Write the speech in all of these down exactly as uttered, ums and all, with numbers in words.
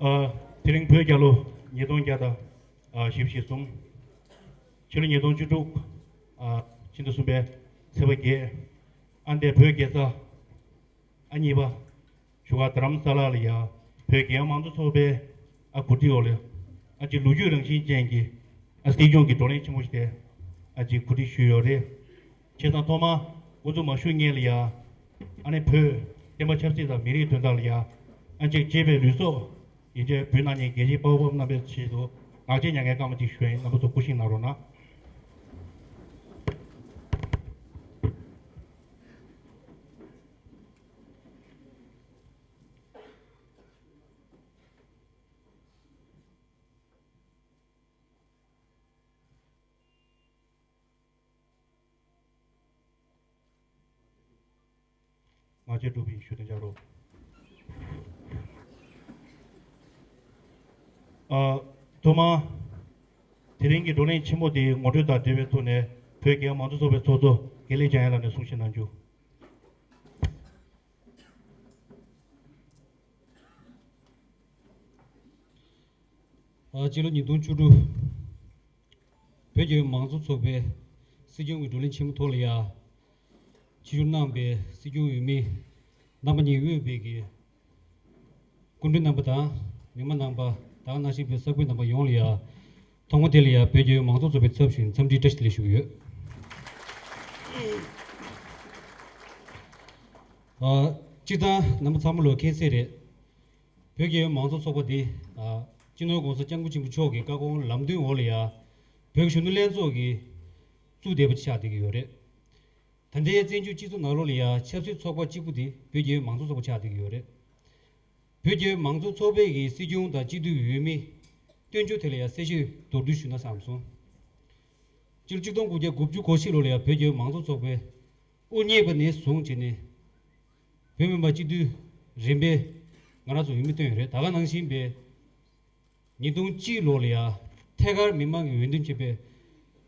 ཨ། དེ་རིང་བོད་རྒྱལ་ལོ་ཉིས་སྟོང་བརྒྱ་དང་བཞི་བཅུ་ཞེ་གསུམ། ཕྱི་ལོ་ཉིས་སྟོང་བཅུ་དྲུག་ཕྱི་ཟླ་གསུམ་པའི་ཚེས་པ་བརྒྱད། ཨ་འདས་བོད་རྒྱལ་ས་ཨ་གཉིས་པ་བཞུགས་སྒར་རྡ་རམ་ས་ལ་ལ་ཡ་བོད་རྒྱལ་ཡོངས་མང་གཙོ་ཚོགས་པའི་ཨ་གོ་སྒྲིག་འོག་ལ་ཨ་ཅིག་ལོ་རྒྱུས་རང་བཞིན་ཅན་གྱི་ཨ་སྲིད་སྐྱོང་གི་བགྲོ་གླེང་ཆེན་མོ་ཞིག་དེ་ཨ་ཅིག་གོ་སྒྲིག་ཞུས་ཡོད་རེད། བྱས་ཙང་ཐོག་མར་འགོ་འཛུགས་མ་ཞུ་སྔོན་ལ་ཡ། ཨ་ནི་བོད་བསྟན་པ་ཆབ་སྲིད་དང་མི་རིགས་དོན་དག་ལ་ཡ། ཨ་ཅིག་གཅེས་པའི་ལུས་སྲོག་ཡིན་ཆད་འབུལ་གནང་མཁན་རྒྱལ་གཅེས་དཔའ་བོ་དཔའ་མོ་རྣམ་པའི་ཆེད་དུ་ངག་བཅད་ཉན་མཁན་སྐར་མ་གཅིག་ཞུ་ཡ་ཡིན། རྣམ་པ་ཚོ་སྐུ་བཞེངས་གནང་རོགས་གནང་། ངག་བཅད་གྲུབ་པའི་ཞུ་དོན་བྱ་རོགས། ཨ། ཐོག་མར། དེ་རིང་གི་བགྲོ་གླེང་ཆེན་མོ་དེའི་ངོ་སྤྲོད་དང་འབྲེལ་བའི་ཐོག་ནས་བོད་རྒྱལ་ཡོངས་མང་གཙོ་ཚོགས་པའི་ཚོགས་གཙོ་དགེ་ལེགས་འཇམ་དབྱངས་ལགས་ནས་གསུང་བཤད་གནང་རྒྱུ། ཨ། སྤྱི་ལོ་ཉིས་སྟོང་བཅུ་དྲུག་བོད་རྒྱལ་ཡོངས་མང་གཙོ་ཚོགས་པའི་སྲིད་སྐྱོང་གི་བགྲོ་གླེང་ཆེན་མོ་ཐོག་ལ་ཡ། ཆིབས་བསྒྱུར་གནང་བའི་སྲིད་སྐྱོང་འོས་མི་རྣམ་པ་གཉིས་དབུས་པའི་གི་སྐུ་མགྲོན་རྣམ་པ་དང་མི་མང་རྣམ་པ། ད་ག་ནང་བཞིན་བོད་ས་ཁུལ་རྣམ་པ་ཡོངས་ལ་ཡ། ཐོག་མ་དེ་ལ་ཡ་བོད་རྒྱལ་ཡོངས་མང་གཙོ་ཚོགས་པའི་ཚབ་ཞུས་ནས་འཚམས་འདྲིའི་བཀྲ་ཤིས་བདེ་ལེགས་ཞུ་གི་ཡོད། ཨ། སྤྱིར་བཏང་རྣམ་པ་ཚང་མ་ལོ་མཁྱེན་གསལ་རེད། བོད་རྒྱལ་ཡོངས་མང་གཙོ་ཚོགས་པ་འདི། ཨ། སྤྱི་ནོར་༸གོང་ས་༸སྐྱབས་མགོན་ཆེན་པོ་མཆོག་གི་བཀའ་དགོངས་ལམ་སྟོན་འོག་ལ་ཡ། བོད་ཀྱི་གཞོན་ནུ་ལྷན་ཚོགས་ཀྱིས་བཙུགས་བསྡད་པ་ཆགས་བསྡད་ཀྱི་ཡོད་རེད། ད་ལྟའི་བཙན་བྱོལ་སྤྱི་ཚོགས་ནང་ལོགས་ལ་ཡ་ཆབ་སྲིད་ཚོགས་པ་གཅིག་པུ་དེ་བོད་རྒྱལ་ཡོངས་མང་གཙོ་ཚོགས་པ་ཆགས་བསྡད་ཀྱི་ཡོད་རེད། བོད་རྒྱལ་ཡོངས་མང་གཙོ་ཚོགས་པའི་གི་སྲིད་སྐྱོང་དང་སྤྱི་འཐུས་འོས་མི་བསྟན་འགྱུར་དེ་ལ་ཡང་གསལ་བཤད་མདོར་བསྡུས་ཞུས་ན་བསམ་སོང་། སྤྱི་ལོ་ཆིག་སྟོང་དགུ་བརྒྱ་དགུ་བཅུ་གོ་གཅིག་ལོ་ལ་ཡང་བོད་རྒྱལ་ཡོངས་མང་གཙོ་ཚོགས་པའི་དབུ་བརྙེས་པ་ནས་བཟུང་བྱས་ནས་བོད་མི་མང་སྤྱི་འཐུས་རིམ་པས་ང་རང་ཚོ་འོས་མི་བཏོན་ཡོད་རེད། ད་ག་ནང་བཞིན་པའི་ཉིས་སྟོང་གཅིག་ལོ་ལ་ཡང་ཐད་ཀར་མི་མང་གི་འོས་འདེམས་བྱས་པའི་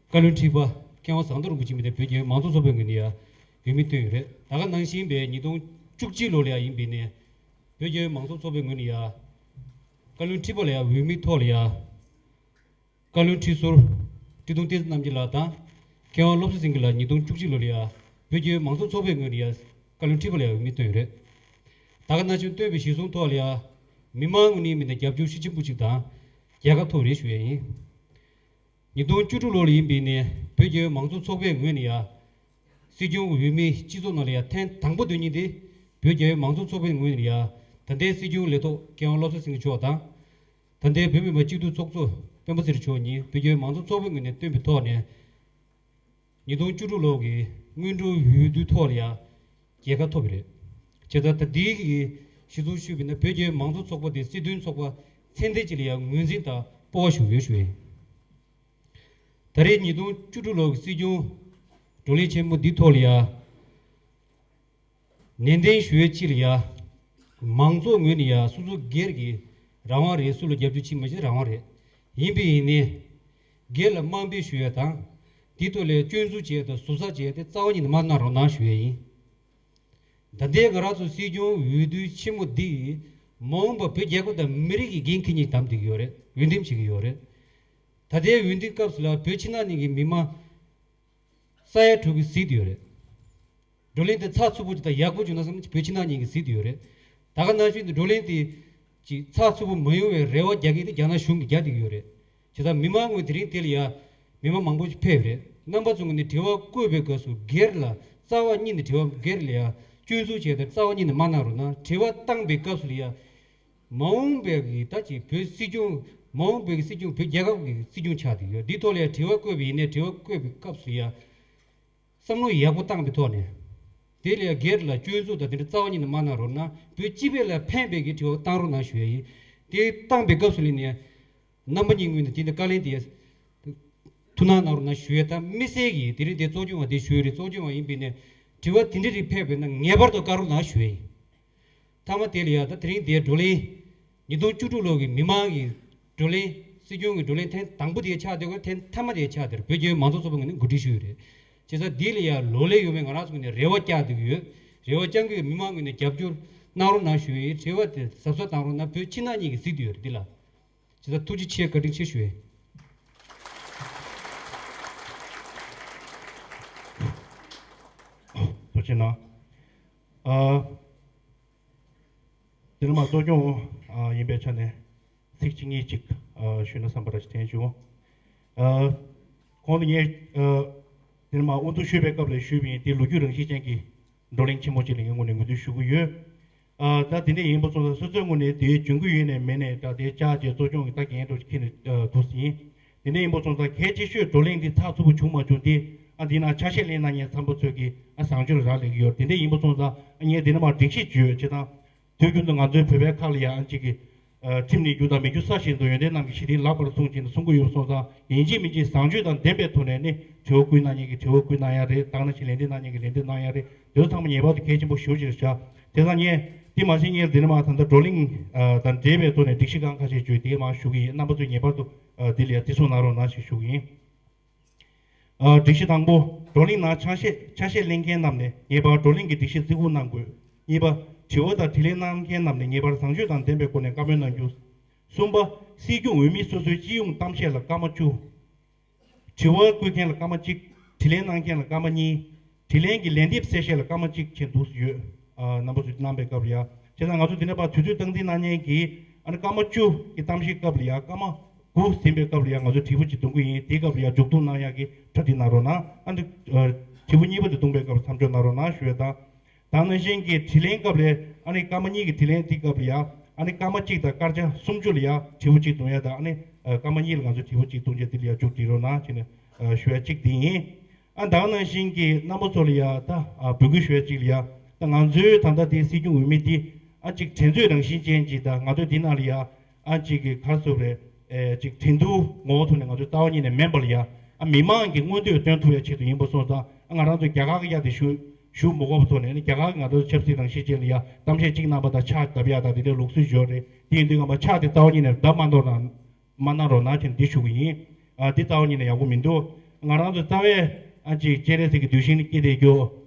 བཀའ་བློན་ཁྲི་པ་མཁས་དབང་ཟམ་གདོང་རིན་པོ་ཆེ་མི་དེ་བོད་རྒྱལ་ཡོངས་མང་གཙོ་ཚོགས་པའི་ངོས་ནས་ཡང་འོས་མི་བཏོན་ཡོད་རེད། ད་ག་ནང་བཞིན་པའི་ཉིས་སྟོང་བཅུ་གཅིག་ལོ་ལ་ཡང་ཡིན་པས་ནས་བོད་རྒྱལ་ཡོངས་མང་གཙོ་ཚོགས་པའི་ངོས་ནས་ཡང་བཀའ་བློན་ཁྲི་པ་ལ་ཡང་འོས་མི་ཐོག་ལ་ཡང་བཀའ་བློན་ཁྲི་ཟུར་བཀྲས་མཐོང་བསྟན་འཛིན་རྣམ་རྒྱལ་ལགས་དང་། མཁས་དབང་བློ་བཟང་སེང་གེ་ལགས་ཉིས་སྟོང་བཅུ་གཅིག་ལོ་ལ་ཡང་བོད་རྒྱལ་ཡོངས་མང་གཙོ་ཚོགས་པའི་ངོས་ནས་ཡང་བཀའ་བློན་ཁྲི་པ་ལ་ཡང་འོས་མི་བཏོན་ཡོད་རེད། ད་ག་ནང་བཞིན་བཏོན་པའི་གཞིར་བཟུང་ཐོག་ལ་ཡང་མི་མང་ངོས་ནས་མི་སྣ་རྒྱབ་སྐྱོར་ཤུགས་ཆེན་པོ་ཞིག་དང་རྒྱལ་ཁ་ཐོབ་རེད་ཞུ་ཡས་ཡིན། ཉིས་སྟོང་བཅུ་དྲུག་ལོ་ལ་ཡིན་པའི་ནས་བོད་རྒྱལ་ཡོངས་མང་གཙོ་ཚོགས་པའི་ངོས་ནས་ཡང་སྲིད་སྐྱོང་འོས་མི་སྤྱི་ཚོགས་ནང་ལ་ཡང་ཐེངས་དང་པོ་བསྡུ་མཁན་དེ་བོད་རྒྱལ་ཡོངས་མང་གཙོ་ཚོགས་པའི་ངོས་ནས་ཡང་ད་ལྟའི་སྲིད་སྐྱོང་ལས་ཐོག་མཁས་དབང་བློ་བཟང་སེང་གེ་མཆོག་དང་། ད་ལྟའི་བོད་མི་མང་སྤྱི་འཐུས་ཚོགས་གཙོ་སྤེན་པ་ཚེ་རིང་མཆོག་གཉིས་བོད་རྒྱལ་ཡོངས་མང་གཙོ་ཚོགས་པའི་ངོས་ནས་བཏོན་པའི་ཐོག་ནས། ཉིས་སྟོང་བཅུ་དྲུག་ལོ་གི་སྔོན་འགྲོའི་འོས་བསྡུའི་ཐོག་ལ་ཡང་རྒྱལ་ཁ་ཐོབ་པ་རེད། བྱས་ཙང་ད་ལྟའི་གི་གཞི་བཟུང་ཞུས་པ་ཡིན་ན་བོད་རྒྱལ་ཡོངས་མང་གཙོ་ཚོགས་པ་དེ་སྲིད་དོན་ཚོགས་པ་ཚད་ལྡན་ཅིག་ལ་ཡང་ངོས་འཛིན་དང་སྤོབས་པ་ཞུ་ཡོད་ཞུ་ཡིན། ད་རེས་ཉིས་སྟོང་བཅུ་དྲུག་ལོ་གི་སྲིད་སྐྱོང་བགྲོ་གླེང་ཆེན་མོ་འདིའི་ཐོག་ལ་ཡང་ནན་ཏན་ཞུ་ཡས་ཅིག་ལ་ཡ། མང་ཚོགས་ངོས་ནས་ཡ་སོ་སོ་སྒེར་གྱི་རང་དབང་རེད། སུ་ལ་རྒྱབ་སྐྱོར་བྱེད་མ་བྱེད་རང་དབང་རེད། ཡིན་པས་ཡིན་ནའི། སྒེར་ལ་དམའ་འབེབས་ཞུ་ཡས་དང་། དེའི་ཐོག་ལ་སྐྱོན་འཛུགས་བྱེད་ཡས་དང་ཟུར་ཟ་བྱེད་ཡས་དེ་རྩ་བ་ཉིད་ནས་མ་གནང་རོགས་གནང་ཞུ་ཡས་ཡིན། ད་ལྟའི་ང་རང་ཚོ་སྲིད་སྐྱོང་འོས་བསྡུ་ཆེན་མོ་འདི་ཡིས་མ་འོངས་པ་བོད་རྒྱལ་ཁབ་དང་མི་རིགས་ཀྱི་འགན་འཁྱེར་མཁན་བདམས་བསྡད་ཀྱི་ཡོད་རེད། འོས་འདེམས་བྱེད་ཀྱི་ཡོད་རེད། ད་ལྟའི་འོས་འདེམས་སྐབས་སུ་ལ་བོད་ཕྱི་ནང་གཉིས་ཀྱི་མི་མང་ས་ཡ་དྲུག་གིས་གཟིགས་བསྡད་ཡོད་རེད། བགྲོ་གླེང་དེ་ཚགས་ཚུད་པོ་ཅིག་དང་ཡག་པོ་བྱུང་ན་བསམ་ནས་བོད་ཕྱི་ནང་གཉིས་ཀྱིས་གཟིགས་བསྡད་ཡོད་རེད། ད་ག་ནང་བཞིན་དུ་བགྲོ་གླེང་དེ་ཅིག་ཚགས་ཚུད་པོ་མ་ཡོང་བའི་རེ་བ་རྒྱག་མཁན་དེ་རྒྱ་ནག་གཞུང་གིས་རྒྱག་བསྡད་ཀྱི་ཡོད་རེད། བྱས་ཙང་མི་མང་ངོས་དེ་རིང་དེ་ལ་ཡ་མི་མང་མང་པོ་ཞིག་ཕེབས་ཡོད་རེད། རྣམ་པ་ཚོ་ངོས་ནས་དྲི་བ་བཀོད་པའི་སྐབས་སུ་སྒེར་ལ་རྩ་བ་ཉིད་ནས་དྲི་བ་སྒེར་ལ་ཡ་སྐྱོན་འཛུགས་བྱས་ཏེ་རྩ་བ་ཉིད་ནས་མ་གནང་རོགས་གནང་། དྲི་བ་བཏང་པའི་སྐབས་སུ་ལ་ཡ། མ་འོངས་པའི་གི་ད་ཅིག་བོད་སྲིད་སྐྱོང་། མ་འོངས་པའི་གི་སྲིད་སྐྱོང་བོད་རྒྱལ་ཁབ་ཀྱི་སྲིད་སྐྱོང་ཆགས་བསྡད་ཡོད། འདིའི་ཐོག་ལ་ཡང་དྲི་བ་བཀོད་པ་ཡིན་ནའི་དྲི་བ་བཀོད་པའི་སྐབས་སུ་ཡང་བསམ་བློ་ཡག་པོ་བཏང་པའི་ཐོག་ནས། དེ་ལ་ཡང་སྒེར་ལ་སྐྱོན་འཛུགས་དང་དེ་འདྲ་རྩ་བ་ཉིད་ནས་མ་གནང་རོགས་གནང་། བོད་སྤྱི་པའི་ལ་ཕན་པའི་གི་དྲི་བ་བཏང་རོགས་གནང་ཞུ་ཡ་ཡིན། དེ་བཏང་པའི་སྐབས་སུ་ལ་ནས་རྣམ་པ་གཉིས་ངོས་ནས་དེ་འདྲ་བཀའ་ལན་དེ་ཐུགས་སྣང་གནང་རོགས་གནང་ཞུ་ཡ་དང་། དམིགས་བསལ་གྱིས་དེ་རིང་དེ་གཙོ་སྐྱོང་བ་དེ་ཞུ་ཡ་རེད། གཙོ་སྐྱོང་བ་ཡིན་པས་ནས་དྲི་བ་དེ་འདྲ་རིགས་ཕེབས་པས་ན་ངེས་པར་དུ་བཀའ་རོགས་གནང་ཞུ་ཡ་ཡིན། མཐའ་མ་དེ་ལ་ཡ་ད་དེ་རིང་དེའི་བགྲོ་གླེང་། ཉིས་སྟོང་བཅུ་དྲུག་ལོ་གི་མི་མང་གི་བགྲོ་གླེང་། སྲིད་སྐྱོང་གི་བགྲོ་གླེང་ཐེངས་དང་པོ་དེ་ཆགས་བསྡད་ཀྱི་ཡོད། ཐེངས་མཐའ་མ་དེ་ཆགས་བསྡད་རེད། བོད་རྒྱལ་ཡོངས་མང་གཙོ་ཚོགས་པའི་ངོས་ནས་གོ་སྒྲིག་ཞུས་ཡོད་རེད། བྱས་ཙང་འདི་ལ་ཡ་ལོ་ལེགས་ཡོང་བའི་ང་རང་ཚོ་ངོས་ནས་རེ་བ་བཅངས་བསྡད་ཀྱི་ཡོད། རེ་བ་བཅངས་ཀྱི་ཡོད། མི་མང་ངོས་ནས་རྒྱབ་སྐྱོར་ གནང་རོགས་གནང་ཞུ་ཡི། དྲི་བ་དེ་གཟབ་གཟབ་གནང་རོགས་གནང་། བོད་ཕྱི་ནང་གཉིས་ཀྱི་གཟིགས་བསྡད་ཡོད་རེད་འདི་ལ། ཇི་ལྟར་ཐུགས་རྗེ་ཆེ། བཀའ་དྲིན་ཆེ་ཞུ་ཡི། ཐུགས་རྗེ་གནང་། ཨ། འདི་ནི་མ་གཙོ་སྐྱོང་ཨ་ཡིན་པའི་ཆ་ནས་ཚིག་གཅིག་གཉིས་ཅིག་ཨ་ཞུས་ན་བསམ་པ་ར་ཞིག་དྲན་བྱུང་། ཨ། གོང་དུ་ངས་ཨ་འདི་ནི་མ་དབུ་འཛུགས་ཞུས་པའི་སྐབས་ལ་ཞུས་པ་ཡིན། འདི་ལོ་རྒྱུས་རང་བཞིན་ཅན་གྱི་བགྲོ་གླེང་ཆེན་མོ་ཅིག་ལ་ངས་ངོས་ནས་ངོས་འཛིན་ཞུ་གི་ཡོད། ཨ་ད་དེ་འདྲ་ཡིན་པ་སོང་ཙང་སོ་སོའི་ངོས་ནས་དེའི་འཇོན་གི་ཡོད་ནས་མེད་ནས་ད་དེའི་ཅག་ཅེས་གཙོ་སྐྱོང་གི་ད་འགན་འདྲ་ཁྱེར་ནས་ཨ་འདུག་ཟིན། དེ་འདྲ་ཡིན་པ་སོང་ཙང་གལ་ཆེ་ཤོས་བགྲོ་གླེང་འདི་ཚགས་ཚུད་པོ་བྱུང་མ་བྱུང་དེ་ཨ་འདི་ན་ཆ་ཤས་ལེན་གནང་མཁན་ཚང་པོ་ཚོས་ཀྱི་ཨ་བཟང་སྤྱོད་རག་ལས་ཀྱི་ཡོད། དེ་འདྲ་ཡིན་པ་སོང་ཙང་ཨ་ངས་འདི་ན་མ་སྒྲིག་གཞི་བརྗོད་བྱེད་དང་། དུས་རྒྱུན་དུ་ང་ཚོའི་བོད་པའི་ཁ་ལ་ཡང་ཨ་ཅིག་གི་ཨ་ཁྲིམས་ནི་རྒྱུ་དང་མི་རྒྱུ་ས་བཞིན་དུ་ཡོན་ཏན་རྣམས་ཀྱི་ཞི་བདེ་ལགས་པར་གསུངས་བྱས་ནས་གསུང་གི་ཡོད་པ་སོང་ཙང་ཡིན་གཅིག་མིན་གཅིག་བཟང་སྤྱོད་དང་ལྡན་པའི་ཐོག་ནས་ནི་དྲི་བ་བསྐུལ་གནང་མཁན་གྱི་དྲི་བ་བསྐུལ་གནང་ཡ་རེད། ད་ག་ནང་བཞིན་ལན་འདེབས་གནང་མཁན་གྱི་ལན་འདེབས་གནང་ཡ་རེད། དེ་ཚོ་ཚང་མ་ངེས་པར་དུ་གལ་ཆེན་པོ་ཞེ་པོ་ཅིག་རེད་ཤག་དེ་ཙང་ངས་དེ་མ་ཟད་ངས་འདི་ནས་མར་ད་ལྟ་བགྲོ་གླེང་ཨ་དང་འབྲེལ་བའི་ཐོག་ནས་སྒྲིག་གཞི་སྒང་ཁ་ཤས་བརྗོད་དེ་མར་ཞུ་གི་ཡིན། རྣམ་པ་ཚོས་ངེས་པར་དུ་ཨ་འདི་ལ་ཡ་བརྩི་སྲུང་གནང་རོགས་གནང་ཞེས་ཞུ་གི་ཡིན། ཨ་སྒྲིག་གཞི་དང་པོ། བགྲོ་གླེང་ནང་ཆ་ཤས་ཆ་ཤས་ལེན་མཁན་རྣམས་ནས་ངེས་པར་བགྲོ་གླེང་གི་སྒྲིག་གཞི་བརྩི་བཀུར་གནང་དགོས། གཉིས་པ། དྲི་བ་དང་དྲིས་ལན་གནང་མཁན་རྣམས་ནས་ངེས་པར་བཟང་སྤྱོད་དང་ལྡན་པའི་སྒོ་ནས་བཀའ་མོལ་གནང་རྒྱུ། གསུམ་པ། སྲིད་སྐྱོང་འོས་མི་སོ་སོའི་སྤྱི་ཡོངས་གཏམ་བཤད་ལ་སྐར་མ་བཅུ། དྲི་བ་བསྐུལ་མཁན་ལ་སྐར་མ་གཅིག་དྲིས་ལན་གནང་མཁན་ལ་སྐར་མ་གཉིས། དྲིས་ལན་གྱི་ལན་འདེབས་གསལ་བཤད་ལ་སྐར་མ་གཅིག་བྱས་འདུག་ཡོད། ཨ་རྣམ་པ་ཚོས་གནང་པའི་སྐབས་ལ་ཡ། བྱས་ཙང་ང་ཚོ་འདི་ནས་ཕར་དུས་ཚོད་སྟངས་འཛིན་གནང་མཁན་གྱིས་ཨ་ནི་སྐར་མ་བཅུ་གི་གཏམ་བཤད་སྐབས་ལ་ཡ་སྐར་མ་དགུ་ཟིན་པའི་སྐབས་ལ་ཡ་ང་ཚོས་དྲིལ་བུ་གཅིག་གཏོང་གི་ཡིན། དེའི་སྐབས་ལ་ཡ་མཇུག་བསྡོམས་གནང་ཡག་གི་གྲ་སྒྲིག་གནང་རོགས་གནང་། ཨ་ནི་ཨ་དྲིལ་བུ་གཉིས་པ་དེ་གཏོང་པའི་སྐབས་མཚམས་འཇོག་གནང་རོགས་གནང་ཞུ་ཡ་དང་། ད་ག་ནང་བཞིན་གྱི་དྲིས་ལན་སྐབས་ལ་ཨ་ནི་སྐར་མ་གཉིས་ཀྱི་དྲིས་ལན་དེའི་སྐབས་ལ་ཡ་ཨ་ནི་སྐར་མ་གཅིག་དང་སྐར་ཆ་སུམ་ཅུ་ལ་ཡ་དྲིལ་བུ་གཅིག་གཏོང་ཡ་དང་། ཨ་ནི་ཨ་སྐར་མ་གཉིས་ལ་ང་ཚོས་དྲིལ་བུ་གཅིག་གཏོང་བྱས་དེ་ལ་ཡ་མཇུག་སྒྲིལ་རོགས་གནང་བྱས་ནས་ཨ་ཞུ་ཡ་གཅིག་དེ་ཡིན། ཨ་ད་ག་ནང་བཞིན་གྱི་རྣམ་པ་ཚོ་ལ་ཡ་ད་ཨ་འབོད་སྐུལ་ཞུ་ཡ་གཅིག་ལ་ཡ་ད་ང་ཚོའི་ད་ལྟ་དེ་སྲིད་སྐྱོང་འོས་མི་འདི་ཨ་ཅིག་འགྲན་རྩོད་རང་བཞིན་ཅན་ཅིག་དང་ང་ཚོའི་འདི་ནང་ལ་ཡ་ཨ་ཅིག་གི་ག་རེ་ཟེར་དགོས་རེད། ཨེ་ཅིག་འགྲན་བསྡུར་ངོ་བོ་ཐོག་ནས་ང་ཚོའི་རྩ་བ་ཉིད་ནས་མིན་པ་ལ་ཡ་ཨ་མི་མང་གི་མངོན་འདོད་སྟོན་ཐུབ་ཡ་ཆེད་དུ་ཡིན་པ་སོང་ཙང་ཨ་ང་རང་ཚོ་རྒྱ་གར་གྱི་གཡག་དེ་ཞུ་ཞུ་མི་དགོས་པ་ཐོག་ནས་ཨ་ནི་རྒྱ་གར་གྱི་ང་ཚོ་ཆབ་སྲིད་རང་བཞིན་ཅན་ལ་ཡ་གཏམ་བཤད་གཅིག་གནང་པ་དང་ཕྱག་བརྡབ་ཡ་དང་དེ་འདྲའི་ལུགས་སྲོལ་ཡོད་རེད། དེ་ཡིན་དུས་ཙམ་པ་ཕྱག་དེ་རྩ་བ་ཉིད་ནས་བརྡབ་མ་གཏོང་རོགས་གནང་། མ་གནང་རོགས་གནང་བྱས་ནས་འདི་ཞུ་གི་ཡིན། ཨ་འདི་རྩ་བ་ཉིད་ནས་ཡག་པོ་མི་འདུག་ང་རང་ཚོ་རྩ་བའི་ཨ་ཅིག་སྤྱན་རས་གཟིགས་ཀྱི་གདུལ་ཞིང་ནས་སྐྱེས་བསྡད་རྒྱུ།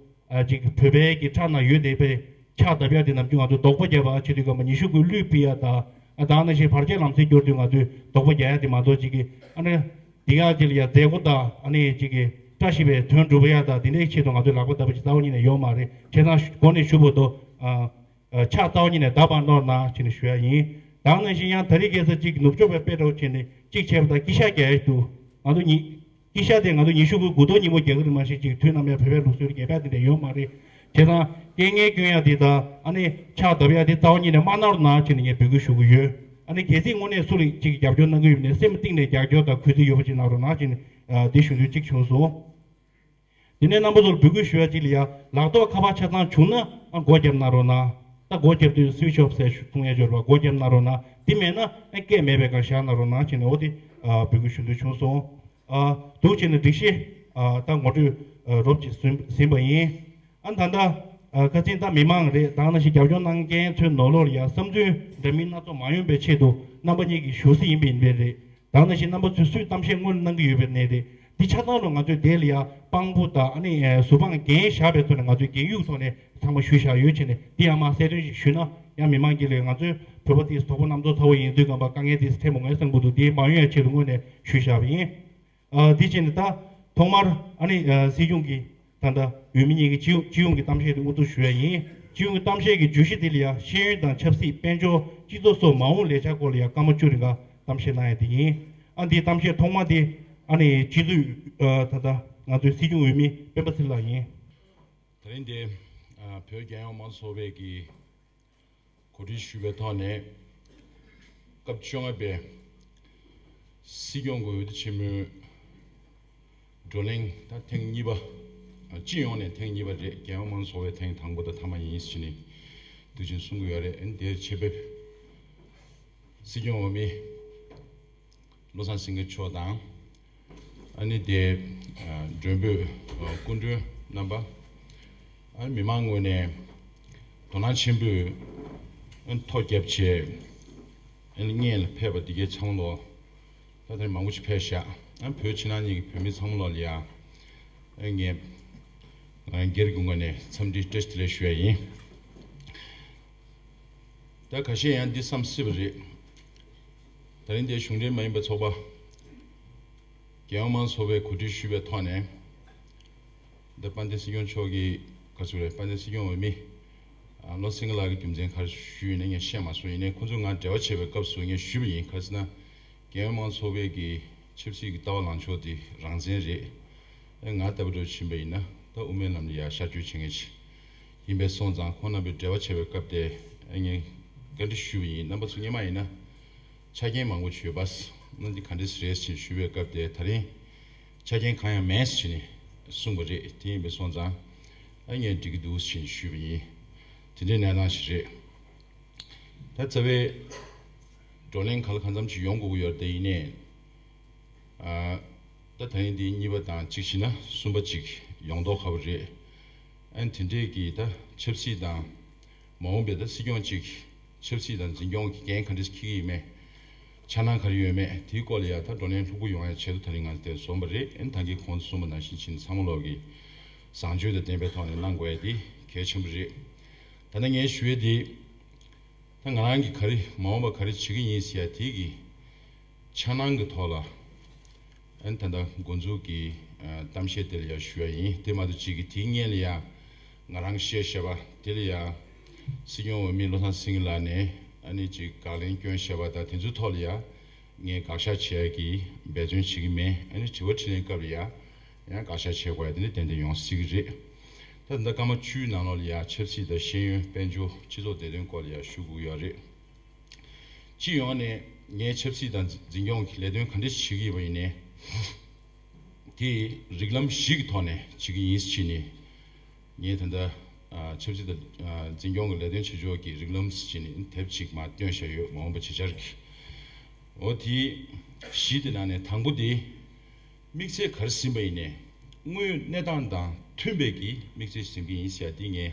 ཨ་ཅིག་བོད་པའི་གི་ཁྲག་ནང་ཡོད་བསྡད་པའི་ཕྱག་བརྡབ་ཡ་དེ་ནམ་རྒྱུན་ང་ཚོ་དོགས་པ་བརྒྱབ་པ་བྱེད་དུས་སྐབས་མ་ཉི་ཤུ་དགུའི་གླུད་ཕུལ་ཡ་དང་ཨ་ད་ནང་བཞིན་བར་ཆད་ལམ་སེལ་སྐྱོར་དུས་ང་ཚོས་དོགས་པ་རྒྱག་ཡ་དེ་མ་གཏོགས་ཅིག་གི་ཨ་ནི་འདི་ག་ཅིག་ལ་ཡ་མཛད་སྒོ་དང་ཨ་ནི་ཅིག་གི་བཀྲ་ཤིས་པའི་དོན་འགྲུབ་ཡ་དང་དེ་འདྲའི་ཆེད་དུ་ང་ཚོས་ལག་པ་བརྡབ་པ་ཅིག་རྩ་བ་ཉིད་ནས་ཡོད་མ་རེད། བྱས་ཙང་གོང་ནས་ཞུ་བར་དུ་ཨ། ཕྱག་རྩ་བ་ཉིད་ནས་བརྡབ་མ་གནང་རོགས་གནང་བྱས་ནས་ཞུ་ཡ་ཡིན། ད་ག་ནང་བཞིན་ཡང་ད་རེས་ཁ་སང་གཅིག་ནུབ་ཕྱོགས་པའི་དཔེ་འདྲ་བོ་བྱས་ནས་གཅིག་བྱས་པ་དང་དཀྱིལ་ཤག་རྒྱག་ཡ་འདུག་ང་ཚོ་ཉི་དཀྱིལ་ཤག་དེ་ང་ཚོ་ཉི་ཤུ་དགུའི་དགུ་ཐོག་ཉིན་མོ་རྒྱག་གི་རེད། མ་གཞི་གཅིག་དུས་ནམ་ཡང་བོད་པའི་ལུགས་སྲོལ་རྒྱག་ཡ་དེ་འདྲ་ཡོད་མ་རེད། བྱས་ཙང་རྐྱེན་ངན་སྐྱོན་ཡ་དེ་དང་ཨ་ནི་ཕྱག་བརྡབ་ཡ་དེ་རྩ་བ་ཉིད་ནས་མ་གནང་རོགས་གནང་བྱས་ནས་ངས་འབོད་སྐུལ་ཞུ་གི་ཡོད། ཨ་ནི་གལ་སྲིད་དངོས་གནས་སུ་ལ་གཅིག་རྒྱབ་སྐྱོར་གནང་གི་ཡོད་ན་སེམས་གཏིང་ནས་རྒྱབ་སྐྱོར་དང་གུས་བརྩི་ཡོད་པ་ཅིག་གནང་རོགས་གནང་བྱས་ནས་འདི་ཞུ་འདོད་གཅིག་བྱུང་སོང་། དེ་ནས་རྣམ་པ་ཚོར་འབོད་སྐུལ་ཞུ་ཡ་གཅིག་ལ་ཡ་ལག་ཐོག་ཁ་པར་ཆ་ཚང་བྱུང་ན་ཨ་སྒོ་བརྒྱབ་གནང་རོགས་གནང་། ད་སྒོ་བརྒྱབ་དུས་སུའི་ཆི་ཨོཕ་ཟེར་གསུང་ཡ་ཡོད་རེད་པ། སྒོ་བརྒྱབ་གནང་རོགས་གནང་། དེ་མེད་ན་ཨ་སྐད་མེད་པའི་སྒང་བཞག་གནང་རོགས་གནང་བྱས་ནས་འོ་དེ་ཨ་འབོད་སྐུལ་ཞུ་འདོད་བྱུང་སོང་། ཨ་འདུག་བྱས་ནས་སྒྲིག་གཞི་ཨ་ད་ངོ་སྤྲོད་ཨ་རོབ་ཅིག་ཟིན་ཟིན་པ་ཡིན། ཨ་ད་ལྟ་ཨ་ཁ་སང་ད་མི་མང་རེད། ད་ག་ནང་བཞིན་རྒྱབ་སྐྱོར་གནང་མཁན་ཚོའི་ནང་ལོགས་ལ་ཡ་བསམ་ཚུལ་འདྲ་མིན་སྣ་ཚོགས་མ་ཡོང་པའི་ཆེད་དུ་རྣམ་པ་གཉིས་ཀྱིས་ཞུ་ས་ཡིན་པ་ཡིན་པས་རེད། ད་ག་ནང་བཞིན་རྣམ་པ་ཚོས་སུས་གཏམ་བཤད་སྔོན་ལ་གནང་གི་ཡོད་པའི་གནས་རེད། འདི་ཆ་ཚང་རུ་ང་ཚོས་དེ་ལ་ཡ་དཔང་པོ་དང་ཨ་ནི་ཨེ་ཟུར་དཔང་འགན་བཞག་པའི་ཐོག་ནས་ང་ཚོས་འགན་གཡུག་ཐོག་ནས་ཚང་མ་ཞུས་བཞག་ཡོད་བྱས་ནས་འདི་ཡང་མ་གསལ་སྟོན་ཞིག་ཞུས་ན་ཡང་མི་མང་གི་ལས་ང་ཚོའི་བོད་པ་དེ་དོགས་པ་རྣམ་རྟོག་ཚ་བོ་ཡིན་དུས་གམ་པ་དཀའ་ངལ་དེ་འཕྲད་མི་འོས་བསམ་གྱི་འདུག་དེ་མ་ཡོང་ཡ་ཆེད་དུ་སྔོན་ནས་ཞུས་བཞག་པ་ཡིན། ཨ་དེ་བྱས་ནས་ད་ཐོག་མར་ཨ་ནི་ཨ་སྲིད་སྐྱོང་གི་ད་ལྟ་འོས་མི་གཉིས་ཀྱི་སྤྱི་སྤྱི་ཡོངས་ཀྱི་གཏམ་བཤད་དེ་དབུ་འཛུགས་ཞུ་ཡ་ཡིན། སྤྱི་ཡོངས་ཀྱི་གཏམ་བཤད་ཀྱི་བརྗོད་གཞི་དེ་ལ་ཡ་ཤེས་ཡོན་དང་ཆབ་སྲིད་དཔལ་འབྱོར་སྤྱི་ཚོགས་སོགས་མ་འོངས་ལས་འཆར་སྐོར་ལ་ཡ་སྐར་མ་བཅུ་རིང་ག་གཏམ་བཤད་གནང་ཡ་དེ་ཡིན། ཨ་འདིའི་གཏམ་བཤད་ཐོག་མ་དེ་ཨ་ནི་སྤྱི་འཐུས་ཨ་ད་ལྟ་ང་ཚོའི་སྲིད་སྐྱོང་འོས་མི་སྤེན་པ་ཚེ་རིང་ལགས་ཡིན། དེ་རིང་འདི་ཨ་བོད་རྒྱལ་ཡོངས་མང་གཙོ་ཚོགས་པའི་གི་གོ་སྒྲིག་ཞུས་པའི་ཐོག་ནས་སྐབས་བཅོ་ལྔ་པའི་སྲིད་སྐྱོང་གི་འོས་བསྡུ་ཆེན་མོའི་བགྲོ་གླེང་ད་ཐེངས་གཉིས་པ། སྤྱི་ཡོངས་ནས་ཐེངས་གཉིས་པ་རེད། རྒྱལ་ཡོངས་མང་གཙོ་ཚོགས་པའི་ཐེངས་དང་པོ་དང་མཐའ་མ་ཡིན་ཟེར་ནས་དུས་ཆེན་གསུང་གི་ཡོད་རེད། དེར་ཆེད་ཕེབས་སྲིད་སྐྱོང་འོས་མི་བློ་བཟང་སེང་གེ་མཆོག་དང་། ཨ་ནི་དེ་ཨ་མགྲོན་འབོད་ཨ་སྐུ་མགྲོན་རྣམ་པ། ཨ་ནི་མི་མང་ངོས་ནས་དོ་སྣང་ཆེན་པོས་ཨ་ནི་ཐོ་བརྒྱབ་བྱས་ཨ་ནི་སྔོན་ལ་ཕེབས་པ་འདི་གའི་ཚང་མ་ལོ་ད་དེ་མང་པོ་ཞིག་ཕེབས་ཤག་ཨ་ནི་བོད་ཕྱི་ནང་གཉིས་ཀྱི་བོད་མི་ཚང་མ་ལོ་ལ་ཡ་ཨ་ནི་ངས་ང་རང་སྒེར་གྱི་ངོས་ནས་འཚམས་འདྲི་བཀྲ་ཤིས་བདེ་ལེགས་ཞུ་ཡ་ཡིན། ད་ཁ་ཤས་ཡང་འདི་བསམ་སྲིད་པ་རེད། ད་རིང་འདིར་གཞུང་འབྲེལ་མ་ཡིན་པའི་ཚོགས་པ། རྒྱལ་ཡོངས་དམངས་གཙོ་ཚོགས་པས་གོ་སྒྲིག་ཞུས་པའི་ཐོག་ནས། ད་དཔལ་ལྡན་སྲིད་སྐྱོང་མཆོག་གིས་ག་ཚོད་རེད། དཔལ་ལྡན་སྲིད་སྐྱོང་འོས་མི་བློ་སེང་ལགས་ཀྱི་རྒྱུ་མཚན་ག་རེ་ཞུས་ཡིན་ན་ངས་ཤེས་མ་སོང་། ཡིན་ནའི་ཁོང་ཚོས་ང་འབྲེལ་བ་བྱས་པའི་སྐབས་སུ་ངས་ཞུས་པ་ཡིན། ག་རེ་ཟེར་ན། རྒྱལ་ཡོངས་དམངས་གཙོ་ཚོགས་པའི་གི་ཆབ་སྲིད་ཀྱི་ལྟ་བ་ལངས་ཕྱོགས་དེ་རང་བཙན་རེད། ཨེ་ང་ལྟ་བུ་འདྲ་ཕྱིན་པ་ཡིན་ན་ད་དབུ་མའི་ལམ་ལ་ཡ་ཤར་བསྐྱོད་བྱེད་མཁན་ཅིག་ཡིན་པས་སོང་ཙང་། ཁོང་རྣམ་པས་འབྲེལ་བ་བྱས་པའི་སྐབས་དེ་ཨེ་ངས་བཀའ་འདྲི་ཞུས་པ་ཡིན། རྣམ་པ་ཚོ་སྔོན་མ་ཡིན་ན་ཆ་རྐྱེན་མང་པོ་ཅིག་ཡོད་པ། ཨ་ནི་འདི་ག་འདྲས་རེད་ཅེས་ཞུས་པའི་སྐབས་དེ་ད་རིང་ཆ་རྐྱེན་གང་ཡང་མེད་ཅེས་ནས་གསུངས་པ་རེད། དེ་ཡིན་པས་སོང་ཙང་ཨ་ངས་འགྲིག་གི་འདུག་ཅེས་ཞུས་པ་ཡིན། དེ་འདྲའི་གནས་སྟངས་ཤིག་རེད། ད་རྩ་བའི་བགྲོ་གླེང་ག་ལ་གང་འཚམ་ཅིག་ཡོང་དགོས་ཀྱི་ཡོད་རེད། དེ་ཡིན་ནའི། ཨ། ད་ད་ཡིན་འདི་གཉིས་པ་དང་གཅིག་བྱས་ན་གསུམ་པ་ཅིག་ཡོང་མདོག་ཁ་པོ་རེད། ཨ་ནི་དེ་འདྲས་ཀྱི་ད་ཆབ་སྲིད་དང་། མ་འོངས་པའི་ད་སྲིད་སྐྱོང་ཅིག་ཆབ་སྲིད་དང་འཛིན་སྐྱོང་གི་འགན་ག་འདྲས་འཁྱེར་གྱི་ཡིན་མེད། འཆར་སྣང་ག་རེ་ཡོད་མེད་དེའི་སྐོར་ལ་ཡ་ད་བགྲོ་གླེང་ལྷུག་པོ་ཡོང་ཡ་ཆེད་དུ་ད་རིང་ང་ཚོ་དེར་འཛོམས་པ་རེད། ཨ་ནི་ད་གིན་གོང་དུ་གསུངས་པ་ནང་བཞིན་བྱས་ནས་ཚང་མ་ལོག་གི་བཟང་སྤྱོད་དང་ལྡན་པའི་ཐོག་ནས་གནང་དགོས་ཡ་དེ་གལ་ཆེན་པོ་རེད། ད་ནི་ངས་ཞུ་ཡ་དེ། ད་ང་རང་གིས་ག་རེ་མ་འོངས་པ་ག་རེ་བྱེད་ཀྱི་ཡིན་ཟེར་ཡ་དེ་གི་འཆར་སྣང་གི་ཐོག་ལ། ཨ་ནི་ད་ལྟ་འགོ་འཛུགས་ཀྱི་ཨ་གཏམ་བཤད་དེ་ལ་ཡ་ཞུ་ཡ་ཡིན། དེ་མ་གཏོགས་གཅིག་གི་དེའི་སྔོན་ལ་ཡ་ང་རང་བཤད་བཞག་པ་དེ་ལ་ཡ་སྲིད་སྐྱོང་འོས་མི་བློ་བཟང་སེང་གེ་ལགས་ནས་ཨ་ནི་གཅིག་དགག་ལན་བསྐྱོན་བཞག་པ་དང་དེ་ཚོའི་ཐོག་ལ་ཡ་ངས་དགག་བཞག་བྱེད་ཡ་གི་འབད་བརྩོན་བྱེད་ཀྱི་མེད། ཨ་ནི་དྲི་བ་དྲིས་ལན་སྐབས་ལ་ཡ། ཡང་བཀའ་ཤག་བྱེད་དགོས་ཡ་དེ་ནི་ཏན་ཏན་ཡོང་སྲིད་ཀྱི་རེད། ད་ལྟ་སྐར་མ་བཅུའི་ནང་ལོགས་ལ་ཡ་ཆབ་སྲིད་དང་ཤེས་ཡོན་དཔལ་འབྱོར་སྤྱི་ཚོགས་བདེ་དོན་སྐོར་ལ་ཡ་ཞུ་དགོས་ཡོད་རེད། སྤྱི་ཡོངས་ནས་ངས་ཆབ་སྲིད་དང་འཛིན་སྐྱོང་གི་ལས་དོན་ག་འདྲ་བྱེད་ཀྱི་ཡོད་པ་ཡིན་ནའི། དེ་རིགས་ལམ་བཞི་གི་ཐོག་ནས་བྱེད་ཀྱི་ཡིན་ཟེར་ནས། ངས་ད་ལྟ་ཨ་ཆབ་སྲིད་དང་ཨ་འཛིན་སྐྱོང་གི་ལས་དོན་བྱེད་ཕྱོགས་ཀྱི་རིགས་ལམ་ཟེར་ནས་དེབ་ཅིག་མར་བཏོན་བཞག་ཡོད། མ་འོངས་པ་བྱེད་འཆར་གྱི། འོ་དེ་བཞི་དེ་ནང་ནས་དང་པོ་དེ། དམིགས་བསལ་ག་རེ་ཟིན་པ་ཡིན་ནའི། དངོས་ཡོད་གནས་སྟངས་དང་མཐུན་པའི་གི་དམིགས་བསལ་ཟིན་གྱི་ཡིན་ཟེར་ཡ་དེ་ངའི་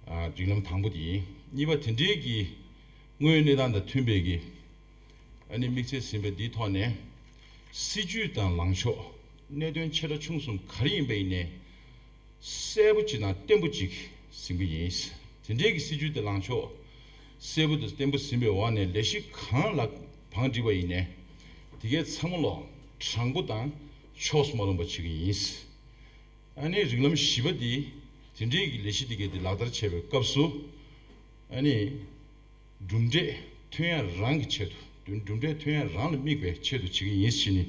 ཨ་རིགས་ལམ་དང་པོ་དེ་ཡིན། གཉིས་པ་དེ་འདྲའི་གི་དངོས་ཡོད་གནས་སྟངས་དང་མཐུན་པའི་གི་ཨ་ནི་དམིགས་བསལ་ཟིན་པ་འདིའི་ཐོག་ནས་སྲིད་ཇུས་དང་ལངས་ཕྱོགས་གནད་དོན་ཆེ་ཕྲ་ཆུང་གསུམ་ག་རེ་ཡིན་པ་ཡིན་ནའི། གསལ་པོ་ཅིག་དང་བརྟན་པོ་ཅིག་ཟིན་གྱི་ཡིན། དེ་འདྲའི་གི་སྲིད་ཇུས་དེ་ལངས་ཕྱོགས་གསལ་པོ་དང་བརྟན་པོ་ཟིན་པའི་འོག་ནས་ལས་གཞི་གང་ལ་བང་བསྒྲིགས་པ་ཡིན་ནའི། དེ་གའི་ཚང་མ་ལོ་དྲང་པོ་དང་ཕྱོགས་སུ་མ་ལྷུང་པ་བྱེད་ཀྱི་ཡིན། ཨ་ནི་རིགས་ལམ་བཞི་པ་དེ་དེ་འདྲའི་གི་ལས་གཞི་དེ་གའི་དེ་ལག་བསྟར་བྱེད་པའི་སྐབས་སུ། ཨ་ནི། གྲུབ་འབྲས་ཐོན་ཡ་རང་གི་ཆེད་དུ། གྲུབ་འབྲས་ཐོན་ཡ་རང་ལ་དམིགས་པའི་ཆེད་དུ་བྱེད་ཀྱི་ཡིན་ཟེར་ནས་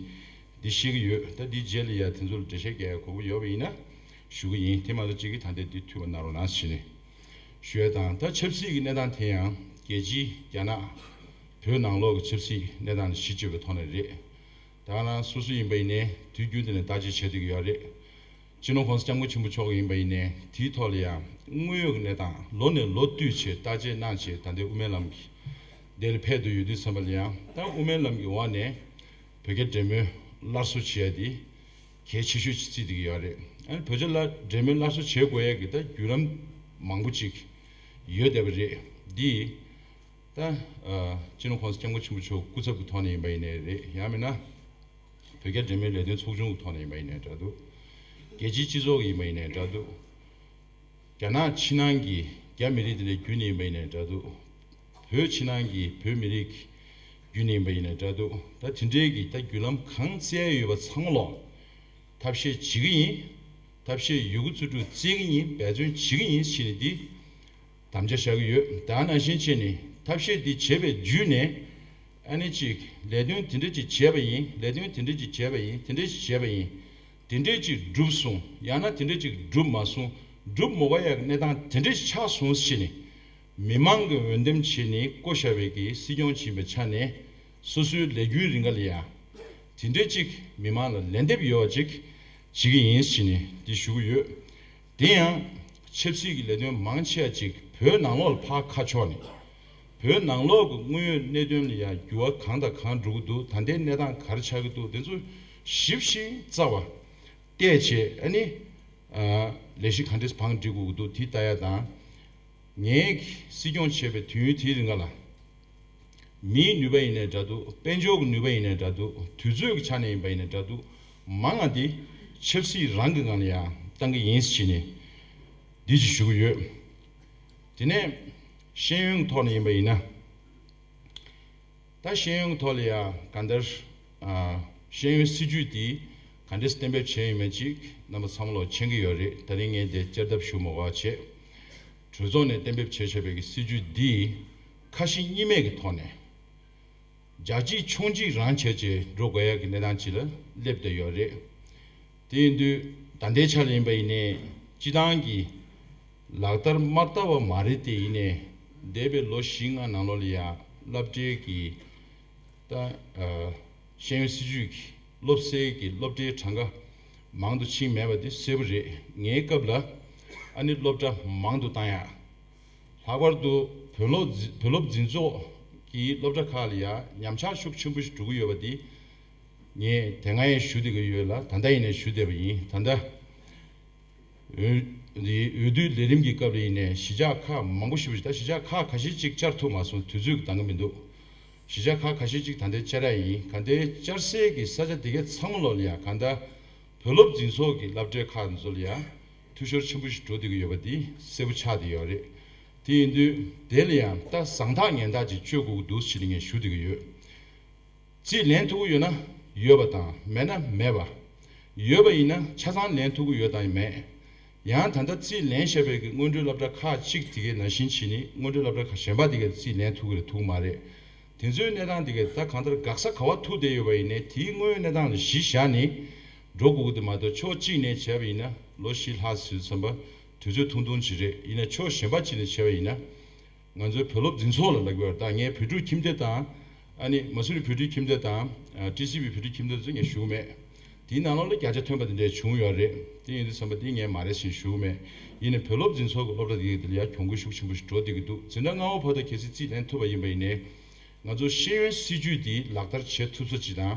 འདི་བཤད་ཀྱི་ཡོད། ད་འདིའི་རྗེས་ལ་ཡ་དེ་ཚོ་ལ་འགྲེལ་བཤད་རྒྱག་ཡ་གོ་སྐབས་ཡོད་པ་ཡིན་ན་ཞུ་གི་ཡིན། དེ་མ་གཏོགས་གཅིག་གིས་ད་ལྟའི་འདི་འཐུས་པ་གནང་རོགས་གནང་ཟེར་ནས་ཞུ་ཡ་དང་། ད་ཆབ་སྲིད་ཀྱི་གནས་སྟངས་དེ་ཡང་རྒྱལ་སྤྱིའི་རྒྱ་ནག་བོད་ནང་ལོགས་ཀྱི་ཆབ་སྲིད་གནས་སྟངས་ལ་གཞི་བཅོལ་བའི་ཐོག་ནས་རེད། ད་ག་རང་སོ་སོ་ཡིན་པ་ཡིན་ནའི་དུས་རྒྱུན་དུ་ནས་བརྟག་དཔྱད་བྱེད་བསྡད་ཀྱི་ཡོད་རེད། སྤྱི་ནོར་༸གོང་ས་༸སྐྱབས་མགོན་ཆེན་པོ་མཆོག་ཡིན་པ་ཡིན་ནའི་དེའི་ཐོག་ལ་ཡང་དངོས་ཡོད་ཀྱི་གནས་སྟངས་ལོ་ནས་ལོ་བསྟུད་བྱས་བརྟག་དཔྱད་གནང་བྱས། ད་ལྟའི་དབུ་མའི་ལམ་གྱི་དེ་ལ་ཕེབས་བསྡད་ཡོད་དུས་ཙམ་པ་ལ་ཡང་ད་དབུ་མའི་ལམ་གྱི་འོག་ནས་བོད་རྒྱ་འབྲེལ་མོལ་སླར་གསོ་བྱེད་ཡ་དེ་གལ་ཆེ་ཤོས་ཅིག་བརྩིས་བསྡད་ཀྱི་ཡོད་རེད། ཨ་ནི་བོད་རྒྱ་ལ་འབྲེལ་མོལ་སླར་གསོ་བྱེད་དགོས་ཡ་གི་ད་བརྒྱུད་ལམ་མང་པོ་ཅིག་ཡོད་བསྡད་པ་རེད། འདི་ད་ཨ་སྤྱི་ནོར་༸གོང་ས་༸སྐྱབས་མགོན་ཆེན་པོ་མཆོག་སྐུ་ཚབ་ཀྱི་ཐོག་ནས་ཡིན་པ་ཡིན་ནའི་རེད། ཡང་མིན་ན། བོད་རྒྱ་འབྲེལ་མོལ་ལས་དོན་ཚོགས་ཆུང་གི་ཐོག་ནས་ཡིན་པ་ཡིན་ནའི་འདྲ་འདུག་རྒྱལ་སྤྱིའི་སྤྱི་ཚོགས་ཀྱི་ཡིན་པ་ཡིན་ནའི་འདྲ་འདུག་རྒྱ་ནག་ཕྱི་ནང་གི་རྒྱ་མི་རིགས་དེ་འདྲའི་བརྒྱུད་ནས་ཡིན་པ་ཡིན་ནའི་འདྲ་འདུག་བོད་ཕྱི་ནང་གི་བོད་མི་རིགས་བརྒྱུད་ནས་ཡིན་པ་ཡིན་ནའི་འདྲ་འདུག་ད་དེ་འདྲའི་གི་ད་བརྒྱུད་ལམ་གང་བཙལ་ཡོད་པ་ཚང་མ་ལོག་ཐབས་ཤེས་བྱེད་ཀྱི་ཡིན། ཐབས་ཤེས་ཡོད་རྒུ་རྩལ་སྤྲུགས་བཙལ་གྱི་ཡིན། འབད་བརྩོན་བྱེད་ཀྱི་ཡིན་ཞེས་ནས་འདི་དམ་བཅའ་བཞག་གི་ཡོད། ད་ནང་བཞིན་བྱས་ནས་ཐབས་ཤེས་འདི་བྱས་པའི་བརྒྱུད་ནས། ཨ་ནི་ཅིག་ལས་དོན་དེ་འདྲ་ཅིག་བྱས་པ་ཡིན། ལས་དོན་དེ་འདྲ་ཅིག་བྱས་པ་ཡིན། དེ་འདྲ་ཅིག་བྱས་པ་ཡིན། དེ་འདྲ་ཅིག་འགྲུབ་སོང་། ཡང་ན་དེ་འདྲ་ཅིག་འགྲུབ་མ་སོང་། འགྲུབ་མ་དགོས་ཡག་གི་གནས་སྟངས་དེ་འདྲ་ཞིག་ཆགས་སོང་ཞེས་ནས། མི་མང་གི་འོས་འདེམས་བྱས་ནས་བསྐོ་བཞག་པའི་གི་སྲིད་སྐྱོང་བྱིན་པའི་ཆ་ནས་སོ་སོའི་ལས་རྒྱུན་རིང་ག་ལ་ཡ། དེ་འདྲ་ཅིག་མི་མང་ལ་ལན་འདེབས་ཡོད་པ་ཅིག་བྱེད་ཀྱི་ཡིན་ཞེས་ནས་འདི་ཞུ་གི་ཡོད། དེ་ཡང་ཆབ་སྲིད་ཀྱི་ལས་དོན་མང་ཆེ་བ་ཅིག་བོད་ནང་ལོགས་ལ་ཕར་ཁ་ཕྱོགས་ནས། བོད་ནང་ལོགས་ཀྱི་དངོས་ཡོད་གནད་དོན་ལ་ཡང་འགྱུར་བ་གང་དང་གང་འགྲོ་གི་འདུག་ད་ལྟའི་གནས་སྟངས་ག་རེ་ཆགས་ཀྱི་འདུག་དེ་ཚོ་ཞིབ་ཅིང་རྩ་བ་བལྟས་བྱས། ཨ་ནི་ཨ་ལས་གཞི་ག་འདྲས་བང་སྒྲིག་དགོས་ཀྱི་འདུག་དེ་ལྟ་ཡ་དང་། ངས་སྲིད་སྐྱོང་བྱས་པའི་དུས་ཡུན་དེའི་རིང་ག་ལ། མིའི་ནུས་པ་ཡིན་ནའི་འདྲ་འདུག་དཔལ་འབྱོར་གྱི་ནུས་པ་ཡིན་ནའི་འདྲ་འདུག་དུས་ཚོད་ཀྱི་ཆ་ནས་ཡིན་པ་ཡིན་ནའི་འདྲ་འདུག་མང་ང་དེ་ཆབ་སྲིད་རང་གི་ངང་ལ་ཡང་བཏང་གི་ཡིན་ཟེར་ནས་འདི་ཅིག་ཞུ་གི་ཡོད། དེ་ནས་ ཤེས་ཡོན་གྱི་ཐོག་ནས་ཡིན་པ་ཡིན་ན། ད་ཤེས་ཡོན་གྱི་ཐོག་ལ་ཡང་གང་ལྟར། ཨ། ཤེས་ཡོན་སྲིད་ཇུས་འདི་ག་འདྲས་གཏན་འབེབས་བྱས་ཡོད་མེད་ཅིག་རྣམ་པ་ཚང་མ་ལོག་མཁྱེན་གྱི་ཡོད་རེད། ད་རིང་ངས་འདི་བསྐྱར་ལྡབ་ཞུ་མ་དགོས་པ་བྱས། གྲོས་ཚོགས་ནས་གཏན་འབེབས་བྱས་བྱས་པའི་གི་སྲིད་ཇུས་འདི་ཁ་ཞེ་གཉིས་མེད་ཀྱི་ཐོག་ནས། རྒྱ་གཅིག་མཆོང་གཅིག་རང་བྱས་བྱས་འགྲོ་དགོས་ཡག་གི་གནས་སྟངས་ཅིག་ལ་སླེབས་བསྡད་ཡོད་རེད། དེ་ཡིན་དུས་ད་ལྟའི་ཆ་ལ་ཡིན་པ་ཡིན་ནའི་སྤྱི་བཏང་གི་ལག་བསྟར་མ་བསྟར་བ་མ་རེད་དེ། ཡིན་ནའི་འདས་པའི་ལོ་བཞི་ལྔ་ནང་ལོགས་ལ་ཡང་སློབ་གྲྭའི་གི་ད་ཨ་ཤེས་ཡོན་སྲིད་ཇུས་ཀྱི་སློབ་གསོའི་གི་སློབ་གྲྭའི་གྲངས་ཀ་མང་དུ་ཕྱིན་མེད་པ་དེ་གསལ་པོ་རེད། ངའི་སྐབས་ལ་ཨ་ནི་སློབ་གྲྭ་མང་དུ་བཏང་ཡག་ལྷག་པར་དུ་བོད་སློབ་འཛིན་བོད་སློབ་འཛིན་ཚོགས་ཀྱི་སློབ་གྲྭ་ཁག་ལ་ཡང་ཉམས་ཆག་ཤུགས་ཆེན་པོ་ཞིག་འགྲོ་གི་ཡོད་པ་འདི་ངས་དེ་སྔ་ཡང་ཞུ་བསྡད་ཀྱི་ཡོད་ལ། ད་ལྟ་ཡིན་ནའི་ཞུ་བསྡད་པ་ཡིན། ད་ལྟ་འོས་འདི་འོས་བསྡུའི་ལས་རིམ་གྱི་སྐབས་ལ་ཡིན་ནའི་གཞིས་ཆགས་ཁག་མང་པོ་ཞིག་ད་གཞིས་ཆགས་ཁག་ཁ་ཤས་ཅིག་བཅར་ཐུབ་མ་སོང་། དུས་ཚོད་ཀྱི་འདང་གི་མི་འདུག་གཞིས་ཆགས་ཁག་ཁ་ཤས་ཅིག་ད་ལྟའི་བཅར་ཡ་ཡིན། ག་འདྲའི་བཅར་སའི་གི་ས་ཆ་དེ་གའི་ཚང་མ་ལོག་ལ་ཡང་གང་ལྟར་བོད་སློབ་འཛིན་ཚོགས་ཀྱི་སློབ་གྲྭའི་ཁག་ཚོ་ལ་ཡང་འཐུས་ཤོར་ཆེན་པོ་ཞིག་འགྲོ་བསྡད་ཀྱི་ཡོད་པ་འདི་གསལ་པོ་ཆགས་བསྡད་ཡོད་རེད། དེ་ཡིན་དུས་དེ་ལ་ཡང་ད་བཟང་ཐག་ངན་ཐག་ཅིག་གཅོད་དགོས་ཀྱི་འདུག་ཟེར་ནས་ངས་ཞུ་བསྡད་ཀྱི་ཡོད། རྩིས་ལེན་ཐུབ་ཀྱི་ཡོད་ན་ཡོད་པ་དང་མེད་ན་མེད་པ། ཡོད་པ་ཡིན་ན་ཆ་ཚང་ལེན་ཐུབ་ཀྱི་ཡོད་དང་མེད། ཡང་ད་ལྟ་རྩིས་ལེན་བཞག་པའི་གི་སྔོན་འགྲོའི་སློབ་གྲྭ་ཁག་ཅིག་དེ་གའི་ནང་བཞིན་བྱས་ནས་སྔོན་འགྲོའི་སློབ་གྲྭ་ཁག་གཞན་པ་དེ་གའི་རྩིས་ལེན་ཐུབ་ཀྱི་རེད་ཐུབ་ཀྱི་མ་རེད། དེ་ཚོའི་གནས་སྟངས་དེ་གའི་ད་གང་ལྟར་འགག་ས་ག་བ་ཐུག་བསྡད་ཡོད་པ་ཡིན་ནའི་དེའི་དངོས་ཡོད་གནས་སྟངས་ལ་གཞི་བཞག་ནས་འགྲོ་དགོས་ཀྱི་འདུག་མ་གཏོགས་ཕྱོགས་གཅིག་ནས་བྱས་པ་ཡིན་ན་ལོ་བཞི་ལྷག་ཟིན་ཙམ་པ་དུས་ཚོད་ཐུང་ཐུང་ཅིག་རེད། ཡིན་ན་ཕྱོགས་གཞན་པ་གཅིག་ནས་བྱས་པ་ཡིན་ན། ང་ཚོའི་བོད་སློབ་འཛིན་ཚོགས་ལ་ལབ་ཀྱི་ཡོད་རེད། ད་ངས་བོད་ཕྲུག་ཁྱིམ་སྡེ་དང་། ཨ་ནི་མ་སུ་རི་བོད་ཕྲུག་ཁྱིམ་སྡེ་དང་། ཨ། ཊི་སི་བི་བོད་ཕྲུག་ཁྱིམ་སྡེ་ཚོ་ངས་ཞུ་གི་མེད། དེའི་ནང་ལོགས་ལ་བརྒྱ་ཆ་ཐོན་པ་དེ་འདྲས་བྱུང་ཡོད་རེད། དེ་ཡིན་དུས་ཙམ་པ་དེ་ངས་མ་རེད་ཟེར་ཞུ་གི་མེད། ཡིན་ནའི་བོད་སློབ་འཛིན་ཚོགས་ཀྱི་སློབ་གྲྭ་དེ་གའི་དེ་ལ་ཡ་གྱོང་གུན་ཤུགས་ཆེན་པོ་ཞིག་འགྲོ་བསྡད་ཀྱི་འདུག་འཛིན་གྲྭ་ལྔ་པ་བར་དུ་གལ་སྲིད་རྩིས་ལེན་ཐུབ་པ་ཡིན་པ་ཡིན་ནའི། ང་ཚོ་ཤེས་ཡོན་སྲིད་ཇུས་དེ་ལག་བསྟར་བྱེད་ཐུབ་ས་ཅིག་དང་།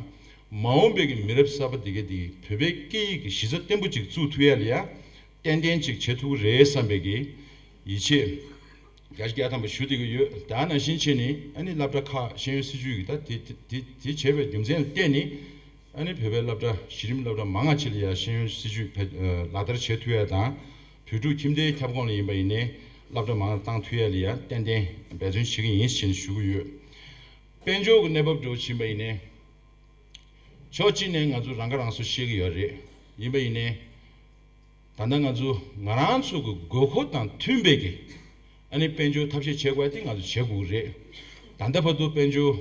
མ་འོངས་པའི་གི་མི་རབས་གསར་པ་དེ་གའི་དེ་བོད་པའི་སྐད་ཡིག་གི་གཞི་རྩ་བརྟན་པོ་ཅིག་བཙུགས་ཐུབ་ཡ་ལ་ཡ་ཏན་ཏན་ཅིག་བྱེད་ཐུབ་ཀྱི་རེད་བསམ་པའི་གི་ཡིད་ཆེས་བརྒྱ་ཆ་བརྒྱ་ཐམ་པ་ཞུ་བསྡད་ཀྱི་ཡོད། ད་ནང་བཞིན་བྱས་ནས་ཨ་ནི་སློབ་གྲྭ་ཁག་ཤེས་ཡོན་སྲིད་ཇུས་ཀྱི་ད་དེ་དེ་དེ་དེ་བྱས་པའི་རྒྱུ་མཚན་ལ་བརྟེན་ནས་ཨ་ནི་བོད་པའི་སློབ་གྲྭ་གཞི་རིམ་སློབ་གྲྭ་མང་ང་ཅིག་ལ་ཡ་ཤེས་ཡོན་སྲིད་ཇུས་བེད་ལག་བསྟར་བྱེད་ཐུབ་ཡ་དང་། བོད་ཕྲུག་ཁྱིམ་སྡེའི་ཁྱབ་ཁོངས་ལ་ཡིན་པ་ཡིན་ནའི་སློབ་གྲྭ་མང་ང་བཏང་ཐུབ་ཡ་ལ་ཡ་ཏན་ཏན་འབད་བརྩོན་བྱེད་ཀྱི་ཡིན་ཞེས་ཞུ་གི་ཡོད། དཔལ་འབྱོར་གྱི་གནས་བབ་འདྲ་བོ་ཕྱིན་པ་ཡིན་ནའི། ཕྱོགས་གཅིག་ནས་ང་ཚོ་རང་ཁ་རང་གསོ་ཤེས་ཀྱི་ཡོད་རེད། ཡིན་པ་ཡིན་ནའི། ད་ལྟ་ང་ཚོ་ང་རང་ཚོ་གི་དགོས་མཁོ་དང་མཐུན་པའི་གི་ཨ་ནི་དཔལ་འབྱོར་ཐབས་ཤེས་བྱེད་དགོས་དེ་ང་ཚོ་བྱེད་དགོས་རེད། ད་ལྟ་བར་དུ་དཔལ་འབྱོར་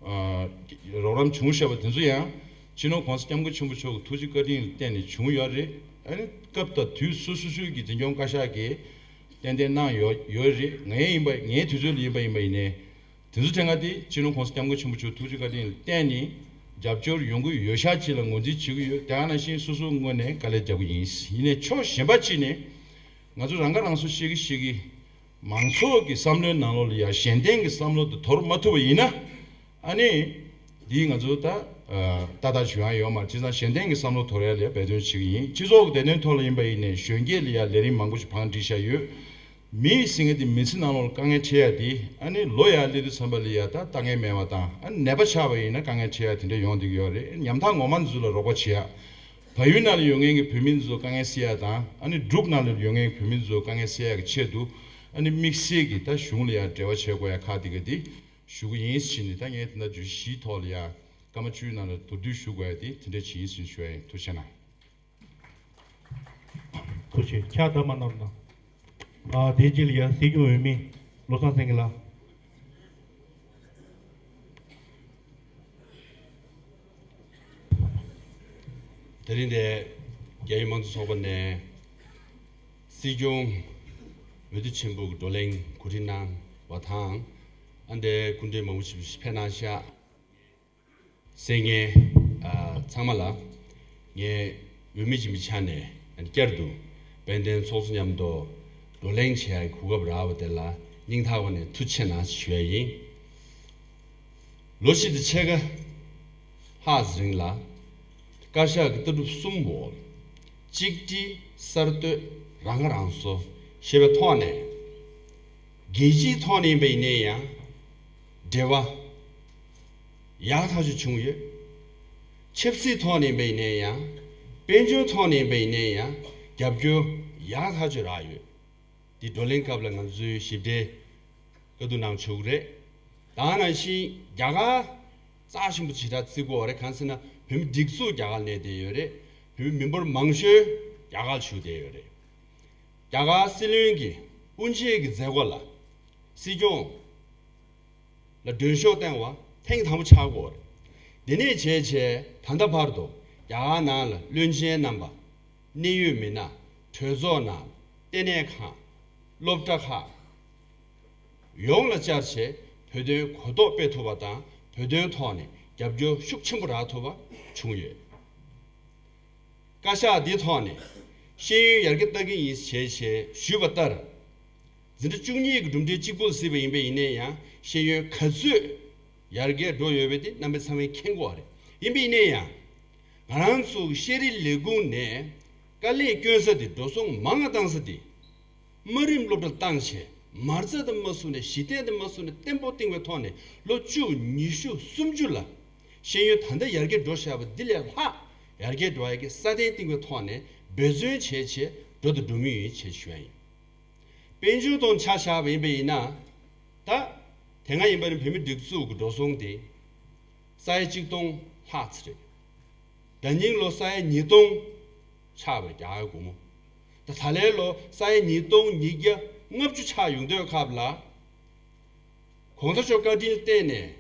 ཨ་རོགས་རམ་བྱུང་བཞག་པ་དེ་ཚོ་ཡང་སྤྱི་ནོར་༸གོང་ས་༸སྐྱབས་མགོན་ཆེན་པོ་མཆོག་གི་ཐུགས་རྗེ་བཀའ་དྲིན་ལ་བརྟེན་ནས་བྱུང་ཡོད་རེད། ཨ་ནི་སྐབས་དང་དུས་སོ་སོ་སོའི་གི་འཛིན་སྐྱོང་བཀའ་ཤག་གིས་ཏན་ཏན་གནང་ཡོད་ཡོད་རེད། ངའི་ཡིན་པ་ངའི་དུས་ཚོད་ལ་ཡིན་པ་ཡིན་པ་ཡིན་ནའི། དེ་ཚོ་དེ་སྔ་དེ་སྤྱི་ནོར་༸གོང་ས་༸སྐྱབས་མགོན་ཆེན་པོ་མཆོག་ཐུགས་རྗེ་བཀའ་དྲིན་ལ་བརྟེན་ནས་རྒྱབ་སྐྱོར་ཡོང་གི་ཡོད་ཤག་ཅིག་ལ་ངོས་འཛིན་བྱེད་ཀྱི་ཡོད། དེ་ག་ནང་བཞིན་སོ་སོའི་ངོས་ནས་དཀའ་ལས་རྒྱག་གི་ཡིན། ཡིན་ནའི་ཕྱོགས་གཞན་པ་གཅིག་ནས་ང་ཚོ་རང་ཁ་རང་གསོ་ཤེས་ཀྱི་ཤེས་ཀྱི་མང་ཚོགས་ཀྱི་བསམ་བློའི་ནང་ལོགས་ལ་ཡ་གཞན་བརྟེན་གྱི་བསམ་བློ་དེ་དོར་མ་ཐུབ་པ་ཡིན་ན། ཨ་ནི་འདིས་ང་ཚོ་ད་ཨ་ཏག་ཏག་བྱུང་ཡ་ཡོད་མ་རེད། བྱས་ཙང་གཞན་བརྟེན་གྱི་བསམ་བློ་དོར་ཡ་ལ་ཡ་འབད་བརྩོན་བྱེད་ཀྱི་ཡིན། སྤྱི་ཚོགས་ཀྱི་བདེ་དོན་ཐོག་ལ་ཡིན་པ་ཡིན་ནའི་གཞོན་སྐྱེས་ལ་ཡ་ལས་རིམ་མང་པོ་ཞིག་བང་སྒྲིག་བཞག་ཡོད། མི་ཟེར་མཁན་དེ་མི་ཚེ་ནང་ལོགས་དཀའ་ངལ་འཕྲད་ཡ་དེ་ཨ་ནི་ལོ་ཡར་སླེབས་དུས་ཙམ་པ་ལ་ཡ་ད་ལྟ་ངན་མེད་པ་དང་ཨ་ནི་ནད་པ་ཆགས་པ་ཡིན་ན་དཀའ་ངལ་འཕྲད་ཡ་དེ་འདྲ་ཡོང་བསྡད་ཀྱི་ཡོད་རེད། ཉམ་ཐག་ངོ་མ་འདི་ཚོ་ལ་རོགས་པ་བྱེད་ཡ། བལ་ཡུལ་ནང་ལ་ཡོད་མཁན་གྱི་བོད་མི་འདི་ཚོ་དཀའ་ངལ་སེལ་ཡ་དང་ཨ་ནི་འབྲུག་ནང་ལ་ཡོད་མཁན་གྱི་བོད་མི་འདི་ཚོ་དཀའ་ངལ་སེལ་ཡ་གི་ཆེད་དུ་ཨ་ནི་དམིགས་བསལ་གྱི་ད་གཞུང་ལ་ཡ་འབྲེལ་བ་བྱེད་དགོས་ཡ་ཁག་དེ་ག་དེ་ཞུ་གི་ཡིན་ཟེར་ནས། ད་ངས་དེ་འདྲ་བརྗོད་གཞིའི་ཐོག་ལ་ཡ་སྐར་མ་བཅུའི་ནང་ལ་མདོར་བསྡུས་ཞུ་དགོས་ཡ་དེ་དེ་འདྲ་ཅིག་ཡིན་ཟེར་ཞུ་ཡ་ཡིན། ཐུགས་རྗེ་གནང་། ཐུགས་རྗེ་ཆེ། ཕྱག་བརྡབ་མ་གནང་དང་། ཨ། དེའི་རྗེས་ལ་ཡ་སྲིད་སྐྱོང་འོས་མི་བློ་བཟང་སེང་གེ་ལགས། དེ་རིང་འདིར་རྒྱ་ཡིག་དམངས་གཙོ་ཚོགས་པ་ནས་སྲིད་སྐྱོང་འོས་བསྡུ་ཆེན་པོ་གི་བགྲོ་གླེང་གོ་སྒྲིག་གནང་བ་དང་། ཨ། འདིར་སྐུ་མགྲོན་མང་པོ་ཞིག་ཕེབས་གནང་ཤག་གསན་མཁན། ཨ། ཚང་མ་ལ་ངས་འོས་མི་ཡིན་པའི་ཆ་ནས་བསྐྱར་དུ་དཔལ་ལྡན་ཚོགས་གཙོ་མཉམ་དུ་བགྲོ་གླེང་བྱེད་ཡག་གི་གོ་སྐབས་རག་པ་དེ་ལ་སྙིང་ཐག་པ་ནས་ཐུགས་རྗེ་ཆེ་གནང་ཞུ་ཡ་ཡིན། ལོ་བཞི་དང་ཕྱེད་ཀ་ལྷག་རིང་ལ་བཀའ་ཤག་གི་ལྟ་གྲུབ་གསུམ་འོག་གཅིག་སྒྲིལ་གསར་གཏོད་རང་ཁ་རང་གསོ་ཞེས་པའི་ཐོག་ནས་རྒྱལ་སྤྱིའི་ཐོག་ནས་ཡིན་པ་ཡིན་ན་ཡང་འབྲེལ་བ་ཡག་ཐག་ཆོད་བྱུང་ཡོད། ཆབ་སྲིད་ཐོག་ནས་ཡིན་པ་ཡིན་ན་ཡང་། དཔལ་འབྱོར་ཐོག་ནས་ཡིན་པ་ཡིན་ན་ཡང་རྒྱབ་སྐྱོར་ཡག་ཐག་ཆོད་རག་ཡོད། འདི་བགྲོ་གླེང་སྐབས་ལ་ང་ཚོའི་ཞིབ་ཕྲའི་ བཀའ་བསྡུར་གནང་ཆོག་གི་རེད། ད་ནང་བཞིན་རྒྱ་གར་རྩ་ཆེན་པོ་ཞེ་དྲག་བརྩི་དགོས་རེད། གང་ཟེར་ན་བོད་མི་སྒྲིག་འཛུགས་རྒྱ་གར་གནས་བསྡད་ཡོད་རེད། བོད་མི་མི་འབོར་མང་ཤོས་རྒྱ་གར་བཞུགས་བསྡད་ཡོད་རེད། རྒྱ་གར་སྲིད་བློན་གྱི་དབུ་འབྱེད་ཀྱི་མཛད་སྒོ་ལ་སྲིད་སྐྱོང་ལ་མགྲོན་ཤོག་བཏང་བ་ཐེངས་དང་པོ་ཆགས་ཀྱི་ཡོད་རེད། དེ་ནས་བྱས་བྱས་ད་ལྟ་བར་དུ་རྒྱ་གར་ནང་ལ་བློན་ཆེན་རྣམ་པ། གནད་ཡོད་མི་སྣ། གྲོས་ཚོགས་ནང་། ལྟེ་གནས་ཁང་། སློབ་གྲྭ་ཁག་ཡོངས་ལ་བཅར་བྱས་བོད་དོན་གོ་རྟོགས་སྤེལ་ཐུབ་པ་དང་། བོད་དོན་ཐོག་ནས་རྒྱབ་སྐྱོར་ཤུགས་ཆེན་པོ་རག་ཐུབ་པ་བྱུང་ཡོད། བཀའ་ཤག་འདིའི་ཐོག་ནས་ཤེས་ཡོན་ཡར་རྒྱས་གཏང་གི་ཡིན་ཞེས་བྱས་ཞུས་པ་ལྟར། འཛིན་གྲྭ་བཅུ་གཉིས་ཀྱི་གྲུབ་འབྲས་གཅིག་པུ་ལ་གཟིགས་པ་ཡིན་པ་ཡིན་ན་ཡང་ཤེས་ཡོན་ག་ཚོད་ཡར་རྒྱས་འགྲོ་ཡོད་པ་དེ་རྣམ་པ་ཚང་མས་མཁྱེན་གྱི་རེད། ཡིན་པ་ཡིན་ན་ཡང་། ང་རང་ཚོ་གི་ཤེས་རིག་ལས་ཁུངས་ནས་དཀའ་ལས་སྐྱོན་ས་དེ། འགྲོ་སོང་མང་ང་བཏང་ས་དེ། དམའ་རིམ་སློབ་གྲྭ་བཏང་བྱས་མ་རྩ་དང་མ་བཟུང་ནས། གཞི་རྟེན་དང་མ་བཟུང་ནས་བརྟན་པོ་བཏིང་བའི་ཐོག་ནས་ལོ་བཅུ། ཉི་ཤུ། སུམ་ཅུ་ལ་ཤེས་ཡོན་ད་ལྟ་ཡར་རྒྱས་འགྲོ་བཞག་པ་འདི་ལས་ལྷག་ཡར་རྒྱས་འགྲོ་ཡ་གི་སྲ་བརྟན་བཏིང་བའི་ཐོག་ནས་འབད་བརྩོན་བྱས་བྱས་འགྲོ་དང་འགྲོ་མུས་ཡིན་ཞེས་ཞུ་ཡ་ཡིན། དཔལ་འབྱོར་ཐོག་ཆ་བཞག་པ་ཡིན་པ་ཡིན་ན། ད་དེ་སྔ་ཡིན་པ་ནི་བོད་མི་སྒྲིག་འཛུགས་ཀྱི་འགྲོ་སོང་དེ་ས་ཡ་གཅིག་སྟོང་ལྷག་ཙམ་རེད། ཟླ་ཉིན་ལོ་ས་ཡ་ཉིས་སྟོང་ཆགས་པ་རེད། རྒྱ་གར་སྒོར་མོ། ད་ད་ལན་ལོ་ས་ཡ་ཉིས་སྟོང་ཉིས་བརྒྱ་ལྔ་བཅུ་ཆགས་ཡོང་དུས་སྐབས་ལ། གོང་ས་མཆོག་བཀའ་དྲིན་བརྟེན་ནས་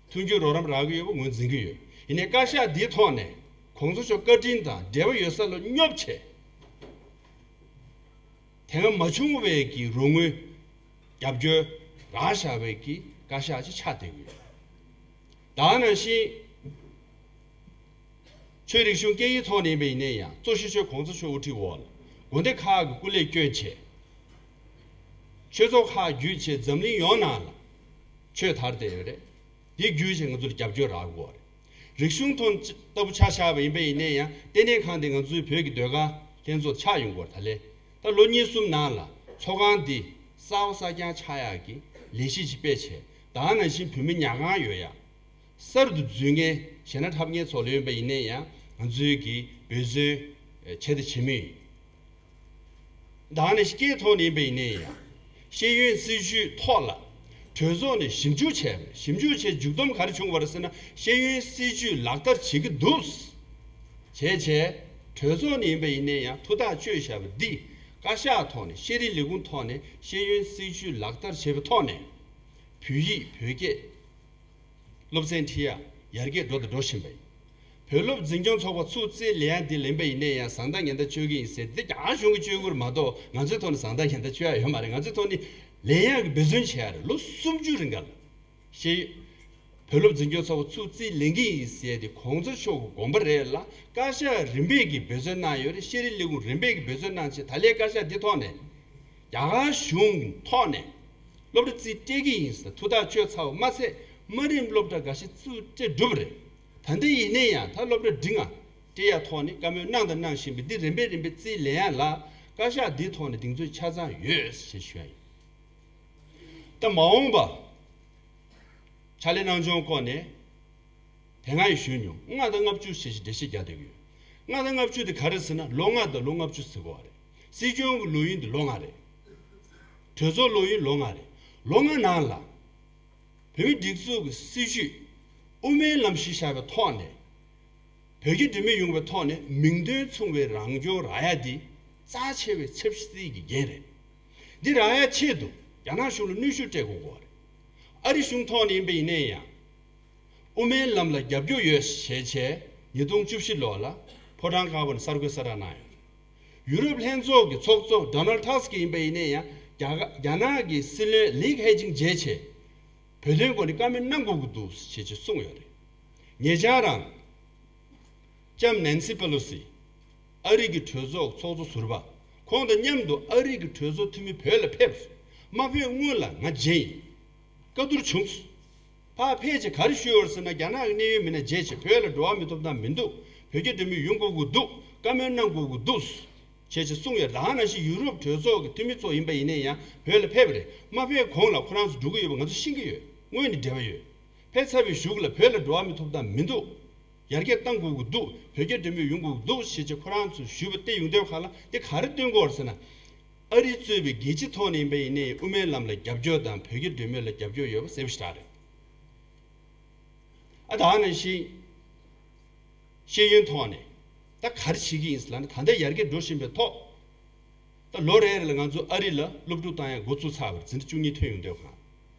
མཐུན་འགྱུར་རོགས་རམ་རག་གི་ཡོད་པ་ངོས་འཛིན་གྱི་ཡོད། ཡིན་ནའི་བཀའ་ཤག་འདིའི་ཐོག་ནས་གོང་ས་མཆོག་བཀའ་དྲིན་དང་འབྲེལ་བ་ཡོད་ས་ལ་སྙོབ་བྱས། དེ་སྔ་མ་བྱུང་བའི་གི་རོགས་དངུལ་རྒྱབ་སྐྱོར་རག་བཞག་པའི་གི་བཀའ་ཤག་ཅིག་ཆགས་བསྡད་ཀྱི་ཡོད། ད་ནང་བཞིན་ཆོས་རིག་གཞུང་སྐད་ཡིག་ཐོག་ནས་ཡིན་པ་ཡིན་ན་ཡང་གཙོ་ཤེས་ཆོས་གོང་ས་མཆོག་དབུ་ཁྲིད་འོག་ལ་དགོན་སྡེ་ཁག་གི་སྐུ་ལས་བསྐྱོན་བྱས། ཆོས་ཚོགས་ཁག་བརྒྱུད་བྱས་འཛམ་གླིང་ཡོངས་ནང་ལ་ཆོས་དར་བསྡད་ཡོད་རེད། དེ་བརྒྱུད་བྱས་ང་ཚོར་རྒྱབ་སྐྱོར་རག་གི་ཡོད་རེད། རིག་གཞུང་ཐོག་ལྟ་བུ་ཆ་བཞག་པ་ཡིན་པ་ཡིན་ན་ཡང་ལྟེ་གནས་ཁང་དེ་ང་ཚོའི་བོད་ཀྱི་ཟློས་གར་ལྷན་ཚོགས་ཆགས་ཡོང་གི་ཡོད་རེད། ད་ལས་ད་ལོ་གཉིས་གསུམ་ནང་ལ་ཚོགས་ཁང་འདི་གསར་པ་གསར་རྐྱང་ཆགས་ཡག་གི་ལས་གཞི་ཅིག་སྤེལ་བྱས། ད་ནང་བཞིན་བོད་མི་ཉག་གང་ཡོད་ཡ། གསར་དུ་འཛུལ་མཁན་གཞས་སྣ་འཁྲབ་མཁན་ཚོ་ལ་ཡིན་པ་ཡིན་ན་ཡང་ང་ཚོའི་གི་འབད་བརྩོན་བྱས་དང་བྱེད་མུས་ཡིན། ད་ནི་སྐད་ཐོག་ནས་ཡིན་པ་ཡིན་ན་ཡང་ཤེས་ཡོན་སྲིད་བྱུས་ཐོག་ལ་གྲོས་ཚོགས་ནས་ཞིབ་འཇུག་བྱས་པ་རེད། ཞིབ་འཇུག་བྱས་མཇུག་བསྡོམས་ག་རེ་བྱུང་བ་རེད་ཟེར་ན། ཤེས་ཡོན་སྲིད་བྱུས་ལག་བསྟར་བྱེད་ཀྱི་འདུག་བྱས་བྱས་གྲོས་ཚོགས་ནས་ཡིན་པ་ཡིན་ན་ཡང་ཐུགས་ཐག་གཅོད་བཞག་པ་འདི་བཀའ་ཤག་ཐོག་ནས་ཤེས་རིག་ལས་ཁུངས་ཐོག་ནས་ཤེས་ཡོན་སྲིད་བྱུས་ལག་བསྟར་བྱས་པའི་ཐོག་ནས་བོད་ཡིག་བོད་སྐད་སློབ་ཚན་ཁྲིད་ཡག་ཡར་རྒྱས་འགྲོ་དང་འགྲོ་བཞིན་པ་ཡིན། བོད་སློབ་འཛིན་སྐྱོང་ཚོགས་པ་ཚུགས་རྩིས་ལེན་ཡག་འདི་ལེན་པ་ཡིན་ན་ཡང་བཟང་ཐག་ཉེས་ཐག་གཅོད་ཀྱི་ཡིན་ཟེར་འདི་རྒྱ་གཞུང་གིས་གཅོད་ཀྱི་རེད་མ་གཏོགས་ང་ཚོའི་ཐོག་ནས་བཟང་ཐག་ཉེས་ཐག་གཅོད་ཡག་ཡོད་མ་རེད། ང་ཚོའི་ཐོག་ནས་ལེན་ཡག་གི་འབད་བརྩོན་བྱས་ཡག་རེད། ལོ་སུམ་ཅུ་རིང་ག་ལ་ཤེས་བོད་སློབ་འཛིན་སྐྱོང་ཚོགས་པ་ཚུགས་རྩིས་ལེན་གྱི་ཡིན་ཟེར་དེ་གོང་ས་མཆོག་གི་དགོངས་པ་རེད་ལ། བཀའ་ཤག་རིམ་པས་ཀྱིས་འབད་བརྩོན་གནང་ཡོད་རེད། ཤེས་རིག་ལས་ཁུངས་རིམ་པས་ཀྱིས་འབད་བརྩོན་གནང་བྱས་ད་ལས་བཀའ་ཤག་འདི་ཐོག་ནས་རྒྱ་གར་གཞུང་གི་ཐོག་ནས་སློབ་གྲྭ་རྩིས་སྤྲད་ཀྱི་ཡིན་ཟེར་ཐུགས་ཐག་གཅོད་ཚར་བ་མ་ཚད་དམའ་རིམ་སློབ་གྲྭ་འགའ་ཤས་ཚུར་སྤྲད་གྲུབ་རེད། ད་ལྟ་ཡིན་ན་ཡང་ད་སློབ་གྲྭ་འབྲིང་ང་སྤྲད་ཡག་ཐོག་ནས་བཀའ་མོལ་གནང་དང་གནང་བཞིན་པ་འདི་རིམ་པས་རིམ་པས་རྩིས་ལེན་ཡག་ལ་བཀའ་ཤག་འདིའི་ཐོག་ནས་གདེང་ཚོད་ཆ་ཚང་ཡོད་ཞེས་ཞུ་ཡག་ཡིན། ད་མ་འོངས་པ་ཕྱག་ལས་གནང་སྦྱོང་སྐོར་ནས་དེ་སྔ་ཡང་ཞུས་མྱོང་། ལྔ་དང་ལྔ་བཅུ་ཞེས་ཞེས་འགྲེལ་བཤད་རྒྱག་བསྡད་ཀྱི་ཡོད། ལྔ་དང་ལྔ་བཅུ་དེ་ག་རེ་ཟེར་ན་ལོ་ལྔ་དང་ལོ་ལྔ་བཅུ་ཟེར་གྱི་ཡོད་རེད། སྲིད་སྐྱོང་གི་ལོ་ཡུན་དེ་ལོ་ལྔ་རེད། གྲོས་ཚོགས་ལོ་ཡུན་ལོ་ལྔ་རེད། ལོ་ལྔ་ནང་ལ་བོད་མིའི་སྒྲིག་འཛུགས་ཀྱི་སྲིད་བྱུས་དབུ་མའི་ལམ་གཞི་བཞག་པའི་ཐོག་ནས་བོད་རྒྱ་འབྲེལ་མོལ་ཡོང་བའི་ཐོག་ནས་མིང་དོན་མཚུངས་པའི་རང་སྐྱོང་རག་ཡ་འདི་རྩ་ཆེ་བའི་ཆབ་སྲིད་ཀྱི་འགན་རེད། འདི་རག་ཡ་ཆེད་དུ་རྒྱ་ནག་གཞུང་ལ་གནོན་ཤུགས་སྤྲད་དགོས་ཀྱི་རེད། ཨ་རི་གཞུང་ཐོག་ནས་ཡིན་པ་ཡིན་ན་ཡང་། དབུ་མའི་ལམ་ལ་རྒྱབ་སྐྱོར་ཡོད་ཞེས་བྱས་ཉིས་སྟོང་བཅུ་བཞི་ལོ་ལ་ཕོ་བྲང་དཀར་པོ་ནས་གསར་འགོད་གསལ་བསྒྲགས་གནང་ཡོད། ཡུ་རོབ་ལྷན་ཚོགས་ཀྱི་ཚོགས་གཙོ་ཌོ་ནལ་ཏྲམ་སི་ཀྱིས་ཡིན་པ་ཡིན་ན་ཡང་རྒྱ་གར་རྒྱ་ནག་གི་སྲིད་བློན་ལི་ཁེ་ཆིང་མཇལ་བྱས་བོད་དོན་སྐོར་ནས་བཀའ་མོལ་གནང་དགོས་ཀྱི་འདུག་ཞེས་བྱས་གསུངས་ཡོད་རེད། ཉེ་ཆར་རང་ལྕམ་ནན་སི་པེ་ལོ་སི་ཨ་རི་གི་གྲོས་ཚོགས་ཚོགས་གཙོ་ཟུར་པ་ཁོང་དང་མཉམ་དུ་ཨ་རི་གི་གྲོས་ཚོགས་འཐུས་མི་བོད་ལ་ཕེབས། མ་ཕེབས་སྔོན་ལ་ང་མཇལ་ཡིན། བཀའ་བསྡུར་བྱུང་། ཕར་ཕེབས་རྗེས་ག་རེ་ཞུས་ཡོད་ཟེར་ན། རྒྱ་ནག་གི་གནད་ཡོད་མི་སྣ་མཇལ་བྱས་བོད་ལ་འགྲོ་བ་མི་ཐོབ་ཐང་མི་འདུག་བོད་རྒྱ་འབྲེལ་མོལ་ཡོང་དགོས་ཀྱི་འདུག་བཀའ་མོལ་གནང་དགོས་ཀྱི་འདུག་བྱས་བྱས་གསུངས་ཡོད། ད་ནང་བཞིན་ཡུ་རོབ་གྲོས་ཚོགས་ཀྱི་འཐུས་མི་ཚོ་ཡིན་པ་ཡིན་ན་ཡང་བོད་ལ་ཕེབས་པ་རེད། མ་ཕེབས་གོང་ལ་ཁོ་རང་ཚོ་འགྲོ་གི་ཡོད་པ་ང་ཚོ་ཤེས་ཀྱི་ཡོད། སྔོན་ནས་འབྲེལ་བ་ཡོད། ཕེབས་ཚར་བའི་གཞུག་ལ་བོད་ལ་འགྲོ་བ་མི་ཐོབ་ཐང་མི་འདུག་ཡར་རྒྱས་གཏང་དགོས་ཀྱི་འདུག་བོད་རྒྱ་འབྲེལ་མོལ་ཡོང་དགོས་ཀྱི་འདུག་ཞེས་བྱས་ཁོ་རང་ཚོས་ཞུས་པ་དེ་ཡོང་དུས་ཁ་ལ་དེ་ག་རེ་སྟོན་གྱི་ཡོད་ཟེར་ན། ཨ་རི་གཙོས་པའི་རྒྱལ་སྤྱིའི་ཐོག་ནས་ཡིན་པ་ཡིན་ནའི་དབུ་མའི་ལམ་ལ་རྒྱབ་སྐྱོར་དང་བོད་རྒྱ་འབྲེལ་མོལ་ལ་རྒྱབ་སྐྱོར་ཡོད་པ་གསལ་པོ་ཞེ་དྲག་རེད། ཨ་ད་ནང་བཞིན་ཤེས་ཡོན་ཐོག་ནས་ད་ག་རེ་བྱེད་ཀྱི་ཡིན་ཟེར་ལབ་ན། ད་ལྟ་ཡར་རྒྱས་འགྲོ་བཞིན་པའི་ཐོག་ད་ལོ་རེ་རེ་ལ་ང་ཚོ་ཨ་རི་ལ་སློབ་ཕྲུག་བཏང་ཡ་འགོ་བཙུགས་ཚར་བ་རེད། འཛིན་གྲྭ་བཅུ་གཉིས་ཐོན་ཡོང་དུས་སྒང་།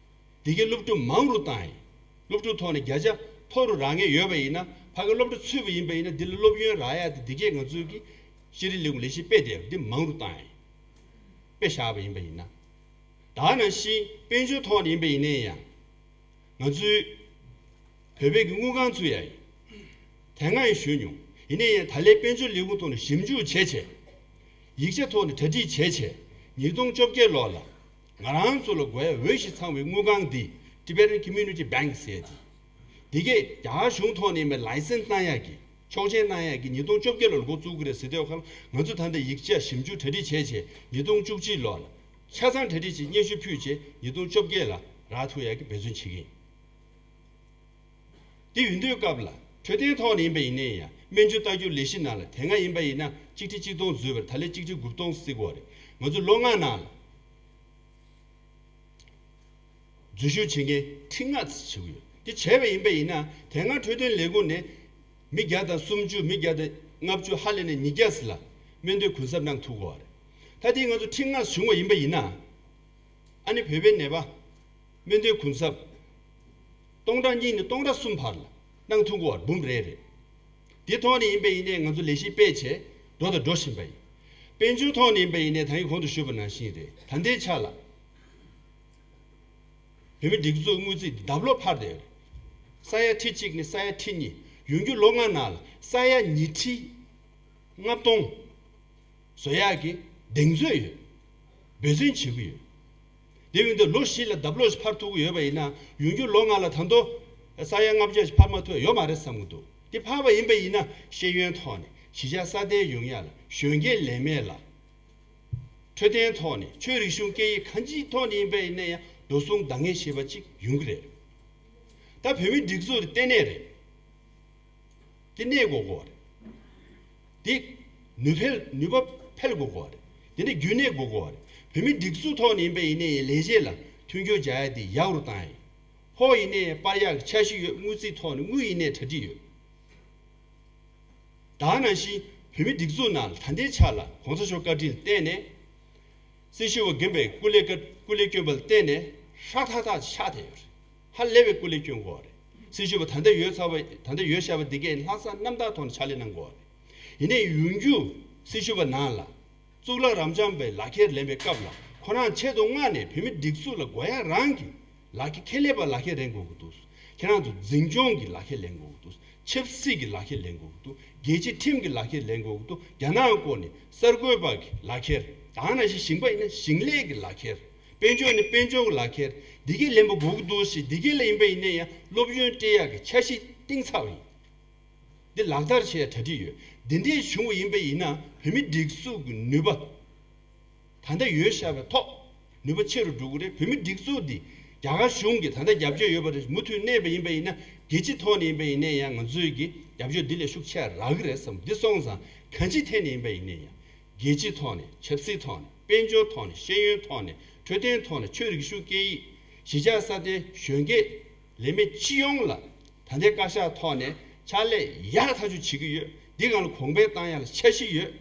དེ་གའི་སློབ་ཕྲུག་མང་རུ་བཏང་ཡིན། སློབ་ཕྲུག་ཐོག་ནས་བརྒྱ་ཆ་མཐོ་རུ་རག་མཁན་ཡོད་པ་ཡིན་ན། ཕ་གི་སློབ་གྲྭ་ཚུད་པ་ཡིན་པ་ཡིན་ན། འདི་ལ་སློབ་ཡོན་རག་ཡ་དེ་འདི་གས་ང་ཚོའི་གི་ཤེས་རིག་ལས་ཁུངས་ལས་གཞི་སྤེལ་བསྡད་ཡོད། འདི་མང་རུ་བཏང་ཡིན། དཔེ་བཞག་པ་ཡིན་པ་ཡིན་ན། ད་ནང་བཞིན་དཔལ་འབྱོར་ཐོག་ནས་ཡིན་པ་ཡིན་ནའི་ཡང་། ང་ཚོའི་བོད་པའི་གི་དངུལ་ཁང་ཚུད་ཡ་ཡིན། དེ་སྔ་ཡང་ཞུས་མྱོང་། ཡིན་ནའི་ཡང་ད་ལན་དཔལ་འབྱོར་ལས་ཁུངས་ཐོག་ནས་ཞིབ་འཇུག་བྱས་བྱས། ཡིག་ཆ་ཐོག་ནས་གྲ་སྒྲིག་བྱས་བྱས། ཉིས་སྟོང་བཅོ་བརྒྱད་ལོ་ལ་ང་རང་ཚོ་ལ་དགོས་ཡ་འོས་ཤིང་འཚམ་པའི་དངུལ་ཁང་འདི་Tibetan Community Bank ཟེར་ཡ་དེ། དེ་གས་རྒྱ་གར་གཞུང་ཐོག་ནས་མའི་ལའི་སེན་སི་གནང་ཡ་གི་ཆོག་མཆན་གནང་ཡ་གི་ཉིས་སྟོང་བཅོ་བརྒྱད་ལོ་ལ་འགོ་བཙུགས་ཀྱི་རེད་ཟེར་དུས་སྒང་ང་ཚོ་ད་ལྟ་ཡིག་ཆ་ཞིབ་འཇུག་གྲ་སྒྲིག་བྱས་བྱས་ཉིས་སྟོང་བཅུ་གཅིག་ལོ་ལ་ཆ་ཚང་གྲ་སྒྲིག་བྱས་སྙན་ཞུ་ཕུལ་བྱས་ཉིས་སྟོང་བཅོ་བརྒྱད་ལ་རག་ཐུབ་ཡ་གི་འབད་བརྩོན་བྱེད་ཀྱི་ཡིན། དེ་ཡིན་དུས་སྐབས་ལ་འཕྲོད་བསྟེན་ཐོག་ནས་ཡིན་པ་ཡིན་ནའི་ཡང་སྨན་བཅོས་ལྟ་སྐྱོང་ལས་གཞི་ནང་ལ་དེ་སྔ་ཡིན་པ་ཡིན་ན་གཅིག་ཁྲི་གཅིག་སྟོང་བཟོས་པ་རེད། ད་ལན་གཅིག་ཁྲི་དགུ་སྟོང་བརྩི་གི་ཡོད་རེད། ང་ཚོ་ལོ་ལྔ་ནང་ལ་འཛུལ་ཞུགས་བྱེད་མཁན་ཁྲི་ལྔ་ཙམ་བྱེད་ཀྱི་ཡོད། དེ་བྱས་པ་ཡིན་པ་ཡིན་ན་དེ་སྔ་འཕྲོད་བསྟེན་ལས་ཁུངས་ནས་མི་བརྒྱ་དང་སུམ་ཅུ། མི་བརྒྱ་དང་ལྔ་བཅུ། ཧ་ལས་ནས་ཉིས་བརྒྱ་ཙམ་ལ་སྨན་དོན་གུན་གསབ་གནང་ཐུབ་ཀྱི་ཡོད་རེད། ད་དེ་ང་ཚོ་ཁྲི་ལྔ་བྱུང་བ་ཡིན་པ་ཡིན་ན། ཨ་ནི་བོད་པའི་ནད་པ་སྨན་དོན་གུན་གསབ་སྟོང་ཕྲག་གཉིས་ནས་སྟོང་ཕྲག་གསུམ་བར་ལ་གནང་ཐུབ་ཀྱི་ཡོད་རེད། འབུམ་རེ་རེ། དེ་ཐོག་ནས་ཡིན་པ་ཡིན་ནའི་ང་ཚོ་ལས་གཞི་སྤེལ་བྱས་འགྲོ་དང་འགྲོ་བཞིན་པ་ཡིན། དཔལ་འབྱོར་ཐོག་ནས་ཡིན་པ་ཡིན་ནའི་ད་གིན་གོང་དུ་ཞུས་པ་ནང་བཞིན་རེད། ད་ལྟའི་ཆ་ལ་བོད་མིའི་སྒྲིག་འཛུགས་དངུལ་རྩིས་འདི་ལྡབ་ལོག་འཕར་བསྡད་ཡོད་རེད། ས་ཡ་ཁྲི་གཅིག་ནས་ས་ཡ་ཁྲི་གཉིས། ཡོང་རྒྱུ་ལོ་ལྔ་ནང་ལ་ས་ཡ་ཉིས་ཁྲི་ལྔ་སྟོང་བཟོ་ཡག་གི་གདེང་ཚོད་ཡོད། འབད་བརྩོན་བྱེད་ཀྱི་ཡོད། དེ་ཡིན་དུས་ལོ་བཞི་ལ་ལྡབ་ལོག་ཞིག་འཕར་ཐུབ་ཀྱི་ཡོད་པ་ཡིན་ན། ཡོང་རྒྱུ་ལོ་ལྔ་ལ་ད་དུང་ས་ཡ་ལྔ་བརྒྱ་ཞིག་འཕར་མ་ཐུབ་ཡ་ཡོད་མ་རེད་བསམ་གྱི་འདུག་དེ་འཕར་བ་ཡིན་པ་ཡིན་ན་ཤེས་ཡོན་ཐོག་ནས་གཞིས་ཆགས་སྲ་བརྟན་ཡོང་ཡ་ལ། གཞོན་སྐྱེས་ལས་མེད་ལ། འཕྲོད་བསྟེན་ཐོག་ནས། ཆོས་རིག་གཞུང་སྐད་ཡིག་གང་ཅིའི་ཐོག་ནས་ཡིན་པ་ཡིན་ན་ཡང་འགྲོ་སོང་འདང་ངེས་ཤེས་པ་ཅིག་ཡོང་གི་རེད། ད་བོད་མིའི་སྒྲིག་འཛུགས་དེ་ལྟེ་གནས་རེད། དེ་གནས་དགོས་ཀྱི་ཡོད་རེད། དེ་ནུས་འཕེལ་ནུས་པ་འཕེལ་དགོས་ཀྱི་ཡོད་རེད། དེ་ནས་རྒྱུན་གནས་དགོས་ཀྱི་ཡོད་རེད། བོད་མིའི་སྒྲིག་འཛུགས་ཐོག་ནས་ཡིན་པ་ཡིན་ནའི་ལས་བྱེད་ལ་མཐུན་འགྱུར་རྒྱག་ཡ་དེ་ཡག་རུ་བཏང་ཡ་ཡིན། ཧོ་ཡིན་ནའི་སྤར་ཡག་གི་འཆར་གཞི་ཡོད། དངུལ་རྩིས་ཐོག་ནས་དངུལ་ཡིན་ནའི་གྲ་སྒྲིག་ཡོད། ད་ནང་བཞིན་བོད་མིའི་སྒྲིག་འཛུགས་ནང་ལ་ད་ལྟའི་ཆ་ལ་གོང་ས་མཆོག་བཀའ་དྲིན་ལ་བརྟེན་ནས། སྲི་ཞུ་བ་རྒན་པའི་སྐུ་ལས་བཀའ་སྐུ་ལས་བསྐྱོན་པ་ལ་བརྟེན་ནས་ཧྲག་ཐག་ཐག་ཆགས་བསྡད་ཡོད་རེད། ཧ་ལས་པའི་སྐུ་ལས་བསྐྱོན་དགོས་པ་རེད། སྲི་ཞུ་བ་ད་ལྟ་ཡོད་ཚར་བ། ད་ལྟ་ཡོད་བཞག་པ་འདི་གས་ལྷག་བསམ་རྣམ་དག་ཐོག་ནས་ཕྱག་ལས་གནང་དགོས་པ་རེད། ཡིན་ནའི་ཡོང་རྒྱུ་སྲི་ཞུ་བ་ནང་ལ་གཙུག་ལག་རབ་འབྱམས་པའི་ལག་ཁྱེར་ལེན་པའི་སྐབས་ལ་ཁོ་རང་ཆེད་དུ་མངགས་ནས་བོད་མི་སྒྲིག་འཛུགས་ལ་དགོས་ཡ་རང་གི་ལག་ཁྱེར། ཁེ་ལས་པ་ལག་ཁྱེར་ལེན་དགོས་ཀྱི་འདུག་ཁྱེད་རང་ཚོ་འཛིན་སྐྱོང་གི་ལག་ཁྱེར་ལེན་དགོས་ཀྱི་འདུག་ཆབ་སྲིད་ཀྱི་ལག་ཁྱེར་ལེན་དགོས་ཀྱི་འདུག་རྒྱལ་སྤྱིའི་ཁྲིམས་ཀྱི་ལག་ཁྱེར་ལེན་དགོས་ཀྱི་འདུག་རྒྱ་ནག་སྐོར་ནས་གསར་འགོད་པ་གི་ལག་ཁྱེར། ད་ནང་བཞིན་ཞིང་པ་ཡིན་ན་ཞིང་ལས་ཀྱི་ལག་ཁྱེར། དཔལ་འབྱོར་ནི་དཔལ་འབྱོར་གྱི་ལག་ཁྱེར། འདི་གས་ལེན་པ་དགོས་ཀྱི་འདུག་ཞེས། འདི་གས་ལ་ཡིན་པ་ཡིན་ན་ཡང་སློབ་ཡོན་སྤྲད་ཡག་གི་འཆར་གཞི་བཏིང་ཚར་བ་ཡིན། འདི་ལག་བསྟར་བྱེད་ཡ་གྲ་སྒྲིག་ཡོད། འདི་འདྲས་བྱུང་བ་ཡིན་པ་ཡིན་ན་བོད་མི་སྒྲིག་འཛུགས་ཀྱི་ནུས་པ་ད་ལྟ་ཡོད་བཞག་པའི་ཐོག་ནུས་པ་ཆེ་རུ་འགྲོ་གི་རེད། བོད་མི་སྒྲིག་འཛུགས་འདི་རྒྱ་གར་གཞུང་གིས་ད་ལྟ་རྒྱབ་སྐྱོར་ཡོད་པ་རེད། མུ་མཐུད་གནས་པ་ཡིན་པ་ཡིན་ན་རྒྱལ་སྤྱི་ཐོག་ནས་ཡིན་པ་ཡིན་ན་ཡང་ང་ཚོས་ཀྱི་རྒྱབ་སྐྱོར་འདི་ལས་ཤུགས་ཆེ་རག་གི་རེད་བསམ། འདི་སོང་ཙང་གང་ཅིའི་ཐད་ནས་ཡིན་པ་ཡིན་ན་ཡང་རྒྱལ་སྤྱིའི་ཐོག་ནས། ཆབ་སྲིད་ཐོག་ནས། དཔལ་འབྱོར་ཐོག་ནས། ཤེས་ཡོན་ཐོག་ནས། འཕྲོད་བསྟེན་ཐོག་ནས། ཆོས་རིག་གཞུང་སྐད་ཡིག་གཞིས་ཆགས་སྲ་བརྟན། གཞོན་སྐྱེས་ལས་མེད་སྤྱི་ཡོངས་ལ་ད་ལྟའི་བཀའ་ཤག་ཐོག་ནས་ཕྱག་ལས་ཡག་ཐག་ཆོད་བྱེད་ཀྱི་ཡོད། འདི་སྒང་ལ་གོང་འཕེལ་བཏང་ཡ་ལ་འཆར་གཞི་ཡོད།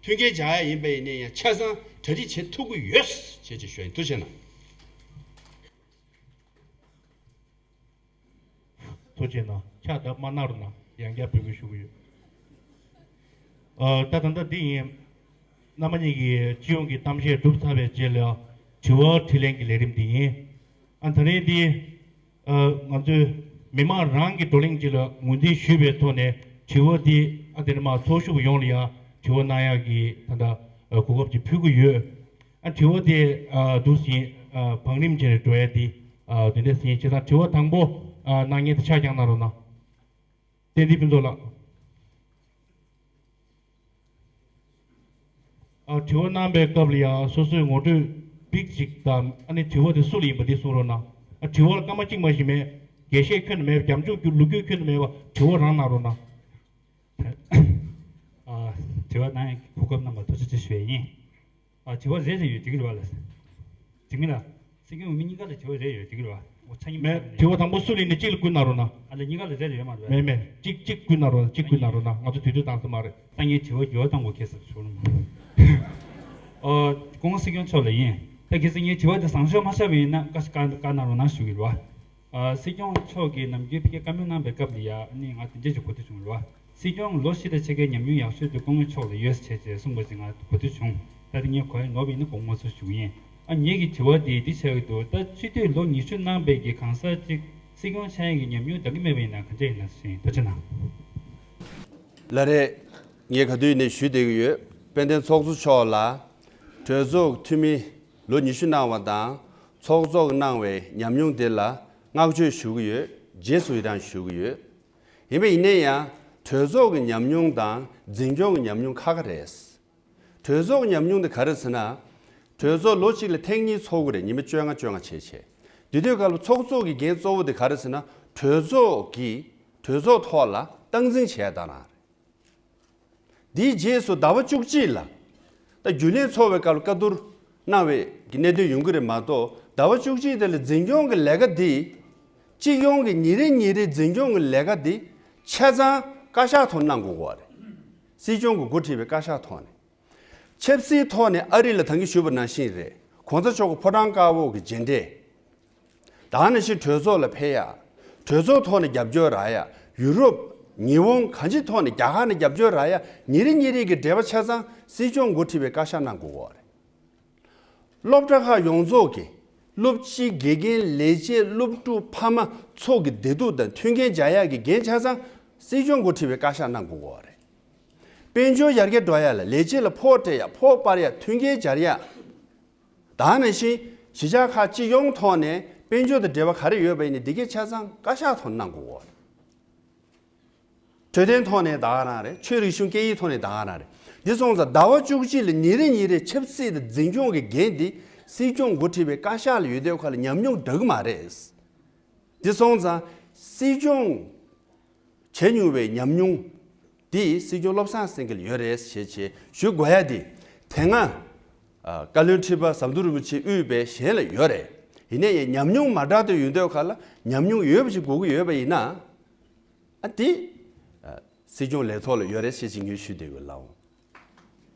མཐུན་རྐྱེན་སྦྱར་ཡ་ཡིན་པ་ཡིན་ན་ཡང་ཆ་ཚང་གྲ་སྒྲིག་བྱེད་ཐུབ་ཀྱི་ཡོད་ཅེས་ཅིག་ཞུ་ཡིན། ཐུགས་རྗེ་གནང་། ཐུགས་རྗེ་གནང་། ཕྱག་བརྡབ་མ་གནང་རོགས་གནང་། ཡང་བསྐྱར་འབོད་སྐུལ་ཞུ་གི་ཡོད། ཨ། ད་ད་ལྟ་འདི་ཡིན། རྣམ་པ་གཉིས་ཀྱིས་སྤྱི་ཡོངས་ཀྱི་གཏམ་བཤད་གྲུབ་ཚར་བའི་རྗེས་ལ་དྲི་བ་དྲིས་ལན་གྱི་ལས་རིམ་འདི་ཡིན། ཨ། ད་རེས་འདི། ཨ། ང་ཚོས་མི་མང་རང་གི་བགྲོ་གླེང་ཅིག་ལ་ངོས་འཛིན་ཞུས་པའི་ཐོག་ནས་དྲི་བ་འདི། ཨ། དེ་ནས་མར་ཚོགས་ཞུགས་ཡོངས་ལ་ཡང་དྲི་བ་གནང་ཡག་གི་ད་ལྟ། ཨ། གོ་སྐབས་ཅིག་ཕུལ་གྱི་ཡོད། ཨ། དྲི་བ་དེ། ཨ། འདུག་སེ་ཡིན། ཨ། བང་རིམ་བྱས་ནས་འགྲོ་ཡ་དེ། ཨ། དེ་འདྲ་སེ་ཡིན། བྱས་ཙང་དྲི་བ་དང་པོ། ཨ། གནང་མཁན་དེ་ཕྱག་བརྐྱངས་གནང་རོགས་གནང་། བསྟན་འཛིན་ཕུན་ཚོགས་ལགས། ཨ། དྲི་བ་གནང་པའི་སྐབས་ལ་ཡང་སོ་སོའི་ངོ་སྤྲོད་པིག་ཅིག་དང་། ཨ་ནི་དྲི་བ་དེ་སུ་ལ་ཡིན་པ་དེ་གསུང་རོགས་གནང་། ཨ། དྲི་བ་ལ་སྐར་མ་གཅིག་མ་ཞིག་མེད། འགྲེལ་བཤད་ཁྱོན་ནས་མེད། རྒྱབ་ལྗོངས་ཀྱི་ལོ་རྒྱུས་ཁྱོན་ནས་མེད་པ། དྲི་བ་རང་གནང་རོགས་གནང་། ཨ། དྲི་བ་གནང་ཡག་གོ་སྐབས་གནང་བར་ཐུགས་རྗེ་ཆེ་ཞུ་ཡ་ཡིན། ཨ། དྲི་བ་རེ་རེ་ཡོད་འགྲིག་གི་རེད་བ་ལགས། འགྲིག་མིན་ལ། སྲིད་སྐྱོང་འོས་མི་གཉིས་ཀ་ལ་དྲི་བ་རེ་ཡོད་འགྲིག་གི་རེད་བ། འོ་ཆ་གཉིས་མ་མེད། ཆགས་པ་དྲི་བ་དང་པོ་སུ་ལེན་ནས་གཅིག་ལ་བསྐུར་གནང་རོགས་གནང་། ཨ་ལས་གཉིས་ཀ་ལ་རེ་རེ་ཡོད་མ་རེད་བ། མེད་མེད། གཅིག་གཅིག་བསྐུར་གནང་རོགས་གནང་། གཅིག་བསྐུར་གནང་རོགས་གནང་། ང་ཚོ་དུས་ཚོད་བཏང་ས་མ་རེད། ད་ངས་དྲི་བ་འགྱུར་བ་གཏོང་དགོས་ཁེལ་ས་ཞུ་རུང་། ཨོ། སྐུ་ངོ་སྲིད་སྐྱོང་མཆོག་ལ་ཡིན། ད་གལ་སྲིད་ངའི་དྲི་བ་དེ་བཟང་ཕྱོགས་མ་ཤར་བ་ཡིན་ན་བཀའ་བཀའ་བཀའ་གནང་རོགས་གནང་ཞུ་གི་རེད་བ། ཨ། སྲིད་སྐྱོང་མཆོག་གིས་ནམ་རྒྱུན་ཕ་གིར་བཀའ་མོལ་གནང་པའི་སྐབས་ལ་ཡ་ཨ་ནི་ང་དེ་འདྲས་ཅིག་གོ་ཐོས་བྱུང་རེད་བ། སྲིད་སྐྱོང་ལོ་བཞི་དང་ཕྱེད་ཀའི་ཉམས་མྱོང་ཡག་ཤོས་དེ་སྐུ་ངོ་མཆོག་ལ་ཡོད་ཟེར་བྱས་གསུངས་པ་ཅིག་ང་གོ་ཐོས་བྱུང་། ད་དེ་ངས་གོ་ཡ་ནོར་བ་ཡིན་ན་དགོངས་པ་མ་ཚོམ་ཞུ་གི་ཡིན། ཨ། ངེད་ཀྱི་དྲི་བ་དེ་འདི་ཆགས་ཀྱི་འདུག་ད་སྤྱི་འཐུས་ལོ་ཉི་ཤུ་གནང་པའི་གི་གང་ཟག་ཅིག་སྲིད་སྐྱོང་ཆགས་ཡག་གི་ཉམས་མྱོང་འདང་གི་མེད་པ་ཡིན་ན་ག་འདྲས་ཡིན་ན་ཞེས་ཐུགས་རྗེ་གནང་། ལགས་རེད། ངས་ག་དུས་ནས་ཞུས་བསྡད་ཀྱི་ཡོད། དཔལ་ལྡན་ཚོགས་གཙོ་མཆོག་ལ་གྲོས་ཚོགས་འཐུས་མི་ལོ་ཉི་ཤུ་གནང་བ་དང་། ཚོགས་གཙོ་གནང་བའི་ཉམས་མྱོང་དེ་ལ་བསྔགས་བརྗོད་ཞུ་གི་ཡོད། རྗེས་སུ་ཡི་རང་ཞུ་གི་ཡོད། ཡིན་པ་ཡིན་ན་ཡང་གྲོས་ཚོགས་ཀྱི་ཉམས་མྱོང་དང་འཛིན་སྐྱོང་གི་ཉམས་མྱོང་ཁ་ཁ་རེད། གྲོས་ཚོགས་ཀྱི་ཉམས་མྱོང་དེ་ག་རེ་ཟེར་ན། གྲོས་ཚོགས་ལོ་གཅིག་ལ་ཐེངས་གཉིས་ཚོགས་ཀྱི་རེད། ཉི་མ་བཅོ་ལྔ་བཅོ་ལྔ་བྱས་བྱས། དེ་དུས་སྐབས་ལ་ཚོགས་གཙོ་གི་འགན་གཙོ་བོ་དེ་ག་རེ་ཟེར་ན། གྲོས་ཚོགས་ཀྱི་གྲོས་ཚོགས་ཐོག་ལ་སྟངས་འཛིན་བྱས་ཡག་དང་རང་རེད། དེའི་རྗེས་སུ་ཟླ་བ་བཅུ་གཅིག་ལ། ད་རྒྱུན་ལས་ཚོགས་པའི་སྐབས་ལ་བཀའ་བསྡུར་གནང་བའི་གི་གནད་དོན་ཡོང་གི་རེད་མ་གཏོགས། ཟླ་བ་བཅུ་གཅིག་དེ་ལ་འཛིན་སྐྱོང་གི་ལས་ཀ་འདི། སྤྱི་ཡོངས་ཀྱི་ཉིན་རེ་ཉིན་རེའི་འཛིན་སྐྱོང་གི་ལས་ཀ་འདི་ཆ་ཚང་བཀའ་ཤག་ཐོག་གནང་དགོས་ཀྱི་རེད། སྲིད་སྐྱོང་གིས་འགོ་ཁྲིད་པའི་བཀའ་ཤག་ཐོག་ནས། ཆབ་སྲིད་ཐོག་ནས་ཨ་རི་ལ་ད་གིན་ཞུས་པ་ནང་བཞིན་རེད། གོང་ས་མཆོག་གི་ཕོ་བྲང་དཀར་པོ་གི་མཇལ་འཕྲད། ད་ནང་བཞིན་གྲོས་ཚོགས་ལ་ཕེབས་ཡ། གྲོས་ཚོགས་ཐོག་ནས་རྒྱབ་སྐྱོར་རག་ཡ། ཡུ་རོབ། ཉི་ཧོང་གང་ཅིའི་ཐོག་ནས་རྒྱ་གར་ནས་རྒྱབ་སྐྱོར་རག་ཡ། ཉིན་རེ་ཉིན་རེ་གི་འབྲེལ་བ་ཆ་ཚང་སྲིད་སྐྱོང་འགོ་ཁྲིད་པའི་བཀའ་ཤག་གནང་དགོས་ཀྱི་རེད། སློབ་གྲྭ་ཁག་ཡོངས་རྫོགས་ཀྱི་སློབ་སྤྱི། དགེ་རྒན། ལས་བྱེད། སློབ་ཕྲུག་ཕ་མ་ཚོ་གི་བདེ་སྡུག་དང་མཐུན་རྐྱེན་སྦྱར་ཡག་གི་འགན་ཆ་ཚང་སྲིད་སྐྱོང་འགོ་ཁྲིད་པའི་བཀའ་ཤག་གནང་དགོས་ཀྱི་རེད། དཔལ་འབྱོར་ཡར་རྒྱས་འགྲོ་ཡ་ལ། ལས་བྱེད་ལ་ཕོགས་སྤྲད་ཡ། ཕོགས་སྤར་ཡ། མཐུན་རྐྱེན་སྦྱར་ཡ། ད་ནང་བཞིན་གཞིས་ཆགས་ཁག་སྤྱི་ཡོངས་ཐོག་ནས་དཔལ་འབྱོར་དང་འབྲེལ་བ་ག་རེ་ཡོད་པ་ཡིན་ནའི་འདི་གའི་ཆ་ཚང་བཀའ་ཤག་ཐོག་གནང་དགོས་ཀྱི་རེད། འཕྲོད་བསྟེན་ཐོག་ནས་ད་ག་རང་རེད། ཆོས་རིག་གཞུང་སྐད་ཡིག་ཐོག་ནས་ད་ག་རང་རེད། འདི་སོང་ཙང་ཟླ་བ་བཅུ་གཅིག་ལ་ཉིན་རེ་ཉིན་རེ་ཆབ་སྲིད་དང་འཛིན་སྐྱོང་གི་འགན་འདི་སྲིད་སྐྱོང་འགོ་ཁྲིད་པའི་བཀའ་ཤག་ལ་ཡོད་དུས་ཁ་ལ་ཉམས་མྱོང་འདྲ་གི་མ་རེད། འདི་སོང་ཙང་སྲིད་སྐྱོང་བྱས་མྱོང་བའི་ཉམས་མྱོང་འདི་སྲིད་སྐྱོང་བློ་བཟང་སེང་གེ་ལ་ཡོད་རེད་ཞེས་བྱས་ཞུ་དགོས་ཡ་འདི། དེ་སྔ་ཨ། བཀའ་བློན་ཁྲི་པ་ཟམ་གདོང་རིན་པོ་ཆེ་དབུས་པའི་གཞན་ལ་ཡོད་རེད། ཡིན་ནའི་ཉམས་མྱོང་མ་འདྲ་དེ་ཡོད་དུས་ཁ་ལ་ཉམས་མྱོང་ཡོད་པ་ཞིག་དགོས་ཀྱི་ཡོད་པ་ཡིན་ན། ཨ། དེ། ཨ། སྲིད་སྐྱོང་ལས་ཐོག་ལ་ཡོད་རེད་ཞེས་ཅིག་ངས་ཞུ་འདོད་ཡོད་ལགས།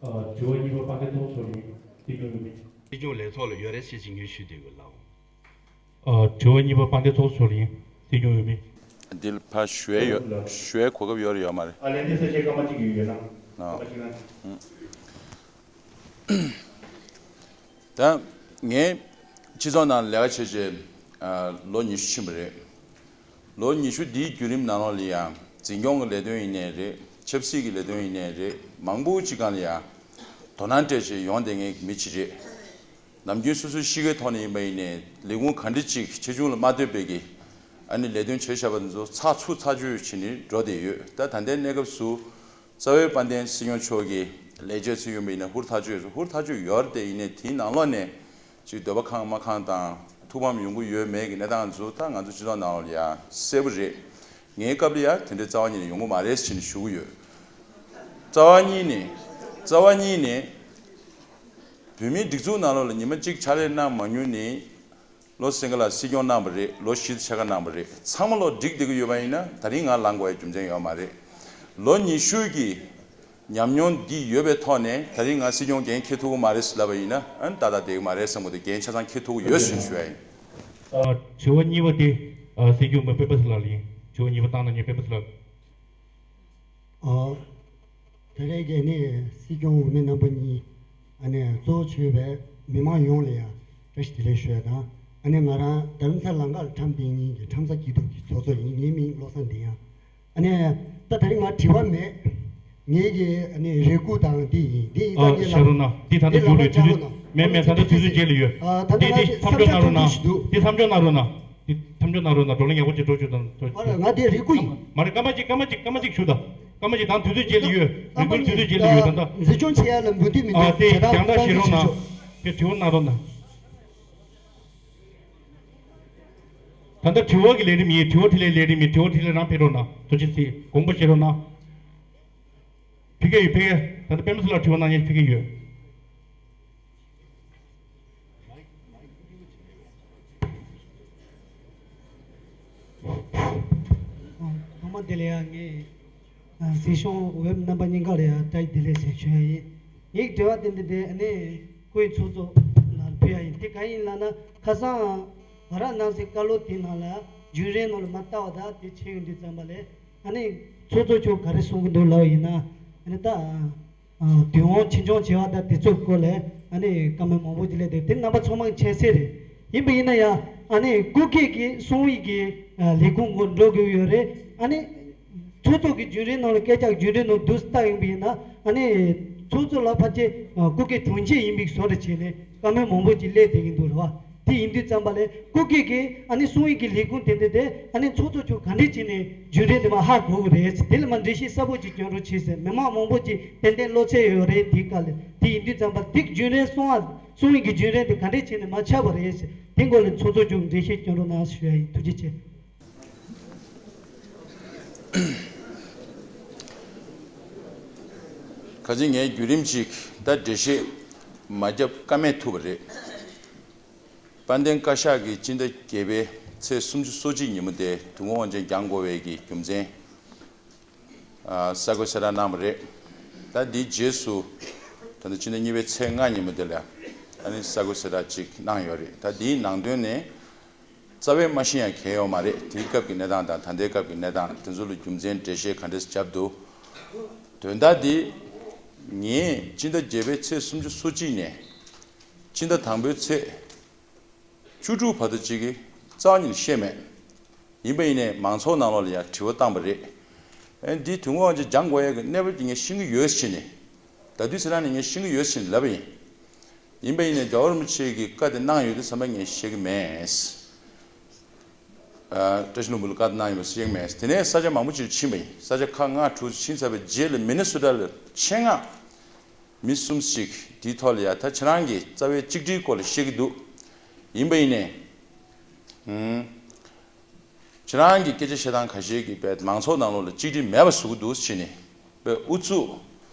ཨ། དྲི་བ་གཉིས་པ་དཔལ་ལྡན་ཚོགས་གཙོ་མཆོག་ལ་ཡིན། སྲིད་སྐྱོང་ཡོད་མེད། སྲིད་སྐྱོང་ལས་ཐོག་ལ་ཡོད་རེད་ཞེས་ཅིག་ངས་ཞུ་འདོད་ཡོད་ལགས། ཨ། དྲི་བ་གཉིས་པ་དཔལ་ལྡན་ཚོགས་གཙོ་མཆོག་ལ་ཡིན། སྲིད་སྐྱོང་ཡོད་མེད། འདི་ལ་ཕར་ཞུ་ཡས་ཡོད། ཞུ་ཡས་གོ་སྐབས་ཡོད་རེད་ཡོད་མ་རེད། ཨ། ལན་འདེབས་ས་ཆའི་སྐར་མ་གཅིག་ཡོད་ན། ཨ། སྐར་མ་གཅིག་ན། ད་ངས་སྤྱི་ཚོགས་ནང་ལས་ཀ་བྱས་བྱས་ལོ་ཉི་ཤུ་ཕྱིན་པ་རེད། ལོ་ཉི་ཤུ་འདིའི་བརྒྱུད་རིམ་ནང་ལོགས་ལ་ཡང་འཛིན་སྐྱོང་གི་ལས་དོན་ཡིན་ནའི་རེད། ཆབ་སྲིད་ཀྱི་ལས་དོན་ཡིན་ནའི་རེད། མང་པོ་ཅིག་སྒང་ལ་ཡང་དོ་སྣང་སྤྲད་བྱས་ཡོང་བསྡད་མཁན་གྱི་མི་ཅིག་རེད། ནམ་རྒྱུན་སོ་སོའི་གཤིས་ཀའི་ཐོག་ནས་ཡིན་པ་ཡིན་ནའི་ལས་ཁུངས་ག་འདྲ་ཅིག་ཆེ་ཆུང་ལ་མ་ལྟོས་པའི་གི་ཨ་ནི་ལས་དོན་བྱས་བཞག་པ་འདི་ཚོ་ཚགས་ཚུད་ཚགས་ཚུད་བྱས་ནས་འགྲོ་བསྡད་ཡོད། ད་ད་ལྟའི་གནས་སྐབས་སུ། རྩ་བའི་དཔལ་ལྡན་སྲིད་སྐྱོང་མཆོག་གིས་ལས་བྱེད་ཚུད་ཡོང་བ་ཡིན་ན་ཧུར་ཐག་ཆོད་ཡོད། ཧུར་ཐག་ཆོད་ཡོད་རེད་དེ། ཡིན་ནའི་དེའི་ནང་ལོགས་ནས་ཅིག་འདོད་པ་ཁེངས་མ་ཁེངས་དང་ཐུགས་ཕམ་ཡོང་གི་ཡོད་མེད་ཀྱི་གནས་སྟངས་ཚོ་ད་ང་ཚོ་སྤྱི་ཚོགས་ནང་ལ་ཡང་གསལ་པོ་རེད། ངའི་སྐབས་ལ་ཡང་དེ་འདྲའི་རྩ་བ་ཉིད་ནས་ཡོང་གི་མ་རེད་ཅེས་ནས་ཞུ་གི་ཡོད། རྩ་བ་ཉིད་ནས། རྩ་བ་ཉིད་ནས་བོད་མིའི་སྒྲིག་འཛུགས་ནང་ལོགས་ལ་ཉི་མ་གཅིག་ཕྱག་ལས་གནང་མ་མྱོང་ནི། བློ་སེང་གེ་ལགས་སྲིད་སྐྱོང་གནང་བ་རེད། ལོ་བཞི་དང་ཕྱེད་ཀ་གནང་བ་རེད། ཚང་མ་ལོ་འགྲིག་བསྡད་ཀྱི་ཡོད་པ་ཡིན་ན་ད་རིང་ང་ལངས་དགོས་ཡ་རྒྱུ་མཚན་ཡོད་མ་རེད། ལོ་ཉི་ཤུ་གི་ཉམས་མྱོང་འདི་ཡོད་པའི་ཐོག་ནས་ད་རིང་ང་སྲིད་སྐྱོང་འགན་འཁྱེར་ཐུབ་ཀྱི་མ་རེད་ཟེར་ལབ་པ་ཡིན་ན་ཨ་ནི་ཏག་ཏག་བསྡད་ཀྱི་མ་རེད་བསམ་གྱི་འདུག་འགན་ཆ་ཚང་འཁྱེར་ཐུབ་ཀྱི་ཡོད་ཟེར་ཞུ་ཡ་ཡིན། ཨ། དྲི་བ་གཉིས་པ་དེ། ཨ། སྲིད་སྐྱོང་མ་སྤེན་པ་ཚེ་ལགས་ལ་ཡིན། དྲི་བ་གཉིས་པ་བཏང་གནང་མཁན་སྤེན་པ་ཚེ་ལགས། ཨོ། ད་རེས་ཀྱི་ནི་སྲིད་སྐྱོང་འོས་མི་རྣམ་པ་གཉིས། ཨ་ནི་གཙོ་བོ་བྱས་པའི་མི་མང་ཡོངས་ལ་ཡང་བཀྲ་ཤིས་བདེ་ལེགས་ཞུ་ཡ་དང་། ཨ་ནི་ང་རང་རྡ་རམ་ས་ལ་ལམ་ཁར་ཁྲོམ་སྡེ་གཉིས་ཀྱི་ཁྲོམ་ས་སྐྱིད་སྡུག་གི་ཚོགས་གཙོ་ཡིན། ངའི་མིང་བློ་བཟང་བདེ་ཡངས། ཨ་ནི་ད་ད་རེས་ང་དྲི་བ་མེད། ངེད་ཀྱི་ཨ་ནི་རེ་སྐུལ་དང་འདི་ཡིན། འདི་ཡིན་ཙང་ཨ། ངས་ཤ་རོ་ན་འདི་ད་ལྟ་འདི་ལམ་མཇུག་ཁ་རེད། དུས་ཚོད་ཆགས་ཀྱི་མེད་མེད། ད་ལྟ་དུས་ཚོད་རྗེས་ལ་ཡོད། ཨ། ད་ལྟ་འདི་ང་འདི་འདི་མཚམས་འཇོག་གནང་རོགས་གནང་། འདི་མཚམས་འཇོག་གནང་རོགས་གནང་། འདི་མཚམས་འཇོག་གནང་རོགས་གནང་། བགྲོ་གླེང་ཡག་པོ་ཅིག་འགྲོ་བཅུག་དང་། ཨ། ང་དེ་རེ་སྐུལ་ཡིན། མ་རེད། སྐར་མ་གཅིག་སྐར་མ་གཅིག་སྐར་མ་གཅིག་ཞུ་དང་། སྐར་མ་གཅིག། ད་དུས་ཚོད་རྗེས་ལ་ཡོད། རེ་སྐུལ་དུས་ཚོད་རྗེས་ལ་ཡོད། ད་ལྟ་འཛིན་སྐྱོང་བྱེད་ཡ་ལ་མུ་མཐུད་མི་འདུག་ཨ། དེ་རྒྱང་ཐག་བཞེས་རོགས་གནང་། དེ་དྲི་བ་གནང་རོགས་གནང་། ད་ལྟ་དྲི་བ་གི་ལས་རིམ་ཡིན། དྲི་བ་དྲིས་ལན་ལས་རིམ་ཡིན། དྲི་བ་དྲིས་ལན་རང་ཕེབས་རོགས་གནང་། ཐུགས་རྗེ་ཆེ། དགོངས་པ་བཞེས་རོགས་གནང་། ཕ་གི་ཡོད། ཕ་གི། ད་ལྟ་སྤེན་པ་ཚེ་ལགས་དྲི་བ་གནང་མཁན་ཕ་གི་ཡོད། དེ་ལ་ཡང་ངས་གཟིགས་སྐྱོང་འོས་མི་རྣམ་པ་གཉིས་ཀ་ལ་ཡང་བཀྲ་ཤིས་བདེ་ལེགས་ཟེར་ཞུ་ཡ་ཡིན། ངའི་དྲི་བ་དེ་འདི་དེ་ཨ་ནི་སྐུའི་ཚོགས་གཙོ་ལ་ཕུལ་ཡ་ཡིན། དེ་གང་ཡིན་ལབ་ན་ཁ་སང་བར་ནང་སའི་བཀའ་སློབ་དེའི་ནང་ལ་རྒྱུན་རིང་ནང་ལ་མ་ལྟ་བ་དང་དེ་བྱས་ཡོང་དུས་ཙམ་པ་ལས་ཨ་ནི་ཚོགས་གཙོ་མཆོག་ག་རེ་གསུང་གི་འདུག་ལབ་པ་ཡིན་ན་ཨ་ནི་ད། དུས་དབང་ཆེ་ཆུང་བྱེད་པ་དང་དེ་ཚོའི་སྐོར་ལ་ཨ་ནི་བཀའ་མོལ་མང་པོ་ཅིག་སླེབས་འདུག་དེ་རྣམ་པ་ཚང་མ་མཁྱེན་གསལ་རེད། ཡིན་པ་ཡིན་ན་ཡང་ཨ་ནི་སྐུ་སྒེར་གྱི་གསུང་ཡིག་གི་ལས་ཁུངས་སྒོ་འགྲོ་དགོས་ཡོད་རེད། ཨ་ནི་ཚོགས་གཙོ་གི་རྒྱུན་རིང་ནང་ལ་སྐད་ཆ་རྒྱུན་རིང་ནང་བསྡུས་བཏང་ཡོང་པ་ཡིན་ན་ཨ་ནི་ཚོགས་གཙོ་ལ་ཕལ་ཆེར་སྐུ་སྒེར་དྲུང་ཆེ་ཡིན་པའི་བཟོ་འདྲ་བྱས་ནས་བཀའ་མོལ་མང་པོ་ཅིག་སླེབས་བསྡད་ཀྱི་འདུག་རེད་བ། དེ་ཡིན་དུས་ཙམ་པ་ལས་སྐུ་སྒེར་གྱི་ཨ་ནི་གསུང་ཡིག་གི་ལས་ཁུངས་དེ་འདྲ་དེ་ཨ་ནི་ཚོགས་གཙོ་མཆོག་ག་འདྲས་བྱས་ནས་རྒྱུན་རིང་དེ་མར་ཧ་གོ་གི་རེད། དེ་ལ་མར་འགྲེལ་བཤད་གསལ་པོ་ཅིག་སྐྱོན་རོགས་བྱེད་ཟེར། མི་མང་མང་པོ་ཅིག་ཏན་ཏན་བློ་འཚབ་ཡོད་རེད། དེའི་སྐབས་ལ་དེ་ཡིན་དུས་ཙམ་པ་དེ་རྒྱུན་རིང་གསུང་བ་གསུང་ཡིག་གི་རྒྱུན་རིང་དེ་ག་འདྲས་བྱས་ནས་མར་ཆག་པ་རེད་ཟེར། དེ་སྐོར་ལ་ཚོགས་གཙོ་མཆོག་འགྲེལ་བཤད་སྐྱོན་རོགས་གནང་ཞུ་ཡ་ཡིན། ཐུགས་རྗེ་ཆེ། ཁ་ཅིག་ངས་བརྒྱུད་རིམ་ཅིག་ད་འགྲེལ་བཤད་མ་བརྒྱབ་ཀ་མེད་ཐུབ་པ་རེད། དཔལ་ལྡན་བཀའ་ཤག་གིས་སྤྱི་ཟླ་བརྒྱད་པའི་ཚེས་སུམ་ཅུ་སོ་གཅིག་ཉིན་མོ་དེ་དུས་འཁོར་དབང་ཆེན་བསྐྱང་དགོས་པའི་གི་རྒྱུ་མཚན་ཨ་གསལ་བཀོད་གསལ་བསྒྲགས་གནང་བ་རེད། ད་འདིའི་རྗེས་སུ་ད་ལྟ་སྤྱི་ཟླ་གཉིས་པའི་ཚེས་ལྔ་ཉིན་མོ་དེ་ལ་ཨ་ནི་གསལ་བཀོད་གསལ་བསྒྲགས་ཅིག་གནང་ཡོད་རེད། ད་འདིའི་ནང་དོན་ནི་རྩ་བའི་མ་ཤེས་ཡ་གང་ཡང་ཡོད་མ་རེད། དེའི་སྐབས་ཀྱི་གནས་སྟངས་དང་ད་ལྟའི་སྐབས་ཀྱི་གནས་སྟངས་དེ་ཚོ་ལ་རྒྱུ་མཚན་འགྲེལ་བཤད་ག་འདྲས་བརྒྱབ་འདུག་དོན་དག་འདི་ངས་སྤྱི་ཟླ་བརྒྱད་པའི་ཚེས་སུམ་ཅུ་སོ་གཅིག་ནས་སྤྱི་ཟླ་དང་པོའི་ཚེས་བཅུ་དྲུག་བར་དུ་གཅིག་གི་རྩ་བ་ཉིད་ནས་ཤེས་མེད། ཡིན་པ་ཡིན་ནའི་མང་ཚོགས་ནང་ལོགས་ལ་ཡང་དྲི་བ་བཏང་བ་རེད། ཨེ་འདི་དུས་འཁོར་དབང་ཆེན་སྦྱང་དགོས་ཡ་གི་གནས་བབ་དེ་ངས་ཤེས་ཀྱི་ཡོད་ཟེར་ནས། ད་དུས་ཚོད་ནང་ནས་ངས་ཤེས་ཀྱི་ཡོད་ཟེར་ནས་ལབ་པ་ཡིན། ཡིན་པ་ཡིན་ནའི་རྒྱལ་བ་རིན་པོ་ཆེ་གིས་བཀའ་དེ་གནང་ཡོད་དུས་ཙམ་པ་ངས་ཤེས་ཀྱི་མེད། ཨ་བཀྲ་ཤིས་ལྷུན་པོ་ལ་བཀའ་གནང་ཡོད་པ་ཤེས་ཀྱི་མེད། དེ་ནས་ས་ཆ་མང་པོ་ཅིག་ཕྱིན་པ་ཡིན། ས་ཆ་ཁག་ལྔ་དྲུག་ཕྱིན་ཚར་བའི་རྗེས་ལ་མི་ནི་སོ་ཊ་ལ་ཆེད་མངགས་མི་གསུམ་ཞིག་དེའི་ཐོག་ལ་ཡ་ད་ཁྱེད་རང་གིས་རྩ་བའི་གཅིག་སྒྲིལ་སྐོར་ལ་བཤད་ཀྱི་འདུག་ཡིན་པ་ཡིན་ནའི། ཨུམ། ཁྱེད་རང་གི་སྐད་ཆ་བཤད་སྟངས་ཁ་ཤས་ཀྱིས་པས་མང་ཚོགས་ནང་ལོགས་ལ་གཅིག་སྒྲིལ་མེད་པ་བཟོ་གི་འདུག་ཟེར་ནས་པས་ཨུ་ཚུགས་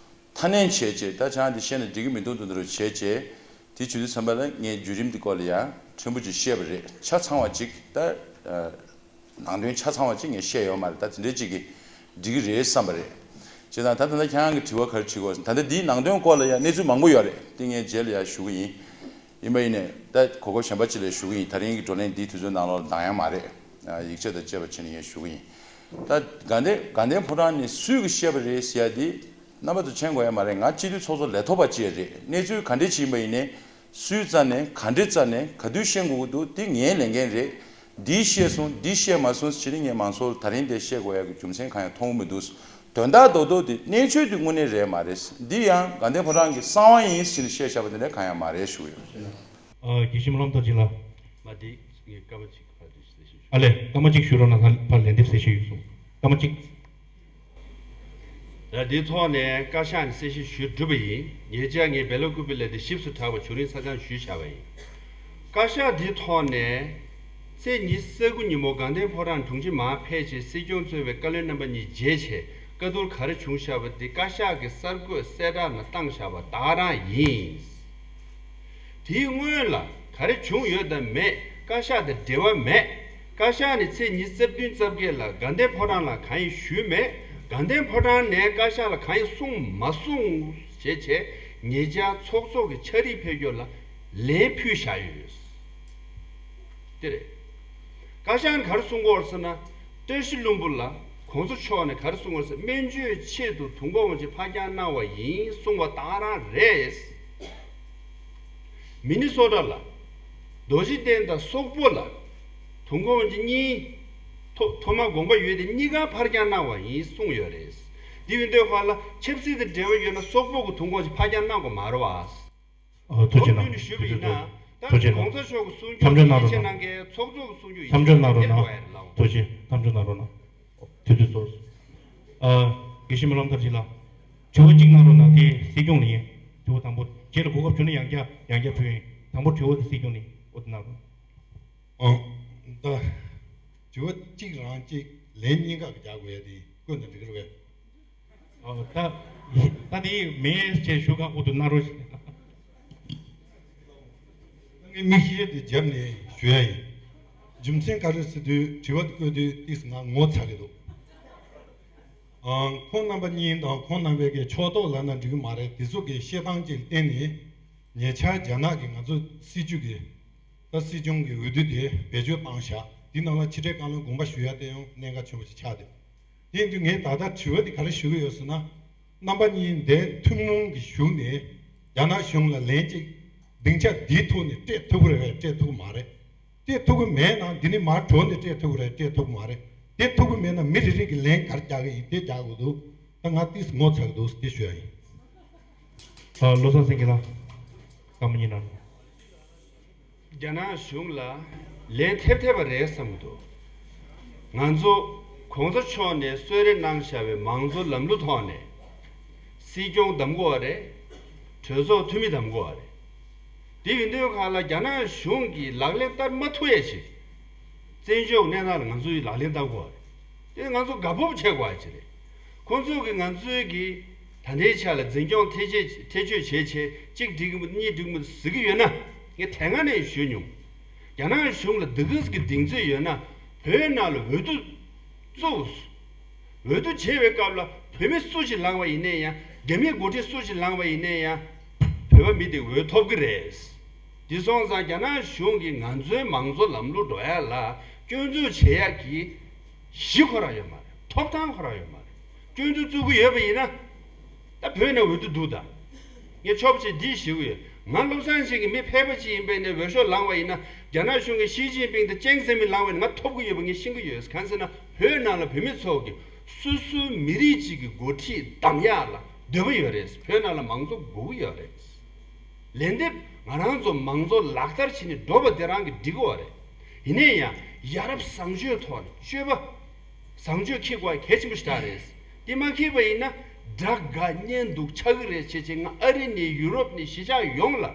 མཐའ་ནན་བྱས་རྗེས་ད་ཁྱེད་རང་འདི་བཤད་ན་འགྲིག་གི་མི་འདུག་འདུག་འདུག་བྱས་རྗེས་དེ་བྱེད་དུས་ཙམ་པ་ལ་ངས་བརྒྱུད་རིམ་འདི་སྐོར་ལ་ཡང་ཕྲན་བུ་ཅིག་བཤད་པ་རེད། ཆ་ཚང་བ་ཅིག་ད་ནང་དོན་ཆ་ཚང་བ་ཅིག་ངས་བཤད་ཡོད་མ་རེད། ད་དེ་འདྲའི་ཅིག་གིས་འགྲིག་གི་རེད་བསམ་པ་རེད། བྱས་ཙང་ད་ད་ལྟ་ཁྱེད་རང་གིས་དྲི་བ་ག་རེ་དྲིས་དགོས་ཟེར་ན་ད་ལྟ་འདིའི་ནང་དོན་སྐོར་ལ་ཡང་གནས་ཚུལ་མང་པོ་ཡོད་རེད། དེ་ངས་རྗེས་ལ་ཡང་ཞུ་གི་ཡིན། ཡིན་པ་ཡིན་ནས་ད་གོ་སྐབས་གཞན་པ་ཅིག་ལ་ཞུ་གི་ཡིན། ད་རིང་གི་བགྲོ་གླེང་འདིའི་དུས་ཚོད་ནང་ལོགས་ལ་འདང་ཡང་མ་རེད། ཡིག་ཆ་དང་བཅས་པ་བྱས་ནས་ངས་ཞུ་གི་ཡིན། ད་དགའ་ལྡན་དགའ་ལྡན་ཕོ་བྲང་ནས་སུས་གི་བཤད་པ་རེད་ཟེར་ཡ་འདི་རྣམ་པ་ཚོ་མཁྱེན་དགོས་ཡ་མ་རེད། ང་སྤྱི་འཐུས་ཚོགས་གཙོ་ལས་ཐོག་པ་ཅིག་རེད། གནས་ཚུལ་ག་འདྲས་ཅིག་ཡིན་པ་ཡིན་ནས་སུའི་རྩ་ནས་ག་འདྲས་རྩ་ནས་ག་དུས་བཤད་དགོས་ཀྱི་འདུག་དེ་ངའི་ལས་འགན་རེད། འདིས་བཤད་སོང་འདིས་བཤད་མ་སོང་ཟེར་ནས་ངས་མང་ཚོགས་ལ་ད་རིང་འདིར་བཤད་དགོས་ཡ་གི་རྒྱུ་མཚན་གང་ཡང་མཐོང་གི་མི་འདུག་དོན་དག་རྡོག་རྡོག་དེ་གནས་ཚུལ་དེ་དངོས་གནས་རེད་མ་རེད། འདི་ཡང་དགའ་ལྡན་ཕོ་བྲང་གི་གསང་བ་ཡིན་ཟེར་ནས་བཤད་བཞག་པ་དེ་འདྲ་གང་ཡང་མ་རེད་ཞུ་གི་ཡོད། ཨ་དགེ་བཤེས་སྨོན་ལམ་རྡོ་རྗེ་ལགས། མ་དེ་ངས་སྐར་མ་གཅིག་ཕར་དེ་གསལ་བཤད་ཞུ། ཨ་ལས་སྐར་མ་གཅིག་ཞུ་རོགས་གནང་། ཕར་ལན་འདེབས་གསལ་བཤད་ཡོད་སོང་། སྐར་མ་གཅིག་ད་དེའི་ཐོག་ནས་བཀའ་ཤག་ནས་གསལ་བཤད་ཞུས་གྲུབ་པ་ཡིན། ཉེ་ཆར་ངས་སྦེལ་ཀོབ་ལ་དེ་ཞིབ་ཏུ་གྲགས་པ་བྱུང་རིང་ས་ཆར་ཞུས་བཞག་པ་ཡིན། བཀའ་ཤག་འདིའི་ཐོག་ནས་ཚེས་ཉི་ཤུ་རྩ་དགུ་ཉིན་མོ་དགའ་ལྡན་ཕོ་བྲང་དྲུང་ཆེ་མར་ཕེབས་རྗེས་སྲིད་སྐྱོང་གཙོས་པའི་བཀའ་བློན་རྣམ་པ་གཉིས་མཇལ་ཆེད་བཀའ་བསྡུར་ག་རེ་བྱུང་བཞག་པ་འདི་བཀའ་ཤག་གིས་གསར་འགོད་གསལ་བསྒྲགས་ནང་བཏང་བཞག་པ་ད་ག་རང་ཡིན། དེའི་སྔོན་ལ་ག་རེ་བྱུང་ཡོད་དམ་མེད་བཀའ་ཤག་དང་འབྲེལ་བ་མེད། བཀའ་ཤག་ནས་ཚེས་ཉི་ཤུ་རྩ་བདུན་རྩ་བརྒྱད་ལ་དགའ་ལྡན་ཕོ་བྲང་ལ་གང་ཡང་ཞུས་མེད། དགའ་ལྡན་ཕོ་བྲང་ནས་བཀའ་ཤག་ལ་གང་ཡང་གསུངས་མ་གསུངས་བྱས་བྱས་ཉེ་ཆར་ཚོགས་གཙོ་གི་ཕྱག་བྲིས་ཕེབས་རྒྱུ་ལ་ལན་ཕུལ་བཞག་ཡོད། དེ་རེད། བཀའ་ཤག་ནས་ག་རེ་གསུང་གི་ཡོད་ཟེར་ན། བཀྲ་ཤིས་ལྷུན་པོ་ལ་༸གོང་ས་མཆོག་ནས་ག་རེ་གསུང་གི་ཡོད་ཟེར། སྨན་བཅོས་ཆེད་དུ་དུས་འཁོར་དབང་ཆེན་ཕར་འགྱངས་གནང་བ་ཡིན་གསུང་བ་ད་ག་རང་རེད། མི་ནི་སོ་ཊ་ལ་རྡོ་རྗེ་གདན་དང་སོག་པོ་ལ་དུས་འཁོར་དབང་ཆེན་གཉིས་ཐོ་ཐོག་མར་དགོངས་པ་ཡོད་དེ་གཉིས་ཀ་ཕར་འགྱངས་གནང་བ་ཡིན་གསུངས་ཡོད་རེད། འདི་ཡིན་དུས་ཁ་ལ་ཆབ་སྲིད་དང་འབྲེལ་བ་ཡོད་ན་སོག་པོ་གི་དུས་འཁོར་དབང་ཆེན་ཕར་འགྱངས་གནང་དགོས་མ་རེད་བ། ཨ་ཐུགས་རྗེ་གནང་། མདོར་བསྡུས་ནས་ཞུས་པ་ཡིན་ན། ད་ཐུགས་རྗེ་གནང་།༸གོང་ས་མཆོག་གི་གསུང་མཐའ་མཇུག་ཆོག་གནང་རོགས་གནང་། ཡིད་ཆེས་གནང་མཁན་ཚོགས་གཙོ་གི་གསུང་ཆོག་ཡིད་ཆེས་མཐའ་མཇུག་གནང་རོགས་གནང་། ཐུགས་རྗེ་མཐའ་མཇུག་གནང་རོགས་གནང་། དུས་ཚོད་རྫོགས་སོང་། ཨ་དགེ་བཤེས་སྨོན་ལམ་རྡོ་རྗེ་ལགས། དྲི་བ་གཅིག་གནང་རོགས་གནང་། དེ་སྲིད་སྐྱོང་ལ་ཡིན། དྲི་བ་དང་པོ། རྗེས་ལ་གོ་སྐབས་བྱུང་ན་ཡང་བསྐྱར་ཡང་བསྐྱར་ཕུལ་ཡིན། དང་པོ་དྲི་བ་དེ་སྲིད་སྐྱོང་ལ་ཡིན། འོ་དེ་གནང་རོགས། ཨང་། ད་དྲི་བ་གཅིག་རང་གཅིག་ལན་གཉིས་ཀ་རྒྱག་དགོས་ཡ་དེ་བཀོད་ན་འགྲིག་གི་རེད་པས། ཨོ། ད་ད་དེ་མེད་ཅེས་ཞུ་ཁག་པོ་འདུག་ན་རོ། ངས་མིག་ཤེལ་དེ་བརྒྱབ་ནས་ཞུ་ཡ་ཡིན། རྒྱུ་མཚན་ག་རེ་ཟེར་དུས་དྲི་བ་དེ་བཀོད་དུས་ཏིས་ང་ངོ་ཚ་གི་འདུག་ཨང་། ཁོང་རྣམ་པ་གཉིས་དང་ཁོང་རྣམ་པའི་གི་ཕྱོགས་གཏོགས་ལབ་ན་འགྲིག་གི་མ་རེད། དེ་ཚོ་གི་བཤད་སྟངས་ཅིག་ལ་བརྟེན་ནས་ཉེ་ཆར་རྒྱ་ནག་གིས་ང་ཚོ་སྲིད་བྱུས་ཀྱི་ད་སྲིད་སྐྱོང་གི་འོས་བསྡུ་དེ་བེད་སྤྱོད་བཏང་བཞག་དེ་ནང་ལ་ཕྱི་དྲིལ་བཀའ་བློན་དགོངས་པ་ཞུ་ཡ་དེ་ཡང་གནད་འགག་ཆེན་པོ་ཅིག་ཆགས་འདུག་དེ་ཡིན་དུས་ངས་ད་ལྟ་དྲི་བ་དེ་ག་རེ་ཞུ་གི་ཡོད་ཟེར་ན། རྣམ་པ་གཉིས་འདིར་ཐུན་མོང་གི་བཞུགས་ནས་རྒྱ་ནག་གཞུང་ལ་ལན་གཅིག་སྡིངས་ཆ་འདིའི་ཐོག་ནས་སྤྲད་ཐུབ་ཀྱི་རེད་པས། སྤྲད་ཐུབ་ཀྱི་མ་རེད། སྤྲད་ཐུབ་ཀྱི་མེད་ན་འདི་ནས་མར་འགྲོ་ནས་སྤྲད་ཐུབ་ཀྱི་རེད། སྤྲད་ཐུབ་ཀྱི་མ་རེད། སྤྲད་ཐུབ་ཀྱི་མེད་ན་མི་རེ་རེ་གིས་ལན་ག་རེ་རྒྱག་གི་ཡིན་དེ་རྒྱག་དགོས་འདུག་ད་ང་ཏིས་ངོ་ཚ་གི་འདུག་དེ་ཞུ་ཡ་ཡིན། ཨ། བློ་བཟང་སེང་གེ་ལགས། སྐར་མ་གཉིས་གནང་། རྒྱ་ནག་གཞུང་ལ་ལན་ཐེབས་ཐེབས་པ་རེད་བསམ་གྱི་འདུག་ང་ཚོ་གོང་ས་མཆོག་ནས་གསོལ་རས་གནང་བཞག་པའི་མང་གཙོ་ལམ་ལུགས་ཐོག་ནས་སྲིད་སྐྱོང་བདམས་དགོས་པ་རེད། གྲོས་ཚོགས་འཐུས་མི་བདམས་དགོས་པ་རེད། དེ་ཡིན་དུས་གང་ལ་རྒྱ་ནག་གཞུང་གིས་ལག་ལེན་བསྟར་མ་ཐུབ་ཡ་ཞིག་བཙན་བྱོལ་གནས་སྟངས་ལ་ང་ཚོས་ལག་ལེན་བསྟར་དགོས་པ་རེད། དེ་ང་ཚོ་དགའ་སྤོབས་བྱེད་དགོས་པ་ཅིག་རེད། ཁོང་ཚོ་གིས་ང་ཚོའི་གི་ད་ལྟའི་ཆ་ལ་འཛིན་སྐྱོང་ཐེ་བྱེད་ཐེ་བྱུས་བྱས་བྱས་གཅིག་འགྲིག་གི་མི་གཉིས་འགྲིག་གི་མི་ཟེར་གི་ཡོད་ན། ངས་དེ་སྔ་ནས་ཞུས་མྱོང་། རྒྱ་ནག་གཞུང་ལ་འདི་ག་གི་གདེང་ཚོད་ཡོད་ན་བོད་ནང་ལ་འོས་བསྡུ་བཙུགས། འོས་བསྡུ་བྱེད་པའི་སྐབས་ལ་བོད་མི་སུ་ཞིག་ལངས་པ་ཡིན་ནའི་ཡང་། རྒྱ་མིའི་འགོ་ཁྲིད་སུ་ཞིག་ལངས་པ་ཡིན་ནའི་ཡང་། བོད་པ་མི་དེ་འོས་ཐོབ་ཀྱི་རེད། དེ་སོང་ཙང་རྒྱ་ནག་གཞུང་གིས་ང་ཚོའི་མང་གཙོ་ལམ་ལུགས་འགྲོ་ཡ་ལ་སྐྱོན་འཛུགས་བྱེད་ཡ་གི་གཞི་ཁོ་རང་ཡོད་མ་རེད། ཐོབ་ཐང་ཁོ་རང་ཡོད་མ་རེད། སྐྱོན་འཛུགས་བཙུགས་ཀྱི་ཡོད་པ་ཡིན་ན། ད་བོད་ནང་འོས་བསྡུ་འདུག་ད། ངས་ཆོབ་ཅིག་འདི་ཞུ་གི་ཡོད། ང་བློ་བཟང་སེང་གེ་མི་ཕལ་པ་ཅིག་ཡིན་པའི་ནས་འོས་ཤོག་ལངས་པ་ཡིན་ན། རྒྱ་ནག་གཞུང་གིས་ཞི་ཅིན་ཕིང་དང་ཅང་ཙེ་མིན་ལངས་པ་ཡིན་ན་ང་ཐོབ་ཀྱི་ཡོད་པ་ངས་ཤེས་ཀྱི་ཡོད། གང་ཟེར་ན་བོད་ནང་ལ་བོད་མི་ཚོ་གིས་སོ་སོའི་མི་རིགས་གཅིག་གི་འགོ་ཁྲིད་བདམས་ཡག་ལ་འདོད་པ་ཡོད་རེད། བོད་ནང་ལ་མང་གཙོ་དགོས་ཀྱི་ཡོད་རེད། ལན་འདེབས་ང་རང་ཚོ་མང་གཙོ་ལག་བསྟར་བྱས་ནས་འགྲོ་བ་དེ་རང་གི་འགྲིག་གི་ཡོད་རེད། ཡིན་ནའི་ཡང་ཡ་རབས་བཟང་སྤྱོད་ཐོག་ནས་སྤྱོད་པ། བཟང་སྤྱོད་འཁྱེར་དགོས་གལ་ཆེན་པོ་ཞིག་རེད། དེ་མ་འཁྱེར་བ་ཡིན་ན་དགྲ་དགའ་གཉེན་སྡུག་ཆགས་ཀྱི་རེད་བྱས་བྱས། ང་ཨ་རི་ནས་ཡུ་རོབ་ནས་གཞིས་ཆགས་ཡོངས་ལ་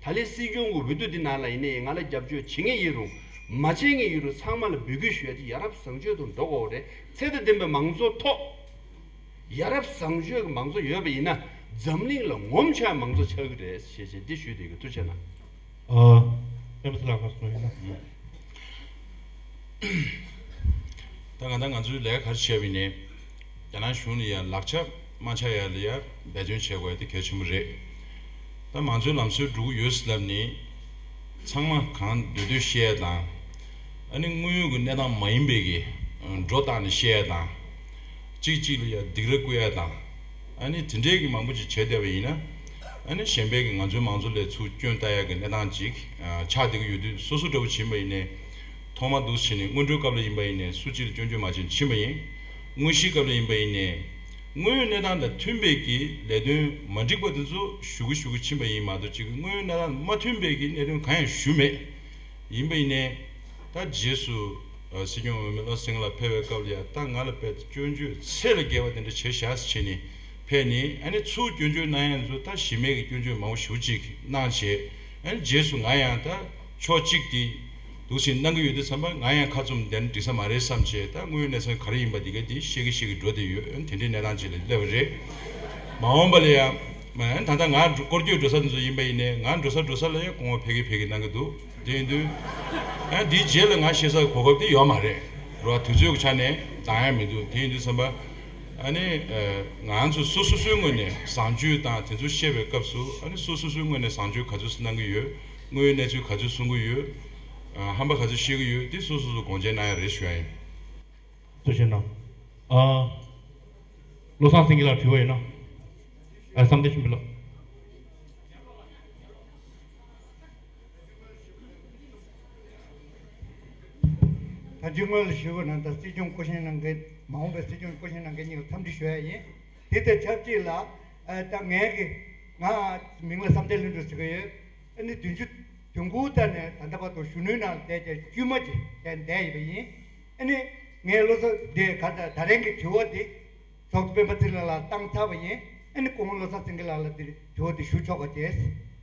ད་ལན་སྲིད་སྐྱོང་གི་འོས་བསྡུ་འདི་ནང་ལ་ཡིན་ནའི་ང་ལ་རྒྱབ་སྐྱོར་བྱེད་མཁན་ཡིན་རུང་མ་བྱེད་མཁན་ཡིན་རུང་ཚང་མ་ལ་འབོད་སྐུལ་ཞུ་ཡ་དེ་ཡ་རབས་བཟང་སྤྱོད་དུ་འགྲོ་དགོས་རེད། ཚད་དང་ལྡན་པའི་མང་གཙོ་ཐོག་ཡ་རབས་བཟང་སྤྱོད་ཀྱི་མང་གཙོ་ཡོད་པ་ཡིན་ན་འཛམ་གླིང་ལ་ངོམ་ཆོག་མང་གཙོ་ཆགས་ཀྱི་རེད་ཞེས་བྱས་འདི་ཞུས་བསྡད་ཀྱི། ཐུགས་རྗེ་གནང་། ཨ། སྤེན་པ་ཚེ་ལགས་ཁ་སོང་ཡིན་ན། ད་ང་དང་ང་ཚོའི་ལས་ཀ་ག་རེ་བྱས་པ་ཡིན་ནའི་རྒྱ་ནག་གཞུང་ལ་ཡ་ལག་ཆ་མ་ཆག་ཡ་ལ་ཡ་འབད་བརྩོན་བྱེད་དགོས་ཡ་དེ་གལ་ཆེན་པོ་རེད། ད་མང་གཙོའི་ལམ་སྲོལ་འགྲོ་གི་ཡོད་ཟེར་ལབ་ནི་ཚང་མ་གང་འདོད་འདོད་བཤད་ཡ་དང་། ཨ་ནི་དངོས་ཡོད་ཀྱི་གནས་སྟངས་མ་ཡིན་པའི་གི་སྒྲོ་བཏགས་ནས་བཤད་ཡ་དང་། གཅིག་གཅིག་ལ་ཡ་སྡིགས་ར་བསྐུལ་ཡ་དང་། ཨ་ནི་དེ་འདྲའི་གི་མང་པོ་ཅིག་བྱས་བསྡད་པ་ཡིན་ན། ཨ་ནི་གཞན་པའི་གི་ང་ཚོའི་མང་གཙོ་ལ་ཚུར་སྐྱོན་བཏགས་ཡ་གི་གནས་སྟངས་ཅིག་ཆགས་བསྡད་ཀྱི་ཡོད་དུས། སོ་སོ་འདྲ་བོ་ཕྱིན་པ་ཡིན་ནའི་ཐོག་མ་འདུག་ཕྱིན་ནས་སྔོན་འགྲོའི་སྐབས་ལ་ཡིན་པ་ཡིན་ནའི་སུ་གཅིག་ལ་སྐྱོན་བརྗོད་མ་བྱས་ཕྱིན་པ་ཡིན། དངོས་གཞིའི་སྐབས་ལ་ཡིན་པ་ཡིན་ནའི་དངོས་ཡོད་གནས་སྟངས་དང་མཐུན་པའི་གི་ལས་དོན་མ་འགྲིག་པ་དེ་ཚོ་ཞུ་གི་ཞུ་གི་ཕྱིན་པ་ཡིན་མ་གཏོགས། ཅིག་དངོས་ཡོད་གནས་སྟངས་མ་མཐུན་པའི་གི་གནད་དོན་གང་ཡང་ཞུ་མེད། ཡིན་པ་ཡིན་ནའི། ད་རྗེས་སུ་ཨ་སྲིད་སྐྱོང་འོས་མི་བློ་སེང་ལགས་ཕེབས་པའི་སྐབས་ལ་ཡ། ད་ང་ལ་དཔེ་སྐྱོན་བརྗོད་ཚད་ལས་བརྒལ་བ་དེ་འདྲ་བྱས་བཞག་ཟེར་བྱས་ནས་ཕེབས་ནས། ཨ་ནི་ཚུར་སྐྱོན་བརྗོད་གནང་ཡ་ཚོ་ད་གཞི་མེད་ཀྱི་སྐྱོན་བརྗོད་མང་པོ་ཞེ་པོ་ཅིག་གནང་བྱས། ཨ་ནི་རྗེས་སུ་ང་ཡང་ད་ཕྱོགས་གཅིག་དེ་འདུག་སེ་གནང་གི་ཡོད་དུས་ཙམ་པ། ང་ཡང་ཁ་བཙུམ་བསྡད་ན་འགྲིག་ས་མ་རེད་བསམ་བྱས། ད་དངོས་ཡོད་གནས་ཚུལ་ག་རེ་ཡིན་པ་འདི་ག་དེ་བཤད་ཀྱི་བཤད་ཀྱི་འགྲོ་བསྡད་ཡོད། ཨ་ནི་དེ་འདྲའི་གནས་སྟངས་ཅིག་ལ་སླེབས་པ་རེད། མ་འོངས་པ་ལ་ཡང་། ཨ་ནི་ད་ལྟ་ང་སྐོར་སྐྱོད་འགྲོ་ས་དེ་ཚོ་ཡིན་པ་ཡིན་ནའི། ང་འགྲོ་ས་འགྲོ་ས་ལ་ཡང་སྐུ་ངོ་ཕེབས་ཀྱི་ཕེབས་ཀྱི་གནང་གི་འདུག་དེ་ཡིན་དུས། ཨ་འདིའི་རྗེས་ལ་ང་བཤད་སའི་གོ་སྐབས་དེ་ཡོད་མ་རེད། རོ། དུས་ཚོད་ཀྱི་ཆ་ནས་འདང་ཡ་མི་འདུག་དེ་ཡིན་དུས་ཙམ་པ། ཨ་ནི་ཨ་ང་ཚོ་སོ་སོ་སོའི་ངོས་ནས་བཟང་སྤྱོད་དང་དེ་ཚོ་བཤད་པའི་སྐབས་སུ། ཨ་ནི་སོ་སོ་སོའི་ངོས་ནས་བཟང་སྤྱོད་ག་ཚོད་གནང་གི་ཡོད། དངོས་ཡོད་གནས་ཚུལ་ག་ཚོད་གསུང་གི་ཡོད། ཨ་ཧམ་པ་ག་ཚོད་བཤད་ཀྱི་ཡོད། དེ་སོ་སོ་སོ་དགོངས་འཆར་གནང་ཡ་རེད་ཞུ་ཡ་ཡིན། ཐུགས་རྗེ་གནང་། ཨ། བློ་བཟང་སེང་གེ་ལགས་དྲི་བ་ཡོད་ན། ཨ། བསམ་གཏན་ཆོས་འཕེལ་ལགས། ད་ཅི་སྔོན་ལ་ཞུས་པ་ནང་ལྟར་སྲིད་སྐྱོང་སྐུ་བཞེངས་གནང་མཁན། མ་འོངས་པའི་སྲིད་སྐྱོང་སྐུ་བཞེངས་གནང་མཁན་གཉིས་ལ་འཚམས་འདྲི་ཞུ་ཡ་ཡིན། དེ་དང་ཆབས་ཅིག་ལ། ཨ། ད་ངས་ཀྱི་ང་མིང་ལ་བསམ་གཏན་ལྷུན་གྲུབ་ཟེར་གྱི་ཡོད། ཨ་ནི་བདུན་ཅུ་དོན་དགུ་ཟླ་ནས་ད་ལྟ་བར་དུ་གཞོན་ནུའི་ནང་ལ་བསྡད་བྱས་དཀྱུས་མ་ཅིག་བསྡད་བསྡད་ཡོད་པ་ཡིན། ཨ་ནི་ངས་བློ་བཟང་འདི་ག་ད་ད་རིང་གི་དྲི་བ་འདི་ཚོགས་གཙོ་སྤེན་པ་ཚེ་རིང་ལགས་ལ་བཏང་ཚར་བ་ཡིན། ཨ་ནི་སྐུ་ངོ་བློ་བཟང་སེང་གེ་ལགས་ལ་འདི་དྲི་བ་འདི་ཞུ་ཆོག་པ་བྱས།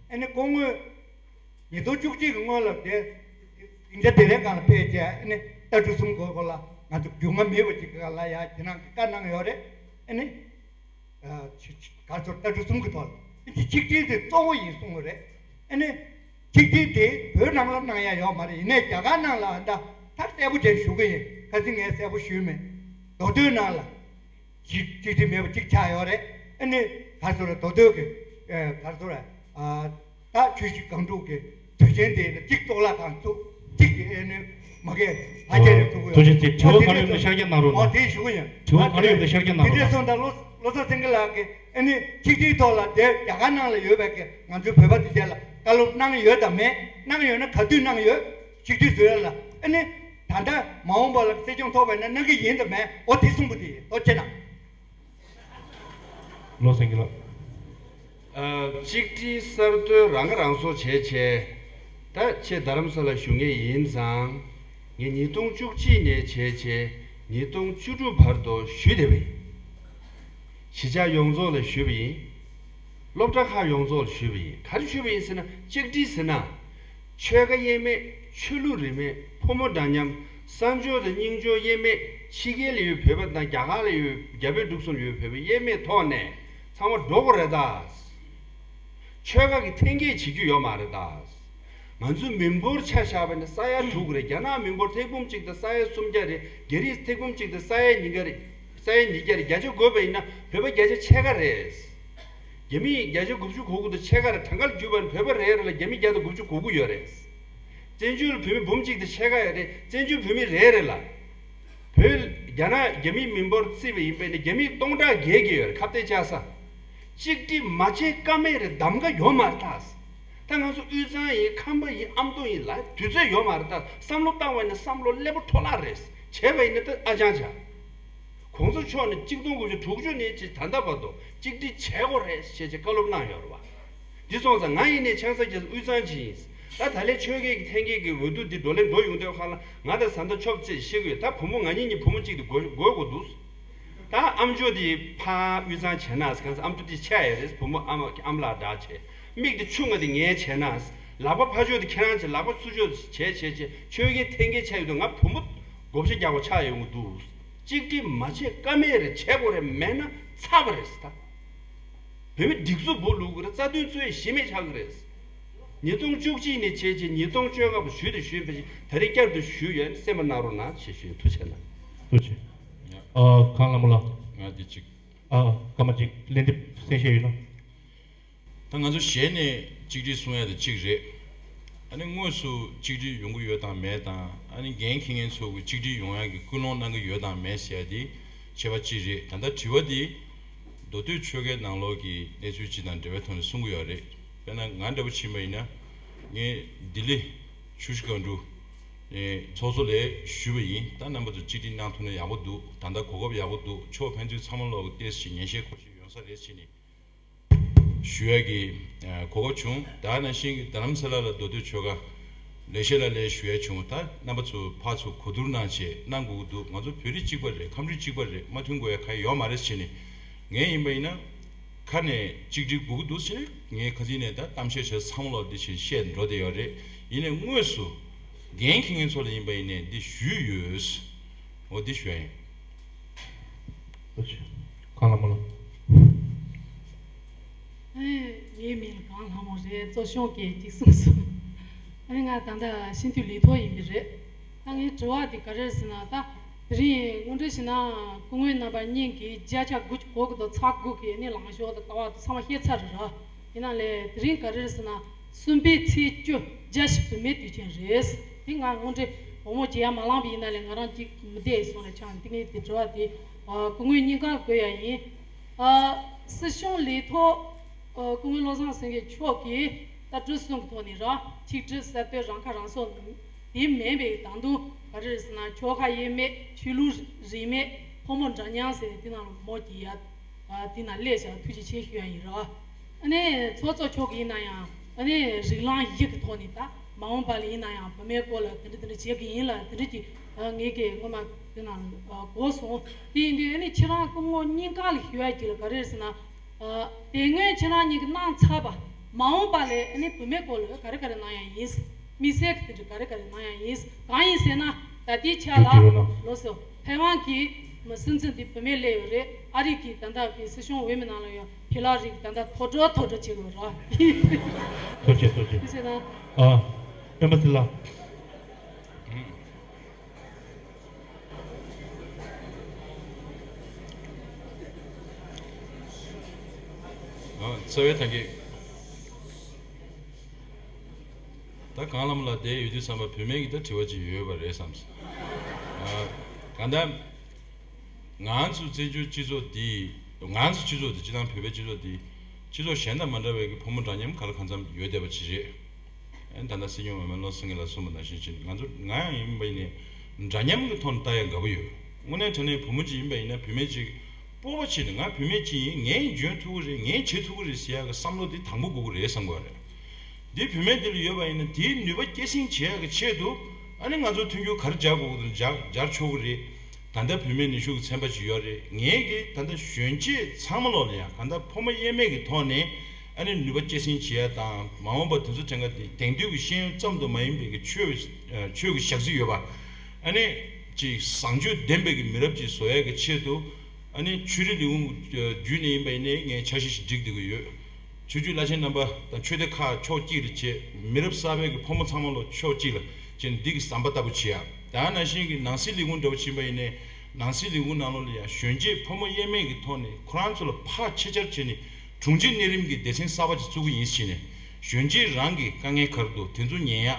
ཨ་ནི་སྐུ་ངོས་ཉིས་སྟོང་བཅུ་གཅིག་གི་སྔོན་ལ་དེ་སྡིངས་ཆ་དེ་རའི་སྒང་ལ་ཕེབས་བྱས། ཨ་ནི་ལྟ་གྲུབ་གསུམ་གྱི་སྐོར་ལ་ང་ཚོ་རྒྱུས་མངའ་མེད་པ་ཅིག་གི་སྒང་ལ་ཡ་དེ་རིང་གི་བཀའ་གནང་ཡོད་རེད། ཨ་ནི། ཨ། ཆ་ཆ་ག་ཚོད་ལྟ་གྲུབ་གསུམ་གྱི་ཐོག་ལ་ཆིག་སྒྲིལ་དེ་གཙོ་བོ་ཡིན་གསུངས་པ་རེད། ཨ་ནི་ཆིག་སྒྲིལ་དེ་བོད་ནང་ལ་གནང་ཡ་ཡོད་མ་རེད། ཡིན་ནའི་རྒྱ་གར་ནང་ལ་ད་ད་གསལ་པོ་བྱས་ཞུ་གི་ཡིན། ཁ་སང་ངས་གསལ་པོ་ཞུས་མེད། མདོ་སྟོད་ནང་ལ་ གཅིག་གཅིག་སྒྲིལ་མེད་པ་གཅིག་ཆགས་ཡོད་རེད། ཨ་ནི་ག་རེ་ཟེར་རེད། མདོ་སྟོད་ཀྱི་ཨ་ག་རེ་ཟེར་རེད། ཨ་ད་ཆུ་བཞི་སྒང་དྲུག་གི་དུས་ཆེན་དེ་ནི་གཅིག་གཏོར་བརླག་གང་ཚུགས་གཅིག་གི་ཨ་ནི་མ་གི་ཨ་ཅེ་རེ་ཐུག་གི་ཐུགས་རྗེ་ཆེ། དྲི་བ་ག་རེ་ཡོད་ན་ཤར་རྒྱག་གནང་རོགས་གནང་། དེ་ཞུ་གི་ཡིན། དྲི་བ་ག་རེ་ཡོད་ན་ཤར་རྒྱག་གནང་རོགས་གནང་། དེ་འདྲ་སོང་ཙང་བློ་བློ་བཟང་སེང་གེ་ལགས་ཀྱིས་ཨ་ནི་ཆིག་སྒྲིལ་ཐོག་ལ་དེ་རྒྱ་གར་ནང་ལ་ཡོད་པའི་གི་ང་ཚོའི་བོད་པ་དེ་དག་ལ་བཀའ་སློབ་གནང་ཡོད་དམ་མེད། གནང་ཡོད་ན་ག་དུས་གནང་ཡོད། ཆིག་སྒྲིལ་བཟོ་ཡ་ལ་ཨ་ནི་ད་ལྟ་མ་འོངས་པ་ལ་སྲིད་སྐྱོང་ཐོབ་པ་ཡིན་ན་གནང་གི་ཡིན་དམ་མེད། འོ་དེ་གསུངས་པ་དེ་ཡིན། ཐུགས་རྗེ་གནང་། བློ་སེང་གེ་ལགས། ཨ། གཅིག་སྒྲིལ་གསར་གཏོད་རང་ཁ་རང་གསོ་བྱས་བྱས། ད་ཁྱེད་རྡ་རམ་ས་ལ་བཞུགས་མཁན་ཡིན་ཙང་། ངས་ཉིས་སྟོང་བཅུ་གཅིག་ནས་བྱས་བྱས་ཉིས་སྟོང་བཅུ་དྲུག་བར་དུ་ཞུས་བསྡད་པ་ཡིན། གཞིས་ཆགས་ཡོངས་རྫོགས་ལ་ཞུས་པ་ཡིན། སློབ་གྲྭ་ཁག་ཡོངས་རྫོགས་ལ་ཞུས་པ་ཡིན། ག་རེ་ཞུས་པ་ཡིན་ཟེར་ན། གཅིག་སྒྲིལ་ཟེར་ན། ཆོལ་ཁ་དབྱེར་མེད། ཆོས་ལུགས་རིས་མེད། ཕོ་མོ་འདྲ་མཉམ། གསར་འབྱོར་དང་རྙིང་འབྱོར་དབྱེར་མེད། ཕྱི་རྒྱལ་ལ་ཡོད་བོད་པ་དང་རྒྱ་གར་ལ་ཡོད། རྒྱ་བལ་འབྲུག་གསུམ་ལ་ཡོད་བོད་པ་དབྱེར་མེད་ཐོག་ནས་ཚང་མ་འགྲོ་དགོས་རེད་ད། ཆོལ་ཁ་གི་འཐེན་འཁྱེར་བྱེད་རྒྱུ་ཡོད་མ་རེད་ད། ང་ཚོའི་མི་འབོར་ཆ་བཞག་པ་ཡིན་ན་ས་ཡ་དྲུག་རེད། རྒྱ་ནག་མི་འབོར་ཐེར་འབུམ་གཅིག་དང་ས་ཡ་སུམ་བརྒྱ་རེད། རྒྱ་རིགས་ཐེར་འབུམ་གཅིག་དང་ས་ཡ་ཉིས་བརྒྱ་རེད། ས་ཡ་ཉིས་བརྒྱ་རེད། བརྒྱ་ཆ་བགོས་པ་ཡིན་ན་བོད་པ་བརྒྱ་ཆ་ཕྱེད་ཀ་རེད། རྒྱ་མི་བརྒྱ་ཆ་དགུ་བཅུ་གོ་དགུ་དང་ཕྱེད་ཀ་རེད། གྲངས་ཀ་ལ་བསྒྱུར་བ་ཡིན་ན་བོད་པ་རེ་རེ་ལ་རྒྱ་མི་བརྒྱ་དང་དགུ་བཅུ་གོ་དགུ་ཡོད་རེད། བཙན་བྱོལ་བོད་མི་འབུམ་གཅིག་དང་ཕྱེད་ཀ་ཡོད་རེད། བཙན་བྱོལ་བོད་མི་རེ་རེ་ལ། བོད། རྒྱ་ནག་རྒྱ་མིའི་མི་འབོར་བརྩིས་པ་ཡིན་པས་ན་རྒྱ་མི་སྟོང་ཕྲག་བརྒྱད་ཀྱི་ཡོད་རེད། ཁ་གཏད་བཅག་ས། གཅིག་སྒྲིལ་མ་བྱེད་ཀ་མེད་རེད། གདམ་ག་ཡོད་མ་རེད་ད། ད་ང་ཚོ་དབུས་གཙང་ཡིན། ཁམས་པ་ཡིན། ཨ་མདོ་ཡིན་ལ་དུས་ཚོད་ཡོད་མ་རེད་ད། བསམ་བློ་བཏང་བ་ཡིན་ན་བསམ་བློ་སླེ་པོ་འཕྲོ་བརླག་རེད། བྱས་པ་ཡིན་ན་ད་ཨ་ཅང་ཅང་། གོང་ས་མཆོག་ནས་གཅིག་སྟོང་དགུ་བརྒྱ་དྲུག་ཅུ་ནས་ཅིག་ད་ལྟ་བར་དུ་གཅིག་སྒྲིལ་བྱེད་དགོས་རེད་ཞེས་ཅིག་བཀའ་སློབ་གནང་ཡོད་རེད་བ། འདི་སོང་ཙང་ང་ཡིན་ནའི་ཆང་ས་རྒྱལ་དབུས་གཙང་ཅིག་ཡིན། ད་ད་ལན་ཆོལ་ཁའི་གི་འཐེན་འཁྱེར་གྱི་འོས་བསྡུ་འདི་བགྲོ་གླེང་འགྲོ་ཡོང་དུས་ཁ་ལ་ང་དང་བཟའ་ཟླ་ཆོབ་ཅེས་བཤད་གི་ཡོད། ད་བུ་མོ་ང་གཉིས་གཉིས་བུ་མོ་གཅིག་དེ་དགོས་དགོས་དགོས་འདུག། ད་ཨམ་ཅོག་དེ་ཕ་དབུས་གཙང་བྱས་ན་གང་ཟེར། ཨམ་ཅོག་དེ་ཆགས་ཡ་རེད། བུ་མོ་ཨ་མ་ཨ་མ་ལགས་འདྲ་བྱས། མིག་དེ་ཆུང་ང་དེ་ངས་བྱས་ན། ལག་པ་ཕར་ཕྱོགས་དེ་ཁྱེད་རང་བྱས། ལག་པ་ཚུར་ཕྱོགས་བྱས་བྱས་བྱས་ཆོལ་ཁའི་འཐེན་འཁྱེར་ཆགས་ཡོད་དུས་ང་བུ་མོ་བགོ་བཤའ་རྒྱག་པ་ཆགས་ཡོང་གི་འདུག། གཅིག་སྒྲིལ་མ་བྱེད་ཀ་མེད་རེད། བྱེད་དགོས་རེད། མེད་ན་ཚར་བ་རེད་ཟེར་ད། བོད་མི་སྒྲིག་འཛུགས་སྦུག་ལུག་གི་རེད། རྩ་དོན་རྩོད་ཡ་གཞི་མེད་ཆགས་ཀྱི་རེད། ཉིས་སྟོང་བཅུ་གཅིག་ནས་བྱས་རྗེས་ཉིས་སྟོང་བཅོ་ལྔ་བར་ཞུས་དང་ཞུས་པ་བཞིན་ད་རེས་བསྐྱར་དུ་ཞུས་ཡོད། གསན་པ་གནང་རོགས་གནང་ཞེས་ཞུ་ཡིན། ཐུགས་རྗེ་གནང་། ཐུགས་རྗེ་ཆེ། ཨ། གངས་ལྷ་མོ་ལགས། ང་འདི་གཅིག། ཨ། སྐར་མ་གཅིག་ལན་འདེབས་གསན་བཞེས་ཡོད་ན། ད་ང་ཚོ་ཞལ་ནས་གཅིག་སྒྲིལ་གསུང་ཡ་དེ་གཅིག་རེད། ཨ་ནི་དངོས་སུ་གཅིག་སྒྲིལ་ཡོང་གི་ཡོད་དང་མེད་དང་། ཨ་ནི་འགན་འཁྱེར་མཁན་ཚོ་གི་གཅིག་སྒྲིལ་ཡོང་ཡ་གི་སྐུལ་སློང་གནང་གི་ཡོད་དང་མེད་ཟེར་ཡ་དེ་ཁྱད་པར་གཅིག་རེད། ད་ལྟ་དྲི་བ་དེ་མདོ་སྟོད་ཆོལ་ཁའི་ནང་ལོགས་ཀྱི་གནས་ཚུལ་སྤྱི་དང་འབྲེལ་བའི་ཐོག་ནས་གསུང་གི་ཡོད་རེད། དཔེར་ན་ང་འདྲ་པོ་ཕྱིན་པ་ཡིན་ན། ངས་ལྡི་ལི་ཆུ་བཞི་སྒང་དྲུག་ཚོགས་གཙོ་ལ་ཞུས་པ་ཡིན། ད་རྣམ་པ་ཚོ་གཅིག་སྒྲིལ་གནང་ཐུབ་ན་ཡག་པོ་འདུག། ད་ལྟ་གོ་སྐབས་ཡག་པོ་འདུག། ཕྱོགས་ཕན་ཚུན་ཚང་མ་ལོག་གི་ཏོག་ཙམ་ཞིག་ངེས་ཤེས་གོ་ཤེས་ཡོང་ས་རེད་ཟེར་ནས་ཞུ་ཡ་གི་གོ་སྐབས་བྱུང་། ད་ནང་བཞིན་གྱི་རྡ་རམ་ས་ལ་ལ་མདོ་སྟོད་ཆོལ་ཁ་ལེགས་བཤད་ལ་ལས་ཞུ་ཡ་བྱུང་། ད་རྣམ་པ་ཚོ་ཕར་ཚུར་གོ་བསྡུར་གནང་བྱས་གནང་དགོས་ཀྱི་འདུག། ང་ཚོ་བོད་རིགས་གཅིག་པ་རེད། ཁམས་རིགས་གཅིག་པ་རེད། མ་མཐུན་དགོས་ཡ་གང་ཡང་ཡོད་མ་རེད་ཟེར་ནས། ངས་ཡིན་པ་ཡིན་ན་ཁ་ནས་གཅིག་སྒྲིལ་དགོས་ཀྱི་འདུག་ཟེར་ནས་ངས་ཁ་སང་ནས་ད་གཏམ་བཤད་བྱས་ཚང་མ་ལོག་འདི་བཞིན་བཤད་འགྲོ་བསྡད་ཡོད་རེད། ཡིན་ནའི་དངོས་སུ་འགན་འཁྱེར་མཁན་ཚོ་ལ་ཡིན་པ་ཡིན་ནའི་འདི་ཞུས་ཡོད། འོ་འདི་ཞུ་ཡ་ཡིན། ཐུགས་རྗེ་ཆེ། གངས་ལྷ་མོ་ལགས། ཨེ། ངའི་མིང་ལ་གངས་ལྷ་མོ་རེད། གཙོ་སྐྱོང་གིས་ཅིག་གསུངས་སོང་། ཨ་ནི་ང་ད་ལྟ་སྤྱི་འཐུས་ལས་ཐོག་ཡིན་པ་རེད། ད་ངའི་དྲི་བ་དེ་ག་རེ་རེད་ཟེར་ན། ད་དེ་རིང་དངོས་འབྲེལ་བྱས་ན་སྐུ་ངོ་རྣམ་པ་གཉིས་ཀྱིས་བརྒྱ་ཆ་དགུ་གོ་གི་འདུག། ཚེག་དགུ་གི་ནི་ལངས་ཕྱོགས་དང་ལྟ་བ་དང་ཚང་མ་བཤད་ཚར་རེད་ར། ཡིན་ན་ལས་དེ་རིང་ག་རེ་རེད་ཟེར་ན། གསུམ་པའི་ཚེས་བཅུ་བརྒྱ་བཞི་བ་བུད་མེད་དུས་ཆེན་རེད། དེ་ང་དངོས་འབྲེལ་དགོང་མོ་བརྗེད་ཡ་མ་ལངས་པ་ཡིན་ན་ལས་ང་རང་གཅིག་མི་བསྡད་སོང་ལ་ཆང་འདི་ངའི་དེ་དྲི་བ་དེ། ཨ། སྐུ་ངོ་གཉིས་ཀར་དགོས་ཡ་ཡིན། ཨ། སྲིད་སྐྱོང་ལས་ཐོག་ཨ། སྐུ་ངོ་བློ་བཟང་སེང་གེ་མཆོག་གིས་ད་གྲོས་གསུམ་གྱི་ཐོག་ནས་ར་ཆིག་སྒྲིལ་གསར་གཏོད་རང་ཁ་རང་གསོ་དེ་མིན་པའི་ད་དུང་ག་རེ་རེད་ཟེར་ན། ཆོལ་ཁ་དབྱེར་མེད། ཆོས་ལུགས་རིས་མེད། ཕོ་མོ་འདྲ་མཉམ་ཟེར་དེ་ནང་ལ་མོ་སྐྱེ་ཡ། ཨ། དེ་ནང་སླེབས་བཞག། ཐུགས་རྗེ་ཆེ་ཞུ་ཡ་ཡིན་ར། ཨ་ནི་ཚོགས་གཙོ་མཆོག་གིས་ཡིན་ན་ཡང་ཨ་ནི་རིགས་ལམ་བཞི་གི་ཐོག་ནས་ད་མ་འོངས་པ་ལ་ཡིན་ན་ཡང་བུད་མེད་སྐོར་ལ་དེ་འདྲ་དེ་འདྲ་བྱེད་ཀྱི་ཡིན་ལ། དེ་འདྲ་གྱི་ངེད་ཀྱིས་སྔོན་མ་དེ་ནང་གོ་སོང་། དེ་ཡིན་དུས་ཨ་ནི་ཁྱེད་རང་སྐུ་ངོ་གཉིས་ཀ་ལ་ཞུ་ཡ་གཅིག་ལ་ག་རེ་རེད་ཟེར་ན། ཨ། དེ་སྔོན་ཁྱེད་རང་གཉིས་ཀྱིས་གནང་ཚར་བ། མ་འོངས་པ་ལ་ཨ་ནི་བུད་མེད་སྐོར་ལ་ག་རེ་ག་རེ་གནང་ཡ་ཡིན། དམིགས་བསལ་གྱི་དེ་འདྲ་ག་རེ་ག་རེ་གནང་ཡ་ཡིན། གང་ཡིན་ཟེར་ན། ད་ལྟའི་ཆ་ལ་ལོ་སོ་ཕལ་བ་གི་མི་སྲིད་འཛིན་དེ་བུད་མེད་སླེབས་ཡོད་རེད། ཨ་རི་གི་ད་ལྟ་གི་སྲིད་གཞུང་འོས་མི་ནང་ལ་ཡང་ཕི་ལ་རིགས་ད་ལྟ་མཐོ་གྲོགས་མཐོ་གྲོགས་བྱེད་དགོས་ར། ཐུགས་རྗེ་ཆེ། ཐུགས་རྗེ་ཆེ། ཐུགས་རྗེ་ཆེ་གནང་། ཨ། སྤེན་པ་ཚེ་ལགས། རྩ་བའི་ཐང་གི། ད་གངས་ལྷ་མོ་ལགས་བསྡད་ཡོད་དུས་ཙམ་པ་བུད་མེད་ཀྱི་ད་དྲི་བ་ཅིག་ཡོད་པ་རེད་བསམ་སོང་། ཨ། གང་ལྟར། ང་ཚོ་བཙན་བྱོལ་སྤྱི་ཚོགས་འདི། ང་ཚོ་སྤྱི་ཚོགས་འདི་སྤྱི་བཏང་བོད་པའི་སྤྱི་ཚོགས་འདི། སྤྱི་ཚོགས་གཞན་དང་མ་འདྲ་བའི་གི་ཕོ་མོ་འདྲ་མཉམ་ག་ལ་གང་འཚམ་ཡོད་བསྡད་པ་ཅིག་རེད། ཨ་ནི་ད་ལྟ་སྲིད་སྐྱོང་འོས་མི་བློ་བཟང་སེང་གེ་ལགས་གསུངས་པ་ནང་བཞིན་བྱས་ནས་ང་ཚོ་ང་ཡང་ཡིན་པ་ཡིན་ནའི་འདྲ་མཉམ་གྱི་ཐོག་ནས་ལྟ་ཡ་དགའ་པོ་ཡོད། དངོས་གནས་དྲང་གནས་བུ་མོ་ཅིག་ཡིན་པ་ཡིན་ན་བུད་མེད་ཅིག་སྤོབས་པ་བྱས་ནས་ང་བུད་མེད་ཅིག་ཡིན། ངས་འཇོན་ཐུབ་ཀྱི་རེད། ངས་བྱེད་ཐུབ་ཀྱི་རེད་ཟེར་ཡ་གི་བསམ་བློ་འདི་དང་པོ་དགོས་ཀྱི་རེད་བསམ་གྱི་ཡོད་རེད། འདི་བུད་མེད་འདི་ལ་ཡོད་པ་ཡིན་ན་དེའི་ནུས་པ་སྐྱེད་སྲིང་བྱེད་ཡ་གི་ཆེད་དུ་ཨ་ནི་ང་ཚོ་མཐུན་འགྱུར་ག་རེ་སྦྱར་དགོས་ཀྱི་འདུག་སྦྱར་སྦྱར་ཆོག་གི་རེད། ད་ལྟ་བུད་མེད་ནུས་ཤུགས་ཀྱི་ཚན་པ་ཅིག་ཡོད་རེད། ངས་ཀྱི་ད་ལྟ་གཞོན་སྐྱེས་ཚང་མ་ལོག་ལ་ཡང་གང་ལྟར་ཕོ་མོ་དབྱེར་མེད་ཀྱི་ཐོག་ནས་ཨ་ནི་ནུས་པ་སྐྱེད་སྲིང་བྱེད་ཡ་དང་མ་འོངས་པ་དེ་ཚོ་དྲན་ག་དེ་དེང་དུས་ཀྱི་ཤེས་ཡོན་ཙམ་དུ་མ་ཡིན་པའི་གི་ཆོས་ཆོས་ཀྱི་ཞག་རྩི་ཡོད་པ་ཨ་ནི་ཅིག་བཟང་སྤྱོད་ལྡན་པའི་གི་མི་རབས་ཅིག་བཟོ་ཡ་གི་ཆེད་དུ་ཨ་ནི་ཆོས་རིག་ལས་ཁུངས་བརྒྱུད་ནས་ཡིན་པ་ཡིན་ནའི་ངས་འཆར་གཞི་ཞིག་སྒྲིག་བསྡད་ཀྱི་ཡོད། ཆོས་བརྒྱུད་བླ་ཆེན་རྣམ་པ་དང་ཆོས་སྡེ་ཁག་ཕྱོགས་གཅིག་ལ་བྱས། མི་རབས་གསར་པའི་གི་ཕོ་མོ་ཚང་མ་ལོ་ཕྱོགས་གཅིག་ལ་བྱས་ནས་འདི་གི་ཟམ་པ་ལྟ་བུ་བྱེད་ཡ། ད་ནང་བཞིན་གྱི་ནང་སྲིད་ལས་ཁུངས་འདྲ་བོ་ཕྱིན་པ་ཡིན་ནའི་ནང་སྲིད་ལས་ཁུངས་ནང་ལོགས་ལ་ཡང་གཞོན་སྐྱེས་ཕོ་མོ་དབྱེར་མེད་ཀྱི་ཐོག་ནས་ཁོ་རང་ཚོ་ལ་ཕར་ཆེད་བཅར་བྱས་ནས་དྲུང་ཆེ་གནས་རིམ་གྱི་སྡེ་ཚན་གསར་པ་ཅིག་བཙུགས་ཀྱི་ཡིན་ཟེར་ནས་གཞོན་སྐྱེས་རང་གི་དཀའ་ངལ་ག་རེ་འདུག་དེ་ཚོ་ཉན་ཡ།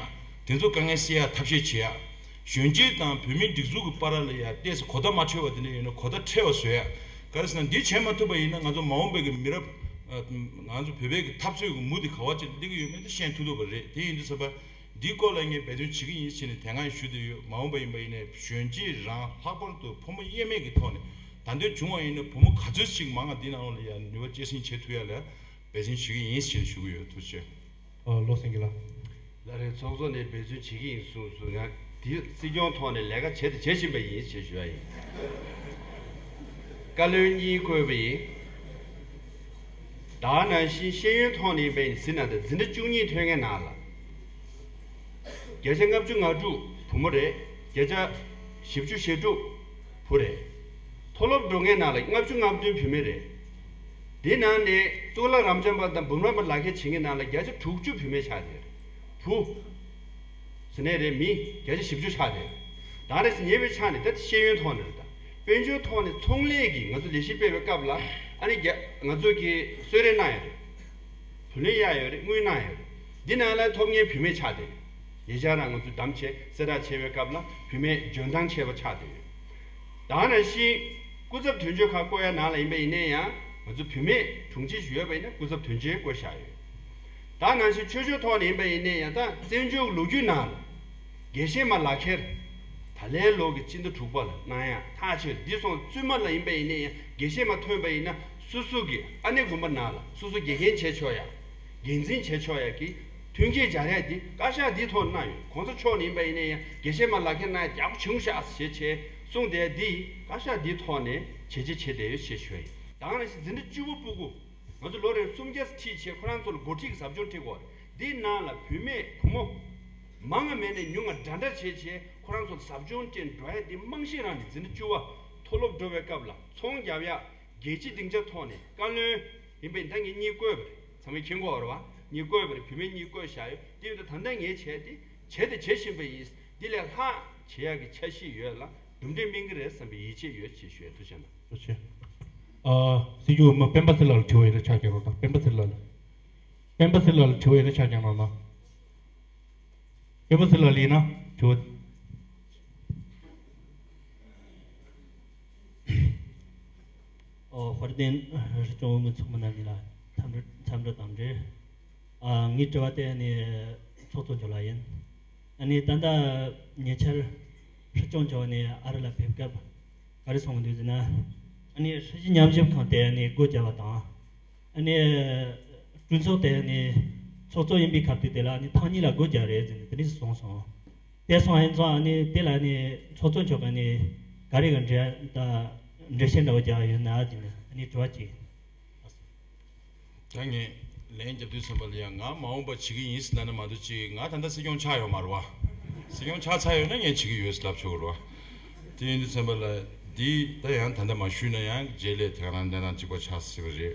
དེ་ཚོ་དཀའ་ངལ་སེལ་ཡ་ཐབས་ཤེས་བྱེད་ཡ། གཞོན་སྐྱེས་དང་བོད་མིའི་སྒྲིག་འཛུགས་ཀྱི་བར་ལ་ཡ་ཏོག་ཙམ་གོ་བརྡ་མ་འཕྲོད་པ་དེ་འདྲ་ཡོད་ན་གོ་བརྡ་འཕྲོད་པ་བཟོ་ཡ། ག་རེ་ཟེར་ན་འདི་བྱེད་མ་ཐུབ་པ་ཡིན་ན་ང་ཚོ་མ་འོངས་པའི་གི་མི་རབས་ང་ཚོ་བོད་པའི་གི་འཐབ་རྩོད་ཀྱི་མུ་དེ་ག་བ་ཅིག་སླེབས་ཀྱི་ཡོད་མེད་དེ་ཤེས་ཐུབ་ཐུབ་པ་རེད། དེ་ཡིན་དུས་ཙམ་པ་འདིའི་སྐོར་ལ་ངས་འབད་བརྩོན་བྱེད་ཀྱི་ཡིན་ཟེར་ནས་དེ་སྔ་ཡང་ཞུས་བསྡད་ཡོད། མ་འོངས་པ་ཡིན་པ་ཡིན་ནའི་གཞོན་སྐྱེས་རང་ལྷག་པར་དུ་ཕོ་མོ་དབྱེར་མེད་ཀྱི་ཐོག་ནས་ད་ལྟའི་བྱུང་བ་ཡིན་ན་བུ་མོ་ག་ཚོད་ཅིག་མང་ང་འདི་ནང་ལོགས་ལ་ཡ་ནུས་པ་སྐྱེད་སྲིང་བྱེད་ཐུབ་ཡ་ལ་འབད་བརྩོན་བྱེད་ཀྱི་ཡིན་ཟེར་ཞུ་གི་ཡོད། ཐུགས་རྗེ་ཆེ། ཨ། བློ་སེང་གི་ལ། ལ་རེ་ཚོགས་གཙོ་ནས་འབད་བརྩོན་བྱེད་ཀྱི་ཡིན་གསུངས་སོང་། ང་དེ་སྲིད་སྐྱོང་ཐོག་ནས་ལས་ཀ་བྱེད་དང་བྱེད་བཞིན་པ་ཡིན་ཞེས་ཞུ་བ་ཡིན། བཀའ་བློན་གཉིས་བསྐོས་པ་ཡིན། ད་ནང་བཞིན་ཤེས་ཡོན་ཐོག་ནས་ཡིན་པ་ཡིན་ཟིན་ན་ད་འཛིན་གྲྭ་བཅུ་གཉིས་ཐོན་མཁན་ནང་ལ། བརྒྱ་ཆ་ལྔ་བཅུ་ང་དྲུག་བུ་མོ་རེད། བརྒྱ་ཆ་བཞི་བཅུ་ཞེ་དྲུག་བུ་རེད། མཐོ་སློབ་འགྲོ་མཁན་ནང་ལ་ལྔ་བཅུ་ང་བདུན་བུད་མེད་རེད། དེ་ནང་ནས་གཙུག་ལག་རབ་འབྱམས་པ་དང་འབུམ་རམས་པ་ལག་ཁྱེར་བྱེད་མཁན་ནང་ལ་བརྒྱ་ཆ་དྲུག་ཅུ་བུད་མེད་ཆགས་བསྡད་རེད། བུ། ཟེར་ནས་རེད། མི་བརྒྱ་ཆ་བཞི་བཅུ་ཆགས་རེད། ད་རེས་ཉེ་བའི་ཆ་ནས་ད་ཤེས་ཡོན་ཐོག་ནས་རེད། ད་དཔལ་འབྱོར་ཐོག་ནས་ཚོང་ལས་ཀྱི་ང་ཚོ་ལས་གཞི་སྤེལ་བའི་སྐབས་ལ་ཨ་ནི་རྒྱ་ང་ཚོ་གི་གསོལ་རས་གནང་ཡོད་རེད། བུ་ལོན་གཡར་ཡོད་རེད། དངུལ་གནང་ཡོད་རེད། འདི་ནང་ལ་ཐོབ་མཁན་བུད་མེད་ཆགས་བསྡད་ཡོད། ཉེ་ཆར་རང་ང་ཚོ་གདམ་བྱས་གསལ་བསྒྲགས་བྱས་པའི་སྐབས་ལ་བུད་མེད་འཇོན་ཐང་ཆེ་བ་ཆགས་བསྡད་ཡོད། ད་ནང་བཞིན་སྐུ་ཚབ་དོན་གཅོད་ཁག་བསྐོ་ཡ་ནང་ལ་ཡིན་པ་ཡིན་ནའི་ཡང་ང་ཚོ་བུད་མེད་དྲུང་ཆེ་ཞིག་ཡོད་པ་ཡིན་ན་སྐུ་ཚབ་དོན་གཅོད་བསྐོ་བཞག་ཡོད། ད་ནང་བཞིན་ཆོས་ཕྱོགས་ཐོག་ནས་ཡིན་པ་ཡིན་ནའི་ཡང་ད་བཙན་བྱོལ་ལོ་རྒྱུས་ནང་ལ་དགེ་བཤེས་མ་ལག་ཁྱེར་ད་ལན་ལོ་གི་སྤྱི་ཟླ་དྲུག་པ་ལ་གནང་ཡ་ཐག་ཆོད། འདི་སོང་བཙུན་མ་ལ་ཡིན་པ་ཡིན་ནའི་ཡང་དགེ་བཤེས་མ་ཐོན་པ་ཡིན་ན་སོ་སོ་གི་ཨ་ནེ་དགོན་པ་ནང་ལ་སོ་སོ་དགེ་རྒན་བྱེད་ཆོག་ཡ། འགན་འཛིན་བྱེད་ཆོག་ཡ་གི་མཐུན་རྐྱེན་སྦྱར་ཡ་འདི་བཀའ་ཤག་འདིའི་ཐོག་ནས་གནང་ཡོད། གོང་ས་མཆོག་ནས་ཡིན་པ་ཡིན་ན་ཡང་དགེ་བཤེས་མ་ལག་ཁྱེར་གནང་ཡ་ཡག་པོ་བྱུང་ཤག་ཞེས་བྱས་གསུངས་བསྡད་འདི་བཀའ་ཤག་འདིའི་ཐོག་ནས་བྱས་རྗེས་བྱས་བསྡད་ཡོད་ཞེས་ཞུ་ཡ་ཡིན། ད་ག་ནང་བཞིན་འཛིན་གྲྭ་བཅུ་པ་སྤུ་གུ་ང་ཚོ་ལོ་རེར་སུམ་བརྒྱ་ཁྲིད་བྱས་ཁོ་རང་ཚོ་ལ་འགོ་ཁྲིད་ཀྱི་ཟབ་སྦྱོང་ཁྲིད་དགོས་རེད། འདིའི་ནང་ལ་བུད་མེད་བུ་མོ་མང་ང་མེད་ནས་ཉུང་ང་འདྲ་འདྲ་བྱས་བྱས་ཁོ་རང་ཚོ་ལ་ཟབ་སྦྱོང་སྤྲད་འགྲོ་ཡ་འདི་རྨང་གཞི་རང་ནས་འཛིན་གྲྭ་བཅུ་པ་མཐོ་སློབ་འགྲོ་བའི་སྐབས་ལ་ཚོང་རྒྱབ་ཡ། རྒྱལ་སྤྱི་སྡིངས་ཆ་ཐོག་ནས་བཀའ་བློན་ཡིན་པའི་ད་ངེད་གཉིས་བསྐོས་པ་རེད། ཚང་མས་མཁྱེན་གྱི་ཡོད་རེད་བ། གཉིས་བསྐོས་པ་རེད། བུད་མེད་གཉིས་བསྐོས་བཞག་ཡོད། དེ་ཡིན་དུས་ད་ལྟ་ངས་བྱས་ཏེ་བྱས་ཏེ་བྱེད་བཞིན་པ་ཡིན། འདི་ལས་ལྷག་བྱེད་ཡག་གི་འཆར་གཞི་ཡོད་ལ་འདུམ་འགྲིག་སྨིན་གྱི་རེད་བསམ་པའི་ཡིད་ཆེས་ཡོད་ཅེས་ཞུ་ཡ། ཐུགས་རྗེ་གནང་། ཐུགས་རྗེ་ཆེ། ཨ། སྲིད་སྐྱོང་འོས་མི་སྤེན་པ་ཚེ་ལགས་ལ་དྲི་བ་ཡོད་ན་ཕྱག་བརྐྱང་རོགས་གནང་། སྤེན་པ་ཚེ་ལགས་ལ། སྤེན་པ་ཚེ་ལགས་ལ་དྲི་བ་ཡོད་ན་ཕྱག་བརྐྱང་རོགས་གནང་། སྤེན་པ་ཚེ་ལགས་ལ་ཡིན་ན་དྲི་བ། ཨོ། དཔལ་ལྡན་སྲིད་སྐྱོང་འོས་མི་ཚོགས་མི་རྣམ་གཉིས་ལ་འཚམས་འདྲི་འཚམས་འདྲི་དང་འབྲེལ། ཨ། ངའི་དྲི་བ་དེ་ནི་ཚོགས་གཙོ་མཆོག་ལ་ཡིན། ཨ་ནི་ད་ལྟ་ཉེ་ཆར་སྲིད་སྐྱོང་མཆོག་ནས་ཨ་རི་ལ་ཕེབས་སྐབས་ག་རེ་གསུངས་འདུག་ཟེར་ན། ཨ་ནི་སྲིད་སྤྱི་ཉམས་ཞིབ་ཁང་དེ་ནི་སྒོ་བརྒྱབ་པ་དང་། ཨ་ནི་གྲོས་ཚོགས་དེ་ནི་ཚོགས་གཙོ་ཡིན་པའི་སྐབས་དེ་དེ་ལ་ཨ་ནི་ཐེངས་གཉིས་ལ་སྒོ་བརྒྱབ་རེད་ཟེར་ནས་དེ་འདྲ་ཞིག་གསུངས་སོང་། དེ་སོང་ཡིན་ཙང་ཨ་ནི་དེ་ལ་ཨ་ནི་ཚོགས་གཙོ་མཆོག་གིས་ཨ་ནི་ག་རེ་གི་འགྲེལ་ད་འགྲེལ་བཤད་འདྲ་བོ་རྒྱག་ཡོད་ན་ཟེར་ནས་ཨ་ནི་དྲི་བ་གཅིག་ད་ངས་ལན་རྒྱབ་དུས་ཙམ་པ་ལ་ཡང་ང་མ་འོངས་པ་བྱེད་ཀྱི་ཡིན་ཟེར་ལབ་ན་མ་གཏོགས་ཅིག་ང་ད་ལྟ་སྲིད་སྐྱོང་ཆགས་ཡོད་མ་རེད་བ། སྲིད་སྐྱོང་ཆགས་ཚར་ཡོད་ན་ངས་བྱེད་ཀྱི་ཡོད་ཟེར་ལབ་ཆོག་གི་རེད་བ། དེ་ཡིན་དུས་ཙམ་པ་ལ་འདི་ད་ཡང་ད་ལྟ་མ་ཞུས་ན་ཡང་རྗེས་ལས་དེ་ག་རང་གནས་སྟངས་གཅིག་པ་ཆགས་སྲིད་པ་རེད།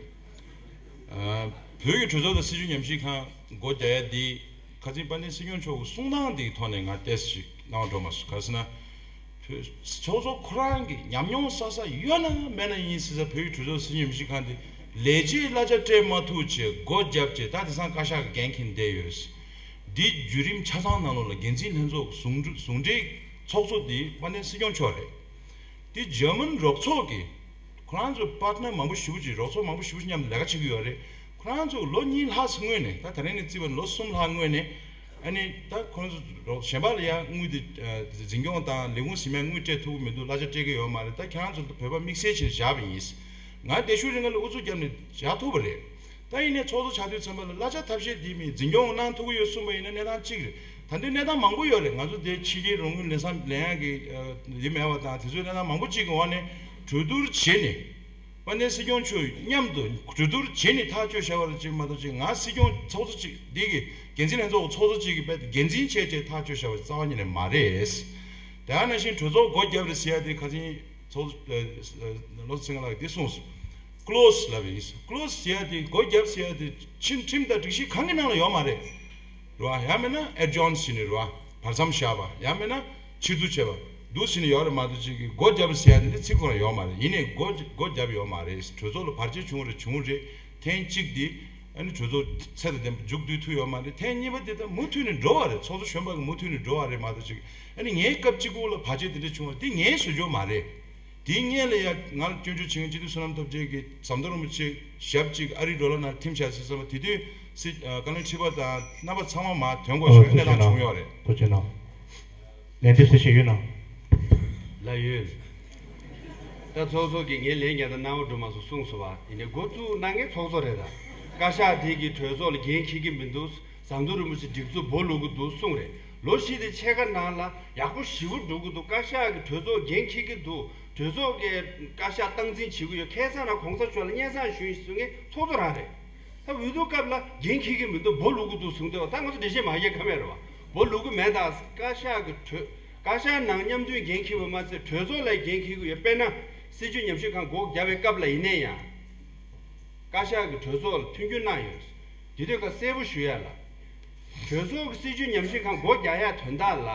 ཨ། བོད་ཀྱི་གྲོས་ཚོགས་དང་སྲིད་བྱུས་ཉམས་ཞིབ་ཁང་སྒོ་རྒྱག་ཡ་འདི་ཁ་སང་དཔལ་ལྡན་སྲིད་སྐྱོང་མཆོག་གི་གསུང་སྟངས་འདིའི་ཐོག་ནས་ང་ཏོག་ཙམ་ཞིག་སྣང་བ་འགྲོ་མ་སོང་། ག་རེ་ཟེར་ན། བོད་ཚོགས་གཙོ་ཁོ་རང་གི་ཉམས་མྱོང་བསགས་ས་ཡོད་ན་མེད་ན་ཡིན་ཟེར་ས། བོད་ཀྱི་གྲོས་ཚོགས་སྲིད་བྱུས་ཉམས་ཞིབ་ཁང་འདི་ ལས་བྱེད་གླ་ཆ་སྤྲད་མ་ཐུབ་བྱས་སྒོ་བརྒྱབ་བྱས། ད་དེང་སང་བཀའ་ཤག་གི་འགན་འཁྱེར་བསྡད་ཡོད། འདི་བརྒྱུད་རིམ་ཆ་ཚང་ནང་ལོགས་ལ་འགན་འཛིན་ལྷན་ཚོགས་ཟུང་འབྲེལ་ཟུང་འབྲེལ་ཚོགས་གཙོ་འདི་དཔལ་ལྡན་སྲིད་སྐྱོང་མཆོག་རེད། འདི་འཇར་མན་རོགས་ཚོགས་ཀྱི་ཁོ་རང་ཚོ་པར་ཊི་ནར་མང་པོ་ཞེ་པོ་ཅིག་རོགས་ཚོགས་མང་པོ་ཞེ་པོ་ཅིག་མཉམ་དུ་ལས་ཀ་བྱེད་ཀྱི་ཡོད་རེད། ཁོ་རང་ཚོ་ལོ་གཉིས་ལྷག་སྔོན་ནས། ད་ད་རིང་ནས་བརྩིས་པ་ན་ལོ་གསུམ་ལྷག་སྔོན་ནས། ཨ་ནི་ད་ཁོང་ཚོ་རོགས་གཞན་པ་ལ་ཡང་དངུལ་དེ་ཨ་འཛིན་སྐྱོང་དང་ལས་ཁུངས་ཟིན་མའི་དངུལ་སྤྲད་ཐུབ་ཀྱི་མི་འདུག་གླ་ཆ་སྤྲད་ཀྱི་ཡོད་མ་རེད། ད་ཁྱེད་རང་ཚོ་བོད་པ་དམིགས་བསལ་བྱས་བཞག་པ་ཡིན། ང་བདེ་ཤུལ་རིང་ལ་ཨུ་ཚུགས་བརྒྱབ་ནས་བཞག་ཐུབ་པ་རེད། ད་ཡིན་ནའི་ཚོགས་གཙོ་ཆགས་དུས་ཙམ་པ་ལ་གླ་ཆ་ཐབས་ཤེས་འདི་མི་འཛིན་སྐྱོང་གནང་ཐུབ་ཀྱི་ཡོད་གསུངས་པ་ཡིན་ན་གནས་སྟངས་གཅིག་རེད། ད་དུང་གནས་སྟངས་མང་པོ་ཡོད་རེད། ང་ཚོ་དེ་ཕྱི་རྒྱལ་རོགས་དངུལ་ལེན་ས་ལེན་ཡག་གི་ཨ་འདི་མེད་པ་དང་། དེ་ཚོའི་གནས་སྟངས་མང་པོ་གཅིག་གི་འོག་ནས་གྲོས་བསྡུར་བྱས་ནས། དཔལ་ལྡན་སྲིད་སྐྱོང་མཆོག་མཉམ་དུ་གྲོས་བསྡུར་བྱས་ནས་ཐག་གཅོད་བྱ་བ་ལ་ཅིག་མ་གཏོགས་ཅིག་ང་སྲིད་སྐྱོང་ཚོགས་གཙོ་ཅིག་འདི་གི་འགན་འཛིན་ལྷན་ཚོགས་ཚོགས་གཙོ་ཅིག་གི་དཔེ་འགན་འཛིན་བྱས་བྱས་ཐག་གཅོད་བྱ་བ་རྩ་བ་ཉིད་ནས་མ་རེད། དེ་ནང་བཞིན་གྲོས་ཚོགས་སྒོ་བརྒྱབ་རེད་ཟེར་ཡ་དེ་ཁ་སང་ཚོགས་གཙོ་བློ་བཟང་སེང་གེ་ལགས་འདི་གསུངས་སོང་། ཀློ་སི་ལབ་པ་ཡིན། ཀློ་སི་ཟེར་ཡ་དེ་སྒོ་བརྒྱབ་ཟེར་ཡ་དེ་ཁྲིམས་ཁྲིམས་དང་སྒྲིག་གཞི་གང་གི་ནང་ལ་ཡོད་མ་རེད། རེད་བ། ཡང་མིན་ན་ཨེ་ཇོན་ཟེར་ནས་རེད་བ། བར་མཚམས་བཞག་པ། ཡང་མིན་ན་ཕྱིར་བསྡུ་བྱས་པ་འདུག་ཟེར་ནས་ཡོད་རེད་མ་གཏོགས་ཅིག་གིས་སྒོ་བརྒྱབ་ཟེར་ཡ་དེ་འདི་ཚིག་ཁོ་རང་ཡོད་མ་རེད། ཡིན་ནའི་སྒོ་སྒོ་བརྒྱབ་ཡོད་མ་རེད། གྲོས་ཚོགས་ལ་བར་ཆད་བྱུང་རེད། བྱུང་རེད། ཐེངས་གཅིག་འདི་ཨ་ནི་གྲོས་ཚོགས་ཚད་དང་ལྡན་པ་མཇུག་བསྡུ་ཐུབ་ཡོད་མ་རེད། ཐེངས་གཉིས་པ་འདི་ད་མུ་མཐུད་ནས་འགྲོ་བ་རེད། ཚོགས་གཙོ་གཞོན་པ་གིས་མུ་མཐུད་ནས་འགྲོ་བ་རེད་མ་གཏོགས་ཅིག་ཨ་ནི་ངའི་སྐབས་གཅིག་པོ་ལ་བར་ཆད་དེ་འདྲ་བྱུང་བ་འདི་ངའི་བཟོ་བཅོས་མ་རེད། དེའི་སྔོན་ལ་ཡ་ང་ལ་སྐྱོན་བརྗོད་བྱེད་མཁན་སྤྱི་འཐུས་བསོད་ནམས་སྟོབས་རྒྱལ་གྱིས་ཟམ་གདོང་རིན་པོ་ཆེ་ཞབས་གཅིག་ཨ་རིའི་ཌོ་ལར་ནང་ཐིམ་བཞག་ཟེར་བསམ་པ། དེ་དུས་སྲིད་ཨ་བཀའ་བློན་ཁྲི་པ་དང་རྣམ་པ་ཚང་མ་མར་ཐོན་དགོས་ཨ། ཞེས་ཐུགས་རྗེ་གནས་སྟངས་གནང་། བྱུང་ཡོད་རེད། ཐུགས་རྗེ་གནང་། ལན་འདེབས་གསལ་བཤད་ཡོད་ན། ལགས་ཡོད། ད་ཚོགས་གཙོ་གིས་ངས་ལན་རྒྱག་ད་རྣ་བ་འགྲོ་མ་སོང་གསུངས་སོང་བ། ཡིན་ནའི་འགོ་བཙུགས་གནང་མཁན་ཚོགས་གཙོ་རེད། ད་བཀའ་ཤག་དེ་གི་གྲོས་ཚོགས་ལ་འགན་འཁྱེར་གྱི་མི་འདུག་ཟམ་གདོང་རིན་པོ་ཆེ་སྒྲིག་འཛུགས་སྦོ་ལུག་གི་འདུག་གསུངས་རེད། ལོ་བཞི་དེ་ཕྱེད་ཀ་ནང་ལ་ཡག་པོ་ཞེ་པོ་འགྲོ་གི་འདུག་བཀའ་ཤག་གི་གྲོས་ཚོགས་འགན་འཁྱེར་གྱི་འདུག་གྲོས་ཚོགས་ཀྱི་བཀའ་ཤག་སྟངས་འཛིན་བྱེད་ཀྱི་ཡོད། ཁ་སང་ན་གོང་ས་མཆོག་ལ་སྙན་སེང་ཞུས་ཞེས་གསུང་མཁན་ཚོགས་གཙོ་རང་རེད། ད་འོས་བསྡུ་སྐབས་ལ་འགན་འཁྱེར་གྱི་མི་འདུག་སྦོ་ལུག་གི་འདུག་གསུངས་དུས་ད་ང་ཚོ་འགྲེལ་བཤད་མ་རྒྱག་ཀ་མེད་རེད་བ། སྦོ་ལུག་གི་མེད། ད་བཀའ་ཤག་གི་གྲོས་བཀའ་ཤག་ནང་མཉམ་མཐུན་འགན་འཁྱེར་བ་མ་ཟད་གྲོས་ཚོགས་ལ་འགན་འཁྱེར་གྱི་ཡོད། དཔེར་ན་སྲིད་བྱུས་ཉམས་ཞིབ་ཁང་སྒོ་བརྒྱབ་པའི་སྐབས་ལ་ཡིན་ནའི་ཡང་། བཀའ་ཤག་གི་གྲོས་ཚོགས་ལ་མཐུན་འགྱུར་གནང་ཡོད། དེ་དུས་ཀ་གསལ་པོ་ཞུ་ཡ་ལ། གྲོས་ཚོགས་ཀྱི་སྲིད་བྱུས་ཉམས་ཞིབ་ཁང་སྒོ་རྒྱག་ཡ་དོན་དག་ལ།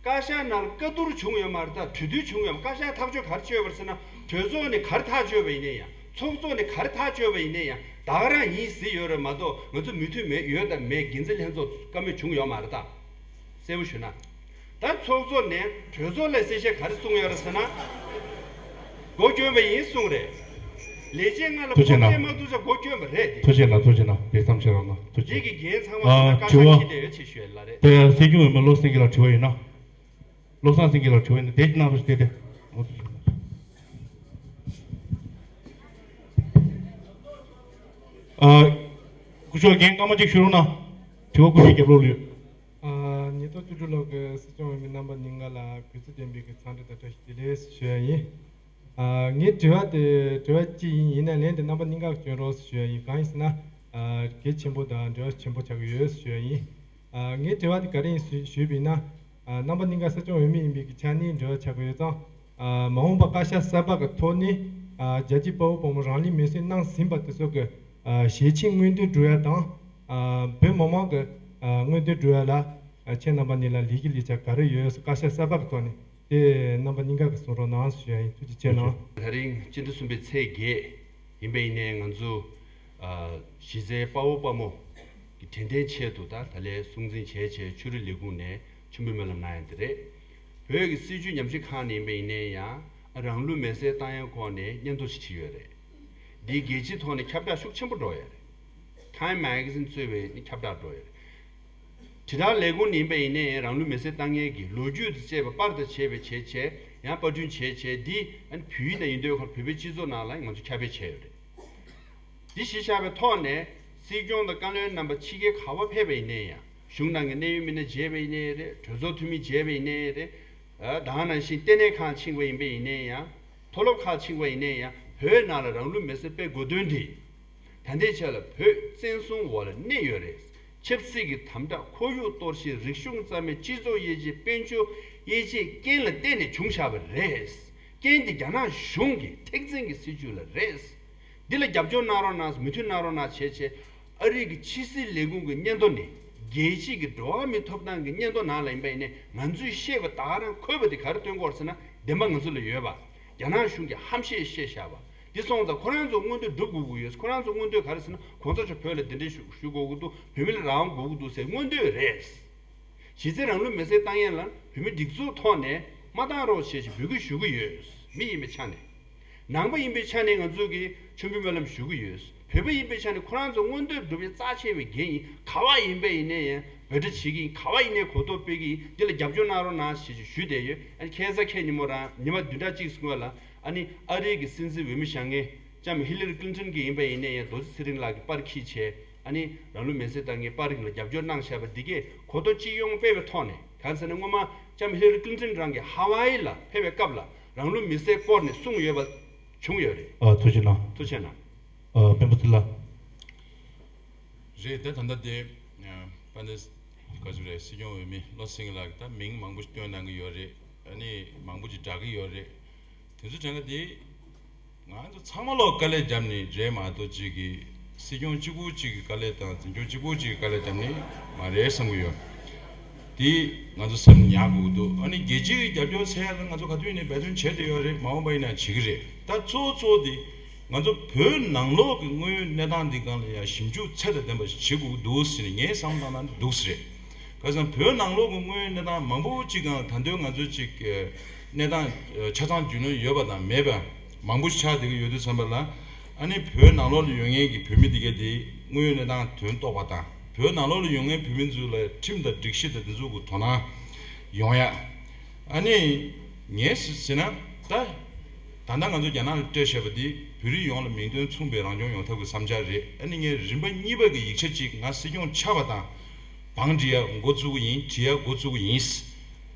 བཀའ་ཤག་ནང་ལ་བཀའ་བསྡུར་བྱུང་ཡོད་མ་རེད། ད་གྲོས་བསྡུར་བྱུང་ཡོད་མ། བཀའ་ཤག་ཐག་གཅོད་ག་རེ་བྱས་ཡོད་པ་རེད་ཟེར་ན། གྲོས་ཚོགས་ནས་ག་རེ་ཐག་གཅོད་པ་ཡིན་ནའི་ཡང་། ཚོགས་གཙོ་ནས་ག་རེ་ཐག་གཅོད་པ་ཡིན་ནའི་ཡང་ད་ག་རང་ཡིན་ཟེར་ཡོད་རེད་མ་གཏོགས། ང་ཚོ་མོས་མཐུན་མེད་ཡོད་དང་མེད་འགན་འཛིན་ལྷན་ཚོགས་བཀའ་མོལ་བྱུང་ཡོད་མ་རེད་ད། གསལ་པོ་ཞུ་ན། ད་ཚོགས་གཙོ་ནས་གྲོས་ཚོགས་ལ་གསལ་བཤད་ག་རེ་གསུངས་ཡོད་རེད་ཟེར་ན། སྒོ་སྐྱོན་པ་ཡིན་གསུངས་རེད། ལས་བྱེད་ལྔ་ལ་ཐུགས་རྗེ་གནང་། ཁོག་པས་མ་ཐུག་ཆ་སྒོ་སྐྱོན་པ་རེད་དེ། ཐུགས་རྗེ་གནང་། ཐུགས་རྗེ་གནང་། ལེགས་བསམ་ཤེས་རོགས་གནང་། ཐུགས་རྗེ། འདི་གི་འགན་ཚང་མ་ཨ་ཟེར་ན་བཀའ་དྲི་བ་ཤག་ཁྱེར་བསྡད་ཡོད་ཅེས་ཞུ་ཡ་ལ་རེད། དེ་སྲིད་སྐྱོང་འོས་མི་བློ་བཟང་སེང་གེ་ལ་དྲི་བ་ཡོད་ན། བློ་བཟང་སེང་གེ་ལ་དྲི་བ་ཡོད་ན་དེ་གནང་རོགས་ཞུ། དེ་དེ། ཨ། སྐུ་ཞབས་རྒན་སྐར་མ་གཅིག་ཞུ་རོགས་གནང་། དྲི་བ་སྐུ་ཞབས་རྒྱབ་ལོགས་ལ་ཡོད། ཨ། ཉིས་སྟོང་བཅུ་དྲུག་ལོ་གི་སྲིད་སྐྱོང་འོས་མི་རྣམ་པ་གཉིས་ཀ་ལ་གུས་བརྩི་ལྡན་པའི་གི་འཚམས་འདྲི་དང་བཀྲ་ཤིས་བདེ་ལེགས་ཞུ་ཡ་ཡིན། ཨ། ངའི་དྲི་བ་དེ་དྲི་བ་གཅིག་ཡིན། ཡིན་ན་ལན་དེ་རྣམ་པ་གཉིས་ཀ་སྐྱོན་རོགས་ཞུ་ཡ་ཡིན། གང་ཡིན་ཟེར་ན། ཨ། གལ་ཆེན་པོ་དང་འབྲེལ་བ་ཆེན་པོ་ཆགས་ཀྱི་ཡོད་ཞུ་ཡ་ཡིན། ཨ། ངའི་དྲི་བ་དེ་ག་རེ་ཡིན་ཞུས་ཞུས་པ་ཡིན་ན། ཨ། རྣམ་པ་གཉིས་ཀ་སྲིད་སྐྱོང་འོས་མི་ཡིན་པའི་གི་ཆ་ནས་འབྲེལ་བ་ཆགས་ཀྱི་ཡོད་ཙང་། ཨ། མ་འོངས་པ་བཀའ་ཤག་གསར་པ་གི་ཐོག་ནས། ཨ། རྒྱལ་གཅེས་དཔའ་བོ་དཔའ་མོ་རང་ལུས་མེར་སྲེག་གནང་ཟིན་པ་དེ་ཚོ་གི། ཨ། ཞལ་ཆད་མངོན་འདོད་སྒྲུབ་ཡ་དང་། ཨ། བོད་མི་མང་གི། ཨ། མངོན་འདོད་སྒྲུབ་ཡ་ལ། ཨ། ཁྱེད་རྣམ་པ་གཉིས་ལ་ལས་ཀྱི་ལས་འཆར་ག་རེ་ཡོད། བཀའ་ཤག་གསར་པ་གི་ཐོག་ནས་དེ་རྣམ་པ་གཉིས་ཀ་གི་གསུང་རོགས་གནང་ཞུ་ཡ་ཡིན། ཐུགས་རྗེ་ཆེ་གནང་། ད་རིང་སྤྱི་ཟླ་གསུམ་པའི་ཚེས་བརྒྱད་ཡིན་པ་ཡིན་ནའི་ང་ཚོ། ཨ། གཞི་རྩའི་དཔའ་བོ་དཔའ་མོ་གི་དྲན་རྟེན་ཆེད་དུ་ད་ད་ལན་སྲུང་བརྩི་བྱས་བྱས་ཆོས་རིག་ལས་ཁུངས་ནས་མཆོད་འབུལ་སྨོན་ལམ་གནང་ཡ་དེ་རེད། བོད་ཀྱི་སྲིད་བྱུས་ཉམས་ཞིབ་ཁང་ནས་ཡིན་པ་ཡིན་ནའི་ཡང་། ཨ། རང་ལུས་མེར་སྲེག་བཏང་ཡ་སྐོར་ནས་སྙན་ཐོ་ཞིག་བྲིས་ཡོད་རེད། འདི་རྒྱལ་སྤྱིའི་ཐོག་ནས་ཁྱབ་བསྒྲགས་ཤུགས་ཆེན་པོ་འགྲོ་ཡོད་རེད། Time Magazine གཙོས་པའི་ནི་ཁྱབ་བསྒྲགས་འགྲོ་ཡོད་རེད། དྲིལ་བསྒྲགས་ལས་ཁུངས་ནས་ཡིན་པ་ཡིན་ནའི་རང་ལུས་མེར་སྲེག་བཏང་མཁན་གྱི་ལོ་རྒྱུས་དང་བཅས་པ་པར་དང་བཅས་པའི་བྱས་བྱས་ཡང་པར་སྐྲུན་བྱས་བྱས་འདི་ཨ་ནི་བོད་ཡིག་དང་ཡིན་དུས་ཁར་བོད་པའི་སྤྱི་ཚོགས་ནང་ལ་ང་ཚོ་ཁྱབ་སྤེལ་བྱས་ཡོད་རེད། འདི་གཞི་བཞག་པའི་ཐོག་ནས་སྲིད་སྐྱོང་དང་བཀའ་བློན་རྣམ་པ་ཕྱི་རྒྱལ་ག་པར་ཕེབས་པ་ཡིན་ནའི་ཡང་། གཞུང་ནང་གི་གནད་ཡོད་མི་སྣ་མཇལ་བ་ཡིན་ནའི་རེད། གྲོས་ཚོགས་འཐུས་མི་མཇལ་བ་ཡིན་ནའི་རེད། ཨ། ད་ག་ནང་བཞིན་ལྟེ་གནས་ཁག་ཕྱིན་པ་ཡིན་པ་ཡིན་ནའི་ཡང་། མཐོ་སློབ་ཁག་ཕྱིན་པ་ཡིན་ནའི་ཡང་། བོད་ནང་ལ་རང་ལུས་མེར་སྲེག་སྤེལ་དགོས་དོན་དེ། ད་ལྟའི་ཆ་ལ་བོད་བཙན་བཟུང་འོག་ལ་གནས་ཡོད་རེད། ཆབ་སྲིད་ཀྱི་དམ་དྲག་ཁོར་ཡུག་གཏོར་བཤིག་རིག་གཞུང་རྩ་མེད་སྤྱི་ཚོགས་དབྱེ་འབྱེད་དཔལ་འབྱོར་དབྱེ་འབྱེད་རྐྱེན་ལ་བརྟེན་ནས་བྱུང་བཞག་པ་རེད། རྐྱེན་དེ་རྒྱ་ནག་གཞུང་གི་ཐེག་ཆེན་གྱི་སྲིད་བྱུས་ལ་རེད། འདི་ལ་རྒྱབ་སྐྱོར་གནང་རོགས་གནང་། མོས་མཐུན་གནང་རོགས་གནང་བྱས་བྱས། ཨ་རི་གི་ཕྱི་སྲིད་ལས་ཁུངས་ཀྱི་སྙན་ཐོ་ནས་རྒྱལ་སྤྱི་གི་འགྲོ་བ་མིའི་ཐོབ་ཐང་གི་སྙན་ཐོ་ནང་ལ་ཡིན་པ་ཡིན་ནའི་ང་ཚོས་ཤེས་པ་ད་ག་རང་འཁོད་པ་དེ་ག་རེ་སྟོན་གྱི་ཡོད་རེད་ཟེར་ན། བདེན་པ་ང་ཚོ་ལ་ཡོད་པ། རྒྱ་ནག་གཞུང་གིས་ཧམ་བཤད་བཤད་བཞག་པ། དེ་སོང་ཙང་ཁོ་རང་ཚོ་མངོན་འདོད་སྒྲུབ་དགོས་ཀྱི་ཡོད། ཁོ་རང་ཚོ་མངོན་འདོད་ག་རེ་ཟེར་ན། གོང་ས་མཆོག་བོད་ལ་གདན་འདྲེན་ཞུ་ཞུ་དགོས་ཀྱི་འདུག་བོད་མི་ལ་རང་དབང་དགོས་ཀྱི་འདུག་ཟེར་མངོན་འདོད་རེད། གཞི་རྩའི་རང་ལུས་མེར་སྲེག་བཏང་ཡས་ལ་བོད་མི་སྒྲིག་འཛུགས་ཐོག་ནས་མ་བཏང་རོགས་བྱེད་ཅེས་འབོད་སྐུལ་ཞུ་གི་ཡོད། མི་ཡིན་པའི་ཆ་ནས། ནང་པ་ཡིན་པའི་ཆ་ནས་ང་ཚོ་གིས་མཆོད་འབུལ་སྨོན་ལམ་ཞུ་གི་ཡོད། བོད་པ་ཡིན་པའི་ཆ་ནས་ཁོ་རང་ཚོ་མངོན་འདོད་སྒྲུབ་པའི་རྩ་ཆེ་བའི་འགན་ཡིན། ག་བ་ཡིན་པ་ཡིན་ནའི་ཡང་འབོད་སྒྲ་བྱེད་ཀྱི་ཡིན། ག་བ་ཡིན་ནའི་གོ་རྟོགས་སྤེལ་གྱི་ཡིན། འདི་ལ་རྒྱབ་སྐྱོར་གནང་རོགས་གནང་ཞེས་ཞུས་བསྡད་ཡོད། ཨ་ནི་ཁ་སང་ཁ་ཉིན་མོ་རང་ཉི་མ་བདུན་ཕྲག་གཅིག་སྔོན་ལ་ཨ་ནི་ཨ་རིའི་གི་སྲིད་འཛིན་འོས་མི་བཞེངས་མཁན་ལྕམ་ཧི་ལ་རི་ཀླིན་ཊོན་གྱི་ཡིན་པ་ཡིན་ནའི་ཡང་རྡོ་རྗེ་ཚེ་རིང་ལགས་ཀྱིས་པར་འཁྱེར་བྱས། ཨ་ནི་རང་ལུས་མེར་སྲེག་བཏང་མཁན་པར་རིགས་ལ་རྒྱབ་སྐྱོར་གནང་བཞག་པ་འདི་གས་གོ་རྟོགས་སྤྱི་ཡོངས་སྤེལ་བའི་ཐོག་ནས། གང་ཟེར་ན་སྔོན་མ་ལྕམ་ཧི་ལ་རི་ཀླིན་ཊོན་རང་གིས་ཧ་ཝའི་ལ་ཕེབས་པའི་སྐབས་ལ་རང་ལུས་མེར་སྲེག་སྐོར་ནས་གསུངས་ཡོད་པ་བྱུང་ཡོད་རེད། ཨ། ཐུགས་རྗེ་གནང་། ཐུགས་རྗེ་གནང་། ཨ། སྤེན་པ་ཚེ་ལགས། རེད། ད་ད་ལྟ་དེ་ཨ་པ་ནེ་ག་ཚོད་རེད། སྲིད་སྐྱོང་འོས་མི་བློ་སེང་ལགས་ཀྱིས་ད་མིང་མང་པོ་ཞིག་བཏོན་གནང་གི་ཡོད་རེད། ཨ་ནི་མང་པོ་ཅིག་བསྒྲགས་ཀྱི་ཡོད་རེད། དེ་ཚོ་དྲན་ག་དེ། ང་ཚོ་ཚང་མ་ལོག་དཀའ་ལས་བརྒྱབ་ནས་རེད་མ་གཏོགས་གཅིག་གི་སྲིད་སྐྱོང་གཅིག་པུ་གཅིག་གི་དཀའ་ལས་དང་འཛིན་སྐྱོང་གཅིག་པུ་གཅིག་གི་དཀའ་ལས་བརྒྱབ་ནས་མ་རེད་བསམ་གྱི་ཡོད། དེ་ང་ཚོ་སེམས་ཉར་དགོས་ཀྱི་འདུག་ཨ་ནི་རྒྱལ་སྤྱིའི་རྒྱབ་སྐྱོར་འཚོལ་ཡ་ལ་ང་ཚོ་ག་དུས་ཡིན་ནའི་འབད་བརྩོན་བྱས་བསྡད་ཡོད་རེད། མ་འོངས་པ་ཡིན་ན་བྱེད་ཀྱི་རེད། ད་གཙོ་བོ་གཙོ་བོ་དེ་ང་ཚོ་བོད་ནང་ལོགས་ཀྱི་དངོས་ཡོད་གནས་སྟངས་འདི་སྒང་ལ་ཡང་ཞིབ་འཇུག་ཚད་དང་ལྡན་པ་ཞིག་བྱེད་དགོས་ཀྱི་འདུག་ཟེར་ནས་ངས་བསམ་བློ་བཏང་ན་འདུག་ཟེར་རེད། ག་ཟེར་ན་བོད་ནང་ལོགས་ཀྱི་དངོས་ཡོད་གནས་སྟངས་མང་པོ་གཅིག་སྒང་ད་དུང་ང་ཚོ་གཅིག་གནས་སྟངས་ཆ་ཚང་རྒྱུས་ལོན་ཡོད་པ་དང་མེད་པ་མང་པོ་ཞིག་ཆགས་བསྡད་ཀྱི་ཡོད་དུས་ཙམ་པ་ལ། ཨ་ནི་བོད་ནང་ལོགས་ལ་ཡོད་མཁན་གྱི་བོད་མི་དེ་གས་དེ་དངོས་ཡོད་གནས་སྟངས་དོན་རྟོགས་པ་དང་། བོད་ནང་ལོགས་ལ་ཡོད་མཁན་བོད་མི་ཚོ་ལ་ཁྲིམས་དང་སྒྲིག་གཞི་དང་དེ་ཚོ་གི་དོ་སྣང་ཡོང་ཡ། ཨ་ནི་ངས་ཟེར་ན་ད། ད་ལྟ་ང་ཚོ་རྒྱ་ནག་ལ་སྤྲད་བཞག་པ་འདི་བོད་རིགས་ཡོངས་ལ་མིང་དོན་མཚུངས་པའི་རང་སྐྱོང་ཡོང་ཐབས་ཀྱི་བསམ་འཆར་རེད། ཨ་ནི་ངས་རིམ་པ་གཉིས་པ་གི་ཡིག་ཆ་གཅིག་ང་སྲིད་སྐྱོང་ཆགས་པ་དང་བང་སྒྲིག་ཡ་འགོ་བཙུགས་ཀྱི་ཡིན། བྲིས་ཡ་འགོ་བཙུགས་ཀྱི་ཡིན།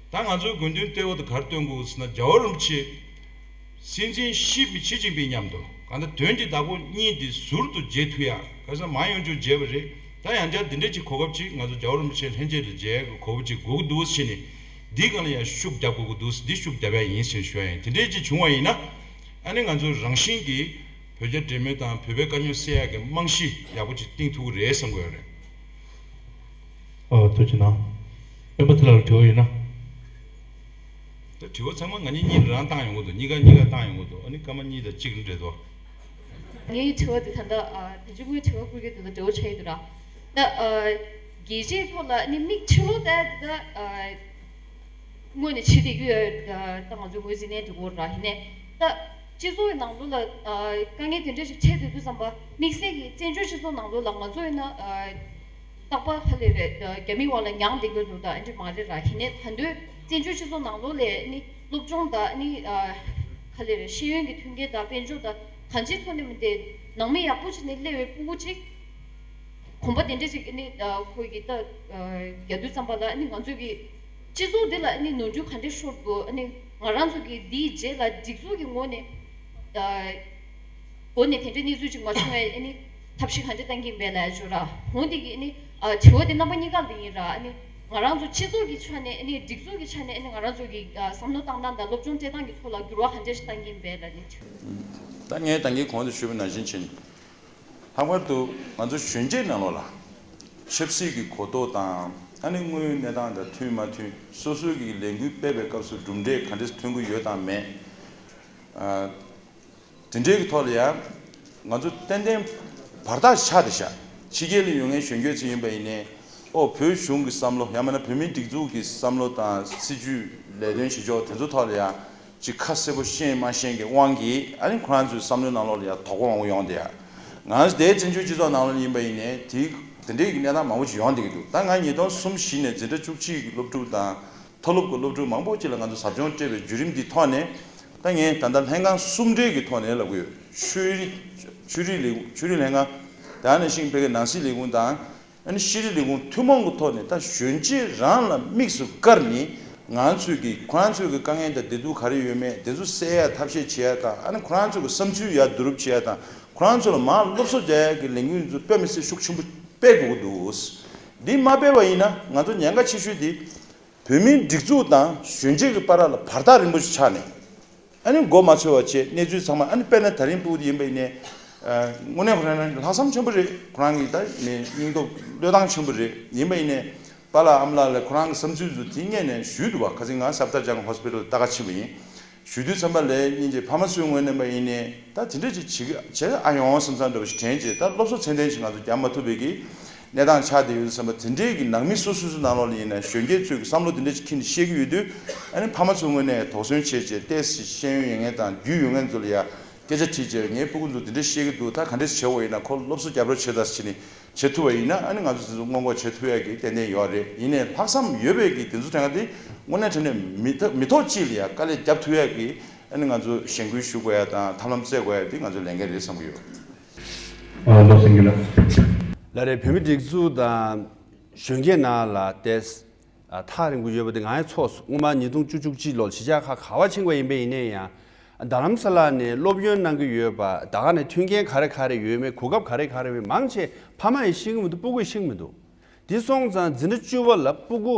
ད་ང་ཚོའི་དགོས་འདུན་གཙོ་བོ་དེ་ག་རེ་སྟོན་དགོས་ཟེར་ན། རྒྱལ་བ་རིན་པོ་ཆེ་སྲིད་འཛིན་ཞི་ཞི་ཅིན་ཕིང་མཉམ་དུ་གང་ལྟར་དོན་གྱི་བདག་པོ་གཉིས་དེ་ཟུར་དུ་མཇལ་ཐུབ་ཡ། ག་ཟེར་ན་མང་ཡོང་ཆུང་མཇལ་བ་རེད། ད་ཡང་བསྐྱར་འདི་འདྲ་ཅིག་གོ་སྐབས་ཅིག་ང་ཚོ་རྒྱལ་བ་རིན་པོ་ཆེ་ལྷན་རྒྱས་ལ་མཇལ་ཡ་གི་གོ་སྐབས་ཅིག་དགོས་ཀྱི་འདུག་ཟེར་ནས། འདི་སྒང་ལ་ཡང་ཤུགས་རྒྱབ་དགོས་ཀྱི་འདུག་འདི་ཤུགས་རྒྱབ་ཡ་ཡིན་ཟེར་ཞུ་ཡ་ཡིན། དེ་འདྲས་ཅིག་བྱུང་བ་ཡིན་ན། ཨ་ནི་ང་ཚོ་རང་བཞིན་གྱིས་བོད་རྒྱ་འབྲེལ་མོལ་དང་བོད་པའི་དཀའ་རྙོག་སེལ་ཡ་གི་རྨང་གཞི་ཡག་པོ་ཅིག་བཏིང་ཐུབ་ཀྱི་རེད་བསམ་གྱི་ཡོད་རེད། ཨོ། ཐུགས་རྗེ་གནང་། སྤེན་པ་ཚེ་ལགས་ལ་དྲི་བ་ཡོད་ན། ད་དྲི་བ་ཚང་མ་ང་གཉིས་གཉིས་རང་བཏང་ཡོང་གི་འདུག་གཉིས་ཀ་གཉིས་ཀ་བཏང་ཡོང་གི་འདུག་ཨ་ནི་སྐར་མ་གཉིས་དང་གཅིག་རེད་དོ། ངའི་དྲི་བ་འདི་ད་ལྟ་ཨ་དེ་ཅི་དངོས་དྲི་བ་བསྐུར་མཁན་དེ་དང་འབྲེལ་བ་ཆགས་ཡོད་འདུག་ར། ད་ཨ་རྒྱལ་སྤྱིའི་ཐོག་ལ་ནི་མིག་ཕྱི་ལོགས་ལྟ་ཡ་འདི་ད་ཨ་དངོས་ནས་བྱེད་བསྡད་རྒྱུ་ཡོད། ད་ང་ཚོའི་ངོས་འཛིན་ནས་འགྲོ་གི་ར། ཡིན་ནའི་ད་སྤྱི་ཚོགས་ཀྱི་ནང་ལོགས་ལ་ཨ་དཀའ་ངལ་དེ་འདྲ་ཞིག་འཕྲད་སྡོད་དུས་ཙམ་པ་དམིགས་བསལ་གྱི་བཙན་བྱོལ་སྤྱི་ཚོགས་ནང་ལོགས་ལ་ང་ཚོ་ཡིན་ན་ཨ། རྟག་པར་ག་རེ་རེད། རྒྱ་མི་འོག་ལ་མྱངས་བསྡད་ཀྱི་འདུག་ད་ཨ་འདྲ་མ་རེད་ར། ཡིན་ནའི་ད་དུང་བཙན་བྱོལ་སྤྱི་ཚོགས་ནང་ལོགས་ལ་ནི་སློབ་སྦྱོང་དང་ནི་ཨ་ག་རེ་རེད། ཤེས་ཡོན་གྱི་མཐུན་རྐྱེན་དང་དཔལ་འབྱོར་དང་གང་ཅིའི་ཐོག་ནས་མི་འདི་ནང་མི་ཡག་པོ་ཅིག་ནས་སླེབས་པའི་ཕྲུ་གུ་ཅིག་གོམ་པ་དེ་འདྲ་ཅིག་ནི་ཨ་ཁོ་གི་ད་ཨ་རྒྱག་དུས་ཙམ་པ་ལ་ནི་ང་ཚོ་གི་སྤྱི་ཚོགས་འདི་ལ་ནི་ནོར་འཁྲུལ་ག་འདྲ་ཤོར་འདུག་ཨ་ནི་ང་རང་ཚོ་གི་འདིའི་རྗེས་ལ་སྒྲིག་འཛུགས་ཀྱི་ངོས་ནས་ཨ། འགོ་ནས་དེ་འདྲའི་གནས་ཚུལ་ཅིག་མ་བྱུང་བའི་ཨ་ནི་ཐབས་ཤེས་ག་འདྲ་བཏང་གི་ཡིན་པས་ལབ་ཡ་ཅིག་ཡོད་ར། འོ་འདི་གི་ཨ་ནི་ཨ་དྲི་བ་དེ་རྣམ་པ་གཉིས་ཀ་ལ་ཡིན་ར། ཨ་ནི་ང་རང་ཚོ་སྤྱི་ཚོགས་ཀྱི་ཆ་ནས་ཨ་ནི་སྒྲིག་འཛུགས་ཀྱི་ཆ་ནས་ཨ་ནི་ང་རང་ཚོ་གི་ཨ་བསམ་བློ་བཏང་སྟངས་དང་སློབ་སྦྱོང་སྤྲད་སྟངས་ཀྱི་ཐོག་ལ་འགྱུར་བ་ག་འདྲ་ཞིག་བཏང་གི་ཡིན་པས་ལབ་ནས་དྲི་བ། ད་ངས་ད་གིན་གོང་དུ་ཞུས་པ་ནང་བཞིན་བྱས་ནས། ལྷག་པར་དུ་ང་ཚོ་གཞོན་སྐྱེས་ནང་ལོགས་ལ་ཆབ་སྲིད་ཀྱི་གོ་རྟོགས་དང་ཨ་ནི་དངོས་ཡོད་གནས་སྟངས་དང་མཐུན་མ་མཐུན། སོ་སོའི་གི་ལས་འགུལ་སྤེལ་བའི་སྐབས་སུ་གྲུབ་འབྲས་ག་འདྲ་ཐོན་གྱི་ཡོད་དང་མེད། ཨ། དེ་འདྲའི་གི་ཐོག་ལ་ཡང་ང་ཚོ་ཏན་ཏན་བར་ཐག་ཆགས་བསྡད་ཤག་ཕྱི་རྒྱལ་ལ་ཡོད་མཁན་གཞོན་སྐྱེས་ཚོ་ཡིན་པ་ཡིན་ནའི། ཨོ། བོད་གཞུང་གི་བསམ་བློ་ཡང་མིན་ན་བོད་མིའི་སྒྲིག་འཛུགས་ཀྱི་བསམ་བློ་དང་སྲིད་ཇུས་ལས་དོན་བྱེད་ཕྱོགས་དེ་ཚོ་ཐོག་ལ་ཡང་ཅིག་ཁ་གསལ་པོ་ཤེས་མ་ཤེས་ཀྱི་དབང་གིས་ཨ་ནི་ཁོ་རང་ཚོའི་བསམ་བློའི་ནང་ལོགས་ལ་ཡང་དོགས་པ་མང་པོ་ཡོང་བསྡད་ཡ། ང་ཚོ་དེའི་བཙན་བྱོལ་སྤྱི་ཚོགས་ནང་ལོགས་ཡིན་པ་ཡིན་ནའི་དེ་དེ་འདྲའི་གི་གནས་སྟངས་མང་པོ་ཅིག་ཡོང་བསྡད་ཀྱི་འདུག་ད་ང་ཉིས་སྟོང་གསུམ་བཞི་ནས་འཛིན་གྲྭ་བཅུ་གཅིག་གི་སློབ་ཕྲུག་དང་། མཐོ་སློབ་ཀྱི་སློབ་ཕྲུག་མང་པོ་ཅིག་ལ་ང་ཚོ་ཟབ་སྦྱོང་སྤྲད་པའི་བརྒྱུད་རིམ་འདིའི་ཐོག་ནས། ད་ངས་ད་ལྟ་ལྷན་ཁང་གསུམ་འབྲེལ་གྱི་ཐོག་ནས་ལབ་ཀྱི་ཡོད། ཆོས་རིག་ཆོས་རིག་ལས་ཁུངས། ཆོས་རིག་ལྷན་ཁང་། དེ་ནང་བཞིན་བོད་ཀྱི་ནང་སྲིད་ལས་ཁུངས་དང་། ཨ་ནི་ཤེས་རིག་ལས་ཁུངས་ཐུན་མོང་གི་ཐོག་ནས་ད་གཞོན་སྐྱེས་རང་ལ་དམིགས་སུ་བཀར་ནས་ང་ཚོས་ཀྱི་ཁོ་རང་ཚོའི་གི་དཀའ་ངལ་དང་བདེ་སྡུག་ག་རེ་ཡོད་མེད་དེ་ཚོ་སེལ་ཡ་ཐབས་ཤེས་བྱེད་ཡ་དང་། ཨ་ནི་ཁོ་རང་ཚོའི་གི་བསམ་ཚུལ་ཡར་བསྡུ་རུབ་བྱེད་ཡ་དང་། ཁོ་རང་ཚོ་ལ་མར་སློབ་གསོ་རྒྱག་ཡ་གི་ལས་འགུལ་ཚོ་དཔེ་མི་སྲིད་ཤུགས་ཆེན་པོ་སྤེལ་དགོས་ཀྱི་འདུག་འདི་མ་སྤེལ་བ་ཡིན་ན་ང་ཚོ་ཉེན་ཁ་ཆེ་ཤོས་དེ། བོད་མིའི་སྒྲིག་འཛུགས་དང་གཞོན་སྐྱེས་ཀྱི་བར་ལ་བར་ཐག་རིང་པོ་ཞིག་ཆགས་ནས། ཨ་ནི་མགོ་མ་ཚོས་པ་བྱས་གནས་ཚུལ་ཚང་མ། ཨ་ནི་དཔེར་ན་ད་རིང་སྤུ་གུ་དེ་ཡིན་པ་ཡིན་ནའི། ཨ། དངོས་གནས་ཁོ་རང་ལ་ལྷག་བསམ་ཆེན་པོ་རེད། ཁོ་རང་གི་ད་མི་སྙིང་སྟོབས་བློས་བཏང་ཆེན་པོ་རེད། ཡིན་པ་ཡིན་ནའི་པཱ་ལགས་ཨ་མ་ལགས་ལ་ཁོ་རང་གི་བསམ་ཚུལ་ཚོ་དེ་སྔོན་ནས་ཞུས་འདུག་བ། ཁ་སང་ང་སབ་དར་ཇང་ཧོ་སི་པི་ཊལ་ལ་ལྟ་ག་ཕྱིན་པ་ཡིན། ཞུ་དུས་ཙམ་པ་ལས་སྙིང་རྗེ། ཕ་མ་ཚོའི་ངོས་ནས་མ་ཡིན་ནའི་ད་དེ་འདྲས་ཅིག་བྱེད་ཀྱི་བྱེད་ཨ་ཡོང་བསམ་བསམ་འདྲ་བོ་ཞིག་དྲན་རྗེས། ད་སློབ་གསོ་ཚད་ལྡན་ཞིག་ང་ཚོ་རྒྱབ་མ་ཐུབ་པའི་གི་གནས་སྟངས་ཆགས་བསྡད་ཡོད་བསམ་པ། དེ་འདྲས་ཀྱི་ནང་མི་སུ་སུ་སུ་ནང་ལོགས་ལ་ཡིན་ན་གཞོན་སྐྱེས་ཚོས་ཀྱི་བསམ་བློ་དེ་འདྲས་ཅིག་འཁྱེར་ནས་བཤད་ཀྱི་ཡོད་དུས། ཨ་ནི་ཕ་མ་ཚོའི་ངོས་ནས་དོགས་ཟོན་བྱས་རྗེས། ཏོག་ཙམ་ཤེས་ཡོན་ཡོད་མཁན་དང་རྒྱུས་ཡོད་མཁན་ཚོ་ལ་ཡ་སྐད་ཆ་དྲིས་རྗེས། ངའི་སྤུ་གུ་ཚོ་འདི་འདྲས་བཤད་ཀྱི་འདུག་ད་ག་འདྲས་བྱེད་དགོས་ཡིན་ན་ཁོ་སློབ་གསོ་རྒྱབ་རོགས་བྱེད་དང་ཟེར་ནས་བྱེད་ཐུབ་པ་ཡིན་ན། ཨ་ནི་ང་ཚོ་དེ་ཚོ་སྔོན་འགོག་བྱེད་ཐུབ་ཡག་གི་ཏན་ཏན་ཡོད་རེད། ཡིན་ནའི་ལྷག་བསམ་ཡོད་པའི་གི་དེ་ཚོ་དྲན་ག་དེ་དངོས་གནས་དྲང་གནས་མི་ཐ་མི་ཐོག་གཅིག་ལ་ཡ་དཀའ་ལས་རྒྱབ་ཐུབ་ཡག་གི། ཨ་ནི་ང་ཚོ་གཞེན་སྐུལ་ཞུ་དགོས་ཡ་དང་ཐབས་ལམ་བཙལ་དགོས་ཡ་དེ་ང་ཚོ་ལས་འགན་རེད་བསམ་གྱི་ཡོད། ཨ་ལོ་སེང་གེ་ལགས། ལགས་རེད། བོད་མི་སྒྲིག་འཛུགས་དང་གཞོན་སྐྱེས་ནང་ལ་ཏོག་ཙམ་ཨ་ཐག་རིང་པོ་ཡོད་པ་དེ་ང་ཡང་ཚོར་སོང་། སྔོན་མ་ཉིས་སྟོང་བཅུ་གཅིག་ལོར་གཞིས་ཆགས་ཁག་ག་པར་ཕྱིན་པ་ཡིན་པ་ཡིན་ནའི་ཡང་། རྡ་རམ་ས་ལ་ནས་སློབ་ཡོན་གནང་གི་ཡོད་པ། ད་ག་ནས་མཐུན་རྐྱེན་ག་རེ་ག་རེ་ཡོད་མེད། གོ་སྐབས་ག་རེ་ག་རེ་ཡོད་མེད་མང་ཆེ་ཕ་མ་ཡིས་ཤེས་ཀྱི་མི་འདུག་སྤུ་གུས་ཤེས་ཀྱི་མི་འདུག་དེ་སོང་ཙང་འཛིན་གྲྭ་བཅུ་པ་ལ་སྤུ་གུ་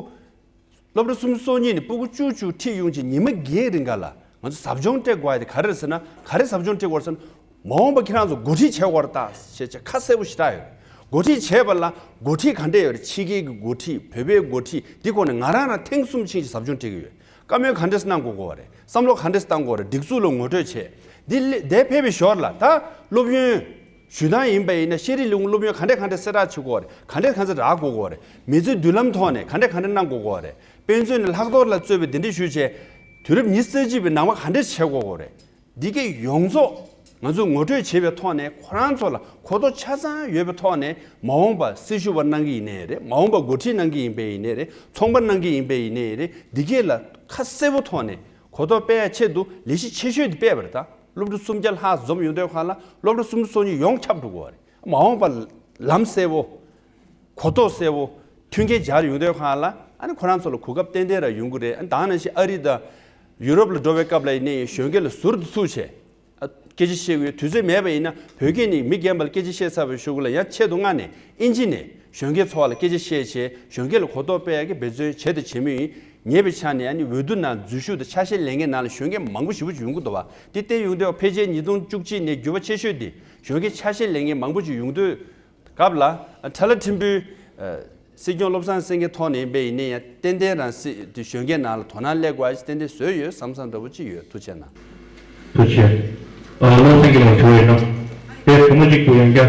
སློབ་གྲྭ་སུམ་ཅུ་སོ་གཉིས་ནས་སྤུ་གུ་བཅུ་བཅུ་ཁྲིད་ཡོང་བྱས་ཉི་མ་བརྒྱད་རིང་ག་ལ་ང་ཚོ་ཟབ་སྦྱོང་སྤྲད་དགོས་ཡ་དེ་ག་རེ་རེད་ཟེར་ན། ག་རེ་ཟབ་སྦྱོང་སྤྲད་དགོས་རེད་ཟེར་ན། མ་འོངས་པ་ཁྱེད་རང་ཚོ་འགོ་ཁྲིད་བྱེད་དགོས་རེད་ད་ཞེས་བྱས་ཁ་གསལ་པོ་ཞེ་དྲག་ཡོད་རེད། འགོ་ཁྲིད་བྱས་པ་ལ་འགོ་ཁྲིད་ག་འདྲས་ཡོད་རེད། ཕྱི་རྒྱལ་གྱི་འགོ་ཁྲིད། བོད་པའི་འགོ་ཁྲིད། འདི་སྐོར་ནས་ང་རང་རང་ཐེངས་གསུམ་ཕྱིན་ཞིག་ཟབ་སྦྱོང་སྤྲད་ཀྱི་ཡོད། བཀའ་མོལ་ག་འདྲས་གནང་དགོས་དགོས་པ་རེད། བསམ་བློ་ག་འདྲས་བཏང་དགོས་རེད། སྒྲིག་འཛུགས་ལ་ངོ་སྤྲོད་བྱས། འདི་ལས་འདས་ཕེབས་པའི་ཞོར་ལ་ད་སློབ་ཡོན་ཞུ་སྟངས་ཡིན་པ་ཡིན་ན་ཤེས་རིག་ལས་ཁུངས་སློབ་ཡོན་ག་འདྲས་ག་འདྲས་གསལ་བསྒྲགས་བྱེད་དགོས་རེད། ག་འདྲས་ག་འདྲས་རག་དགོས་དགོས་རེད། མི་ཚེའི་མདུན་ལམ་ཐོག་ནས་ག་འདྲས་ག་འདྲས་གནང་དགོས་དགོས་རེད། དཔེ་མཛོད་ནས་ལྷག་རྡོར་ལ་གཙོས་པའི་དེ་འདྲས་ཞུས་བྱས། དུས་རབས་ཉི་ཤུ་རྩ་གཅིག་པའི་ནང་པ་ག་འདྲས་བྱེད་དགོས་དགོས་རེད། འདི་གའི་ཡོངས་རྫོགས་ང་ཚོས་ངོ་སྤྲོད་བྱེད་པའི་ཐོག་ནས་ཁོ་རང་ཚོ་ལ་གོ་རྟོགས་ཆ་ཚང་ཡོད་པའི་ཐོག་ནས། མ་འོངས་པ་སྲི་ཞུ་བ་གནང་གི་ཡིན་ནའི་རེད། མ་འོངས་པ་འགོ་ཁྲིད་གནང་གི་ཡིན་པ་ཡིན་ནའི་རེད། ཚོང་པ་གནང་གི་ཡིན་པ་ཡིན་ནའི་རེད། འདི་གས་ལ་ཁ་གསལ་པོ་ཐོག་ནས་གོ་རྟོགས་སྤེལ་ཡ་ཆེད་དུ་ལས་གཞི་ཆེ་ཤོས་དེ་སྤེལ་བ་རེད་ད། སློབ་ཕྲུག་སུམ་བརྒྱ་ལྷག་འཛོམས་ཡོང་དུས་སྒང་ལ་སློབ་ཕྲུག་སུམ་ཅུ་སོ་གཉིས་ཡོངས་ཁྱབ་འགྲོ་གི་ཡོད་རེད། མ་འོངས་པ་ལམ་གསལ་པོ། གོ་རྟོགས་གསལ་པོ། མཐུན་རྐྱེན་སྦྱར་ཡོང་དུས་སྒང་ལ། ཨ་ནི་ཁོ་རང་ཚོ་ལ་གོ་སྐབས་ཏན་ཏན་རང་ཡོང་གི་རེད། ཨ་ནི་ད་ག་ནང་བཞིན་ཨ་རི་དང་ཡུ་རོབ་ལ་འགྲོ་བའི་སྐབས་ལ་ཡིན་ནའི་གཞོན་སྐྱེས་ལ་ཟུར་དུ་ཚུད་བྱས། ཨ་སྐད་ཆ་བཤད་ཀྱི་ཡོད། དུས་ཚོད་མེད་པ་ཡིན་ན་བོད་སྐད་ནི་མི་རྒན་པ་ལ་སྐད་ཆ་བཤད་ཚར་བའི་གཞུག་ལ་ཡང་ཆེད་དུ་མངགས་ནས་ཨིན་ཇི་ནས་གཞོན་སྐྱེས་ཚོ་བ་ལ་སྐད་ཆ་བཤད་བྱས། གཞོན་སྐྱེས་ལ་གོ་རྟོགས་སྤེལ་ཡག་གི་འབད་བརྩོན་བྱས་དང་བྱེད་མུས་ཡིན། ཉེ་བའི་ཆར་ནས་ཨ་ནི་འོས་བསྡུ་ནང་འཛུལ་ཞུགས་དང་ཆ་ཤས་ལེན་མཁན་ནང་ལ་གཞོན་སྐྱེས་མང་པོ་ཞེ་པོ་ཅིག་ཡོང་གི་འདུག་བ། དེ་བལྟས་ཡོང་དུས་ཕལ་ཆེར་ཉིས་སྟོང་བཅུ་གཅིག་ནས་འགྱུར་བ་ཆེ་ཤོས་དེ་གཞོན་སྐྱེས་ཆ་ཤས་ལེན་མཁན་མང་པོ་ཅིག་ཡོང་དུས། སྐབས་ལ་ཁྲ་ལ་ཕྲན་བུའི་ཨ་སྲིད་སྐྱོང་བློ་བཟང་སེང་གེ་ཐོག་ནས་ཡིན་པས་ཡིན་ནའི་ཡང་ཏན་ཏན་རང་སྲིད་དེ་གཞོན་སྐྱེས་ནང་ལ་དོ་སྣང་སླེབས་དགོས་ཡ་ཏན་ཏན་བཟོས་ཡོད་བསམ་བསམ་འདྲ་པོ་ཅིག་ཡོད། ཐུགས་རྗེ་གནང་། ཐུགས་རྗེ་ཆེ། ཨ་བློ་བཟང་སེང་གེ་ལགས་དྲི་བ་ཡོད་ན། དེ་བུ་མོ་གཅིག་པུ་ཡང་བསྐྱར་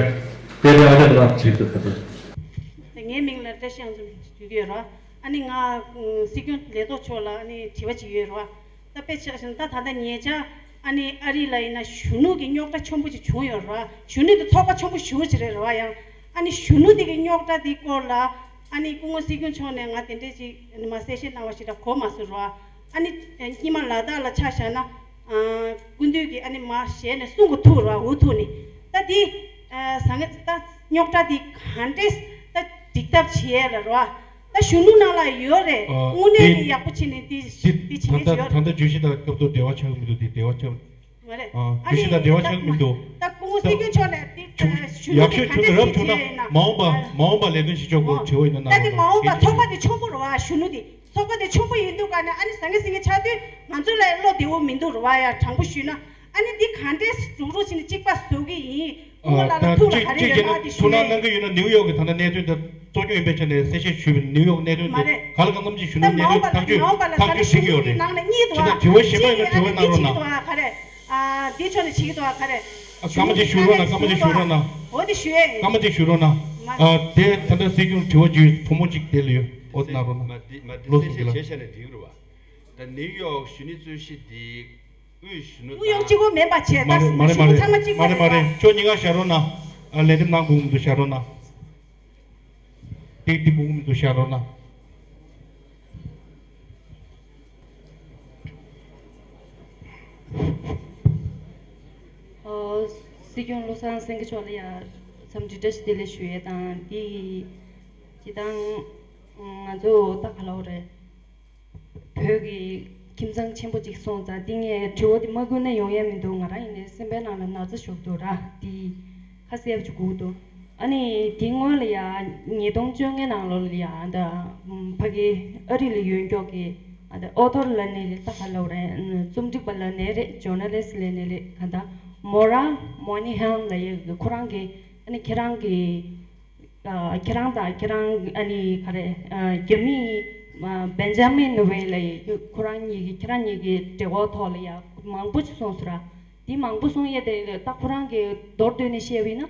དཔལ་ལྡན་ཨ་ཅག་ལགས་དྲིས་སུ་ད་དུ། ངའི་མིང་ལ་བཀྲ་ཤིས་དབྱངས་འཛོམས་ཞེས་ཞུ་གི་ཡོད་རེད་བ། ཨ་ནི་ང་སྲིད་སྐྱོང་ལས་ཐོག་མཆོག་ལ་ཨ་ནི་དྲི་བ་ཅིག་ཡོད་རེད་བ། ད་དཔེ་ཆ་བཞག་ན་ད་ད་ལྟ་ཉེ་ཆར་ཨ་ནི་ཨ་རི་ལ་ཡིན་ན་གཞོན་ནུ་གི་རྙོག་དྲ་ཆེན་པོ་ཅིག་བྱུང་ཡོད་རེད་བ། གཞོན་ནུ་དེ་ཚོགས་པ་ཆེན་པོ་ཞེ་པོ་ཅིག་རེད་རེད་བ། ཡང་ཨ་ནི་གཞོན་ནུ་དེ་གི་རྙོག་དྲ་དེ་སྐོར་ལ་ཨ་ནི་སྐུ་ངོ་སྲིད་སྐྱོང་མཆོག་ནས་ང་དེ་འདྲས་ཅིག་ཨ་ནི་མ་གསལ་བཤད་གནང་བ་ཞིག་ད་གོ་མ་སོང་རེད་བ། ཨ་ནི་སྔོན་མ་ལ་དྭགས་ལ་ཆ་བཞག་ན་སྐུ་མདུན་གྱིས་ཨ་ནི་མར་ཞལ་ནས་གསུང་གི་ཐུག་རེད་བ། འུ་ཐུག་ནས་ད་དེ་ཟང་ངེ་ད་རྙོག་དྲ་དེ་ག་འདྲས་ད་འགྲིག་ཐབས་བྱེད་ཡས་ལ་རེད་བ། ད་གཞོན་ནུ་ནང་ལ་ཡོད་རེད། ཨ་དངོས་གནས་དེ་ཡག་པོ་བྱས་ནས་དེ་དེ་དེ་བྱེད་མཁན་ཅིག་ཡོད་རེད། ད་ལྟ་བརྗོད་གཞི་དང་སྐབས་ཐོག་འབྲེལ་བ་ཆགས་ཀྱི་མི་འདུག་དེ་འབྲེལ་བ་ཆགས། མ་རེད། ཨ་བརྗོད་གཞི་དང་འབྲེལ་བ་ཆགས་ཀྱི་མི་འདུག་ད་སྐུ་ངོ་སྲིད་སྐྱོང་མཆོག་ནས་དེ་ཆུ་གཞོན་ནུ་ཡག་ཤོས་དེ་ག་ཆུ་འདྲ་ནས་ཡག་ཤོས་བྱེད་ཆུ་ན་ཡིན་ན། མ་འོངས་པ་མ་འོངས་པ་ལས་དོན་བྱེད་ཕྱོགས་སྐོར་དྲི་བ་ཡིན་ན་ད་དེ་གནང་མ་འོངས་པ་རོགས་ཚོགས་པ་དེ་ཆུང་པོ་རེད་བ། གཞོན་ནུ་དེ་ཚོགས་པ་དེ་ཆུང་པོ་ཡིན་དུས་ག་ནས་ཨ་ནི་ཟང་ངེ་ཟིང་ངེ་ཆགས་དུས་ང་ཚོ་ལ་བློ་བདེ་བོ་མི་འདུག་རེད་བ། ཡ་དྲང་པོ་ཞུས་ན། ཨ་ནི་འདི་ག་འདྲས་རུག་རུག་བྱས་ནས་གཅིག་པ་བཟོ་གི་ཡིན། སྐུ་ངོ་ལགས་ལ་ཐུགས་ལ་ག་རེ་ཡོད་ན་དེ་ཞུ་ཡ་ཡིན། ཐུགས་སྣང་གནང་གི་ཡོད་ན་ནིའུ་ཡོག་གི་ད་ལྟ་གནད་དོན་དེ་གཙོ་སྐྱོང་ཡིན་པའི་ཆ་ནས་གསལ་བཤད་ཞུས་པ་ཡིན། ནིའུ་ཡོག་གནད་དོན་དེ་ག་ལ་གང་འཚམ་ཅིག་ཞུ་ན་གནད་དོན་ཐག་གཅོད་ཐག་གཅོད་བྱེད་ཀྱི་ཡོད་རེད། ནང་ལ་གཉིས་འདུག་ཅི་ད་དྲི་བ་གཞན་པ་ཡོད་ན་དྲི་བ་གནང་རོགས་གནང་། ག་རེ། ཨ་འདི་ཕྱོགས་ནས་བྱེད་ཀྱི་འདུག་ག་རེ། ཨ་སྐར་མ་གཅིག་ཞུ་རོགས་གནང་། སྐར་མ་གཅིག་ཞུ་རོགས་གནང་། འོ་དེ་ཞུ་ཡ་ཡིན། སྐར་མ་གཅིག་ཞུ་རོགས་གནང་། ཨ་དེ་ད་ལྟ་སྲིད་སྐྱོང་དྲི་བ་བརྗོད་བུ་མོ་གཅིག་དེ་ལ་ཡོད། འོ་དེ་གནང་རོགས་གནང་། མ་དེ་མ་དེ་བློ་གསལ་བསམ་གྱིས་ལ་བྱས་བྱས་ནས་འགྲིག་རེད་བ། ད་ནིའུ་ཡོག་གཞོན་ནུའི་རྩོད་གཞི་འདི་དབུས་གཞོན་ནུ་ནིའུ་ཡོག་དང་གཅིག་པོ་མིན་པ་བྱས། མ་རེད་མ་རེད་མ་རེད་ཚང་མ་གཅིག་པ་མ་རེད་མ་རེད་རེད། བ། ཁྱོད་གཉིས་ཀ་བཞག་རོགས་གནང་། ཨ་ལན་འདེབས་གནང་དགོས་ཀྱི་མི་འདུག་བཞག་རོགས་གནང་། ཏིག་ཏིག་དགོས་ཀྱི་མི་འདུག་བཞག་རོགས་གནང་། ཨོ། སྲིད་སྐྱོང་བློ་བཟང་སེང་གེ་མཆོག་ལ་ཡ་འཚམས་འདྲི་བཀྲ་ཤིས་བདེ་ལེགས་ཞུ་ཡས་དང་། འདི་སྤྱིར་བཏང་ང་ཚོ་ད་ག་ལབ་དགོས་རེད། བོད་ཀྱི་ཁྱིམ་ཚང་ཆེན་པོ་ཅིག་སོང་ཙང་། འདི་ངས་དྲི་བ་འདི་མ་བསྐུར་ན་ཡོང་ཡས་མི་འདུག་ང་རང་ཡིན་ནའི་སེམས་པའི་ནང་ལ་ན་ཚ་ཞུགས་འདུག་ར། འདི་ཁ་གསལ་པོ་ཅིག་དགོས་འདུག་ཨ་ནི་དེ་སྔོན་ལ་ཡ་ཉིས་སྟོང་བཅོ་ལྔའི་ནང་ལོགས་ལ་ཡ་ད་ཕ་གི་ཨ་རི་ལ་ཡོད་མཁན་གྱི་ཨ་ད་ཨོ་ཐོར་ལབ་ནའི་རེད། ད་ག་ལབ་དགོས་རེད། རྩོམ་སྒྲིག་པ་ལབ་ནའི་རེད། ཇོར་ན་ལིསི་ལབ་ནའི་རེད། ག་ད་མོ་ར་མོ་ནི་ཧན་ལབ་ཡས་ཁོ་རང་གི་ཨ་ནི་ཁྱེད་རང་གི་ཨ་ཁྱེད་རང་དང་ཁྱེད་རང་ཨ་ནི་ག་རེ་ཨ་རྒྱ་མིའི་ ཨ། བེན་ཇ་མིན་ཝེ་ལ་ཡི་ཁོ་རང་གཉིས་ཀྱི་ཁྱེད་རང་གཉིས་ཀྱི་འབྲེལ་བ་ཐོག་ལ་ཡ་མང་པོ་ཅིག་གསུངས་སོང་ར། དེ་མང་པོ་གསུངས་ཡས་དེ་ད་ཁོ་རང་གི་མདོར་བསྡུས་ནས་བཤད་པ་ཡིན་ན།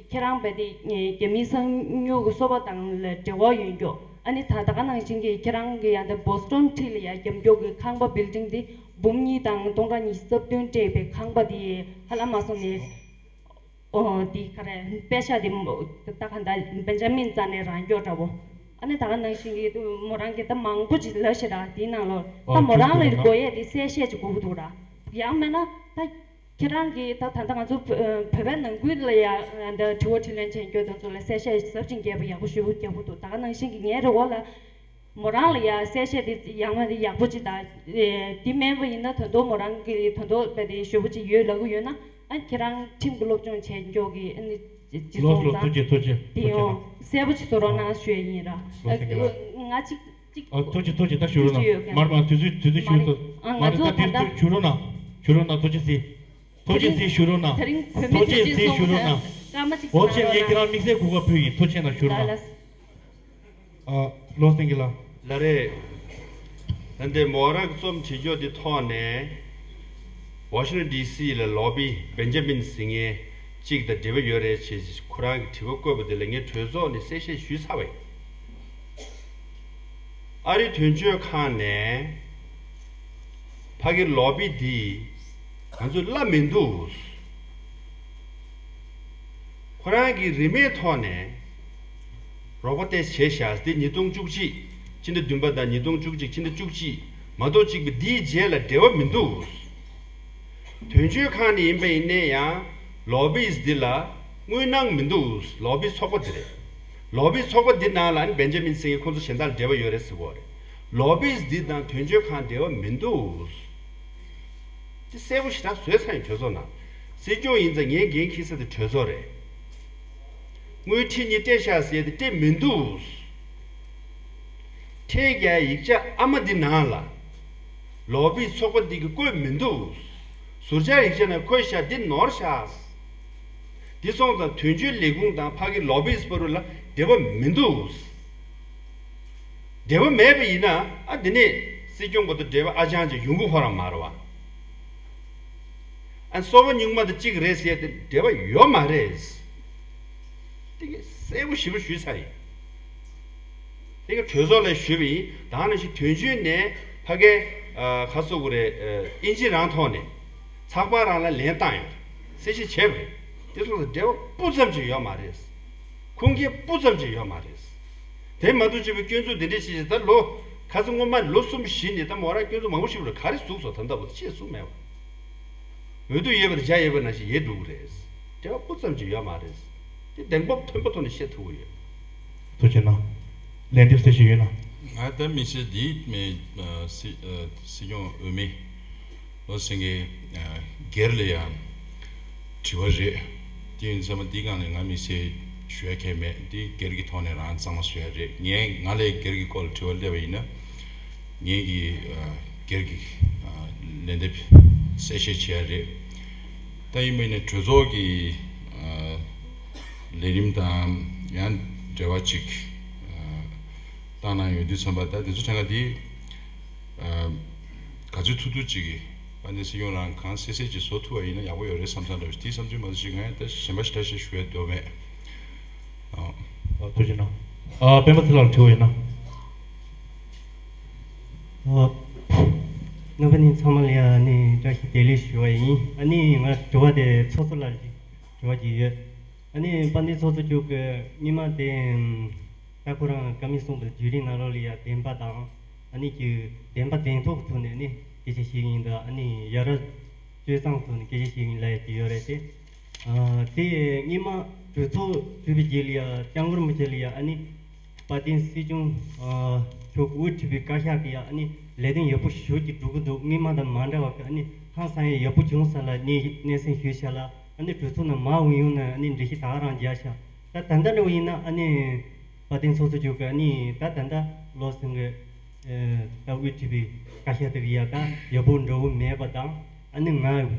ཁྱེད་རང་བས་དེ་རྒྱ་མིའི་གསང་ཉུལ་གྱི་སོ་པ་དང་ལ་འབྲེལ་བ་ཡོད་མགྱོགས། ཨ་ནི་ད་ད་ག་ནང་བཞིན་གྱི་ཁྱེད་རང་གི་ཡང་དེ་བོ་སི་ཊོན་འཁྲིས་ལ་ཡ་རྒྱབ་མགྱོགས་ཀྱི་ཁང་པ་བིལ་ཌིང་དེ་འབུམ་གཉིས་དང་སྟོང་ཕྲག་ཉི་ཤུ་རྩ་བདུན་སྤྲད་པའི་ཁང་པ་དེ་ཧ་ལམ་མ་སོང་ནས། ཨོ། དེ་ག་རེ་པེ་ཤ་དེ་མོ་ད་ག་ད་བེན་ཇ་མིན་རྩ་ནས་རང་སྐྱོ་འདྲ་བོ། ཨ་ནི་ད་ག་ནང་བཞིན་གྱི་མོ་རང་གི་ད་མང་པོ་ཅིག་ལབ་ཤེས་ར། དེའི་ནང་ལོ་ད་མོ་རང་ལ་དགོས་ཡས་དེ་གསལ་བཤད་ཅིག་དགོས་ཀྱི་འདུག་ར། ཡང་མིན་ན་ད་ཁྱེད་རང་གིས་ད་ད་ལྟ་ང་ཚོ་བོད་པའི་ནང་ཁུལ་ལ་ཡ་འདི་དྲི་བ་དྲིས་ལན་བྱེད་རྒྱུ་དེ་ཚོ་ལ་གསལ་བཤད་ཟབ་ཅིང་རྒྱས་པ་ཡག་པོ་ཞེ་པོ་རྒྱག་གི་འདུག་ད་ག་ནང་བཞིན་གྱི་ངའི་རེ་བ་ལ། མོ་རང་ལ་ཡ་གསལ་བཤད་དེ་ཡང་ན་དེ་ཡག་པོ་ཅིག་དང་། དེ་མིན་པ་ཡིན་ན་དོན་དུ་མོ་རང་གི་དོན་དུ་བས་དེ་ཞེ་པོ་ཅིག་ཡོད་ལབ་གི་ཡོད་ན། ཨ། ཁྱེད་རང་ཁྲིམས་ཀྱི་སློབ་སྦྱོང་བྱས་མགྱོགས་ཀྱི་ཨ་ནི་ཅི་ལོ་སོང་ལོ་ཙང་། ཐུགས་རྗེ་ཐུགས་རྗེ་དེ་ཐུགས་རྗེ་ཡང་གནང་། གསལ་པོ་ཅིག་བཟོ་རོགས་གནང་ཞུ་ཡ་ཡིན་ར། ལོ་སེང་གེ་ལགས། ང་གཅིག་གཅིག་ཨ། ཐུགས་རྗེ་ཐུགས་རྗེ། ད་ཞུ་རོགས་གནང་། ཐུགས་རྗེ་ཡོད་མཁན། མར་མར་དུས་ཚོད་དུས་ཚོད་ཞུ། མ་རེད། ཨ། ང་མར་ཚོ་ད་ད་དེ་ལྟར་ཞུ་རོགས་གནང་། ཞུ་རོགས་གནང་། ཐུགས་རྗེ་གཟིགས། ཐུགས་རྗེ་གཟིགས། ཞུ་རོགས་གནང་། དེ་རིང་བོད་མི་ཐུགས་རྗེ་ཐུགས་རྗེ་གཟིགས། ཞུ་རོགས་གནང་། སྐར་མ་གཅིག་ཨོ་ཕྱིར་ངས་ཁྱེད་རང་དམིགས་བསལ་གོ་སྐབས་ཕུལ་ཡིན། ཐུགས་རྗེ་གནང་། ཞུ་རོགས་གནང་། ཨ། ལོ་སེང་གེ་ལགས། ལགས་རེད། ད་ལྟའི་མོ་རང་གི་རྩོམ་བྲིས་ཀྱོག་འདི་ཐོག་ནས། ཝ་ཤིང་ཊོན་ཌི་སི་ལ་ལོ་བི་བེན་ཇ་མིན་ཟེར་མཁན་གཅིག་དང་འབྲེལ་བ་ཡོད་རེད་ཅེས་ཁོ་རང་གི་དྲི་བ་བཀོད་པ་དེ་ལ་ངས་གྲོས་ཚོགས་ནས་གསལ་བཤད་ཞུས་ཚར་བ་ཡིན། ཨ་རིའི་དོན་གཅོད་ཁང་ནས་ཕ་གི་ལོ་བི་འདི་ང་ཚོས་གླ་མི་འདུག་ཁོ་རང་གིས་རིན་མེད་ཐོག་ནས་རོགས་པ་དེ་བྱས་ཤག་འདི་ཉིས་སྟོང་བཅུ་གཅིག་ཕྱི་ཟླ་བདུན་པ་དང་ཉིས་སྟོང་བཅུ་གཅིག་ཕྱི་ཟླ་བཅུ་གཅིག་མ་གཏོགས་གཅིག་པ་འདིའི་རྗེས་ལ་འབྲེལ་བ་མི་འདུག་དོན་གཅོད་ཁང་ནས་ཡིན་པ་ཡིན་ནའི་ཡང་ལོ་བིས་འདི་ལ་དངུལ་གནང་མི་འདུག་ལོ་བི་ཚོགས་པ་འདི་རེད། ལོ་བི་ཚོགས་པ་འདི་ནང་ལ་ཨ་ནི་བེན་ཇ་མིན་ཟེར་མཁན་ཁོང་ཚོ་གཞན་དག་ལ་འབྲེལ་བ་ཡོད་རེད་ཟེར་བ་རེད། ལོ་བིས་འདི་དང་དོན་གཅོད་ཁང་འབྲེལ་བ་མི་འདུག་འདི་གསལ་པོ་ཞེ་དྲག་བཟོས་ཚར་ཡིན། གྲོས་ཚོགས་ནང་། སྲིད་སྐྱོང་ཡིན་ཙང་ངས་འགན་འཁྱེར་ས་དེ་གྲོས་ཚོགས་རེད། དངུལ་ཁྲི་གཉིས་སྤྲད་ཤག་ཟེར་དེ་སྤྲད་མི་འདུག་ཁྲལ་རྒྱག་ཡིག་ཆ་ཨ་མ་འདི་ནང་ལ་ལོ་བིས་ཚོགས་པ་འདི་གིས་བཀོད་མི་འདུག་ཟུར་བཅར་ཡིག་ཆ་ནང་འཁོད་ཤག་འདི་ནོར་ཤག་འདི་སོང་ཙང་དོན་གཅོད་ལས་ཁུངས་དང་ཕ་གི་ལོ་བིས་བར་ལ་འབྲེལ་བ་མི་འདུག་འབྲེལ་བ་མེད་པ་ཡིན་ན་ཨ་འདི་ནས་སྲིད་སྐྱོང་བར་དུ་འབྲེལ་བ་ཨ་ཅང་ཅིག་ཡོང་གི་ཁོ་རང་མ་རེད་བ། ཨ་སོ་པ་རྙིང་མ་དང་གཅིག་རེད་ཟེར་ཏེ་འབྲེལ་བ་ཡོད་མ་རེད། དེ་ག་གསལ་པོ་ཞེ་པོ་ཞུས་ཚར་ཡིན། དེ་ག་གྲོས་ཚོགས་ལ་ཞུས་པ་ཡིན། ད་ནང་བཞིན་དོན་གཅོད་ནས་ཕ་གའི་ཁ་སོ་གུ་རེད། ཨིན་ཇི་རང་ཐོག་ནས་ཚགས་པར་རང་ལ་ལན་བཏང་ཡོད། གསལ་བཤད་བྱས་པ་རེད། དེ་སོང་ཙང་འབྲེལ་བ་སྤུ་ཙམ་ཅིག་ཡོད་མ་རེད། ཁུངས་སྐྱེལ་སྤུ་ཙམ་ཅིག་ཡོད་མ་རེད། དེ་མ་གཏོགས་བྱས་པའི་སྐྱོན་འཛུགས་འདི་འདྲ་ཞིག་ད་ལོ་ཁ་སང་སྔོན་མ་ལོ་གསུམ་བཞི་ནས་ད་མོ་རང་སྐྱོན་འཛུགས་མང་པོ་ཞིག་རེད། ག་རེ་ཟུག་སོང་ད་ལྟ་བར་དུ་ཅི་ཟུག་མེད་པ། འོས་བསྡུ་ཡོད་པ་དང་བྱ་ཡོད་པ་ནང་བཞིན་ཡོད་འགྲོ་གི་རེད། འབྲེལ་བ་སྤུ་ཙམ་ཅིག་ཡོད་མ་རེད། དེ་གདེང་སྤོབས་མཐོན་པོ་ཐོག་ནས་བཤད་ཐུབ་ཀྱི་ཡོད། ཐུགས་རྗེ་གནང་། ལན་འདེབས་གསལ་བཤད་ཡོད་ན། ང་ད་མི་ཚེ་འདིའི་མི་སྲིད་སྲིད་སྐྱོང་འོས་མི་ལོ་སེང་གེ་སྒེར་ལ་ཡང་དྲི་བ་རེད། དེ་ཡིན་ཙང་འདི་སྒང་ནས་ང་མི་ཚེ་ཞུ་ཡ་གང་ཡང་མེད། འདི་སྒེར་གྱི་ཐོག་ནས་རང་གཙང་མ་བཟོ་ཡ་རེད། ངས་ང་ལས་སྒེར་གྱི་སྐོར་ལ་དྲི་བ་སླེབས་པ་ཡིན་ན། ངེད་ཀྱིས་སྒེར་གྱི་ལན་འདེབས་གསལ་བཤད་བྱེད་ཡ་རེད། ད་ཡིན་པ་ཡིན་ན་གྲོས་ཚོགས་ཀྱི་ལས་རིམ་དང་ཡང་འབྲེལ་བ་ཅིག་བཏང་གནང་ཡོང་དུས་ཙམ་པ། ད་དེ་ཚོ་ཐད་ཀ་འདི་ག་ཚོད་ཐུབ་ཐུབ་ཅིག་གིས་དཔལ་ལྡན་སྲིད་སྐྱོང་ལགས་གང་གསལ་གསལ་ཅིག་བཟོ་ཐུབ་པ་ཡིན་ན་ཡག་པོ་ཡོད་རེད་བསམ་བསམ་འདྲ་བ་ཞིག་དེའི་བསམ་ཚུལ་མ་གཏོགས་ཅིག་ང་ཡང་ད་གཞན་པ་ཞེ་དྲག་ཞིག་ཞུ་ཡ་འདོད་མེད། ཨ། ཨ། ཐུགས་རྗེ་གནང་། ཨ། སྤེན་པ་ཚེ་ལགས་ལ་དྲི་བ་ཡོད་ན། ཨ། རྣམ་པ་གཉིས་ཚང་མ་ལ་ཡ་ནི་བཀྲ་ཤིས་བདེ་ལེགས་ཞུ་བ་ཡིན། ཨ་ནི་ང་དྲི་བ་དེ་ཚོགས་གཙོ་ལགས་ཀྱི་དྲི་བ་ཅིག་ཡོད། ཨ་ནི་དཔལ་ལྡན་ཚོགས་གཙོ་མཆོག་གིས་སྔོན་མ་དེ་ད་ཁོ་རང་བཀའ་མོལ་གསུངས་པའི་བརྒྱུད་རིམ་ནང་ལོགས་ལ་ཡ་བདེན་པ་དང་ཨ་ནི་ཀྱི་བདེན་པ་བདེན་ཐོག་གི་ཐོག་ནས་ནི་སྐད་ཆ་བཤད་ཀྱི་ཡིན། ད་ཨ་ནི་ཡ་རབས་སྤྱོད་བཟང་ཐོག་ནས་སྐད་ཆ་བཤད་ཀྱི་ཡིན་ལབ་ཡ་ཅིག་ཡོད་རེད་དེ། ཨ། དེ་སྔོན་མ་གྲོས་ཚོགས་གྲུབ་པའི་རྗེས་ལ་ཡ་སྐྱབས་མགོན་རིན་པོ་ཆེ་ལ་ཡ་ཨ་ནི་དཔལ་ལྡན་སྲིད་སྐྱོང་མཆོག་དབུ་ཁྲིད་པའི་བཀའ་ཤག་གིས་ཡ་ཨ་ནི་ལས་དོན་ཡག་པོ་ཞེ་པོ་ཅིག་སྒྲུབ་ཀྱི་འདུག་སྔོན་མ་དང་མ་འདྲ་བ་གི་ཨ་ནི་ཧང་སང་ཡ་ཡག་པོ་བྱུང་ས་ལ་སྣེ་སྣེ་སེན་ཞུས་ཤག་ལ། ཨ་ནི་གྲོས་ཚོགས་ནང་མ་འོས་ཡོང་ན་ཨ་ནི་འགྲེལ་བཤད་ད་ག་རང་རྒྱག་ཤག་ད་ད་ལྟ་འདྲ་བོ་ཡིན་ན་ཨ་ནི་དཔལ་ལྡན་ཚོགས་གཙོ་མཆོག་གིས་ཨ་ནི་ད་ད་ལྟ་བློ་སེང་གི་ད་དབུ་ཁྲིད་པའི་བཀའ་ཤག་དེ་གི་ཡ་ད་ཡག་པོ་འདྲ་བོ་མེད་པ་དང་ཨ་ནི་ང་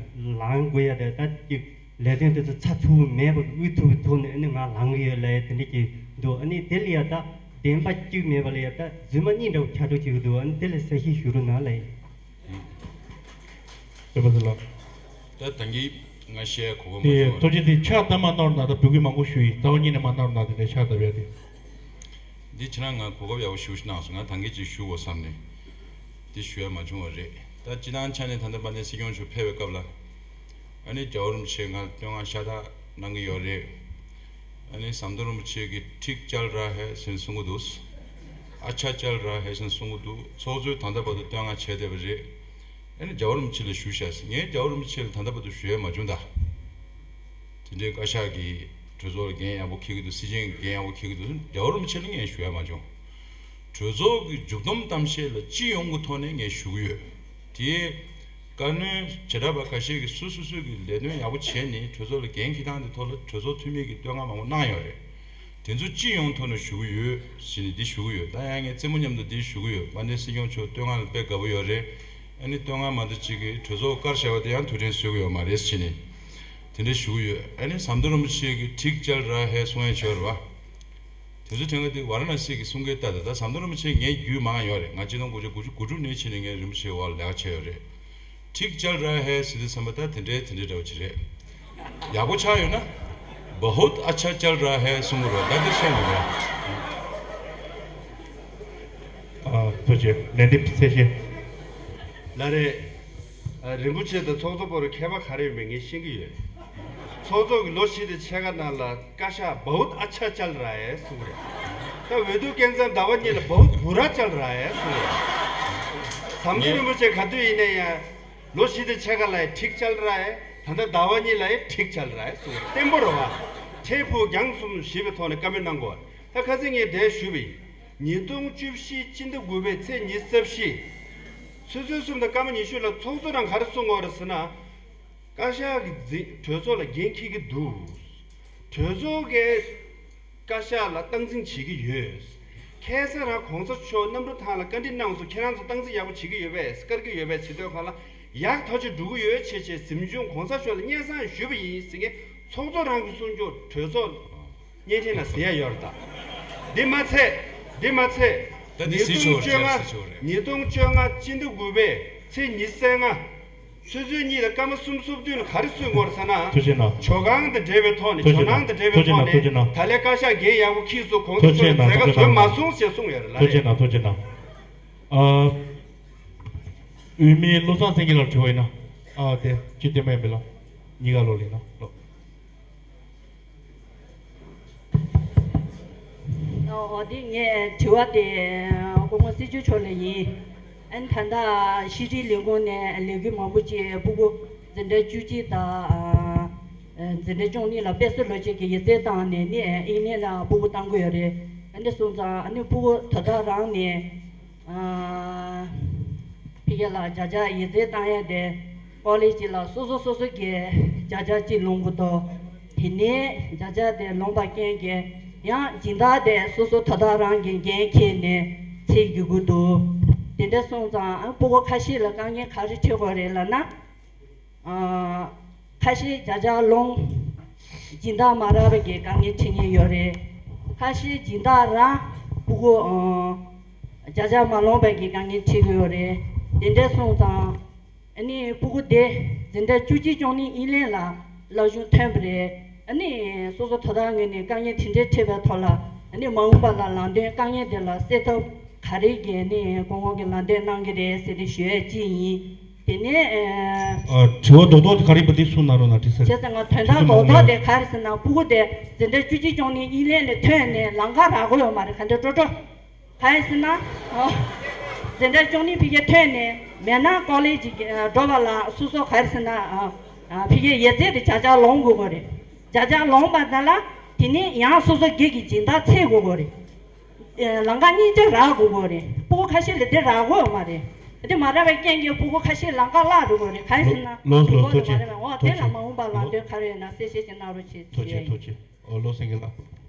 ལངས་དགོས་ཡ་དེ་ད་ཅིག་ལས་དོན་དེ་ཚོ་ཚགས་ཚུད་པོ་མེད་པ་གི་དབུ་ཐུག་པའི་ཐོག་ནས་ཨ་ནི་ང་ལངས་གི་ཡོད་ལབ་ཡ་དེ་འདྲ་ཅིག་འདུག་ཨ་ནི་དེ་ལ་ཡ་ད་ བདེན་པ་བཅུ་མེད་པ་ལ་ཡ་ད་རྫུན་མ་གཉིས་འདྲ་བོ་ཆགས་འགྲོ་བྱེད་ཀྱི་འདུག་ཨ་ནི་དེ་ལ་གསལ་བཤད་ཞུ་རོགས་གནང་ལ་ཡིན། དེ་པ་ཟེར་ལ། ད་ད་གིན་ང་བཤད་གོ་གོ་མ་དེ་བྱུང་བ་ཐུགས་རྗེ་དེ་ཕྱག་ད་མ་གནང་ན་ད་བུ་གུ་མང་པོ་ཞུ་ཡིན། རྩ་བ་ཉིད་ནས་མ་གནང་ན་དེ་འདྲའི་ཕྱག་ད་བས་དེ། འདི་ཕྱི་ན་ང་གོ་སྐབས་ཡག་པོ་ཞུ་ཞུ་གནང་སོང་། ང་ད་གིན་ཅིག་ཞུ་དགོས་བསམ་ནས་འདི་ཞུ་ཡ་མ་བྱུང་བ་རེད། ད་སྤྱི་བཏང་ཆ་ནས་ད་ལྟ་དཔལ་ལྡན་སྲིད་སྐྱོང་མཆོག་ཕེབས་པའི་སྐབས་ལ་ཨ་ནི་རྒྱལ་བ་རིན་པོ་ཆེ་ང་ལ་བསྟོད་བསྔགས་ཤ་སྟག་གནང་གི་ཡོད་རེད། ཨ་ནི་ཟམ་གདོང་རིན་པོ་ཆེ་གིས་ཐིག་ཅལ་ར་ཧེ་ཟེར་ནས་གསུང་གི་འདུག་ཨ་ཆ་ཅལ་ར་ཧེ་ཟེར་ནས་གསུང་གི་འདུག་ཚོགས་གཙོས་ད་ལྟ་བར་དུ་བསྟོད་བསྔགས་བྱས་བསྡད་པ་རེད། ཨ་ནི་རྒྱལ་བ་རིན་པོ་ཆེ་ལ་ཞུ་བྱས་ཟེར། ངས་རྒྱལ་བ་རིན་པོ་ཆེ་ལ་ད་ལྟ་བར་དུ་ཞུ་ཡས་མ་བྱུང་ད། དེ་འདྲའི་བཀའ་ཤག་གིས་གྲོས་ཚོགས་ལ་འགན་ཡག་པོ་འཁྱེར་གྱི་འདུག་སྲིད་སྤྱི་འགན་ཡག་པོ་འཁྱེར་གྱི་འདུག་རྒྱལ་བ་རིན་པོ་ཆེ་ལ་ངས་ཞུ་ཡས་མ་བྱུང་། གྲོས་ཚོགས་ཀྱི་མཇུག་བསྡོམས་གཏམ་བཤད་ལ་སྤྱི་ཡོངས་ཀྱི་ཐོག་ནས་ངས་ཞུ་གི་ཡོད། དེ་བཀའ་བློན་བྱེ་བྲག་པ་ཁ་ཤས་ཀྱིས་སོ་སོ་སོ་གི་ལས་དོན་ཡག་པོ་བྱས་ནས་གྲོས་ཚོགས་ལ་འགན་འཁྱེར་སྟངས་དེ་ཐོག་ལ་གྲོས་ཚོགས་འཐུས་མི་གིས་བསྟོད་བསྔགས་མང་པོ་གནང་ཡོད་རེད། དེ་ཚོ་སྤྱི་ཡོངས་ཐོག་ནས་ཞུ་གི་ཡོད་ཟེར་ནས་འདི་ཞུ་གི་ཡོད། ད་ཡང་ངས་རྩེད་མོ་མཉམ་དུ་འདི་ཞུ་གི་ཡོད། དཔལ་ལྡན་སྲིད་སྐྱོང་མཆོག་བསྟོད་བསྔགས་ལ་དཔེ་དགའ་པོ་ཡོད་རེད། ཨ་ནི་བསྟོད་བསྔགས་མ་གཏོགས་གཅིག་གིས་གྲོས་ཚོགས་བཀར་བཞག་པ་དེ་ཡང་ཐུགས་དྲན་གསོ་གི་ཡོད་མ་རེད་ཟེར་ནས་དེ་འདྲ་ཞུ་གི་ཡོད། ཨ་ནི་ཟམ་གདོང་རིན་པོ་ཆེ་གིས་ཐིག་ཅལ་ར་ཧེ་གསུང་ཡས་བྱས་ཡོད་རེད་བ། དེ་ཚོ་དྲན་ག་དེ་ཝཱ་ར་ཎ་སི་གི་གསུང་སྐད་ལྟ་དང་། ད་ཟམ་གདོང་རིན་པོ་ཆེ་ངའི་རྒྱུས་མང་ཡོད་རེད། ང་ཆིག་སྟོང་དགུ་བརྒྱ་དགུ་བཅུ་གོ་དྲུག་ནས་ཕྱིན་ནས་ངས་རིན་པོ་ཆེའི་འོག་ལ་ལས་ཀ་བྱས་ཡོད་རེད། ཐིག་ཅལ་ར་ཧེ་ཟེར་དུས་ཙམ་པ་ད་དེ་འདྲའི་དེ་འདྲའི་འདྲ་བོ་ཅིག་རེད། ཡག་པོ་ཆགས་ཡོད་ན། བ་ཧུད་ཨ་ཆ་ཅལ་ར་ཧེ་གསུང་གི་རེད། ད་འདི་གསུང་མི་རེད། ཨ། ཐུགས་རྗེ་ཆེ། ལན་འདེབས་གསལ་བཤད། ལགས་རེད། ཨ། རིན་པོ་ཆེ་དང་ཚོགས་གཙོ་བར་ཁྱད་པར་ག་རེ་ཡོད་མེད་ངས་ཤེས་ཀྱི་ཡོད། ཚོགས་གཙོ་གིས་ལོ་བཞི་དང་ཕྱེད་ཀ་ནང་ལ་བཀའ་ཤག་བ་ཧུད་ཨ་ཆ་ཅལ་ར་ཧེ་གསུང་གི་རེད། ད་འོས་བསྡུ་སྐབས་ཙམ་ཟླ་བ་གཉིས་ལ་བ་ཧུད་བུ་ར་ཅལ་ར་ཧེ་གསུང་གི་རེད། ཟམ་གདོང་རིན་པོ་ཆེ་ག་དུས་ཡིན་ན་ཡང་། ལོ་བཞི་དང་ཕྱེད་ཀ་ལ་ཡང་ཐིག་ཅལ་ར་ཧེ། ད་ལྟ་ཟླ་བ་གཉིས་ལ་ཡང་ཐིག་ཅལ་ར་ཧེ་གསུང་གི་རེད། བརྟན་པོ་རེད་བ། འཕྲལ་ཕུགས་རྒྱང་གསུམ་ཞེས་པའི་ཐོག་ནས་བཀའ་མོལ་གནང་དགོས། ད་ཁ་སང་ངས་དེ་ཞུས་པ་ཡིན། ཉིས་སྟོང་བཅུ་བཞི་སྤྱི་ཟླ་དགུ་པའི་ཚེས་ཉི་ཤུ་རྩ་བཞི། ཆུ་ཚོད་གསུམ་དང་སྐར་མ་ཉི་ཤུ་ལ་ཚོགས་གཙོ་རང་ག་རེ་གསུང་གི་ཡོད་རེད་ཟེར་ན། བཀའ་ཤག་གིས་འཛིན་གྲོས་ཚོགས་ལ་འགན་འཁྱེར་གྱི་འདུག་གྲོས་ཚོགས་ཀྱིས་བཀའ་ཤག་ལ་སྟངས་འཛིན་བྱེད་ཀྱི་ཡོད། ཁ་སང་རང་གོང་ས་མཆོག་གནམ་གྲུ་ཐང་ལ་བཀའ་འདྲི་གནང་སོང་། ཁྱེད་རང་ཚོ་སྟངས་འཛིན་ཡག་པོ་བྱེད་ཀྱི་ཡོད་པས། བཀར་གྱི་ཡོད་པས་ཟེར་དུས་སྒང་ལ་ཡག་ཐག་ཆོད་འགྲོ་གི་ཡོད་ཅེས་བྱས་གཟིམ་ཆུང་གོང་ས་མཆོག་ལ་སྙན་སེང་ཞུས་པ་ཡིན་ཟེར་མཁན་ཚོགས་གཙོ་རང་གི་གསུང་ཆོས་གྲོས་ཚོགས་བརྙན་འཕྲིན་ལ་གཟིགས་ཡ་ཡོད་རེད་ད། འདི་མ་ཚད། འདི་མ་ཚད། ད་འདི་ཉིས་སྟོང་བཅོ་ལྔ། གཟིགས་ཆོག་རེད། གཟིགས་ཆོག་རེད། ཉིས་སྟོང་བཅོ་ལྔ་སྤྱི་ཟླ་དགུ་པའི་ཚེས་ཉི་ཤུ་རྩ་ལྔ། ཆུ་ཚོད་གཉིས་དང་སྐར་མ་སུམ་ཅུ་སོ་བདུན་ལ་ག་རེ་གསུངས་ཡོད་རེད་ཟེར་ན། ཐུགས་རྗེ་གནང་། ཇོ་ཁང་དང་འབྲེལ་བའི་ཐོག་ནས། ཐུགས་རྗེ་གནང་། ཇོ་ནང་དང་འབྲེལ་བའི་ཐོག་ནས། ཐུགས་རྗེ་གནང་། ད་ལན་བཀའ་ཤག་འགན་ཡག་པོ་འཁྱེར་སོང་། གོང་ས་མཆོག་ལ་མཛད་དཀའ་བཟོས་མ་སོང་ཞེས་གསུངས་ཡོད་རེད་ལ། ཐུགས་རྗེ་གནང་། ཐུགས་རྗེ་གནང་། ཨ། འོས་མི་བློ་བཟང་སེང་གེ་ལགས་དྲི་བ་ཡིན་ན། ཨ། དེ་ཅི་སྟོན་པ་ཡིན་པས་ལ། གཉིས་ཀ་ལོག་ལེན་ན་ལོག་ཨོ་དེ་ངས་དྲི་བ་དེ་སྐུ་ངོ་སྲིད་སྐྱོང་མཆོག་ལ་ཡིན། ཨ་ནི་ད་ལྟ་ཕྱི་དྲིལ་ལས་ཁུངས་ནས་ལས་འགུལ་མང་པོ་ཅིག་སྤུ་གུ་འཛིན་གྲྭ་བཅུ་གཅིག་དང་འཛིན་གྲྭ་བཅུ་གཉིས་ལ་དཔེ་སྲིད་ལོ་ཆེན་གྱི་ཡིག་ཚད་བཏང་ནས་ནི་དབྱིན་ལན་ལ་སྤུ་གུ་བཏང་གི་ཡོད་རེད། ཨ་ནི་སོང་ཙང་ཨ་ནི་སྤུ་གུ་དོ་བདག་རང་ནས། ཕ་གི་ལ་བརྒྱ་ཆ་ཡིག་ཚད་བཏང་ཡ་དེ་ཀོ་ལེ་ཇི་ལ་སོ་སོ་སོ་སོ་གི་བརྒྱ་ཆ་གཅིག་ལོངས་དགོས་འདུག་དེ་ནས་བརྒྱ་ཆ་དེ་ལོངས་པ་རྐྱེན་གྱིས་ཡང་སྦྱིན་བདག་དེ་སོ་སོ་དོ་བདག་རང་གི་འགན་འཁྱེར་ནས་ཚད་བརྒྱུད་དགོས་འདུག་དེ་འདྲ་སོང་ཙང་ཨ་སྤུ་གུ་ཁ་ཤས་ལ་དཀའ་ངལ་ག་རེ་འཕྲད་དགོས་རེད་ལབ་ན། ཁ་ཤས་བརྒྱ་ཆ་ལོངས། སྦྱིན་བདག་མ་རག་པའི་གི་དཀའ་ངལ་འཕྲད་མཁན་ཡོད་རེད། ཁ་ཤས་སྦྱིན་བདག་རག་སྤུ་གུ་བརྒྱ་ཆ་མ་ལོངས་པའི་གི་དཀའ་ངལ་འཕྲད་ཀྱི་ཡོད་རེད། དེ་འདྲ་སོང་ཙང་ཨ་ནི་སྤུ་གུ་དེ་འཛིན་གྲྭ་བཅུ་གཅིག་བཅུ་གཉིས་དབྱིན་ལན་ལ་སློབ་སྦྱོང་ཐོན་པ་རེད། ཨ་ནི་སོ་སོ་དོ་བདག་ངོས་ནས་དཀའ་ངལ་དེ་འདྲའི་འཕྲད་པའི་ཐོག་ལ་ཨ་ནི་མ་འོངས་པ་ལ་ལམ་སྟོན་དཀའ་ངལ་དེ་ལ་སེལ་ཐབས་ག་རེ་གི་ཨ་ནི་སྐུ་ངོ་གི་ལམ་སྟོན་གནང་གི་རེད་ཟེར་ནས་ཞུ་ཡས་གཅིག་ཡིན། དེ་ནས་ཨ། དྲི་བ་རྡོག་རྡོག་དེ་ག་རེ་ཡིན་པ་དེ་གསུང་གནང་རོགས་གནང་། དྲི་ཟེར། བྱས་ཙང་ང་དོན་དག་རྡོག་རྡོག་དེ་ག་རེ་ཟེར་ན་སྤུ་གུ་དེ་འཛིན་གྲྭ་བཅུ་གཅིག་བཅུ་གཉིས་དབྱིན་ལན་ལ་ཐོན་ནས་ལམ་ཁ་རག་གི་ཡོད་མ་རེད། ག་འདྲ་སྤྲོ་སྤྲོ། ག་རེ་ཟེར་ན། ཨོ། འཛིན་གྲྭ་བཅུ་གཉིས་ཕ་གིར་ཐོན་ནས་མེ་ནང་ཀོ་ལེ་ཇི་འགྲོ་བ་ལ་སོ་སོ་ག་རེ་ཟེར་ན། ཨ། ཕ་གིའི་ཡིག་ཚད་དེ་བརྒྱ་ཆ་ལོངས་དགོས་ཀྱི་རེད། བརྒྱ་ཆ་ལོངས་པ་དེ་ལ་དེ་ནས་ཡང་སོ་སོ་སྒེར་གྱི་སྦྱིན་བདག་འཚོལ་དགོས་ཀྱི་རེད། ལམ་ཁ་གཉིས་ཆ་རག་དགོས་ཀྱི་རེད། སྤུ་གུ་ཁ་ཤས་ལ་དེ་རག་གི་ཡོད་མ་རེད། དེ་མ་རག་པའི་རྐྱེན་གྱིས་སྤུ་གུ་ཁ་ཤས་ལམ་ཁ་བརླག་འགྲོ་གི་རེད། ག་རེ་ཟེར་ན། ལགས་སོ། དེ་ལགས་སོ། ཐུགས་རྗེ་ཆེ། ཐུགས་རྗེ་ཆེ། ཨོ་དེ་ལ་མ་འོངས་པ་ལམ་སྟོན་ག་རེ་ཡོད་ན་གསལ་བཤད་ཅིག་གནང་རོགས་བྱེད་ཟེར་ཡ་ཡིན། ཐུགས་རྗེ་ཆེ། ཨོ་བློ་སེང་གེ་ལགས།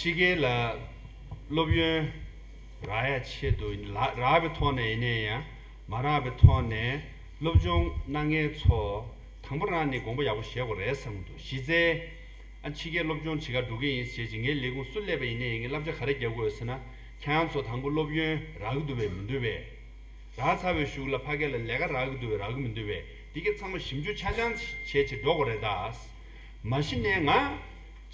ཕྱི་རྒྱལ་ལ་སློབ་ཡོན་རག་ཡ་ཆེད་དུ་ལ་རག་པའི་ཐོག་ནས་ཡིན་ན་ཡང་མ་རག་པའི་ཐོག་ནས་སློབ་སྦྱོང་གནང་མཁན་ཚོ་ད་ དང་པོ་རང་ནས་དགོངས་པ་ཡག་པོ་བཞེས་དགོས་རེད་བསམ་གྱི་འདུག་གཞི་རྩའི་ཨ་ཕྱི་རྒྱལ་སློབ་སྦྱོང་བྱེད་གར་འགྲོ་གི་ཡིན་ཞེས་ཀྱི་ངའི་ལས་ཁུངས་སུ་སླེབས་པ་ཡིན་ནའི་ངས་བསླབ་བྱ་ག་རེ་རྒྱག་དགོས་ཟེར་ན། ཁྱེད་རང་ཚོ་དང་པོ་སློབ་ཡོན་རག་གི་འདུག་པས་མི་འདུག་པས། རག་ཚར་བའི་གཞུག་ལ་ཕ་གི་ལ་ལས་ཀ་རག་གི་འདུག་པས་རག་གི་མི་འདུག་པས་འདི་ག་ཚང་མ་ཞིབ་འཇུག་ཆ་ཚང་བྱས་བྱས་འགྲོ་དགོས་རེད་ད། མ་གཞི་ནས་ང་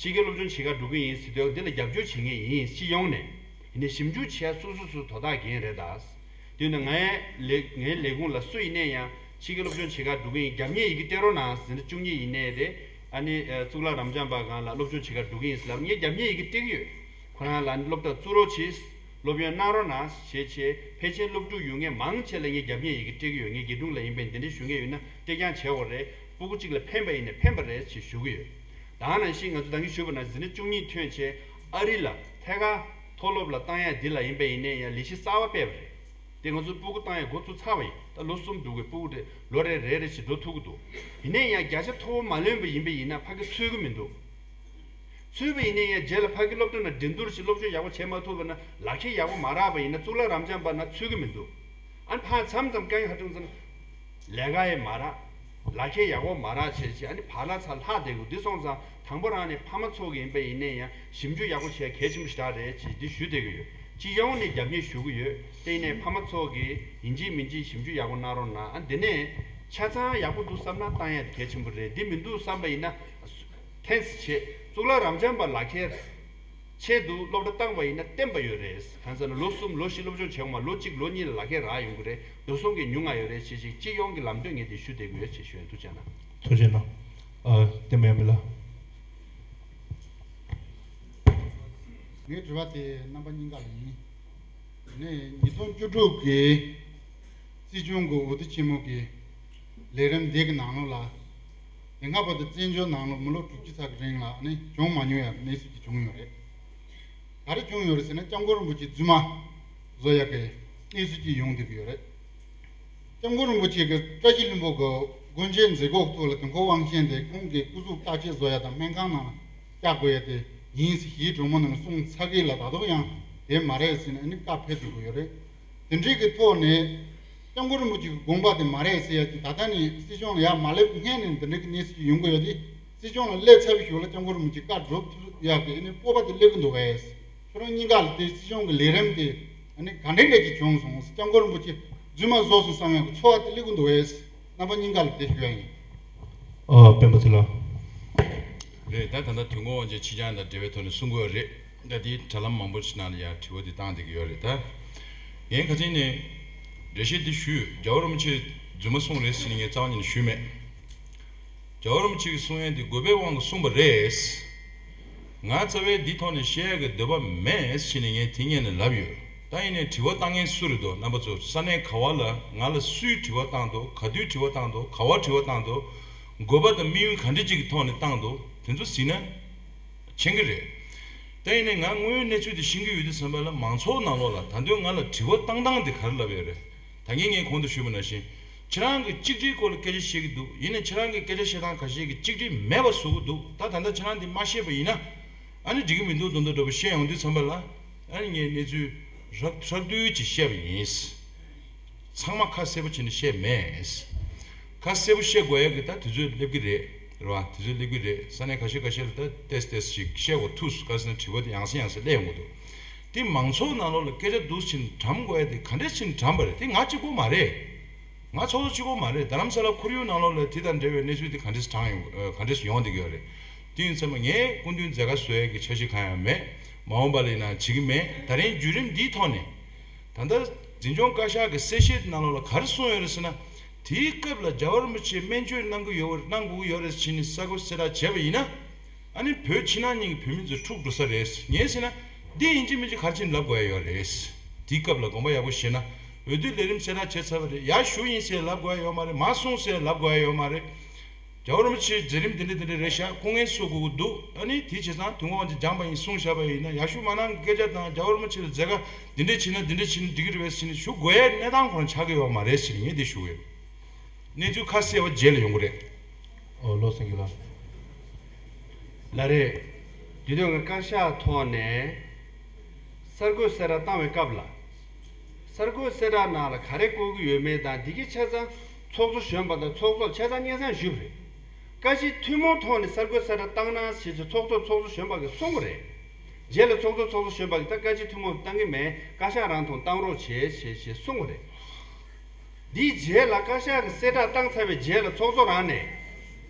ཕྱི་རྒྱལ་སློབ་སྦྱོང་བྱེད་གར་འགྲོ་གི་ཡིན་ཟེར་དུས་འདི་ལ་རྒྱབ་སྐྱོར་བྱེད་མཁན་ཡིན་སྤྱི་ཡོངས་ནས། ཡིན་ནའི་ཞིབ་འཇུག་བྱས་སུ་སུ་སུ་དོ་བདག་འགན་རེད་ད། དེ་ནི་ངའི་ལས་ངའི་ལས་ཁུངས་ལ་སུ་ཡིན་ནའི་ཡང་ཕྱི་རྒྱལ་སློབ་སྦྱོང་བྱེད་གར་འགྲོ་གི་ཡིན་རྒྱབ་གཉེར་ཡི་གེ་སྤྲད་རོགས་གནང་ཟེར་ན་བཅུ་གཉིས་ཡིན་ནའི་རེད། ཨ་ནི་གཙུག་ལག་རབ་འབྱམས་པ་སྒང་ལ་སློབ་སྦྱོང་བྱེད་གར་འགྲོ་གི་ཡིན་ཟེར་ལབ་ངས་རྒྱབ་གཉེར་ཡི་གེ་སྤྲད་ཀྱི་ཡོད། ཁོ་རང་ལ་ཨ་ནི་སློབ་གྲྭ་བཙུགས་རོགས་གྱིས། སློབ་ཡོན་གནང་རོགས་གནང་ཞེས་བྱས་ཕལ་ཆེར་སློབ་ཕྲུག་ཡོད་མཁན་མང་ཆེ་ལ་ངས་རྒྱབ་གཉེར་ཡི་གེ་སྤྲད་ཀྱི་ཡོད། ངས་དགེ་ཕྲུག་ལ་ཡིན་པས་འདི་འདྲ་ཞུ་མཁན་ཡོད་ན་སྤྲད་རྐྱང་བྱེད་དགོས་རེད། སྤུ་གུ་གཅིག་ལ་ཕན་པ་ཡིན་ན་ཕན་པ་རེད་ཅེས་ཞུ་གི་ཡོད། ད་ག་ནང་བཞིན་ང་ཚོ་ད་གིན་ཞུས་པ་ནང་འཛིན་གྲྭ་བཅུ་གཉིས་ཐོན་བྱས་ཨ་རི་ལ་ཐད་ཀར་མཐོ་སློབ་ལ་བཏང་ཡ་འདི་ལ་ཡིན་པ་ཡིན་ནའི་ཡང་ལས་གཞི་གསར་པ་སྤེལ་བ་རེད། དེ་ང་ཚོ་སྤུ་གུ་བཏང་ཡ་འགོ་བཙུགས་ཚར་བ་ཡིན། ད་ལོ་གསུམ་འགྲོ་དགོས། སྤུ་གུ་དེ་ལོ་རེ་རེ་རེ་བཞིན་འགྲོ་ཐུབ་ཀྱི་འདུག་ཡིན་ནའི་ཡང་བརྒྱ་ཆ་མཐོ་པོ་མ་ལོན་པ་ཡིན་པ་ཡིན་ན་ཕ་གི་ཚུད་ཀྱི་མི་འདུག་ཚུད་པ་ཡིན་ནའི་ཡང་རྗེས་ལ་ཕ་གི་སློབ་གྲྭ་ནང་འགྲན་བསྡུར་ཞིག་སློབ་སྦྱོང་ཡག་པོ་བྱེད་མ་ཐུབ་པ་ན་ལག་ཁྱེར་ཡག་པོ་མ་རག་པ་ཡིན་ན་གཙུག་ལག་རབ་འབྱམས་པ་ན་ཚུད་ཀྱི་མི་འདུག་ཨ་ནི་ཕར་མཚམས་མཚམས་དཀའ་ངལ་ཧ་ཅང་ཙམ། ལས་ཀ་ཡང་མ་རག་ལག་ཁྱེར་ཡག་པོ་མ་རག་བྱས་བྱས་ཨ་ནི་བར་ལ་ཚར་ལྷག་བསྡད་དགོས། འདི་སོང་ཙང་དང་པོ་རང་ནས་ཕ་མ་ཚོ་གི་ཡིན་པ་ཡིན་ནའི་ཡང་ཞིབ་འཇུག་ཡག་པོ་བྱས་གལ་ཆེན་པོ་ཞེ་དྲག་རེད་ཅེས་འདི་ཞུ་བསྡད་ཀྱི་ཡོད། སྤྱི་ཡོངས་ནས་རྒྱབ་གཉེར་ཞུ་གི་ཡོད། དེ་ཡིན་ནའི་ཕ་མ་ཚོ་གིས་ཡིན་གཅིག་མིན་གཅིག་ཞིབ་འཇུག་ཡག་པོ་གནང་རོགས་གནང་། ཨ་འདི་ནས་ཆ་ཚང་ཡག་པོ་འདུག་བསམ་ན་བཏང་ཡ་དེ་གལ་ཆེན་པོ་རེད། འདི་མི་འདུག་བསམ་པ་ཡིན་ན་ཐེངས་བྱས་གཙུག་ལག་རབ་འབྱམས་པ་ལག་ཁྱེར་ཆེད་དུ་སློབ་གྲྭ་བཏང་བ་ཡིན་ན་བརྟན་པ་ཡོད་རེད། གང་ཟེར་ན་ལོ་གསུམ་ལོ་བཞི་སློབ་སྦྱོང་བྱེད་དགོས་མ། ལོ་གཅིག་ལོ་གཉིས་ལ་ལག་ཁྱེར་རག་ཡོང་གི་རེད། འགྲོ་སོང་གི་ཉུང་ང་ཡོད་རེད་ཅེས་ཅིག་སྤྱི་ཡོངས་ཀྱི་ལམ་སྟོན་ངས་དེ་ཞུ་བསྡད་ཀྱི་ཡོད་ཅེས་ཞུ་ཡ། ཐུགས་རྗེ་གནང་། ཐུགས་རྗེ་གནང་། ཨ་བསྟན་པ་ཡར་མི་ལགས། ངའི་དྲི་བ་དེ་རྣམ་པ་གཉིས་ཀ་ལ་ཡིན། ནས་ཉིས་སྟོང་བཅུ་དྲུག་གི་སྲིད་སྐྱོང་གི་འོས་བསྡུ་ཆེན་མོ་གི་ལས་རིམ་འདི་གི་ནང་ལོགས་ལ། དེ་སྔ་བར་དུ་བཙན་བྱོལ་ནང་ལོགས་མི་ལོ་དྲུག་ཅུ་ཙམ་གྱི་རིང་ལ་ནི་བྱུང་མ་མྱོང་ཡ་གནས་ཚུལ་ཅིག་བྱུང་ཡོད་རེད། ག་རེ་བྱུང་ཡོད་རེད་ཟེར་ན་སྐྱབས་མགོན་རིན་པོ་ཆེ་རྫུན་མ་བཟོ་ཡ་གི་གནས་ཚུལ་ཅིག་ཡོང་བསྡད་ཀྱི་ཡོད་རེད། སྐྱབས་མགོན་རིན་པོ་ཆེ་གི་བཀྲ་ཤིས་ལྷུན་པོ་གི་སྒོ་འབྱེད་མཛད་སྒོ་ཐོག་ལ་དུས་འཁོར་དབང་ཆེན་དེ་ཁོང་གི་སྐུ་གཟུགས་བརྟག་དཔྱད་བཟོ་ཡ་དང་སྨན་ཁང་ནང་བཅར་དགོས་ཡ་དེ་ཡིན་ཟེར་ཞིག་གྲོས་མོལ་ནང་གསུངས་ཚར་གི་ལ་ད་དུང་ཡང་དེ་མ་རེད་ཟེར་ནས་ཨ་ནི་བཀའ་ཕེབས་འགྲོ་གི་ཡོད་རེད། དེ་འདྲའི་གི་ཐོག་ནས་སྐྱབས་མགོན་རིན་པོ་ཆེ་གི་དགོངས་པ་དེ་མ་རེད་ཟེར་ཡ་དེ་ད་ལྟ་ནས་སྲིད་སྐྱོང་ལ་ཡར་མ་སླེབས་སྔོན་ནས་འདི་འདྲའི་གི་གནས་ཚུལ་ཡོང་གི་ཡོད་དེ། སྲིད་སྐྱོང་ལ་སླེབས་ཚར་བའི་གཞུག་ལ་སྐྱབས་མགོན་རིན་པོ་ཆེ་བཀའ་སྒྲུབ་ཐུབ་ཡག་གི་ཨ་ནི་སྤོབས་པ་དེ་སླེབས་ཀྱི་འདུག་བས། ཁྱོད་རང་གཉིས་ཀ་ལ་དེ་སྲིད་སྐྱོང་གི་ལས་རིམ་དེ་ཨ་ནི་ག་འདྲ་འདྲ་ཅིག་བྱུང་སོང་། སྐྱབས་མགོན་རིན་པོ་ཆེ་རྫུན་མ་བཟོས་སོང་བསམ་ཡག་གི་ཚོར་བ་དེ་སླེབས་ཀྱི་འདུག་བས། རྣམ་པ་གཉིས་ཀ་ལ་དེ་ཞུ་ཡ་ཡིན། ཨ་སྤེན་པ་ཚེ་ལགས། རེད། ད་ད་ལྟ་དུས་འཁོར་དབང་ཆེན་ཕྱི་འགྱངས་དང་འབྲེལ་བའི་ཐོག་ནས་གསུང་གི་ཡོད་རེད། ད་དེའི་དྲ་ལམ་མང་པོ་ཞིག་ནང་ལ་ཡང་དྲི་བ་དེ་བཏང་བསྡད་ཀྱི་ཡོད་རེད། ད་ངས་ཁ་སང་ནས་འགྲེལ་བཤད་འདི་ཞུས། རྒྱལ་བ་རིན་པོ་ཆེ་རྫུན་མ་གསུངས་རེད་ཟེར་ནས་ངས་རྩ་བ་ཉིད་ནས་ཞུས་མེད། རྒྱལ་བ་རིན་པོ་ཆེ་གིས་གསུང་ཡས་འདི་དགོས་པའི་དབང་གིས་གསུངས་པ་རེད། ང་རྩ་བའི་འདི་ཐོག་ནས་བཤད་ཡས་ཀྱི་འདོད་པ་མེད་ཟེར་ནས་ངས་དེ་སྔོན་ནས་ལབ་ཡོད། ད་ཡིན་ནའི་དྲི་བ་བཏང་མཁན་སུ་རེད་འདུག་རྣམ་པ་ཚོ། ས་གནས་ག་བ་ལ་ང་ལ་སུས་དྲི་བ་བཏང་འདུག་ག་དུས་དྲི་བ་བཏང་འདུག་ག་བ་དྲི་བ་བཏང་འདུག་དགོས་པ་དང་དམིགས་ཡུལ་ག་འདྲ་ཅིག་གི་ཐོག་ནས་བཏང་འདུག་དེ་ཚོ་གཟིགས་ན་མཁྱེན་གྱི་རེད། ད་ཡིན་ནའི་ང་དངོས་ཡོད་གནས་ཚུལ་དེ་ཤེས་ཀྱི་ཡོད་དུས་ཙམ་པ་ལ་མང་ཚོགས་ནང་ལོགས་ལ་ད་དུང་ང་ལ་དྲི་བ་བཏང་སྟངས་དེ་ག་རེ་ལབ་ཡོད་རེད། ད་གིན་ངས་གོང་དུ་ཞུས་པ་ནང་བཞིན། ཁྱེད་རང་གིས་གཅིག་སྒྲིལ་སྐོར་ལ་སྐད་ཆ་བཤད་ཀྱི་འདུག་ཡིན་ནའི་ཁྱེད་རང་གི་སྐད་ཆ་བཤད་སྟངས་ཁ་ཤས་ཀྱིས་གཅིག་སྒྲིལ་མེད་པ་བཟོ་གི་འདུག་ད་ད་ལྟ་ཁྱེད་རང་འདི་མ་བཤད་པ་ཡིན་ན། ཨ་ནི་འགྲིག་གི་མི་འདུག་མདོག་མདོག་འདྲ་པོ་བཤད་ཡོང་དུས་ཙམ་པ་ལ། ཨ་ནི་ངས་གནས་ཚུལ་རགས་རགས་བསྡུས་ཅིག་བཤད་པ་ཡིན། ཚང་མ་ཁ་གསལ་པོ་བྱས་ནས་བཤད་མེད། ཁ་གསལ་པོ་བཤད་དགོས་ཡ་གི་ད་དུས་ཚོད་སླེབས་ཀྱི་རེད། རེད་བ། དུས་ཚོད་སླེབས་ཀྱི་རེད། ས་གནས་ཁ་ཤས་ཁ་ཤས་ལ་ད་ཏེས་ཏེས་ཞིག་བཤད་དགོས་ཐུག་ག་ཟེར་ན་དྲི་བ་དེ་ཡང་སེ་ཡང་སེ་སླེབས་ཡོང་གི་འདུག་དེ་མང་ཚོགས་ནང་ལོགས་ལ་སྐད་ཆ་འདུག་སེ་བྱས་ནས་དྲན་དགོས་ཡ་དེ་ག་འདྲས་བྱས་ནས་དྲན་པ་རེད། དེ་ང་གཅིག་པོ་མ་རེད། ང་ཚོགས་གཙོ་གཅིག་པོ་མ་རེད། རྡ་རམ་ས་ལ་ཁོར་ཡུག་ནང་ལོགས་ལ་དེ་དང་འབྲེལ་བའི་གནས་ཚུལ་དེ་ག་འདྲས་དྲངས་ཡོང་། ཨ། ག་འདྲས་ཡོང་བསྡད་ཀྱི་ཡོད་རེད། དེ་ཡིན་ཙང་ངས་སྐུ་མདུན་མཛད་དཀའ་བཟོ་ཡས་ཀྱི་འཆར་གཞི་གང་ཡང་མེད། མ་འོངས་པ་ལ་ཡིན་ན་བྱེད་ཀྱི་མེད། ད་རིང་བརྒྱུད་རིམ་འདིའི་ཐོག་ནས། ད་ལྟ་འཛིན་སྐྱོང་བཀའ་ཤག་གི་གསལ་བཤད་ནང་ལོགས་ལ་ག་རེ་གསུངས་ཡོད་རེད་ཟེར་ན། དེའི་སྐབས་ལ་རྒྱལ་བ་རིན་པོ་ཆེ་སྨན་བཅོས་གནང་གི་ཡོད། གནང་དགོས་ཀྱི་ཡོད་རེད་ཟེར་ནས་གསར་འགོད་གསལ་བསྒྲགས་བྱས་པ་ཡིན་ན། ཨ་ནི་བོད་ཕྱི་ནང་གཉིས་ཀྱི་བོད་མི་ཚོ་འཁྲུག་འགྲོ་ས་རེད། ངས་ཟེར་ན། འདི་ཡིན་གཅིག་མིན་གཅིག་ག་རེ་བྱས་ནས་ལབ་དགོས་ཡ་ཡོད་རེད། དེའི་སྐབས་ལ་དགོངས་པ་ཡག་པོ་བཞེས་ན། འོས་བསྡུ་ལས་རིམ་གསལ་བསྒྲགས་བྱས་ཚར་བ་རེད། ཡར་ཞུ་ཡིན་ཟེར་ལབ་དགོས་ཡ་ཡོད་མ་རེད། མར་སོང་ཟེར་ལབ་དགོས་ཡ་ཡོད་མ་རེད། རྒྱལ་བ་རིན་པོ་ཆེའི་མཛད་རིམ་འདི་འདྲ་འདི་འདྲ་རེད་ཤག་སྐུ་ངལ་གསོ་དགོས་ཀྱི་འདུག་ཨ་ནི་དེ་བྱས་ཙང་དུས་འཁོར་དབང་ཆེན་སྦྱངས་པ་ཡིན་གསུངས་བཞག་པ་ཡིན་ན། ཡར་ཞུ་མ་གནང་གི་སྐད་ཆ་དང་། རྒྱལ་བ་རིན་པོ་ཆེ་ལ་མཛད་དཀའ་འདི་འདྲ་བྱས་ན་འདི་འདྲ་བྱས་ན་འགྲིག་གི་རེད་པས་ཟེར་ནས་ཞུ་དགོས་ཡའི་གནས་སྟངས་ཁོ་རང་ཆགས་ཀྱི་ཡོད་མ་རེད་ཟེར་ངས་འདི་ཞུ་གི་ཡོད། གནས་ཚུལ་ཁ་གསལ་བ་རྗེས་ལ་ཡོང་གི་རེད། ཨོ་བློ་སེང་གེ་ལགས། ལགས་རེད། དེ་དུས་ང་བཀའ་ཤག་ཐོག་ནས་གསར་འགོད་གསལ་བསྒྲགས་བཏང་བའི་སྐབས་ལ། གསར་འགོད་གསལ་བསྒྲགས་ནང་ལ་ག་རེ་བཀོད་ཀྱི་ཡོད་མེད་དང་། འདི་གི་ཆ་ཚང་ཚོགས་གཙོ་གཞོན་པ་དང་ཚོགས་གཙོ་ལ་ཆ་ཚང་སྙན་སེང་ཞུས་པ་རེད། བཀའ་སྤྱི་ཐུན་མོང་ཐོག་ནས་གསར་འགོད་གསལ་བསྒྲགས་བཏང་ན་ཞེས་ཞེས་ཚོགས་གཙོ་ཚོགས་གཙོ་གཞོན་པ་གིས་གསུངས་པ་རེད། རྗེས་ལ་ཚོགས་གཙོ་ཚོགས་གཙོ་གཞོན་པ་གིས་ད་བཀའ་སྤྱི་ཐུན་མོང་བཏང་གི་མེད། བཀའ་ཤག་རང་ཐོག་བཏང་རོགས་བྱེད་ཞེས་ཞེས་གསུངས་པ་རེད། འདིའི་རྗེས་ལ་བཀའ་ཤག་གིས་གསལ་བསྒྲགས་བཏང་ཚར་བའི་རྗེས་ལ་ཚོགས་གཙོ་རང་ནས་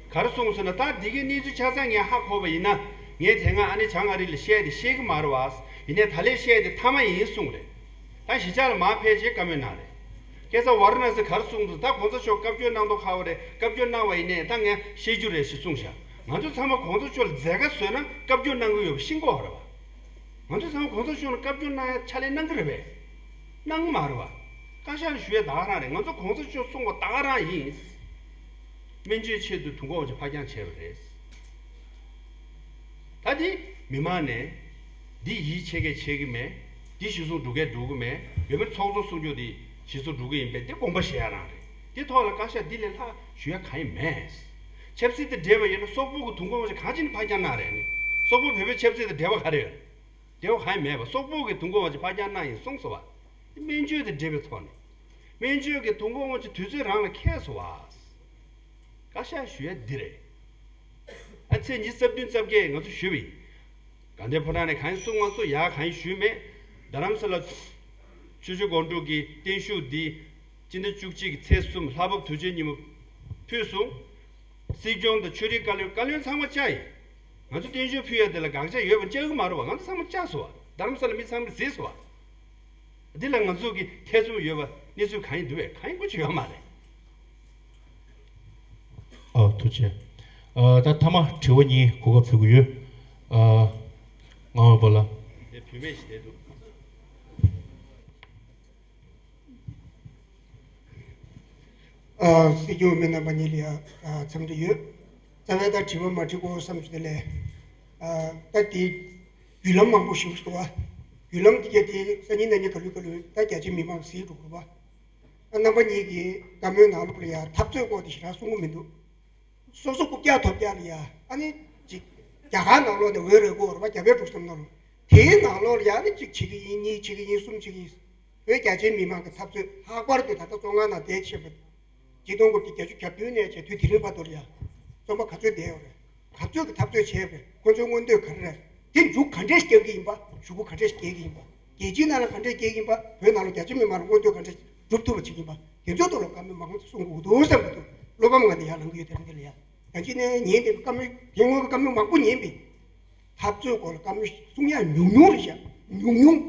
ག་རེ་གསུངས་ཟེར་ན། ད་འདི་གའི་གནས་ཚུལ་ཆ་ཚང་ངས་ཧ་གོ་བ་ཡིན་ན། ངས་དེ་སྔ་ཨ་ནེ་བྱང་ཨ་རི་ལ་བཤད་དེ་ཤེས་ཀྱི་མ་རེད་བ། ཡིན་ནའི་ད་ལན་བཤད་དེ་མཐའ་མ་ཡིན་གསུངས་རེད། ད་གཞིས་ཆགས་ལ་མར་ཕེབས་བྱས་བཀའ་མོལ་གནང་རེད། སྐལ་བཟང་ཝཱ་ར་ཎ་སི་ག་རེ་གསུངས་འདུག་ད་གོང་ས་མཆོག་བཀའ་བཀྱོན་གནང་མདོག་ཁ་པོ་རེད། བཀའ་བཀྱོན་གནང་བ་ཡིན་ནའི་ད་ངས་བཤད་རྒྱུ་རེད་ཞེས་གསུངས་ཤག་ང་ཚོ་ཚང་མ་གོང་ས་མཆོག་ལ་མཛད་དཀའ་བཟོས་ན་བཀའ་བཀྱོན་གནང་གི་ཡོད་པ་ཤེས་དགོས་རེད་བ། ང་ཚོ་ཚང་མ་གོང་ས་མཆོག་ལ་བཀའ་བཀྱོན་གནང་ཡ་ཕྱག་ལས་གནང་གི་རེད་པས། གནང་གི་མ་རེད་བ། བཀའ་ཤག་ལ་ཞུ་ཡ་ད་ག་རང་རེད། ང་ཚོ་གོང་ས་མཆོག་གསུངས་པ་ད་ག་རང་ཡིན། སྨན་བཅོས་ཆེད་དུ་དུས་འཁོར་དབང་ཆེན་ཕར་འགྱངས་བྱས་པ་རེད། ད་འདི་མི་མང་ནས་འདི་ཡིད་ཆེས་མཁན་ཆེ་གི་མེད། འདི་གཞི་བཟུང་འགྲོ་མཁན་འགྲོ་གི་མེད། ཡོད་མེད་ཚོགས་གཙོ་གསུང་རྒྱུ་འདི་གཞི་བཟུང་འགྲོ་གི་ཡིན་པས་འདི་དགོངས་པ་བཞེས་ཡ་རང་རེད། འདི་ཐོག་ལ་བཀའ་ཤག་འདི་ལས་ལྷག་ཞུ་ཡ་གང་ཡང་མེད། ཆབ་སྲིད་དང་འབྲེལ་བ་ཡོད་ན་སོག་པོ་གི་དུས་འཁོར་དབང་ཆེན་གང་ཅི་ནས་ཕར་འགྱངས་གནང་རེད་ནི། སོག་པོ་བོད་པའི་ཆབ་སྲིད་དང་འབྲེལ་བ་ག་རེ་ཡོད། འབྲེལ་བ་གང་ཡང་མེད་པ། སོག་པོ་གི་དུས་འཁོར་དབང་ཆེན་ཕར་འགྱངས་གནང་ཡིན་གསུངས་སོང་བ། འདི་སྨན་བཅོས་དང་འབྲེལ་བའི་ཐོག་ནས། སྨན་བཅོས་ཀྱི་དུས་འཁོར་དབང་ཆེན་དུས་ཚོད་རང་ལ་འཁེལ་སོང་བ། བཀའ་ཤག་ཞུ་ཡ་འདི་རེད། ཨ་ཚེས་ཉི་ཤུ་རྩ་བདུན་རྩ་བརྒྱད་ང་ཚོ་ཞུས་པ་ཡིན། དགའ་ལྡན་ཕོ་བྲང་ནས་གང་ཡིན་གསུང་མ་གསུང་ཡག་གང་ཡིན་ཞུས་མེད། རྡ་རམ་ས་ལ་ཆུ་བཞི་སྒང་དྲུག་གི་བརྟན་བཞུགས་འདི་སྤྱི་ཟླ་བཅུ་གཅིག་གི་ཚེས་གསུམ་ལྷག་པ་དུས་ཆེན་ཉིན་མོ་ཕུལ་སོང་། སྲིད་སྐྱོང་དང་ཆོས་རིག་བཀའ་བློན། བཀའ་བློན་ཚང་མ་བཅར་ཡིན། ང་ཚོ་བརྟན་བཞུགས་ཕུལ་ཡ་དེ་ལ་དགག་བྱ་ཡོད་པ་བཅར་གི་མ་རེད་བ། ང་ཚོ་ཚང་མ་བཅར་སོང་བ། རྡ་རམ་ས་ལ་མི་ཚང་མ་གཟིགས་སོང་བ། འདི་ལ་ང་ཚོ་གི་ཐེ་ཚོམ་ཡོད་པ་གནས་ཚུལ་གང་ཡིན་འདུག་བས། གང་ཡིན་དགོས་ཀྱི་ཡོད་མ་རེད། ཨ་ཐུགས་རྗེ་ཆེ། ཨ་ད་མཐའ་མ་དྲི་བ་གཉིས་གོ་སྐབས་ཕུལ་གི་ཡོད། ཨ་ངག་དབང་པ་ལགས། དེ་བུད་མེད་ཞིག་བསྡད་འདུག་ཨ་སྲིད་སྐྱོང་མི་རྣམ་པ་གཉིས་ལ་ཡ་ཨ་འཚམས་འདྲི་ཡོད། རྩ་བའི་ད་དྲི་བ་མ་དྲི་དགོས་བསམ་བྱུང་། དེ་ལས་ཨ་ད་དེ་བརྒྱུད་ལམ་མང་པོ་ཞིག་འདུག་བ། བརྒྱུད་ལམ་དེ་ག་དེ་སང་ཉིན་གནངས་ཉིན་ག་ལུས་ག་ལུས་ད་རྒྱ་ཆེ་མི་མང་གཟིགས་འགྲོ་དགོས་པ། ཨ་རྣམ་པ་གཉིས་ཀྱིས་བཀའ་མོལ་ནང་ལོགས་ལ་ཡ་འཐབ་རྩོད་སྐོར་དེ་ཞེ་དྲག་གསུང་གི་མི་འདུག་སོ་སོ་རྐུབ་བཀྱག་ཐོབ་བཀྱག་ལ་ཡ་ཨ་ནི་ཅིག་རྒྱ་གར་ནང་ལོགས་ནས་འོས་རེ་དགོས་རེད་པ། རྒྱ་བལ་འབྲུག་གསུམ་ནང་ལོགས་དེའི་ནང་ལོགས་ལ་ཡ་ཨ་ནི་གཅིག་བྱེད་ཀྱི་ཡིན། གཉིས་བྱེད་ཀྱི་ཡིན། གསུམ་བྱེད་ཀྱི་ཡིན། བོད་རྒྱ་ཆེའི་མི་མང་གི་འཐབ་རྩོད་ལྷག་པར་དུ་ད་ལྟ་བཙོན་ཁང་ནང་བསྡད་བྱས་པ། ཆིག་སྟོང་དགུ་བརྒྱ་བརྒྱད་ཅུ་གྱ་བདུན་ནས་བྱས་དུས་དེ་རིང་བར་དུ་ལ་ཡ་བཙོན་པ་ག་ཚོད་བསྡད་ཡོད་རེད། ག་ཚོད་ཀྱི་འཐབ་རྩོད་བྱས་པས་ཁོ་ཚོའི་མངོན་འདོད་ག་རེ་རེད། དེ་མཇུག་ག་འདྲས་སྐྱེལ་གྱི་ཡིན་པ། གཞུག་གུ་ག་འདྲས་སྐྱེལ་གྱི་ཡིན་པ། རྒྱལ་སྤྱིའི་ནང་ལ་ག་འདྲས་སྐྱེལ་གྱི་ཡིན་པ། བོད་ནང་ལ་རྒྱ་ཆེ་མི་མང་ལ་མངོན་འདོད་ག་འདྲས་སྒྲུབ་ཐུབ་པ་བྱེད་ཀྱི་ཡིན་པ། དེ་ཚོའི་ཐོག་ལ་བཀའ་མོལ་མང་པོ་གསུང་དགོས་འདུག་བསམ་གྱི་འདུག་བློ་ཕམ་ངང་ནས་ཡར་ལངས་ཀྱི་ཡོད། དེ་རིང་འདི་ལ་ཡ། ཡང་ཅིག་ནས་ཉན་བསྡད་པའི་བཀའ་མོལ་དེ་སྔོན་གྱི་བཀའ་མོལ་མང་པོ་ཉན་པས། འཐབ་རྩོད་སྐོར་ལ་བཀའ་མོལ་གསུང་ཡག་ཉུང་ཉུང་རེད་ཤག་ཉུང་ཉུང་།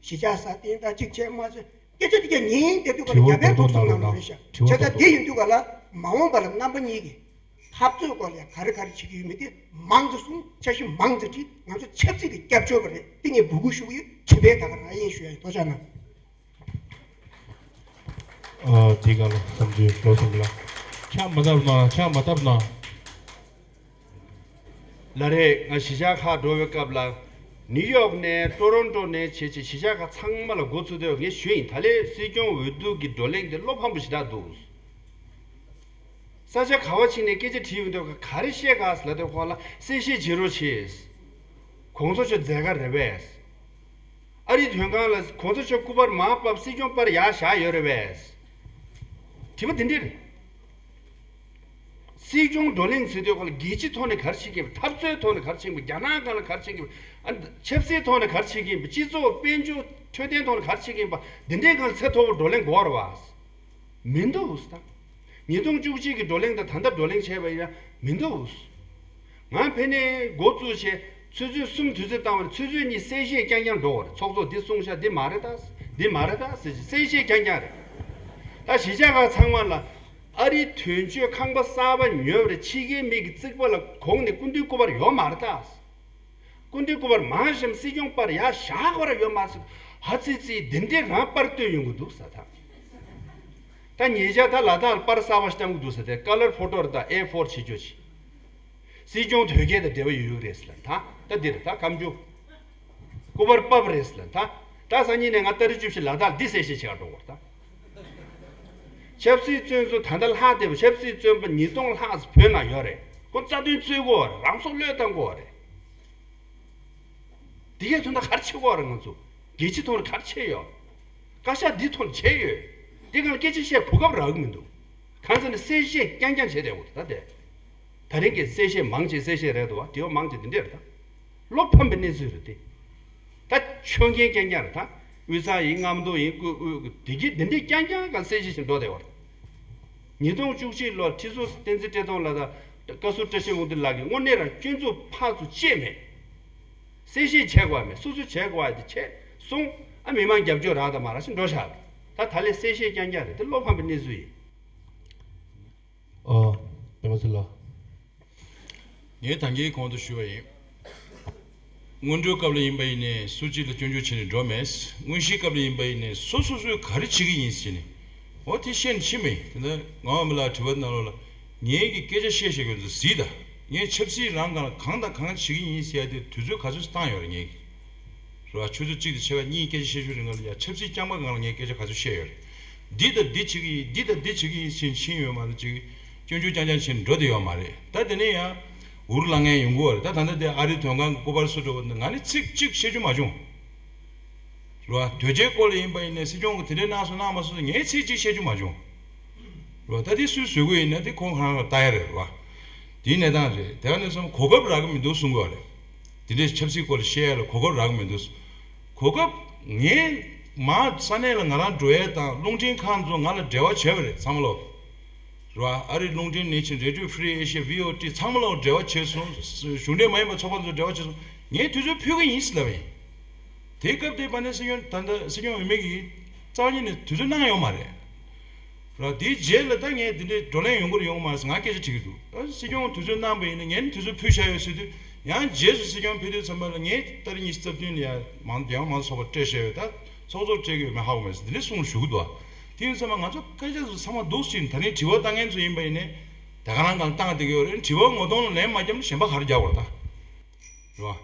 གཞིས་ཆགས་སྲ་བརྟན་དང་གཅིག་བྱས་མ་བྱས་སྐད་ཆ་དེ་ག་ཉན་བསྡད་དུས་ག་ལ་རྒྱ་བལ་འབྲུག་གསུམ་ནང་ལོགས་རེད་ཤག་བྱས་ཙང་དེ་ཡིན་དུས་ག་ལ་མ་འོངས་པ་ལ་རྣམ་པ་གཉིས་ཀྱིས་འཐབ་རྩོད་སྐོར་ལ་ཡང་ག་རེ་ག་རེ་བྱེད་ཀྱི་ཡོད་མེད་དེ་མང་ཙམ་གསུང་། འཆར་གཞི་མང་ཙམ་བྲིས། ང་ཚོ་ཆབ་སྲིད་ཀྱི་སྐྱབས་བཅོལ་བ་རེད། དེ་ངས་འབོད་སྐུལ་ཞུ་གི་ཡོད། ཁྱབ་སྤེལ་ད་ག་རང་ཡིན་ཞུ་ཡ་ཡིན། ཐུགས་རྗེ་གནང་། ཨ་དེ་ག་ལ་བསམ་ཚུལ་ལོ་གསུམ་ལ་ཕྱག་མ་བཏབ་ན། ཕྱག་མ་བཏབ་ན། ལ་རེད། ང་གཞིས་ཆགས་ཁག་འགྲོ་བའི་སྐབས་ལ་ནིའུ་ཡོག་ནས་ཊོ་རོན་ཊོ་ནས་བྱས་བྱས་གཞིས་ཆགས་ཁག་ཚང་མ་ལ་འགོ་ཚུགས་དུས་ངས་ཞུས་ཡིན། ད་ལན་སྲིད་སྐྱོང་འོས་བསྡུ་གི་བགྲོ་གླེང་དེ་བློ་ཕམ་པོ་ཞེ་དྲག་འདུག་ས་ཆ་ག་བ་ཕྱིན་ནས་སྐད་ཆ་དྲིས་ཡོང་དུས་ག་རེ་བཤད་ག་ཟེར་ལབ་དུས་ཁོང་ལ་གསལ་བཤད་བྱེད་རོགས་བྱེད། གོང་ས་མཆོག་མཛད་དཀའ་རེད་པས། ཨ་རིའི་དོན་ཁང་ལ་གོང་ས་མཆོག་སྐུ་པར་མར་ཕབ། སྲིད་སྐྱོང་པར་ཡར་བཞག་ཡོད་རེད་པས། དྲི་བ་འདི་འདྲ་རེད། སྲིད་སྐྱོང་བགྲོ་གླེང་ཟེར་དུས་ཁོ་ལ་རྒྱལ་སྤྱིའི་ཐོག་ནས་ག་རེ་བྱེད་ཀྱི་ཡིན་པ། འཐབ་རྩོད་ཐོག་ནས་ག་རེ་བྱེད་ཀྱི་ཡིན་པ། རྒྱ་ནག་སྒང་ལ་ག་རེ་བྱེད་ཀྱི་ཡིན་པ། ཨ་ཆབ་སྲིད་ཐོག་ནས་ག་རེ་བྱེད་ཀྱི་ཡིན་པ། སྤྱི་ཚོགས་དཔལ་འབྱོར་འཕྲོད་བསྟེན་ཐོག་ནས་ག་རེ་བྱེད་ཀྱི་ཡིན་པ། འདི་འདྲའི་སྒང་ལ་ཚད་མཐོ་པོ་བགྲོ་གླེང་དགོས་རེད་པ། མི་འདུག་ཟེར། ད་ཉིས་སྟོང་བཅུ་གཅིག་གི་བགྲོ་གླེང་དང་ད་ལྟ་བགྲོ་གླེང་བྱས་པ་ཡིན་ན་མི་འདུག་ང་ཕེབས་ནས་འགོ་བཙུགས་བྱས་ཆུ་ཚོད་གསུམ་དུས་ཚོད་བཏང་བ་ནས་ཆུ་ཚོད་གཉིས་གསལ་བཤད་རྐྱང་རྐྱང་འགྲོ་བ་རེད། ཚོགས་གཙོ་འདི་གསུངས་ཤག་འདི་མ་རེད་ད། འདི་མ་རེད་ད་ཟེར་གྱི་གསལ་བཤད་རྐྱང་རྐྱང་རེད། ད་གཞིས་ཆགས་ཁག་ཚང་མ་ལ་ཨ་རིའི་དོན་གཅོད་ཁང་པ་གསར་པ་ཉོས་པ་རེད། ཕྱི་རྒྱལ་མི་གི་རྩིག་པ་ལ་གོང་ནས་སྐུ་མདུན་སྐུ་པར་ཡོད་མ་རེད་ད། སྐུ་མདུན་སྐུ་པར་མང་ཤོས་སྲིད་སྐྱོང་པར་ཡར་བཞག་པར་ཡོད་མ་ཟེར། ཧ་ཙི་ཙི་འདི་འདྲའི་རང་པར་སྟོན་ཡོང་གི་འདུག་ཟེར་ད། ད་ཉེ་ཆར་ད་ལ་དྭགས་ལ་པར་གསར་པ་ཞིག་བཏང་གི་འདུག་ཟེར་ཏེ་ཀ་ལར་ཕོ་ཊོ་རེད། ད་ཨེ་ཕོར་བྱེད་ཆོག་ཅིག་སྲིད་སྐྱོང་དོལ་རྒྱལ་དང་འབྲེལ་བ་ཡོད་ཡོད་རེད་ཟེར་ལ་ད། ད་འདི་རེད་ད་ཁམ་ཆུ། སྐུ་པར་ཕབ་རེད་ཟེར་ལ་ད། ད་སང་ཉིན་ནས་ང་ཏ་རིག་བཅུ་བཞི་ལ་དྭགས་འདི་གསལ་བཤད་བྱེད་ག་འགྲོ་བར་ད། ཆབ་སྲིད་བཙོན་ཟུར་ད་ལྟ་ལྷག་བསྡད་པ། ཆབ་སྲིད་བཙོན་པ་ཉིས་སྟོང་ལྷག་བོད་ནང་ཡོད་རེད། ཁོ་རྩ་དོན་རྩོད་དགོས་རེད། རང་སྲོག་བློས་བཏང་དགོས་རེད། འདི་གའི་དོན་དག་ག་རེ་བྱེད་དགོས་རེད། ང་ཚོ་རྒྱལ་སྤྱིའི་ཐོག་ནས་ག་རེ་བྱས་ཡོད། བཀའ་ཤག་འདིའི་ཐོག་ནས་བྱས་ཡོད། འདི་སྒང་ལ་སྐད་ཆ་བཤད་གོ་སྐབས་རག་གི་མི་འདུག་གང་ཟེར་ན་གསལ་བཤད་རྐྱང་རྐྱང་བྱས་བསྡད་ཡོད་ད་དེ། ད་རིང་གི་གསལ་བཤད་མང་ཆེ་གསལ་བཤད་རེད་འདུག་བ། དྲི་བ་མང་ཆེ་འདི་འདྲས་རེད་ད། བློ་ཕམ་པའི་གནས་ཚུལ་རེད་དེ། ད་ཆོས་མཁན་རྐྱང་རྐྱང་རེད་ད། དབུས་གཙང་ཡིན། རྔམ་སྟོང་ཡིན། ཀུ་ཀུ་བདེ་སྐྱིད་འདི་འདྲས་རྐྱང་རྐྱང་གང་གསལ་བཤད་བྱེད་འགྲོ་བསྡད་པ་རེད། ཉིས་སྟོང་བཅུ་གཅིག་ལོར་ཁྲི་ཟུར་བསྟན་འཛིན་བཀྲས་མཐོང་ལགས་དང་བཀའ་ཟུར་བཀྲ་ཤིས་དབང་འདུས་ལགས་ཀྱིས་དངོས་གནས་རང་སྐྱོན་འཛུགས་ཕར་ཚུར་བཅད་མེད། གསལ་བཤད་བྱེད་དགོས་མེད། སོ་སོས་བྱེད་དགོས་དེ་བྱས་སོང་། ཨ་མི་མང་རྒྱབ་སྐྱོར་རག་དང་མ་རག་ཞིག་འགྲོ་བཞག་རེད། ད་ད་ལས་གསལ་བཤད་རྐྱང་རྐྱང་རེད་དེ། བློ་ཕམ་པའི་གནས་ཚུལ་ཡིན། ཨ། པད་མ་ཚེ་ལགས། ངས་ད་གིན་གོང་དུ་ཞུས་པ་ཡིན། སྔོན་འགྲོའི་སྐབས་ལ་ཡིན་པ་ཡིན་ནའི་སུ་གཅིག་ལ་སྐྱོན་བརྗོད་བྱས་ནས་འགྲོ་མེད། དངོས་གཞིའི་སྐབས་ལ་ཡིན་པ་ཡིན་ནའི་སོ་སོ་སོས་ག་རེ་བྱེད་ཀྱི་ཡིན་ཟེར་ནས། འོ་དེ་བཤད་ནས་ཕྱིན་པ་ཡིན། དེ་ནས་ངག་དབང་མི་ལགས་དྲི་བ་ནང་ལོགས་ལ་ངས་ཀྱི་སྐད་ཆ་བཤད་བཤད་དགོས་ཚོད་གཟིགས་དང་། ངས་ཆབ་སྲིད་རང་སྒང་ལ་གང་དང་གང་བྱེད་ཀྱི་ཡིན་ཟེར་ཡ་དེ་དུས་ཚོད་ག་ཚོད་བཏང་ཡོད་རེད་ངས་ཀྱི། རེད་བ། ཆུ་ཚོད་གཅིག་དང་ཕྱེད་ཀ་གཉིས་སྐད་ཆ་བཤད་ཤུལ་རིང་ལ་ཡ་ཆབ་སྲིད་རྐྱང་པ་སྒང་ལ་ངས་སྐད་ཆ་ག་ཚོད་བཤད་ཡོད་རེད། འདི་དང་འདི་བྱེད་ཀྱི་ཡིན། འདི་དང་འདི་བྱེད་ཀྱི་ཡིན་ཕྱིན་ཕྱིན་ཡོད་མ་རེད་ཅིག་སྐྱོན་བརྗོད་རྐྱང་རྐྱང་བྱས་ནས་འགྲོ་བསྡད་ཡོད་མ་རེད། ད་དེ་ནས་ཡང་འུར་ལངས་མཁན་ཡོང་གི་ཡོད་རེད། ད་ད་ལྟ་དེ་ཨ་རིའི་དོན་ཁང་གི་སྐུ་པར་སུ་འགྲོ་བ་ང་ནི་ཚིག་གཅིག་བཤད་རྒྱུ་མ་བྱུང་། རེད་བ། དོལ་རྒྱལ་སྐོར་ལ་ཡིན་པ་ཡིན་ནའི་སྲིད་སྐྱོང་གིས་དེ་འདྲའི་གནང་སོང་གནང་མ་སོང་ངས་ཚིག་གཅིག་བཤད་རྒྱུ་མ་བྱུང་། རེད་བ། ད་དེ་སུས་བཟོ་གི་ཡིན་ན་དེ་ཁོང་ཁོ་རང་ལ་ལྟ་ཡ་རེད། རེད་བ། དེའི་གནས་སྟངས་རེད། དེ་ག་ནས་བཟུང་གོ་སྐབས་རག་གི་མི་འདུག་གསུང་གི་ཡོད་རེད། དེ་འདྲའི་ཆབ་སྲིད་སྐོར་ལ་བཤད་ཡ་ལ་གོ་སྐབས་རག་གི་མི་འདུག་གོ་སྐབས། ངས་མར་ས་གནས་ལ་ང་རང་འགྲོ་ཡས་དང་རླུང་འཕྲིན་ཁང་ཚོ་ང་ལ་འབྲེལ་བ་བྱས་པ་རེད་ཚང་མ་ལོ། རེད་བ། ཨ་རིའི་རླུང་འཕྲིན་ནས་བྱས་རེ་ཌི་ཡོ་ཧྥི་རི་ཨེ་ཤི་ཡ་བྷི་ཨོ་ཊི་ཚང་མ་ལ་འབྲེལ་བ་བྱས་སོང་། གཞུང་འབྲེལ་མ་ཡིན་པ་ཚོགས་པ་ཚོ་འབྲེལ་བ་བྱས་སོང་། ངས་དུས་ཚོད་ཕུལ་གི་ཡིན་ཟེར་ལབ་པ་ཡིན། དེའི་སྐབས་དེ་བར་ནས་སྲིད་སྐྱོང་ད་ལྟ་སྲིད་སྐྱོང་འོས་མི་གིས་རྩ་བ་ཉིད་ནས་དུས་ཚོད་གནང་ཡོད་མ་རེད། ར། དེའི་རྗེས་ལ་ད་ངས་དེ་འདྲའི་བགྲོ་གླེང་ཡོང་གི་རེད་ཡོང་གི་མ་རེད་ཟེར་ང་སྐད་ཆ་དྲི་གི་འདུག་ཨ། སྲིད་སྐྱོང་དུས་ཚོད་གནང་པ་ཡིན་ན་ངས་ནི་དུས་ཚོད་ཕུལ་བཞག་ཡོད་ཟེར་དུས། ཡང་རྗེས་སུ་སྲིད་སྐྱོང་ཕེབས་དུས་ཙམ་པ་ལ་ངས་ཏ་རིག་ཉི་ཤུ་རྩ་བདུན་ལ་ཡང་མང་རྒྱལ་བ་མང་གཙོ་ཚོགས་པ་སྤྲད་བཞག་ཡོད། ད་ཚོགས་གཙོར་སྤྲད་ཀྱི་ཡོད་མེད་ཧ་གོ་མེད་ཟེར་དེ་འདྲའི་གསུང་ཞུ་གི་འདུག་ཨ། དེ་ཡིན་ཙམ་པ་ང་ཚོ་སྐད་ཆ་ཚོ་ཚང་མ་འདུག་ཟེར་ད་རིང་དྲི་བ་བཏང་མཁན་ཚོ་ཡིན་པ་ཡིན་ནའི་ད་ག་རང་གང་བཏང་བསྡད་ཀྱི་ཡོད་རེད། དྲི་བ་ངོ་གདོང་ལ་ལན་མ་བརྒྱབ་ན་གཞན་པ་ག་རེ་རྒྱག་དགོས་རེད་ད། རེད་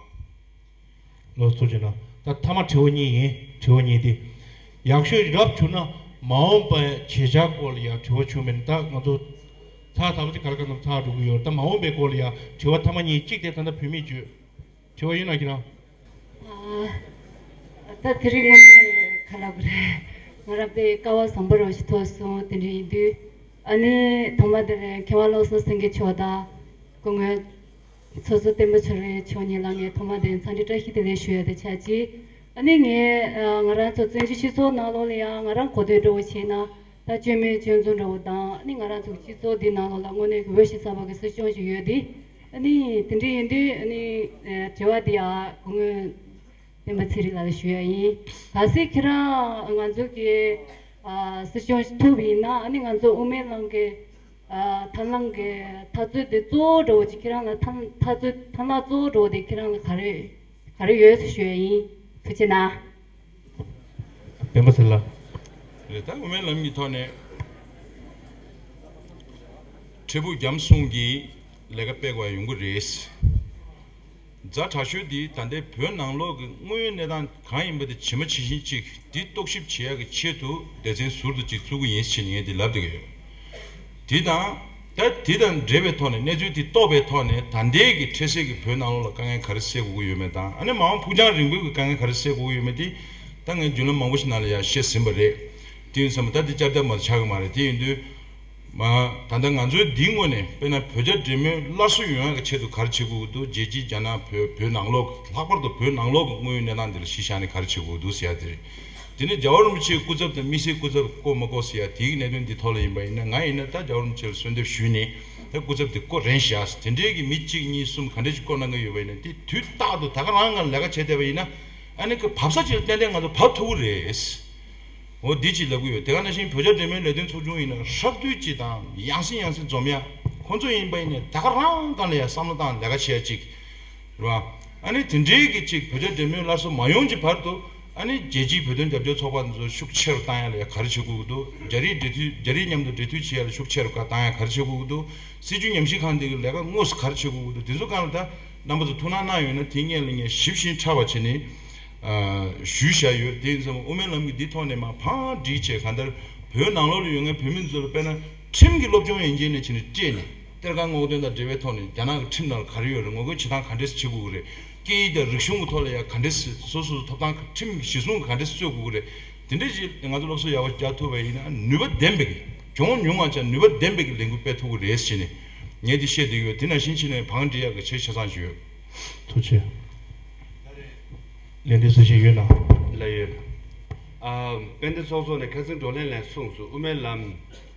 བ། ལོ་ཚོ་ཅི་ན། ད་མཐའ་མ་དྲི་བ་གཉིས་ཡིན། དྲི་བ་གཉིས་དེ། ཡག་ཤོས་རབ་བྱུང་ན་མ་འོངས་པའི་བྱེད་འཆར་སྐོར་ལ་ཡང་དྲི་བ་བྱུང་མེད་ན། ད་ང་ཚོ་ཚར་ཚར་བ་ཅིག་ག་རེ་ག་ནམ་ཚར་འགྲོ་གི་ཡོད། ད་མ་འོངས་པའི་སྐོར་ལ་ཡང་དྲི་བ་མཐའ་མ་གཉིས། གཅིག་དེ་ད་ལྟ་བུད་མེད་བརྗོད། དྲི་བ་ཡོད་ན་ཁྱེད་རང་། ཨ། ད་དེ་རིང་དངོས་གནས་ག་ལབ་དགོས་རེད། ང་རང་དཔེ་སྐལ་བ་བཟང་པོ་རང་ཞིག་ཐོབ་སོང་། དེ་འདྲ་ཡིན་དུས། ཨ་ནི་ཐོག་མ་དེ་ནས་མཁས་དབང་བློ་བཟང་སེང་གེ་མཆོག་དང་སྐུ་ངོ་ཚོགས་གཙོ་བསྟན་པ་ཆོས་རབ་མཆོག་གཉིས་ལ་ངས་ཐོག་མ་དེ་འཚམས་འདྲི་བཀྲ་ཤིས་བདེ་ལེགས་ཞུ་ཡ་དེ་ཆགས་ཀྱི། ཨ་ནི་ངས་ཨ་ང་རང་ཚོ་བཙན་བྱོལ་སྤྱི་ཚོགས་ནང་ལོགས་ལ་ཡང་ང་རང་གོ་ཐོས་འདྲ་བོ་བྱས་ན། ད་སྐྱོན་མེད་སྐྱོན་འཛུགས་འདྲ་བོ་དང་། ཨ་ནི་ང་རང་ཚོ་གི་སྤྱི་ཚོགས་འདི་ནང་ལོགས་ལ་དངོས་གནས་ཀྱི་འོས་ཤིང་འཚམས་པ་གི་སྲིད་སྐྱོང་ཞིག་ཡོད་དེ། ཨ་ནི་དེ་འདྲ་ཡིན་དུས་ཨ་ནི་ཨ་དྲི་བ་འདི་ཡང་སྐུ་ངོ་སྤེན་པ་ཚེ་རིང་ལགས་ལ་ཞུ་ཡ་ཡིན། གལ་སྲིད་ཁྱེད་རང་ང་ཚོ་གི་ཨ་སྲིད་སྐྱོང་ཞིག་ཐུབ་པ་ཡིན་ན། ཨ་ནི་ང་ཚོ་དབུ་མའི་ལམ་གི་ཨ་ཐབས་ལམ་གི་འཐབ་རྩོད་དེ་གཙོ་བོ་འདྲ་བོ་ཅིག་ཁྱེད་རང་ལ་ཐབས་འཐབ་རྩོད་ཐབས་ལམ་གཙོ་བོ་འདྲ་བོ་དེ་ཁྱེད་རང་ལ་ག་རེ་ག་རེ་ཡོད་ཟེར་ཞུ་ཡ་ཡིན། ཐུགས་རྗེ་གནང་། སྤེན་པ་ཚེ་ལགས། རེད། ད་དབུ་མའི་ལམ་གྱི་ཐོག་ནས་འཕྲལ་ཕུགས་རྒྱམ་གསུམ་གྱིས་ལས་ཀ་སྤེལ་དགོས་ཡ་ཡོང་གི་རེད། ཛ་དྲག་ཤོས་འདི་ད་ལྟའི་བོད་ནང་ལོགས་ཀྱི་དངོས་ཡོད་གནས་སྟངས་གང་ཡིན་པ་དེ་ཇི་མ་ཇི་བཞིན་ཅིག་འདི་རྟོག་ཞིབ་བྱེད་ཡག་གི་ཆེད་དུ་སྡེ་ཚན་ཟུར་དུ་ཅིག་བཙུགས་ཀྱི་ཡིན་ཟེར་ནས་ངས་འདི་ལབ་བསྡད་ཀྱི་ཡོད། འདི་དང་། ད་འདི་དང་འབྲེལ་བའི་ཐོག་ནས། གནས་ཚུལ་འདི་རྟོགས་པའི་ཐོག་ནས་ད་ལྟའི་གི་འཕྲལ་སེལ་གྱི་བོད་ནང་ལོགས་ལ་དཀའ་ངལ་ག་རེ་སེལ་དགོས་ཀྱི་ཡོད་མེད་དང་། ཨ་ནི་མ་འོངས་ཕུགས་རྒྱང་རིང་པོའི་གི་དཀའ་ངལ་ག་རེ་སེལ་དགོས་ཀྱི་ཡོད་མེད་འདི་ད་ངས་བརྒྱུད་ལམ་མང་པོ་ཞིག་ནང་ལ་ཡང་བཤད་ཟིན་པ་རེད། དེ་ཡིན་ཙང་ད་འདི་བསྐྱར་ལྡབ་མ་གཏོགས་ཆགས་ཀྱི་མ་རེད། དེ་ཡིན་དུས། མ། ད་ལྟ་ང་ཚོའི་འདིའི་ངོས་ནས་དཔེར་ན་བོད་རྒྱ་འབྲེལ་མོལ་སླར་གསོ་ཡོང་ཡག་གི་ཆེད་དུ་ག་རེ་བྱེད་དགོས་ཀྱི་འདུག་རྒྱལ་སྤྱིའི་རྒྱ་ནག་བོད་བོད་ནང་ལོགས་ལྷག་པར་དུ་བོད་ནང་ལོགས་ཀྱི་དངོས་ཡོད་གནས་སྟངས་འདི་ལ་གཞི་བཞག་ནས་ག་རེ་བྱེད་དགོས་ཀྱི་འདུག་ཟེར་ཡ་དེ་རེད། དེ་ནས་རྒྱལ་བ་རིན་པོ་ཆེའི་སྐུ་ཚབ་དང་དམིགས་བསལ་སྐུ་ཚབ་བསྐོ་མ་བསྐོ་ཟེར་ཡ་དེའི་གནད་དོན་འདི་ཐོག་ལ་ཡིན་པ་ཡིན་ན། ང་ཡིན་ན་ད་རྒྱལ་བ་རིན་པོ་ཆེ་ལ་གསོལ་འདེབས་ཞུས་ནས་ད་སྐུ་ཚབ་འདི་བསྐོ་རན་བཞག་དེ་འདྲའི་གི་མི་གཅིག་གཉིས་གསུམ་ག་འདྲ་ཞིག་བསྐོ་གནང་གི་ཡོད་པ་ཡིན་ན། དེ་དུས་རྟག་ཏུ་ད་ག་རང་སྒང་ལས་ཀ་བྱས་བསྡད་པ་ཡིན་ན། ཨ་ནི་གི་བབས་ས་ཅིག་ལ་ཏན་ཏན་ང་ཚོ་བབས་ཐུབ་ཀྱི་རེད། འོ་འདི་གཅིག་ལབ་ཀྱི་ཡོད། དེ་ག་ནང་བཞིན་བོད་རྒྱ་འབྲེལ་མོལ་ལས་དོན་ཚོགས་ཆུང་ཡིན་ན་ཧྲག་བསྡུས་ཅིག་དང་ཡང་སེ་ཡང་སེ་འཛོམས་ཡ། ཁོང་ཚོ་ཡིན་པ་ཡིན་ནའི་ད་ག་རང་སྒང་ལ་ཡ་བསམ་བློ་བཏང་ལས་ཀ་བྱེད་ཡ་ཅིག་རེད་བ། ཨ་ནི་དེ་འདྲའི་གི་ཅིག་བོད་རྒྱ་འབྲེལ་མོལ་སླར་གསོ་མ་ཡོང་གི་བར་དུ། ཨ་ནི་རྒྱལ་སྤྱིའི་བོད་དོན་རྒྱབ་སྐྱོར་ཚོགས་པ་འདི་ཚོ་ཤུགས་ཆེ་རུ་བཏང་ཡ་ལ་ཡ་ག་རེ་བྱེད་དགོས་ཀྱི་འདུག་རྒྱ་རིགས་འབྲེལ་མཐུད། རྒྱ་རིགས་མཉམ་དུ་འབྲེལ་མཐུད་བྱེད་ཡ་ལ་ཤུགས་ཆེ་རུ་བཏང་ཡ་ག་རེ་བྱེད་དགོས་ཀྱི་འདུག་སྲིད་བྱུས་ཉམས་ཞིབ་ཁང་འདི་གི་ལས་ཀ་དངོས་སུ་ག་རེ་བྱེད་དགོས་ཀྱི་འདུག་དེ་ཚོ་སྒང་ལ་ད་རྣམ་པ་ཚོ་ཐུགས་སྣང་གནང་ཡོད་ན་དེ་སྔོན་ལ་ངས་ཞིབ་ཞིང་ཕྲ་བ་བྱས་ནས། ཨ། ཞུས་བཞག་ཡོད། དེ་ཡིན་ཙང་དབུ་མའི་ལམ་གྱི་འདི་ཐོག་ནས་མར་ཕར་སྒྲིལ་བྱས། གང་ལྟར་བོད་ནང་ལོགས་ལ་ཡོད་མཁན་བོད་མི་ཚོ་ལ། དཔེར་ན་ཁྲིམས་ཀྱི་སློབ་སྦྱོང་ཡན་ཆད་ནས་བྱས་ནས་སྤྲད་ནས། གཏེར་ཁ་སྔོག་འདོན་དང་འབྲེལ་བའི་ཐོག་ནས་རྒྱ་ནག་གི་ཁྲིམས་ནང་ལ་ག་རེ་ཡོད་རེད། ངོ་རྒོལ་བྱེད་སྟངས་ག་འདྲས་སེ་བྱེད་དགོས་ཀྱི་རེད། སྐད་ཡིག་དང་རིག་གཞུང་གི་ཐོག་ལ་ཡང་ག་འདྲས་སེ་སོ་སོ་སོ་ཐོབ་ཐང་ཁྲིམས་ཀྱི་གཞི་བཟུང་གི་ག་འདྲས་སེ་རྩོད་དགོས་ཀྱི་རེད། དེ་འདྲས་ཅིག་ང་ཚོ་སློབ་གསོ་ཡག་པོ་རྒྱག་ཐུབ་པ་ཡིན་ན། ནུས་པ་ལྡན་པའི་གི། གྱོང་ཉུང་བ་བྱས། ནུས་པ་ལྡན་པའི་གི་ལས་འགུལ་སྤེལ་ཐུབ་ཀྱི་རེད་ཟེར་ནས། ངས་འདི་བཤད་བསྡད་ཡོད། དེ་ནང་བཞིན་བྱས་ནས་བང་སྒྲིག་ཡག་གི་ཆེད་ཆ་ཚང་ཞུ་ཡོད། ཐུགས་རྗེ་ཆེ། ལན་འདེབས་གསལ་བཤད་ཡོད་ན། ལ་ཡོད། ཨ། དཔལ་ལྡན་ཚོགས་གཙོ་ནས་ཁ་སང་བགྲོ་གླེང་ལ་གསུངས་སོང་། དབུ་མའི་ལམ་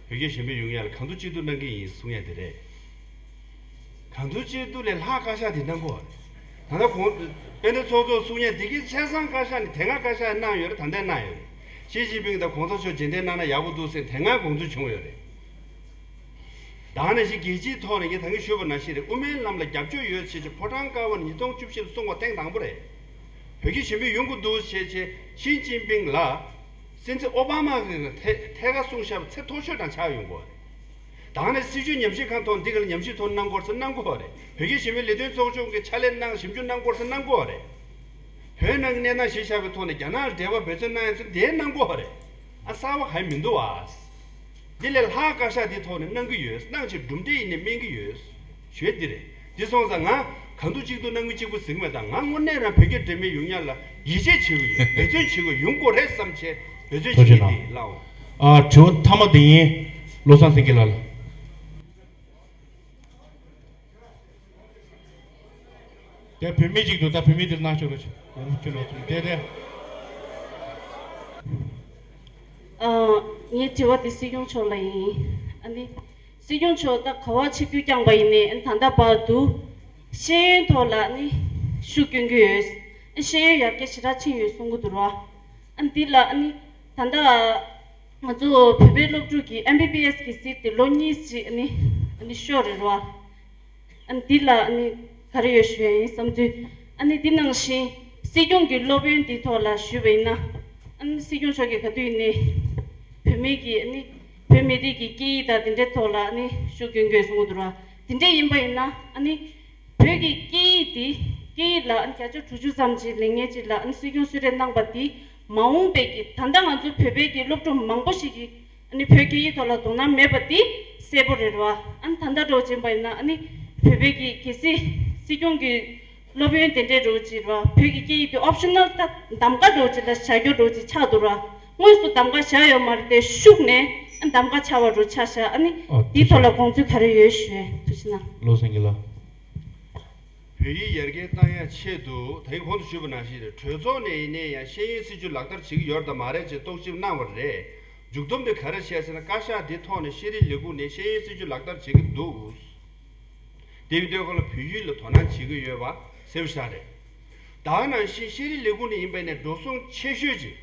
བོད་རྒྱ་གཞན་ཕན་ཡོང་ཡག་ལ་གང་ཐུབ་ཅི་ཐུབ་གནང་གི་ཡིན་གསུང་ཡག་དེ་རེད། གང་ཐུབ་ཅི་ཐུབ་ལས་ལྷག་བཀའ་ཤག་དེ་གནང་གོ། ད་ལྟ་གོང་དཔལ་ལྡན་ཚོགས་གཙོ་གསུང་ཡག་དེ་གའི་ཆ་ཚང་བཀའ་ཤག་ནས་དེ་སྔ་བཀའ་ཤག་གནང་ཡོད་རེད། ད་ལྟ་གནང་ཡོད་རེད། ཞི་ཅིན་ཕིང་དང་གོང་ས་མཆོག་རྗེས་དྲན་གནང་ན་ཡག་པོ་འདུག་ཟེར་དེ་སྔ་དགོངས་ཚུལ་བྱུང་ཡོད་རེད། ད་ནང་བཞིན་རྒྱལ་སྤྱིའི་ཐོག་ནས་ངས་ད་གིན་ཞུས་པ་ནང་བཞིན་རེད། དབུ་མའི་ལམ་ལ་རྒྱབ་སྐྱོར་ཡོད་ཅེས་ཕོ་བྲང་ཀ་བ་ནས་ཉིས་སྟོང་བཅུ་བཞི་ལ་གསུངས་པ་ཐེངས་དང་པོ་རེད། བོད་རྒྱ་གཞན་ཕན་ཡོང་གི་འདུག་ཅེས་ཅེས་ཞི་ཅིན་ཕིང་ལ་སྲིད་འཛིན་ཨོ་བྷ་མ་གིས་ཐད་ཐད་ཀར་གསུངས་བཞག་པ་ཚད་མཐོ་ཤོས་དང་ཆགས་ཡོང་གི་རེད། ད་ནས་སྲིད་བྱུས་ཉམས་ཞིབ་ཁང་ཐོག་འདི་ག་ལ་ཉམས་ཞིབ་ཐོག་གནང་དགོས་ཟེར་གནང་དགོས་རེད། བོད་རྒྱ་གཞན་ཕན་ལས་དོན་ཚོགས་ཆུང་གིས་ཕྱག་ལས་གནང་ཞིབ་འཇུག་གནང་དགོས་ཟེར་གནང་དགོས་རེད། བོད་ནང་གི་གནས་སྟངས་གཞི་བཞག་པའི་ཐོག་ནས་རྒྱ་ནག་ལ་འབྲེལ་བ་འབད་བརྩོན་གནང་ཡ་ཚོ་དེ་གནང་དགོས་རེད། ཨ་གསར་བ་གང་ཡང་མི་འདུག་ཨ། འདི་ལས་ལྷག་བཀའ་ཤག་འདི་ཐོག་ནས་གནང་གི་ཡོད། གནང་ཆེད་གྲུབ་འབྲས་ཡིན་ནས་སྨན་གྱི་ཡོད། ཞུ་ཡ་འདི་རེད། འདི་སོང་ཙང་ང་གང་ཐུབ་ཅི་ཐུབ་གནང་གི་གཅིག་པུ་ཟེར་གྱི་མེད། ད་ང་དངོས་གནས་རང་བོད་རྒྱ་འབྲེལ་མོལ་ཡོང་ཡ་ལ་ཡིད་ཆེས་བྱེད་ཀྱི་ཡོད། འབད་བརྩོན་བྱེད་ཀྱི་ཡོད། ཡོང་དགོས་རེད་བསམ་བྱས་འབད་བརྩོན་ཐུགས་རྗེ་བྱེད་ཀྱི་ཡིན། གནང་། ལགས་འོང་། ཨ། དྲི་བ་མཐའ་མ་དེ་ཡིན། བློ་བཟང་སེང་གེ་ལགས་ལ། དེ་བུད་མེད་ཅིག་འདུག་ད་བུད་མེད་དེར་གནང་ཤོག་རོགས། ཡ་རབས་ཁྱོད་ལོག་སོང་། དེ་རེད། ཨ། ངའི་དྲི་བ་དེ་སྲིད་སྐྱོང་མཆོག་ལ་ཡིན། ཨ་ནི། སྲིད་སྐྱོང་མཆོག་ད་ག་བ་ཆིབས་བསྒྱུར་བསྐྱངས་པ་ཡིན་ནའི་ཨ་ནི་ད་ལྟ་བར་དུ་ཤེས་ཡོན་ཐོག་ལ་ཨ་ནི་ཤུགས་སྐྱོན་གྱི་ཡོད། ཨ། ཤེས་ཡོན་ཡར་རྒྱས་ཞེ་དྲག་ཕྱིན་ཡོད་གསུང་གི་འདུག་ར། ཨ་ནི་འདི་ལ་ཨ་ནི་ད་ལྟ་ང་ཚོ་བོད་པའི་སློབ་ཕྲུག་གི་ཨེམ་བི་བི་ཨེས་གི་སིཊ་དེ་ལོ་གཉིས་ཅིག་ཨ་ནི་ཨ་ནི་ཤོར་རེད་ར། ཨ་ནི་འདི་ལ་ཨ་ནི་ག་རེ་ཡོད་ཞུ་ཡ་ཡིན་བསམ་ཚུལ། ཨ་ནི་འདི་ནང་བཞིན་སྲིད་སྐྱོང་གི་སློབ་ཡོན་འདི་ཐོག་ལ་ཞུས་པ་ཡིན་ན། ཨ་ནི་སྲིད་སྐྱོང་མཆོག་གིས་ག་དུས་ཡིན་ནའི་བོད་མི་གི་ཨ་ནི་བོད་མི་རིགས་ཀྱི་སྐད་ཡིག་དང་དེ་འདྲའི་ཐོག་ལ་ཨ་ནི་ཤུགས་སྐྱོན་དགོས་གསུང་གི་འདུག་ར། དེ་འདྲ་ཡིན་པ་ཡིན་ན་ཨ་ནི་བོད་ཀྱི་སྐད་ཡིག་འདི་སྐད་ཡིག་ལ་ཨ་ནི་བརྒྱ་ཆ་དྲུག་ཅུ་ཙམ་ཅིག་ལེན་མཁན་ཅིག་ལ་ཨ་ནི་སྲིད་སྐྱོང་གསོལ་རས་གནང་པ་འདི་མ་འོངས་པའི་གི་ད་ལྟ་ང་ཚོ་བོད་པའི་གི་སློབ་ཕྲུག་མང་པོ་ཞིག་གིས། ཨ་ནི་བོད་སྐད་ཡིག་ཐོག་ལ་དོ་སྣང་མེད་པ་འདི་གསལ་པོ་རེད་ར། ཨ་ནི་ད་ལྟ་འདྲ་བོ་ཅིག་ཡིན་པ་ཡིན་ན་ཨ་ནི་བོད་པའི་གི་གལ་སྲིད་སྲིད་སྐྱོང་གི་སློབ་ཡོན་དེ་འདྲའི་འདྲ་བོ་ཅིག་ར། བོད་ཀྱི་སྐད་ཡིག་དེ་ཨོབ་ཤི་ནལ་ད་གདམ་ག་འདྲ་བོ་ཅིག་ལ་བཞག་རྒྱུ་འདྲ་བོ་ཅིག་ཆགས་འདུག་ར། དངོས་སུ་གདམ་ག་བཞག་ཡོད་མ་རེད་དེ་ཤུགས་ནས་ཨ་གདམ་ག་ཆགས་པ་འདྲ་བོ་ཆགས་ཤག་ཨ་ནི་ཨོ་འདིའི་ཐོག་ལ་དགོངས་ཚུལ་ག་རེ་ཡོད་ཞུ་ཡས། ཐུགས་རྗེ་གནང་། བློ་སེང་གེ་ལགས། བོད་ཡིག་ཡར་རྒྱས་བཏང་ཡ་ཆེད་དུ་ད་གིན་གོང་དུ་ཞུས་པ་ནང་བཞིན་རེད། གྲོས་ཚོགས་ནས་ཡིན་ནའི་ཡང་ཤེས་ཡོན་སྲིད་བྱུས་ལག་བསྟར་བྱེད་ཀྱི་ཡོད་རེད་དམ་མ་རེད་ཅེས་རྟོག་ཞིབ་གནང་བ་རེད། མཇུག་སྡོམ་དེ་ག་རེ་བཤད་ཟེར་ན། བཀའ་ཤག་འདི་ཐོག་ནས་ཤེས་རིག་ལས་ཁུངས་ནས་ཤེས་ཡོན་སྲིད་བྱུས་ལག་བསྟར་བྱེད་ཀྱི་འདུག་དེ་ཡིན་དུས་ཁོང་ལ་བོད་ཡིག་ལ་དོ་སྣང་བྱེད་ཀྱི་ཡོད་པ་གསལ་པོ་ཤར་རེད། ད་ནང་བཞིན་ཤེས་རིག་ལས་ཁུངས་ནས་ཡིན་པ་ཡིན་ནའི་འགྲོ་སོང་ཆེ་ཤོས་ཅིག་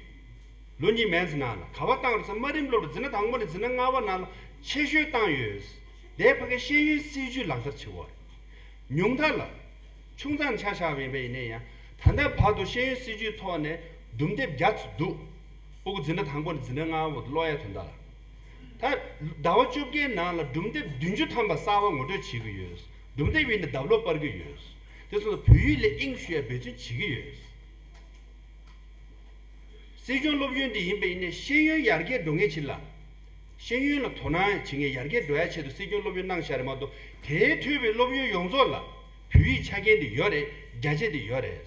ལོ་གཉིས་མན་ཙམ་ནང་ལ་ག་པར་བཏང་རེད་ཟེར། དམའ་རིམ་སློབ་གྲྭ་འཛིན་གྲྭ་དང་པོ་ནས་འཛིན་གྲྭ་ལྔ་པ་ནང་ལ་ཆེ་ཤོས་བཏང་ཡོད། དེའི་ཕ་གི་ཤེས་ཡོན་སྲིད་བྱུས་ལག་བསྟར་བྱེད་དགོས་རེད། ཉུང་མཐའ་ལ། ཆུང་ཙག་ཆ་བཞག་པ་ཡིན་པ་ཡིན་ནའི་ཡང་ད་ལྟ་བར་དུ་ཤེས་ཡོན་སྲིད་བྱུས་ཐོག་ནས་སྒྲུང་དེབ་བརྒྱ་ཙམ་འདུག་ཕྲུ་གུ་འཛིན་གྲྭ་དང་པོ་ནས་འཛིན་གྲྭ་ལྔ་པ་བར་དུ་ཀློག་ཡ་དོན་དག་ལ། ད་ཟླ་བ་བཅོ་བརྒྱད་ནང་ལ་སྒྲུང་དེབ་བདུན་ཅུ་ཐམ་པ་གསར་པ་ངོ་སྤྲོད་བྱེད་ཀྱི་ཡོད། སྒྲུང་དེབ་ཡིན་ན་ལྡབ་ལོག་སྤར་གྱི་ཡོད། དེ་སོང་ཙང་བོད་ཡིག་ལ་དབྱིངས་ཞུགས་ཡ་འབད་བརྩོན་བྱེད་ཀྱི་ཡོད། སྲིད་སྐྱོང་སློབ་ཡོན་དེ་ཡིན་པ་ཡིན་ནའི་ཤེས་ཡོན་ཡར་རྒྱས་འགྲོ་མཁན་ཅིག་ལ། ཤེས་ཡོན་ལ་དོ་སྣང་བྱེད་མཁན་ཡར་རྒྱས་འགྲོ་ཡ་ཆེད་དུ་སྲིད་སྐྱོང་སློབ་ཡོན་གནང་བཞག་རེད་མ་གཏོགས། དེའི་འཕྲོས་པའི་སློབ་ཡོན་ཡོངས་རྫོགས་ལ་བོད་ཡིག་ཆ་རྐྱེན་དེ་ཡོད་རེད། རྒྱ་ཆེ་དེ་ཡོད་རེད།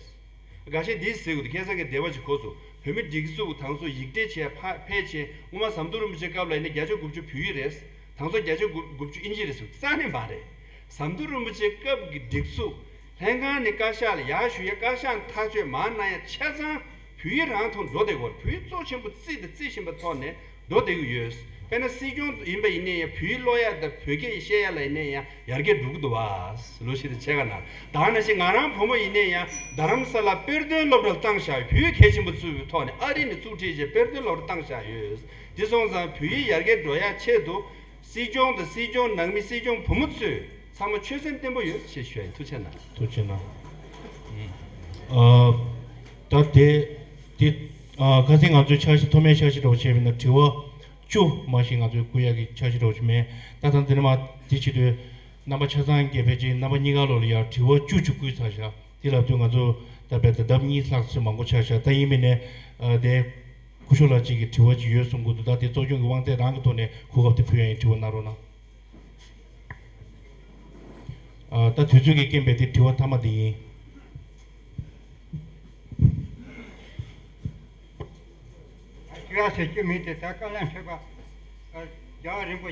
འགའ་ཤས་འདི་ཟེར་གི་འདུག་ཁ་སང་གི་སྡེ་བ་ཅིག་གོ་སོང་། བོད་མི་སྒྲིག་འཛུགས་དང་སོ་ཡིག་ཕྲད་བྱས་ཕ་ཕལ་ཆེར་སྔོན་མ་ཟམ་གདོང་རིན་པོ་ཆེ་སྐབས་ལ་ཡིན་ན་བརྒྱ་ཆ་དགུ་བཅུ་བོད་ཡིག་རེད། དང་སོ་བརྒྱ་ཆ་དགུ་བཅུ་ཨིན་ཇི་རེད་ཟེར། རྩ་ནས་མ་རེད། ཟམ་གདོང་རིན་པོ་ཆེ་སྐབས་ཀྱི་སྒྲིག་འཛུགས་ལྷན་ཁང་ནས་བཀའ་ཤག་ལ་ཡར་ཞུ་ཡ། བཀའ་ཤག་ཐག་གཅོད་མར་གནང་ཡ་ཆ་ཚང་བོད་ཡིག་རང་ཐོག་འགྲོ་བསྡད་ཀྱི་ཡོད་རེད། བོད་ཡིག་གཙོ་ཆེན་པོ་བརྩིས་དང་བརྩི་བཞིན་པ་ཐོག་ནས་འགྲོ་བསྡད་ཀྱི་ཡོད། དཔེར་ན་སྲིད་སྐྱོང་ཡིན་པ་ཡིན་ནའི་ཡང་བོད་ཡིག་ཀློག་ཡ་དང་བོད་སྐད་བཤད་ཡ་ལ་ཡིན་ནའི་ཡང་ཡར་རྒྱས་འགྲོ་གི་འདུག་བ། ལོ་ཤི་དང་ཕྱེད་ཀ་ནང་། ད་ནང་བཞིན་ང་རང་བུ་མོ་ཡིན་ནའི་ཡང་རྡ་རམ་ས་ལ་དཔེ་སྟོན་སློབ་གྲྭར་བཏང་བཞག་ཡོད། བོད་ཡིག་གལ་ཆེན་པོ་བརྩི་བའི་ཐོག་ནས་ཨ་རི་ནས་ཚུར་ཁྲིད་བྱས་དཔེ་སྟོན་སློབ་གྲྭར་བཏང་བཞག་ཡོད། དེ་སོང་ཙང་བོད་ཡིག་ཡར་རྒྱས་འགྲོ་ཡ་ཆེད་དུ། སྲིད་སྐྱོང་དང་སྲིད་སྐྱོང་ནང་མི་སྲིད་སྐྱོང་བུ་མོ་ཚོས་ཚང་མ་ཆོད་སེམས་བརྟན་པོ་ཡོད་ཅེས་ཞུ་ཡ་ཡིན། ཐུགས་རྗེ་གནང་། ཐུགས་རྗེ་གནང་། ཨ། ད་དེ་དེ་ཨ་ཁ་སང་ང་ཚོའི་འཆར་གཞི་ཐོག་མའི་འཆར་གཞི་འདྲ་བོ་བྱས་པ་ཡིན་ན་དྲི་བ་བཅུ་མ་གཞི་ང་ཚོས་བསྐུར་ཡ་གི་འཆར་གཞི་འདྲ་བོ་ཞིག་མེད། ད་ད་དེ་ནས་མར་དེ་བྱེད་དུས་རྣམ་པ་ཆ་ཚང་གིས་ཕལ་ཆེར་རྣམ་པ་གཉིས་ཀ་ལོག་ལ་ཡ་དྲི་བ་བཅུ་བཅུ་བསྐུར་ཚར་ཤག་དེ་ལབ་དུས་ང་ཚོ་ད་བལ་ད་ལྡབ་གཉིས་ལྷག་ཙམ་མང་པོ་ཆགས་ཤག་ད་ཡིན་མིན་ནས་ཨ་དེ། སྐུ་ཞབས་ལགས་གཅིག་གིས་དྲི་བ་ཅིག་ཡོད་གསུང་གི་འདུག་ད་དེ་གཙོ་སྐྱོང་གི་དབང་ཚད་རང་གི་ཐོག་ནས་གོ་སྐབས་དེ་ཕུལ་ཡ་ཡིན། དྲི་བ་གནང་རོགས་གནང་། ཨ། ད་དུས་ཚོད་ཀྱི་རྐྱེན་པས་དེ་དྲི་བ་མཐའ་མ་དེ་ཡིན། དྲི་བ་ཟེར་རྒྱུ་མེད་དེ། ད་བཀའ་བློན་ཁྲི་པ་རྒྱལ་བ་རིན་པོ་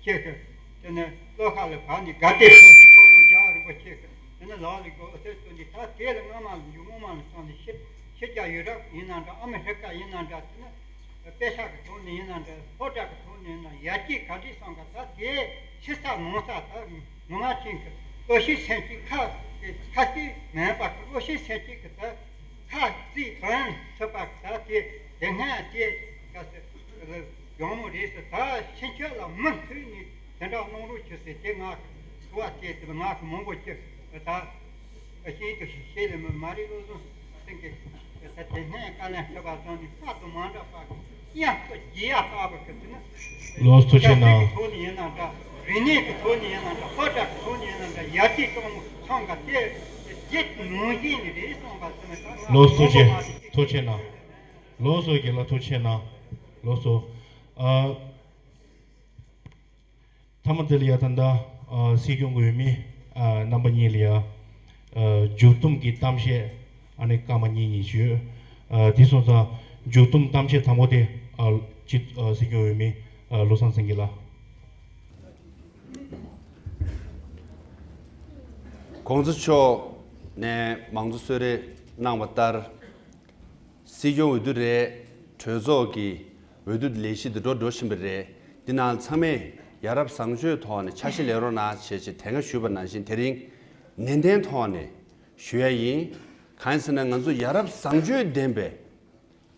ཆེ་གི་ དེ་ནས་བློ་ཁ་ལ་བབས་ནས་དགའ་བདེ་ཕོ་ཕོ་རོག་རྒྱལ་བ་རིན་པོ་ཆེ་གི་དེ་ནས་ལག་ལ་སྒོ་ཨ་ཐེར་བཏོན་ནས་ད་དེ་ལ་སྔ་མ་ལ་འཇུག་སྔོན་མ་ལ་སོང་ནས་ཕྱི་ཕྱི་རྒྱལ་ཡུ་རོབ་ཡིན་ན་འདྲ། ཨ་མི་རི་ཀ་ཡིན་ན་འདྲ། དེ་ནས་པེ་ཤག་གི་ཐོག་ནས་ཡིན་ན་འདྲ། ལྷོ་བྲག་གི་ཐོག་ནས་ཡིན་ན། ཡར་རྒྱས་ག་འདྲས་སོང་ག་ད་དེ་ཕྱི་ས་ནང་ས་ད་ངོ་མ་ཅན་གི་བློ་ཤེས་སེམས་བསྐྱེད་ཁ་ཁ་གཅིག་མེད་པ་གི་བློ་ཤེས་སེམས་བསྐྱེད་གི་ད་ཁ་རྩིས་བང་ཐུབ་པ་གི་ད་དེ་དེ་སྔ་དེ་ག་ཟེར། ཡོང་མོ་རེད་ཟེར། ད་ཕྱིན་ཆད་ལ་མུ་མཐུད་ནས་དེ་འདྲ་གནང་རོགས་བྱོས་ཟེར། དེ་ང་གི་ཚོ་བ་དེ་དེ་ང་གི་མང་པོ་ཅིག་ད་ཤེས་ཀྱི་ཤེས་ལེ་མི་མ་རེད། བློ་བཟང་སེང་གེ་ད་དེ་སྔའི་བཀའ་ལན་ཞུ་བ་བཟུང་ནས་ལྷག་ཏུ་མ་འདྲ་བ་གི་དབྱངས་སུ་རྒྱས་ཡ་ལྟ་བུ་གི་དེ་ནི་ལོ་ཐུགས་རྗེ་ཆབ་སྲིད་ཀྱི་གནང་། ཐོག་ནས་ཡིན་ན་འདྲ། རིག་གནས་ཀྱི་ཐོག་ནས་ཡིན་ན་འདྲ། ལྷོ་བྲག་གི་ཐོག་ནས་ཡིན་ན་འདྲ། ཡར་རྒྱས་གཏོང་ཚང་ག་དེ་དེ་ནང་བཞིན་ནི་རེད་གསུངས་པ་དེ་ནི་ད་ང་ལོ་ཐུགས་རྗེ་མང་པོ་མ་ཞིག་ཐུགས་རྗེ་གནང་། ལོ་སོ་རྒན་ལགས་ཐུགས་རྗེ་གནང་། ལོ་སོ། ཨ། མཐའ་མ་དེ་ལ་ཡ་ད་ལྟ་ཨ་སྲིད་སྐྱོང་གི་འོས་མི་ཨ་རྣམ་པ་གཉིས་ལ་ཡ་ཨ་མཇུག་བསྡོམས་ཀྱི་གཏམ་བཤད་ཨ་ནི་སྐར་མ་གཉིས་གཉིས་ཞུ། ཨ་དེ་སོང་ཙང་མཇུག་བསྡོམས་གཏམ་བཤད་དང་པོ་དེ་ཨ་སྤྱི་ཨ་སྲིད་སྐྱོང་འོས་མི་ཨ་བློ་བཟང་སེང་གེ་ལགས། གོང་ས་མཆོག་ནས་མང་གཙོ་གསོལ་རས་གནང་བ་ལྟར། སྲིད་སྐྱོང་འོས་བསྡུ་རེད། གྲོས་ཚོགས་ཀྱི་འོས་བསྡུ་ལས་གཞི་འདི་འགྲོ་འགྲོ་བཞིན་པ་རེད། འདི་ནང་ཚང་མས་ཡ་རབས་བཟང་སྤྱོད་ཐོག་ནས་ཆ་ཤས་ལེན་རོགས་གནང་བྱས་བྱས་དེ་སྔ་ཞུས་པ་ནང་བཞིན་དེ་རིང་ནན་ཏན་ཐོག་ནས་ཞུ་ཡ་ཡིན། གང་ཡིན་ཟེར་ན་ང་ཚོ་ཡ་རབས་བཟང་སྤྱོད་ལྡན་པའི་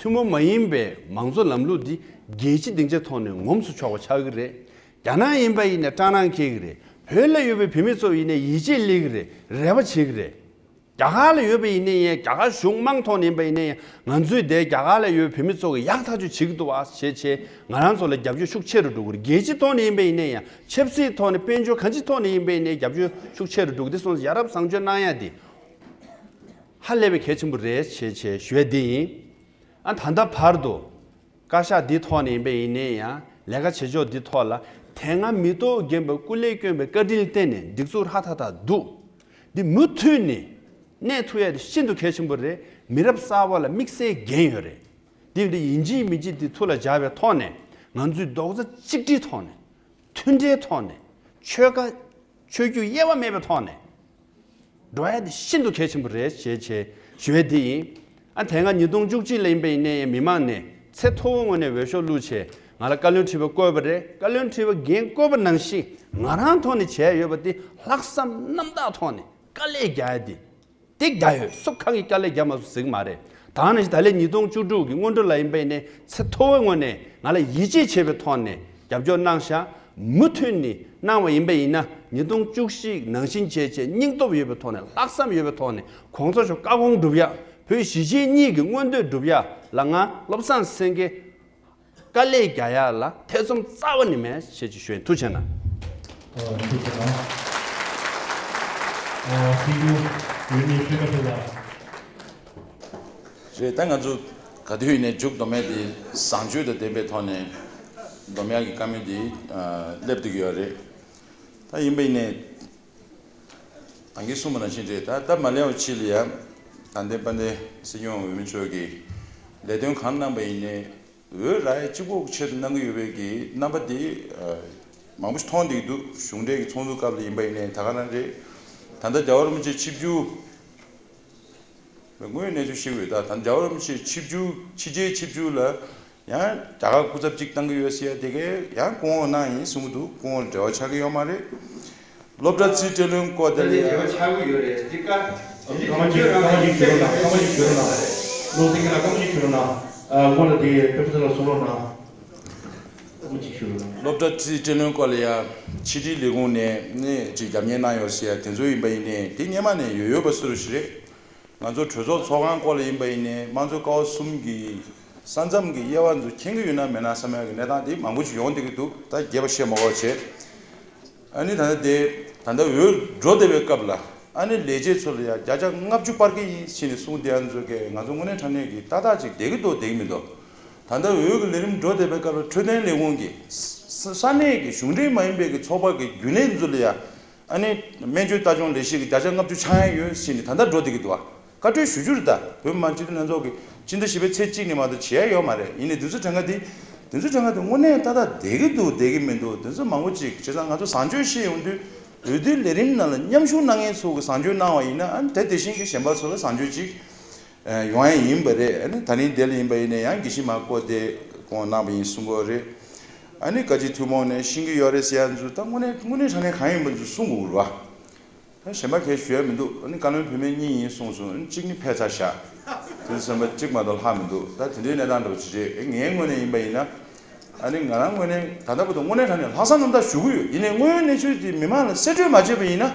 ཐུན་མོང་མ་ཡིན་པའི་མང་གཙོ་ལམ་ལུགས་འདི་རྒྱལ་སྤྱི་སྡིངས་ཆ་ཐོག་ནས་ངོམས་སུ་ཆོག་པ་ཆགས་ཀྱི་རེད། རྒྱ་ནག་ཡིན་པ་ཡིན་ནས་སྐྲག་སྣང་སྐྱེ་གི་རེད། བོད་ལ་ཡོད་པའི་བོད་མི་ཚོ་ཡིན་ནས་ཡིད་ཆེས་སླེབས་ཀྱི་རེད། རེ་བ་བྱེད་ཀྱི་རེད། རྒྱ་གར་ལ་ཡོད་པ་ཡིན་ནའི་ཡང་རྒྱ་གར་གཞུང་དམངས་ཐོག་ནས་ཡིན་པ་ཡིན་ནའི་ཡང་ང་ཚོས་དེ་རྒྱ་གར་ལ་ཡོད་པའི་བོད་མི་ཚོ་གི་ཡག་ཐག་ཆོད་བྱེད་ཀྱི་འདུག་བ་ཞེས་བྱས་ང་རང་ཚོ་ལ་རྒྱབ་སྐྱོར་ཤུགས་ཆེ་རུ་འགྲོ་གི་རེད། རྒྱལ་སྤྱི་ཐོག་ནས་ཡིན་པ་ཡིན་ནའི་ཡང་ཆབ་སྲིད་ཐོག་ནས་དཔལ་འབྱོར་གང་ཅིའི་ཐོག་ནས་ཡིན་པ་ཡིན་ནའི་རྒྱབ་སྐྱོར་ཤུགས་ཆེ་རུ་འགྲོ་གི། དེ་སོང་ཙང་ཡ་རབས་བཟང་སྤྱོད་གནང་ཡ་དེ་ཧ་ལས་པའི་གལ་ཆེན་པོ་རེད་ཞེས་བྱས་ཞུ་ཡ་དེ་ཡིན། ཨ་ད་ལྟ་བར་དུ་བཀའ་ཤག་འདི་ཐོག་ནས་ཡིན་པ་ཡིན་ནའི་ཡང་ལས་ཀ་བྱེད་ཕྱོགས་འདི་ཐོག་ལ་དེ་སྔ་མི་ཐོག་རྒན་པའི་སྐུ་ལས་བསྐྱོན་པའི་བཀའ་དྲིན་བརྟེན་ནས་སྒྲིག་འཛུགས་ཧྲ་ཐག་ཐག་འདུག་འདི་མུ་མཐུད་ནས་གནས་ཐུབ་ཡ་དེ་ཤིན་ཏུ་གལ་ཆེན་པོ་རེད། མི་རབས་གསར་པ་ལ་དམིགས་བསལ་འགན་ཡོད་རེད། འདི་འདི་ཡིན་གཅིག་མིན་གཅིག་འདི་ཐུགས་ལ་འཇགས་པའི་ཐོག་ནས་ང་ཚོས་རྡོག་རྩ་གཅིག་སྒྲིལ་ཐོག་ནས་མཐུན་སྒྲིལ་ཐོག་ནས་ཆོལ་ཁ་ཆོས་བརྒྱུད་དབྱེ་བ་མེད་པའི་ཐོག་ནས་འགྲོ་ཡ་དེ་ཤིན་ཏུ་གལ་ཆེན་པོ་རེད་ཞེས་བྱས་ཞུ་ཡ་དེ་ཡིན། ཨ་དེ་སྔ་ཉིས་སྟོང་བཅུ་གཅིག་ལ་ཡིན་པ་ཡིན་ནའི་མི་མང་ནས་ཚད་མཐོ་བོའི་ངོས་ནས་འོས་ཤོག་བླུགས་བྱས་ང་ལ་བཀའ་བློན་ཁྲི་པ་བསྐོས་པ་རེད། བཀའ་བློན་ཁྲི་པ་འགན་བསྐོས་པ་ནང་བཞིན་ང་རང་ཐོག་ནས་བྱས་ཡོད་པ་དེ་ལྷག་བསམ་རྣམ་དག་ཐོག་ནས་དཀའ་ལས་རྒྱག་ཡ་དེ་དེ་རྒྱག་ཡོད། སུ་གང་གིས་དཀའ་ལས་རྒྱག་མ་སོང་ཟེར་གི་མ་རེད། ད་ནང་བཞིན་ད་ལན་ཉིས་སྟོང་བཅུ་དྲུག་གི་སྔོན་འགྲོ་ལ་ཡིན་པ་ཡིན་ནའི་ཚད་མཐོ་བོའི་ངོས་ནས་ང་ལ་ཡིད་ཆེས་བྱེད་པའི་ཐོག་ནས་རྒྱབ་སྐྱོར་གནང་ཤག་མུ་མཐུད་ནས་གནང་བ་ཡིན་པ་ཡིན་ན་ཉིས་སྟོང་བཅུ་བཞི་ནང་བཞིན་བྱས་བྱས་སྙིང་སྟོབས་ཡོད་པའི་ཐོག་ནས་ལྷག་བསམ་ཡོད་པའི་ཐོག་ནས་གོང་ས་མཆོག་བཀའ་དགོངས་སྒྲུབ་ཡ། བོད་གཞིས་བྱེས་གཉིས་ཀྱི་མངོན་འདོད་སྒྲུབ་ཡ་ལ་ང་བློ་བཟང་སེང་གེ་དཀའ་ལས་རྒྱག་ཡ་ལ་ཐེ་ཚོམ་རྩ་བ་ནས་མེད་ཞེས་ཅིག་ཞུ་ཡིན། ཐུགས་རྗེ་གནང་། ཨ་ཐུགས་རྗེ་གནང་། ཨ་སྲིད་སྐྱོང་འོས་མི་ཆོལ་ཁ་ཁྲི་ལགས། རེད། ད་ང་ཚོ་ག་དུས་ཡིན་ནའི་མཇུག་སྡོམ་ཡ་དེ་བཟང་སྤྱོད་དང་ལྡན་པའི་ཐོག་ནས་སྡོམ་ཡ་གི་བཀའ་མོལ་དེ་ཨ་སླེབས་བསྡད་ཀྱི་ཡོད་རེད། ད་ཡིན་པ་ཡིན་ནའི་ད་གིན་གསུངས་པ་ནང་བཞིན་རེད། ད་ད་མ་སླེབས་ཕྱི་ལ་ཡ་དང་ལྡན་དཔལ་ལྡན་སྲིད་སྐྱོང་འོས་མི་མཆོག་གིས་ལས་དོན་གང་གནང་པ་ཡིན་ནའི་འོས་རག་ཡ་གཅིག་པོ་ཆེད་དུ་གནང་གི་ཡོད་པའི་གི་རྣམ་པ་དེ་ཨ་མང་པོ་ཞིག་མཐོང་བསྡད་ཀྱི་འདུག་གཞུང་འབྲེལ་གྱི་ཚོགས་འདུ་སྐབས་ལ་ཡིན་པ་ཡིན་ནའི་ད་ག་རང་རེད། ད་ལྟ་རྒྱལ་བ་རིན་པོ་ཆེ་ཆིབས་བསྒྱུར་དངོས་གནས་ཚུལ་ཤེས་ཀྱི་ཡོད། ད་ད་རྒྱལ་བ་རིན་པོ་ཆེ་ཆིབས་བསྒྱུར་ཕྱི་རྒྱལ་ཆིབས་བསྒྱུར་ལ་ཡང་རྒྱ་གར་སྐུ་ཚབ་གཅིག་བཏང་གི་ཡོད་ཟེར་ཡ་དེ་གས་ཡང་སྐུ་ངོ་གནང་ཡིན་གསུང་གི་འདུག་སྐུ་ངོ་འབྲེལ་བ་ཆགས་ཀྱི་ཡོད་མ་རེད། སློབ་གྲྭ་རྩིས་སྤྲོད་ལེན་སྐོར་དེ་ལ་ཡང་། འབྲེལ་བ་ཆགས་ཀྱི་ཡོད་རེད། དེ་ཀ་སྐར་མ་གཅིག་སྐར་མ་གཅིག་ཞུ་རོགས་གནང་། སྐར་མ་གཅིག་ཞུ་རོགས་གནང་། བློ་སེང་གེ་ལགས་སྐར་མ་གཅིག་ཞུ་རོགས་གནང་། ཨ་སྔོན་ལ་དེ་པེ་པ་ཚོ་ལ་གསུང་རོགས་གནང་། སྐར་མ་གཅིག་ཞུ་རོགས་གནང་། སློབ་གྲྭ་རྩིས་སྤྲོད་ལེན་སྐོར་ལ་ཡང་ཕྱི་དྲིལ་ལས་ཁུངས་ནས་ནས་ཅིག་རྒྱབ་གཉེར་གནང་ཡོད་ཟེར་ཡ་དེ་ཚོ་ཡིན་པ་ཡིན་ནའི་དེ་སྔོན་མ་ནས་ཡོད་ཡོད་པ་བཟོ་འདྲ་ཞིག་རེད། ང་ཚོ་གྲོས་ཚོགས་ཚོགས་ཁང་སྐོར་ལ་ཡིན་པ་ཡིན་ནའི་དམངས་གཙོ་ཀ་བ་གསུམ་གྱི་ས་མཚམས་ཀྱི་དབྱེ་བ་ཚོ་མཁྱེན་གྱི་ཡོད་ན་མེད་ན་བསམ་ཡག་གི་གནས་སྟངས་དེ་མང་པོ་ཞིག་ཡོང་བསྡད་ཀྱི་འདུག་ད་རྒྱས་པ་བཤད་མ་དགོས་བྱས། ཨ་ནི་ད་ལྟ་དེ་ད་ལྟ་འོས་འགྲོ་བསྡད་པའི་སྐབས་ལ་ཨ་ནི་ལས་བྱེད་ཚོ་ལ་ཡང་བརྒྱ་ཆ་ལྔ་བཅུ་སྤར་གྱི་ཡིན་ཞེས་ནས་གསུངས་བསྡད་ཡ་ཚོ་གས་ང་ཚོ་དངོས་གནས་དྲང་གནས་ཀྱི་ཏག་ཏག་ཅིག་བསྡད་ཀྱི་འདུག་བསྡད་ཀྱི་མི་འདུག་ད་ལྟ་འོས་ཀྱི་ལས་རིམ་འགྲོ་བསྡད་པའི་སྐབས་ལ་འཕྲོད་བསྟེན་ལས་ཁུངས་ཀྱི་ས་ས་གནས་ཀྱི་གཞུང་འབྲེལ་མ་ཡིན་པའི་གི་ཚོགས་པ་གི་རྒྱུན་ལས་ཚོ་ལ་ཡང་། ཨ་ནི་སྨན་བཅོས་ལྟ་སྐྱོང་ལས་གཞི་གི་བརྒྱ་ཆ་ལྔ་བཅུ་ཆག་ཡ་ཡོད་ཟེར་ནས་ད་ལྟ་འགྲོ་བསྡད་ཀྱི་འདུག་བ། བཀའ་འཁྲོལ་ཞུ་རྒྱུ་རེད། ད་བོད་མི་མང་སྤྱི་འཐུས་ལྷན་ཚོགས་ཀྱི་སྤྱི་ཟླ་བཞི་པའི་ཚེས་གཅིག་ནས་མ་གཏོགས་བྱེད་ཡ་ཡོད་མ་རེད། ཡིན་ནའི་དུས་ཚོད་གྲངས་ཀ་འདི་ དེ་ཚོ་ཆ་ཚང་དེ་དངོས་གནས་ཏག་ཏག་བསྡད་ཀྱི་འདུག་བསྡད་ཀྱི་མི་འདུག་དེ་ཚོ་མང་པོ་ཅིག་བྱས་ཙང་ང་ཚོ་བཟང་སྤྱོད་བཤད་ཡོང་དུས་འོས་བསྡུའི་ལས་རིམ་ནང་ལ་མཉམ་ཞུགས་གནང་མཁན་ཚོ་གི་བཟང་སྤྱོད་གནང་བ་ཡིན་ན། ཨ་ནི་དེ་དེ་བཞིན་གྱི་གཞན་པ་ཚོ་ལ་བཟང་སྤྱོད་ཅིག་ཡོང་ཡ་ཡིན་པ་རེད། ཨ་ནི་ད་རིང་དེ་ལ་ཡིན་པ་ཡིན་ན་ཡང་དགེ་བཤེས་མ་བསྐོ་དེ་དགོངས་གནང་བ་ཡིན་གསུང་གི་ཡོད་རེད། ཨ་ནི་བཀའ་སྤྱི་ཐུན་མོང་ནས་ཤེས་ཀྱི་ཡོད་རེད་ཟེར་ཡ་ཚོ་ད་དངོས་གནས་དངོས་གནས་དྲང་གནས་གང་ཡིན་པ་ཚོ་གསུང་དགོས་རེད་བ། ད་གཞན་པ་གས་ཞུ་ཡ་མི་འདུག་ཨ་ནི་བཀའ་བློན་བུད་མེད་གཉིས་ཡིན་གསུངས་སོང་། ཨ་ནི་གཅིག་ནི་ཕེབས་ཚར་བཞག་དེ་ཚོ་ཚང་མ་གཅིག་མ་གཏོགས་ལྷག་མི་འདུག་ད་དེ་འདྲའི་གནས་སྟངས་འདྲ་པོ་ཅིག་རེད། ངའི་ངོས་ནས་ཡིན་པ་ཡིན་ན། ཨ་ནི་ང་རང་ངོས་ནས་ད་ལྟ་བར་དུ་དངོས་གནས་དྲང་གནས་ལྷག་བསམ་རྣམ་དག་ཞུ་གི་ཡོད། ཡིན་ནའི་དངོས་ཡོད་གནས་ཚུལ་དེ་མི་མང་ལ་གསལ་བཀྲོལ་མ་བྱས་པ་ཡིན་ན།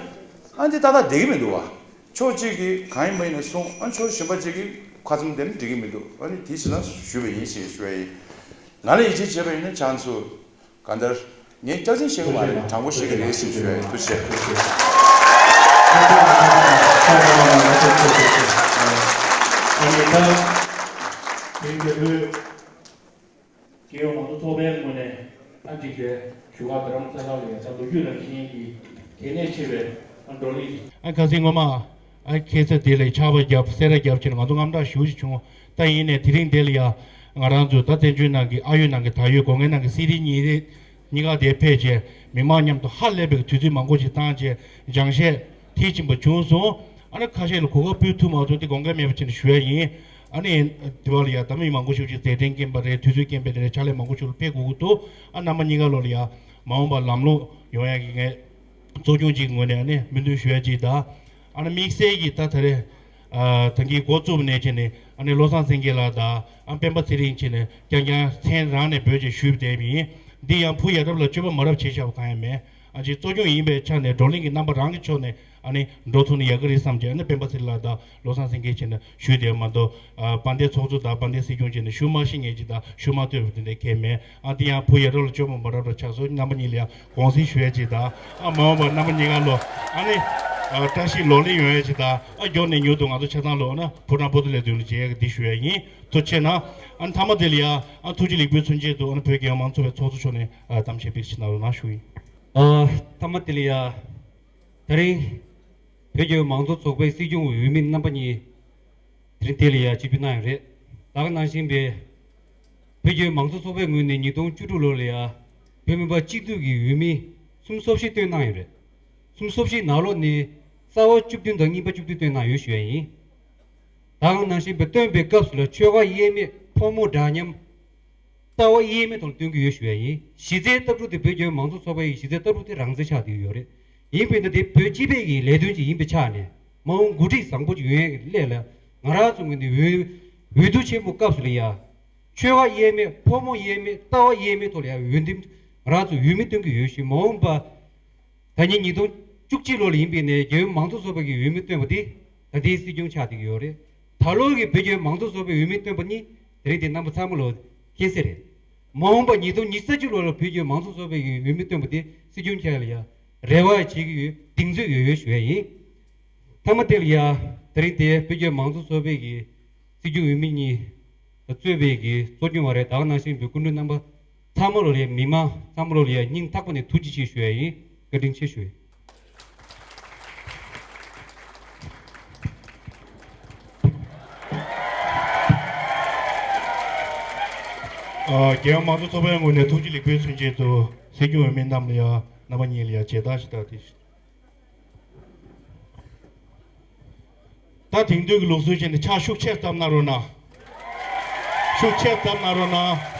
ཨ་འདི་ཏག་ཏག་བསྡད་ཀྱི་མི་འདུག་བ། ཕྱོགས་གཅིག་གིས་གང་ཡིན་པ་ཡིན་ན་གསུངས། ཨ་ཕྱོགས་གཞན་པ་གཅིག་གིས་ཁ་མཚམས་དེ་ནི་འགྲིག་གི་མི་འདུག་ཨ་ནི་དེ་བྱས་ན་ཞུས་པ་ཡིན་ཞེས་ཞུ་བ་ཡིན། ང་ལ་ཡིད་ཆེས་བྱས་པ་ཡིན་ན་ཆང་ཚུ། གང་ལྟར། ངས་སྐྱག་རྫུན་བཤད་གི་མ་རེད། དྲང་པོ་བཤད་གི་རེད་ཞེས་ཞུ་བའི་ཐུགས་རྗེ་ཆེ། ཨ་ནི་ད། དེང་གི་བོད་རྒྱལ་ཡོངས་མང་གཙོ་ཚོགས་པའི་ངོས་ནས་ཨ་འཇིགས་པའི་ཞུ་བ་རྡ་རམ་ས་ལ་ལ་ཡ་ད་ལོ་རྒྱུས་རང་བཞིན་གྱི་གལ་གནད་ཆེ་བའི་ཨ་བགྲོ་གླེང་། ཨ་ཁ་སང་སྔོན་མ། ཨ་ཁྱེད་ཚོ་དེ་ལ་ཆར་པ་བརྒྱབ་སེར་སྣ་བརྒྱབ་བྱས་ནས་ང་ཚོ་དངངས་སྐྲག་ཞེ་པོ་ཅིག་བྱུང་། ད་ཡིན་ནའི་དེ་རིང་འདི་ལ་ཡ། ང་རང་ཚོ་ད་བཙན་བྱོལ་ནང་གི་ཨ་ཡོད་ནང་གི་ད་ཡོད་སྒོ་ངའི་ནང་གི་སི་ཌི་གཉིས་རེད། གཉིས་ཀ་དེ་ཕེབས་བྱས་མི་མང་མཉམ་དུ་ཧ་ལས་པའི་དུས་ཚོད་མང་པོ་ཞིག་བཏང་བྱས་སྦྱང་བཤད་མཐིལ་ཕྱིན་པ་བྱུང་སོང་། ཨ་ནི་ཁ་ཤས་ལ་གོ་སྐབས་ཕུལ་ཐུབ་མ་ཐུབ་དེ་དགོངས་འགལ་མེད་པ་བྱས་ནས་ཞུ་ཡ་ཡིན། ཨ་ནི་དེ་བ་ལ་ཡ་ད་མི་མང་པོ་ཞིག་ཅིག་མཛད་འཕྲིན་རྐྱེན་པ་རེད། དུས་ཚོད་རྐྱེན་པས་དེ་རེད། ཕྱག་ལས་མང་པོ་ཞིག་ལ་ཕེབས་དགོས་ཀྱི་འདུག་ཨ་རྣམ་པ་གཉིས་ཀ་ལོ་ལ་ཡ་མ་འོངས་པ་ལམ་ལྷོང་ཡོང་ཡ་གི་ངས་གཙོ་སྐྱོང་གཅིག་ངོས་ནས་ཨ་ནི་སྨོན་འདུན་ཞུ་ཡ་གཅིག་དང་། ཨ་ནི་དམིགས་བསལ་གྱི་ད་ད་རེས། ཨ་ད་གིན་འགོ་བཙུགས་ནས་བྱས་ནས་ཨ་ནི་བློ་བཟང་སེང་གེ་ལགས་དང་ཨ་སྤེན་པ་ཚེ་རིང་བྱས་ནས་རྐྱང་རྐྱང་མཚན་རང་ནས་འབོད་བྱས་ཞུས་བསྡད་པ་ཡིན། འདི་ཡང་བུ་ཡ་རབས་ལ་སྤྱོད་པ་མ་རབས་བྱས་བཞག་པ་གང་ཡང་མེད། ཨ་ཅེ་གཙོ་སྐྱོང་ཡིན་པའི་ཆ་ནས་བགྲོ་གླེང་གི་རྣམ་པ་རང་གི་ཕྱོགས་ནས་ཨ་ནི་འགྲོ་ཐུབ་ན་ཡག་གི་རེད་བསམ་བྱས། ཨ་ནི་སྤེན་པ་ཚེ་རིང་ལགས་དང་བློ་བཟང་སེང་གེ་བྱས་ནས་ཞུས་བསྡད་པ་མ་གཏོགས། ཨ་དཔལ་ལྡན་ཚོགས་གཙོ་དང་དཔལ་ལྡན་སྲིད་སྐྱོང་བྱས་ནས་ཞུ་མ་ཤེས་མཁན་ཅིག་དང་ཞུ་མ་ཐུབ་པ་དེ་འདྲ་གང་ཡང་མེད། ཨ་དེ་ཡང་བུ་ཡ་རབས་ལ་སྤྱོད་པ་མ་རབས་ལ་ཆགས་སོང་། རྣམ་པ་གཉིས་ལ་ཡང་དགོངས་སེལ་ཞུ་ཡ་ཅིག་དང་། ཨ་མ་འོངས་པ་རྣམ་པ་གཉིས་ཀ་ལོ་ཨ་ནི་ཨ་བཀྲ་ཤིས་ལོ་ལེགས་ཡོང་ཡ་ཅིག་དང་། ཨ་མགྱོགས་ནས་མྱུར་དུ་ང་ཚོ་ཆ་ཚང་ལོ་ཨ་ན་ཕོ་བྲང་པོ་ཏཱ་ལའི་མདུན་ལ་མཇལ་ཡ་གི་འདི་ཞུ་ཡ་ཡིན། ཐུགས་རྗེ་གནང་། ཨ་མཐའ་མ་དེ་ལ་ཡ་ཨ་ཐུགས་རྗེ་ལེགས་འབུལ་མཚོན་ཆེད་དུ་ཨ་ན་བོད་རྒྱལ་ཡོངས་མང་གཙོ་ཚོགས་པའི་ཚོགས་གཙོ་མཆོག་ནས་ཨ་གཏམ་བཤད་ཕེབས་ཤིག་གནང་རོགས་གནང་ཞུ་ཡིན། ཨ་མཐའ་མ་དེ་ལ་ཡ། ད་རིང་། བོད་ཀྱི་མང་གཙོ་ཚོགས་པའི་སྲིད་སྐྱོང་འོས་མི་རྣམ་པ་གཉིས། དེ་རིང་དེ་ལ་ཡ་ཆིབས་བསྒྱུར་གནང་ཡོད་རེད། ད་ག་ནང་བཞིན་པའི། བོད་ཀྱི་མང་གཙོ་ཚོགས་པའི་ངོས་ནས་ཉིས་སྟོང་བཅུ་དྲུག་ལོ་ལ་ཡ། བོད་མི་པ་སྤྱི་འཐུས་ཀྱི་འོས་མི། གསུམ་སོ་བཞི་བཏོན་གནང་ཡོད་རེད། གསུམ་སོ་བཞིའི་ནང་ལོགས་ནས། རྩ་བ་བཅུ་བདུན་དང་རྙིང་པ་བཅུ་བདུན་བཏོན་གནང་ཡོད་ཞུ་ཡ་ཡིན། ད་ག་ནང་བཞིན་པའི་བཏོན་པའི་སྐབས་སུ་ལ་ཆོལ་ཁ་དབྱེ་མེད་ཕོ་མོ་འདྲ་མཉམ། ལྟ་བ་དབྱེ་མེད་ཐོག་ལ་སྟོན་གྱི་ཡོད་ཞུ་ཡ་ཡིན། གཞི་རྩའི་ལྟ་གྲུབ་དེ་བོད་ཀྱི་མང་གཙོ་ཚོགས་པ་ཡི་གཞི་རྩའི་ལྟ་གྲུབ་དེ་རང་བཙན་ཆགས་བསྡད་ཡོད་རེད། ཡིན་པས་ན་དེ་བོད་སྤྱི་པའི་གི་ལས་དོན་ཅིག་ཡིན་པའི་ཆ་ནས་མ་འོངས་འགོ་ཁྲིད་བཟང་པོ་ཅིག་ཡོང་ཡ་གི་སླད་ལ་ང་རང་ཚོ་ངོས་ནས་འོས་འོས་བསྡུ་ཆེན་མོ་སྐབས་སུ་ལ་ཡ། ཆོལ་ཁ་དབྱེ་མེད་ཕོ་མོ་དབྱེ་མེད་ལྟ་བ་དབྱེ་མེད་ཐོག་ལ་ཡ་འོས་འདེམས་ང་རང་ཚོ་འོས་མི་སྟོན་གྱི་ཡོད་ཞུ། མ་འོངས་པ། ད་ཉིན་ཉིས་སྟོང་བཅུ་གཅིག་ལོ་ལ་ཡིན་པས་ནས་རྒྱལ་ཡོངས་མང་གཙོ་ཚོགས་པ་གི་འོས་མི་བཏོན་པ་དེ་ད་ལྟའི་སྲིད་སྐྱོང་ཆགས་བསྡད་ཀྱི་ཡོད་རེད། ད་ལོ་གི་བོད་ཀྱི་མང་གཙོ་ཚོགས་པའི་འོས་མི་བཏོན་པ་གཉིས་དེ་རིང་དེ་རྣམ་པ་ཚང་མ་ལོ་མཁྱེན་གསལ་རེད། མ་འོངས་པ་ཉིས་སྟོང་ཉི་ཤུ་རྩ་གཅིག་ལོ་ལ་བོད་ཀྱི་མང་གཙོ་ཚོགས་པའི་གི་འོས་མི་བཏོན་པ་དེ་སྲིད་སྐྱོང་ཆགས་ལ་ཡ་རེ་བ་བྱེད་ཀྱི་ཡོད། གདེང་ཚོད་ཡོད་ཡོད་ཞུ་ཡ་ཡིན། མཐའ་མ་དེ་ལ་ཡ་དེ་རིང་དེ་བོད་ཀྱི་མང་གཙོ་ཚོགས་པའི་གི་སྲིད་སྐྱོང་འོས་མི་གཉིས་གཙོས་པའི་གི་གཙོ་སྐྱོང་བ་རེད། ད་ག་ནང་བཞིན་བོད་སྐུ་མགྲོན་རྣམ་པ། ཚང་མ་ལོ་ལ་ཡ་མི་མང་ཚང་མ་ལོ་ལ་ཡ་སྙིང་ཐག་པ་ནས་ཐུགས་རྗེ་ཆེ་ཞུ་ཡ་ཡིན། བཀའ་དྲིན་ཆེ་ཞུ་ཡ། ཨ་རྒྱལ་ཡོངས་མང་གཙོ་ཚོགས་པའི་ངོས་ནས་ཐུགས་རྗེ་ལེགས་འབུལ་མཚོན་ཆེད་དུ་སྲིད་སྐྱོང་འོས་མི་རྣམས་ལ་ཡ་རྣམ་པ་གཉིས་ལ་ཡ་མཇལ་དར་ཞིག་དང་དེ། ད་དེང་དུས་ཀྱི་ལུགས་སྲོལ་བྱས་ནས་ཕྱག་ཤུགས་ཆེ་ཙམ་གནང་རོགས་གནང་། ཤུགས་ཆེ་ཙམ་གནང་རོགས་གནང་།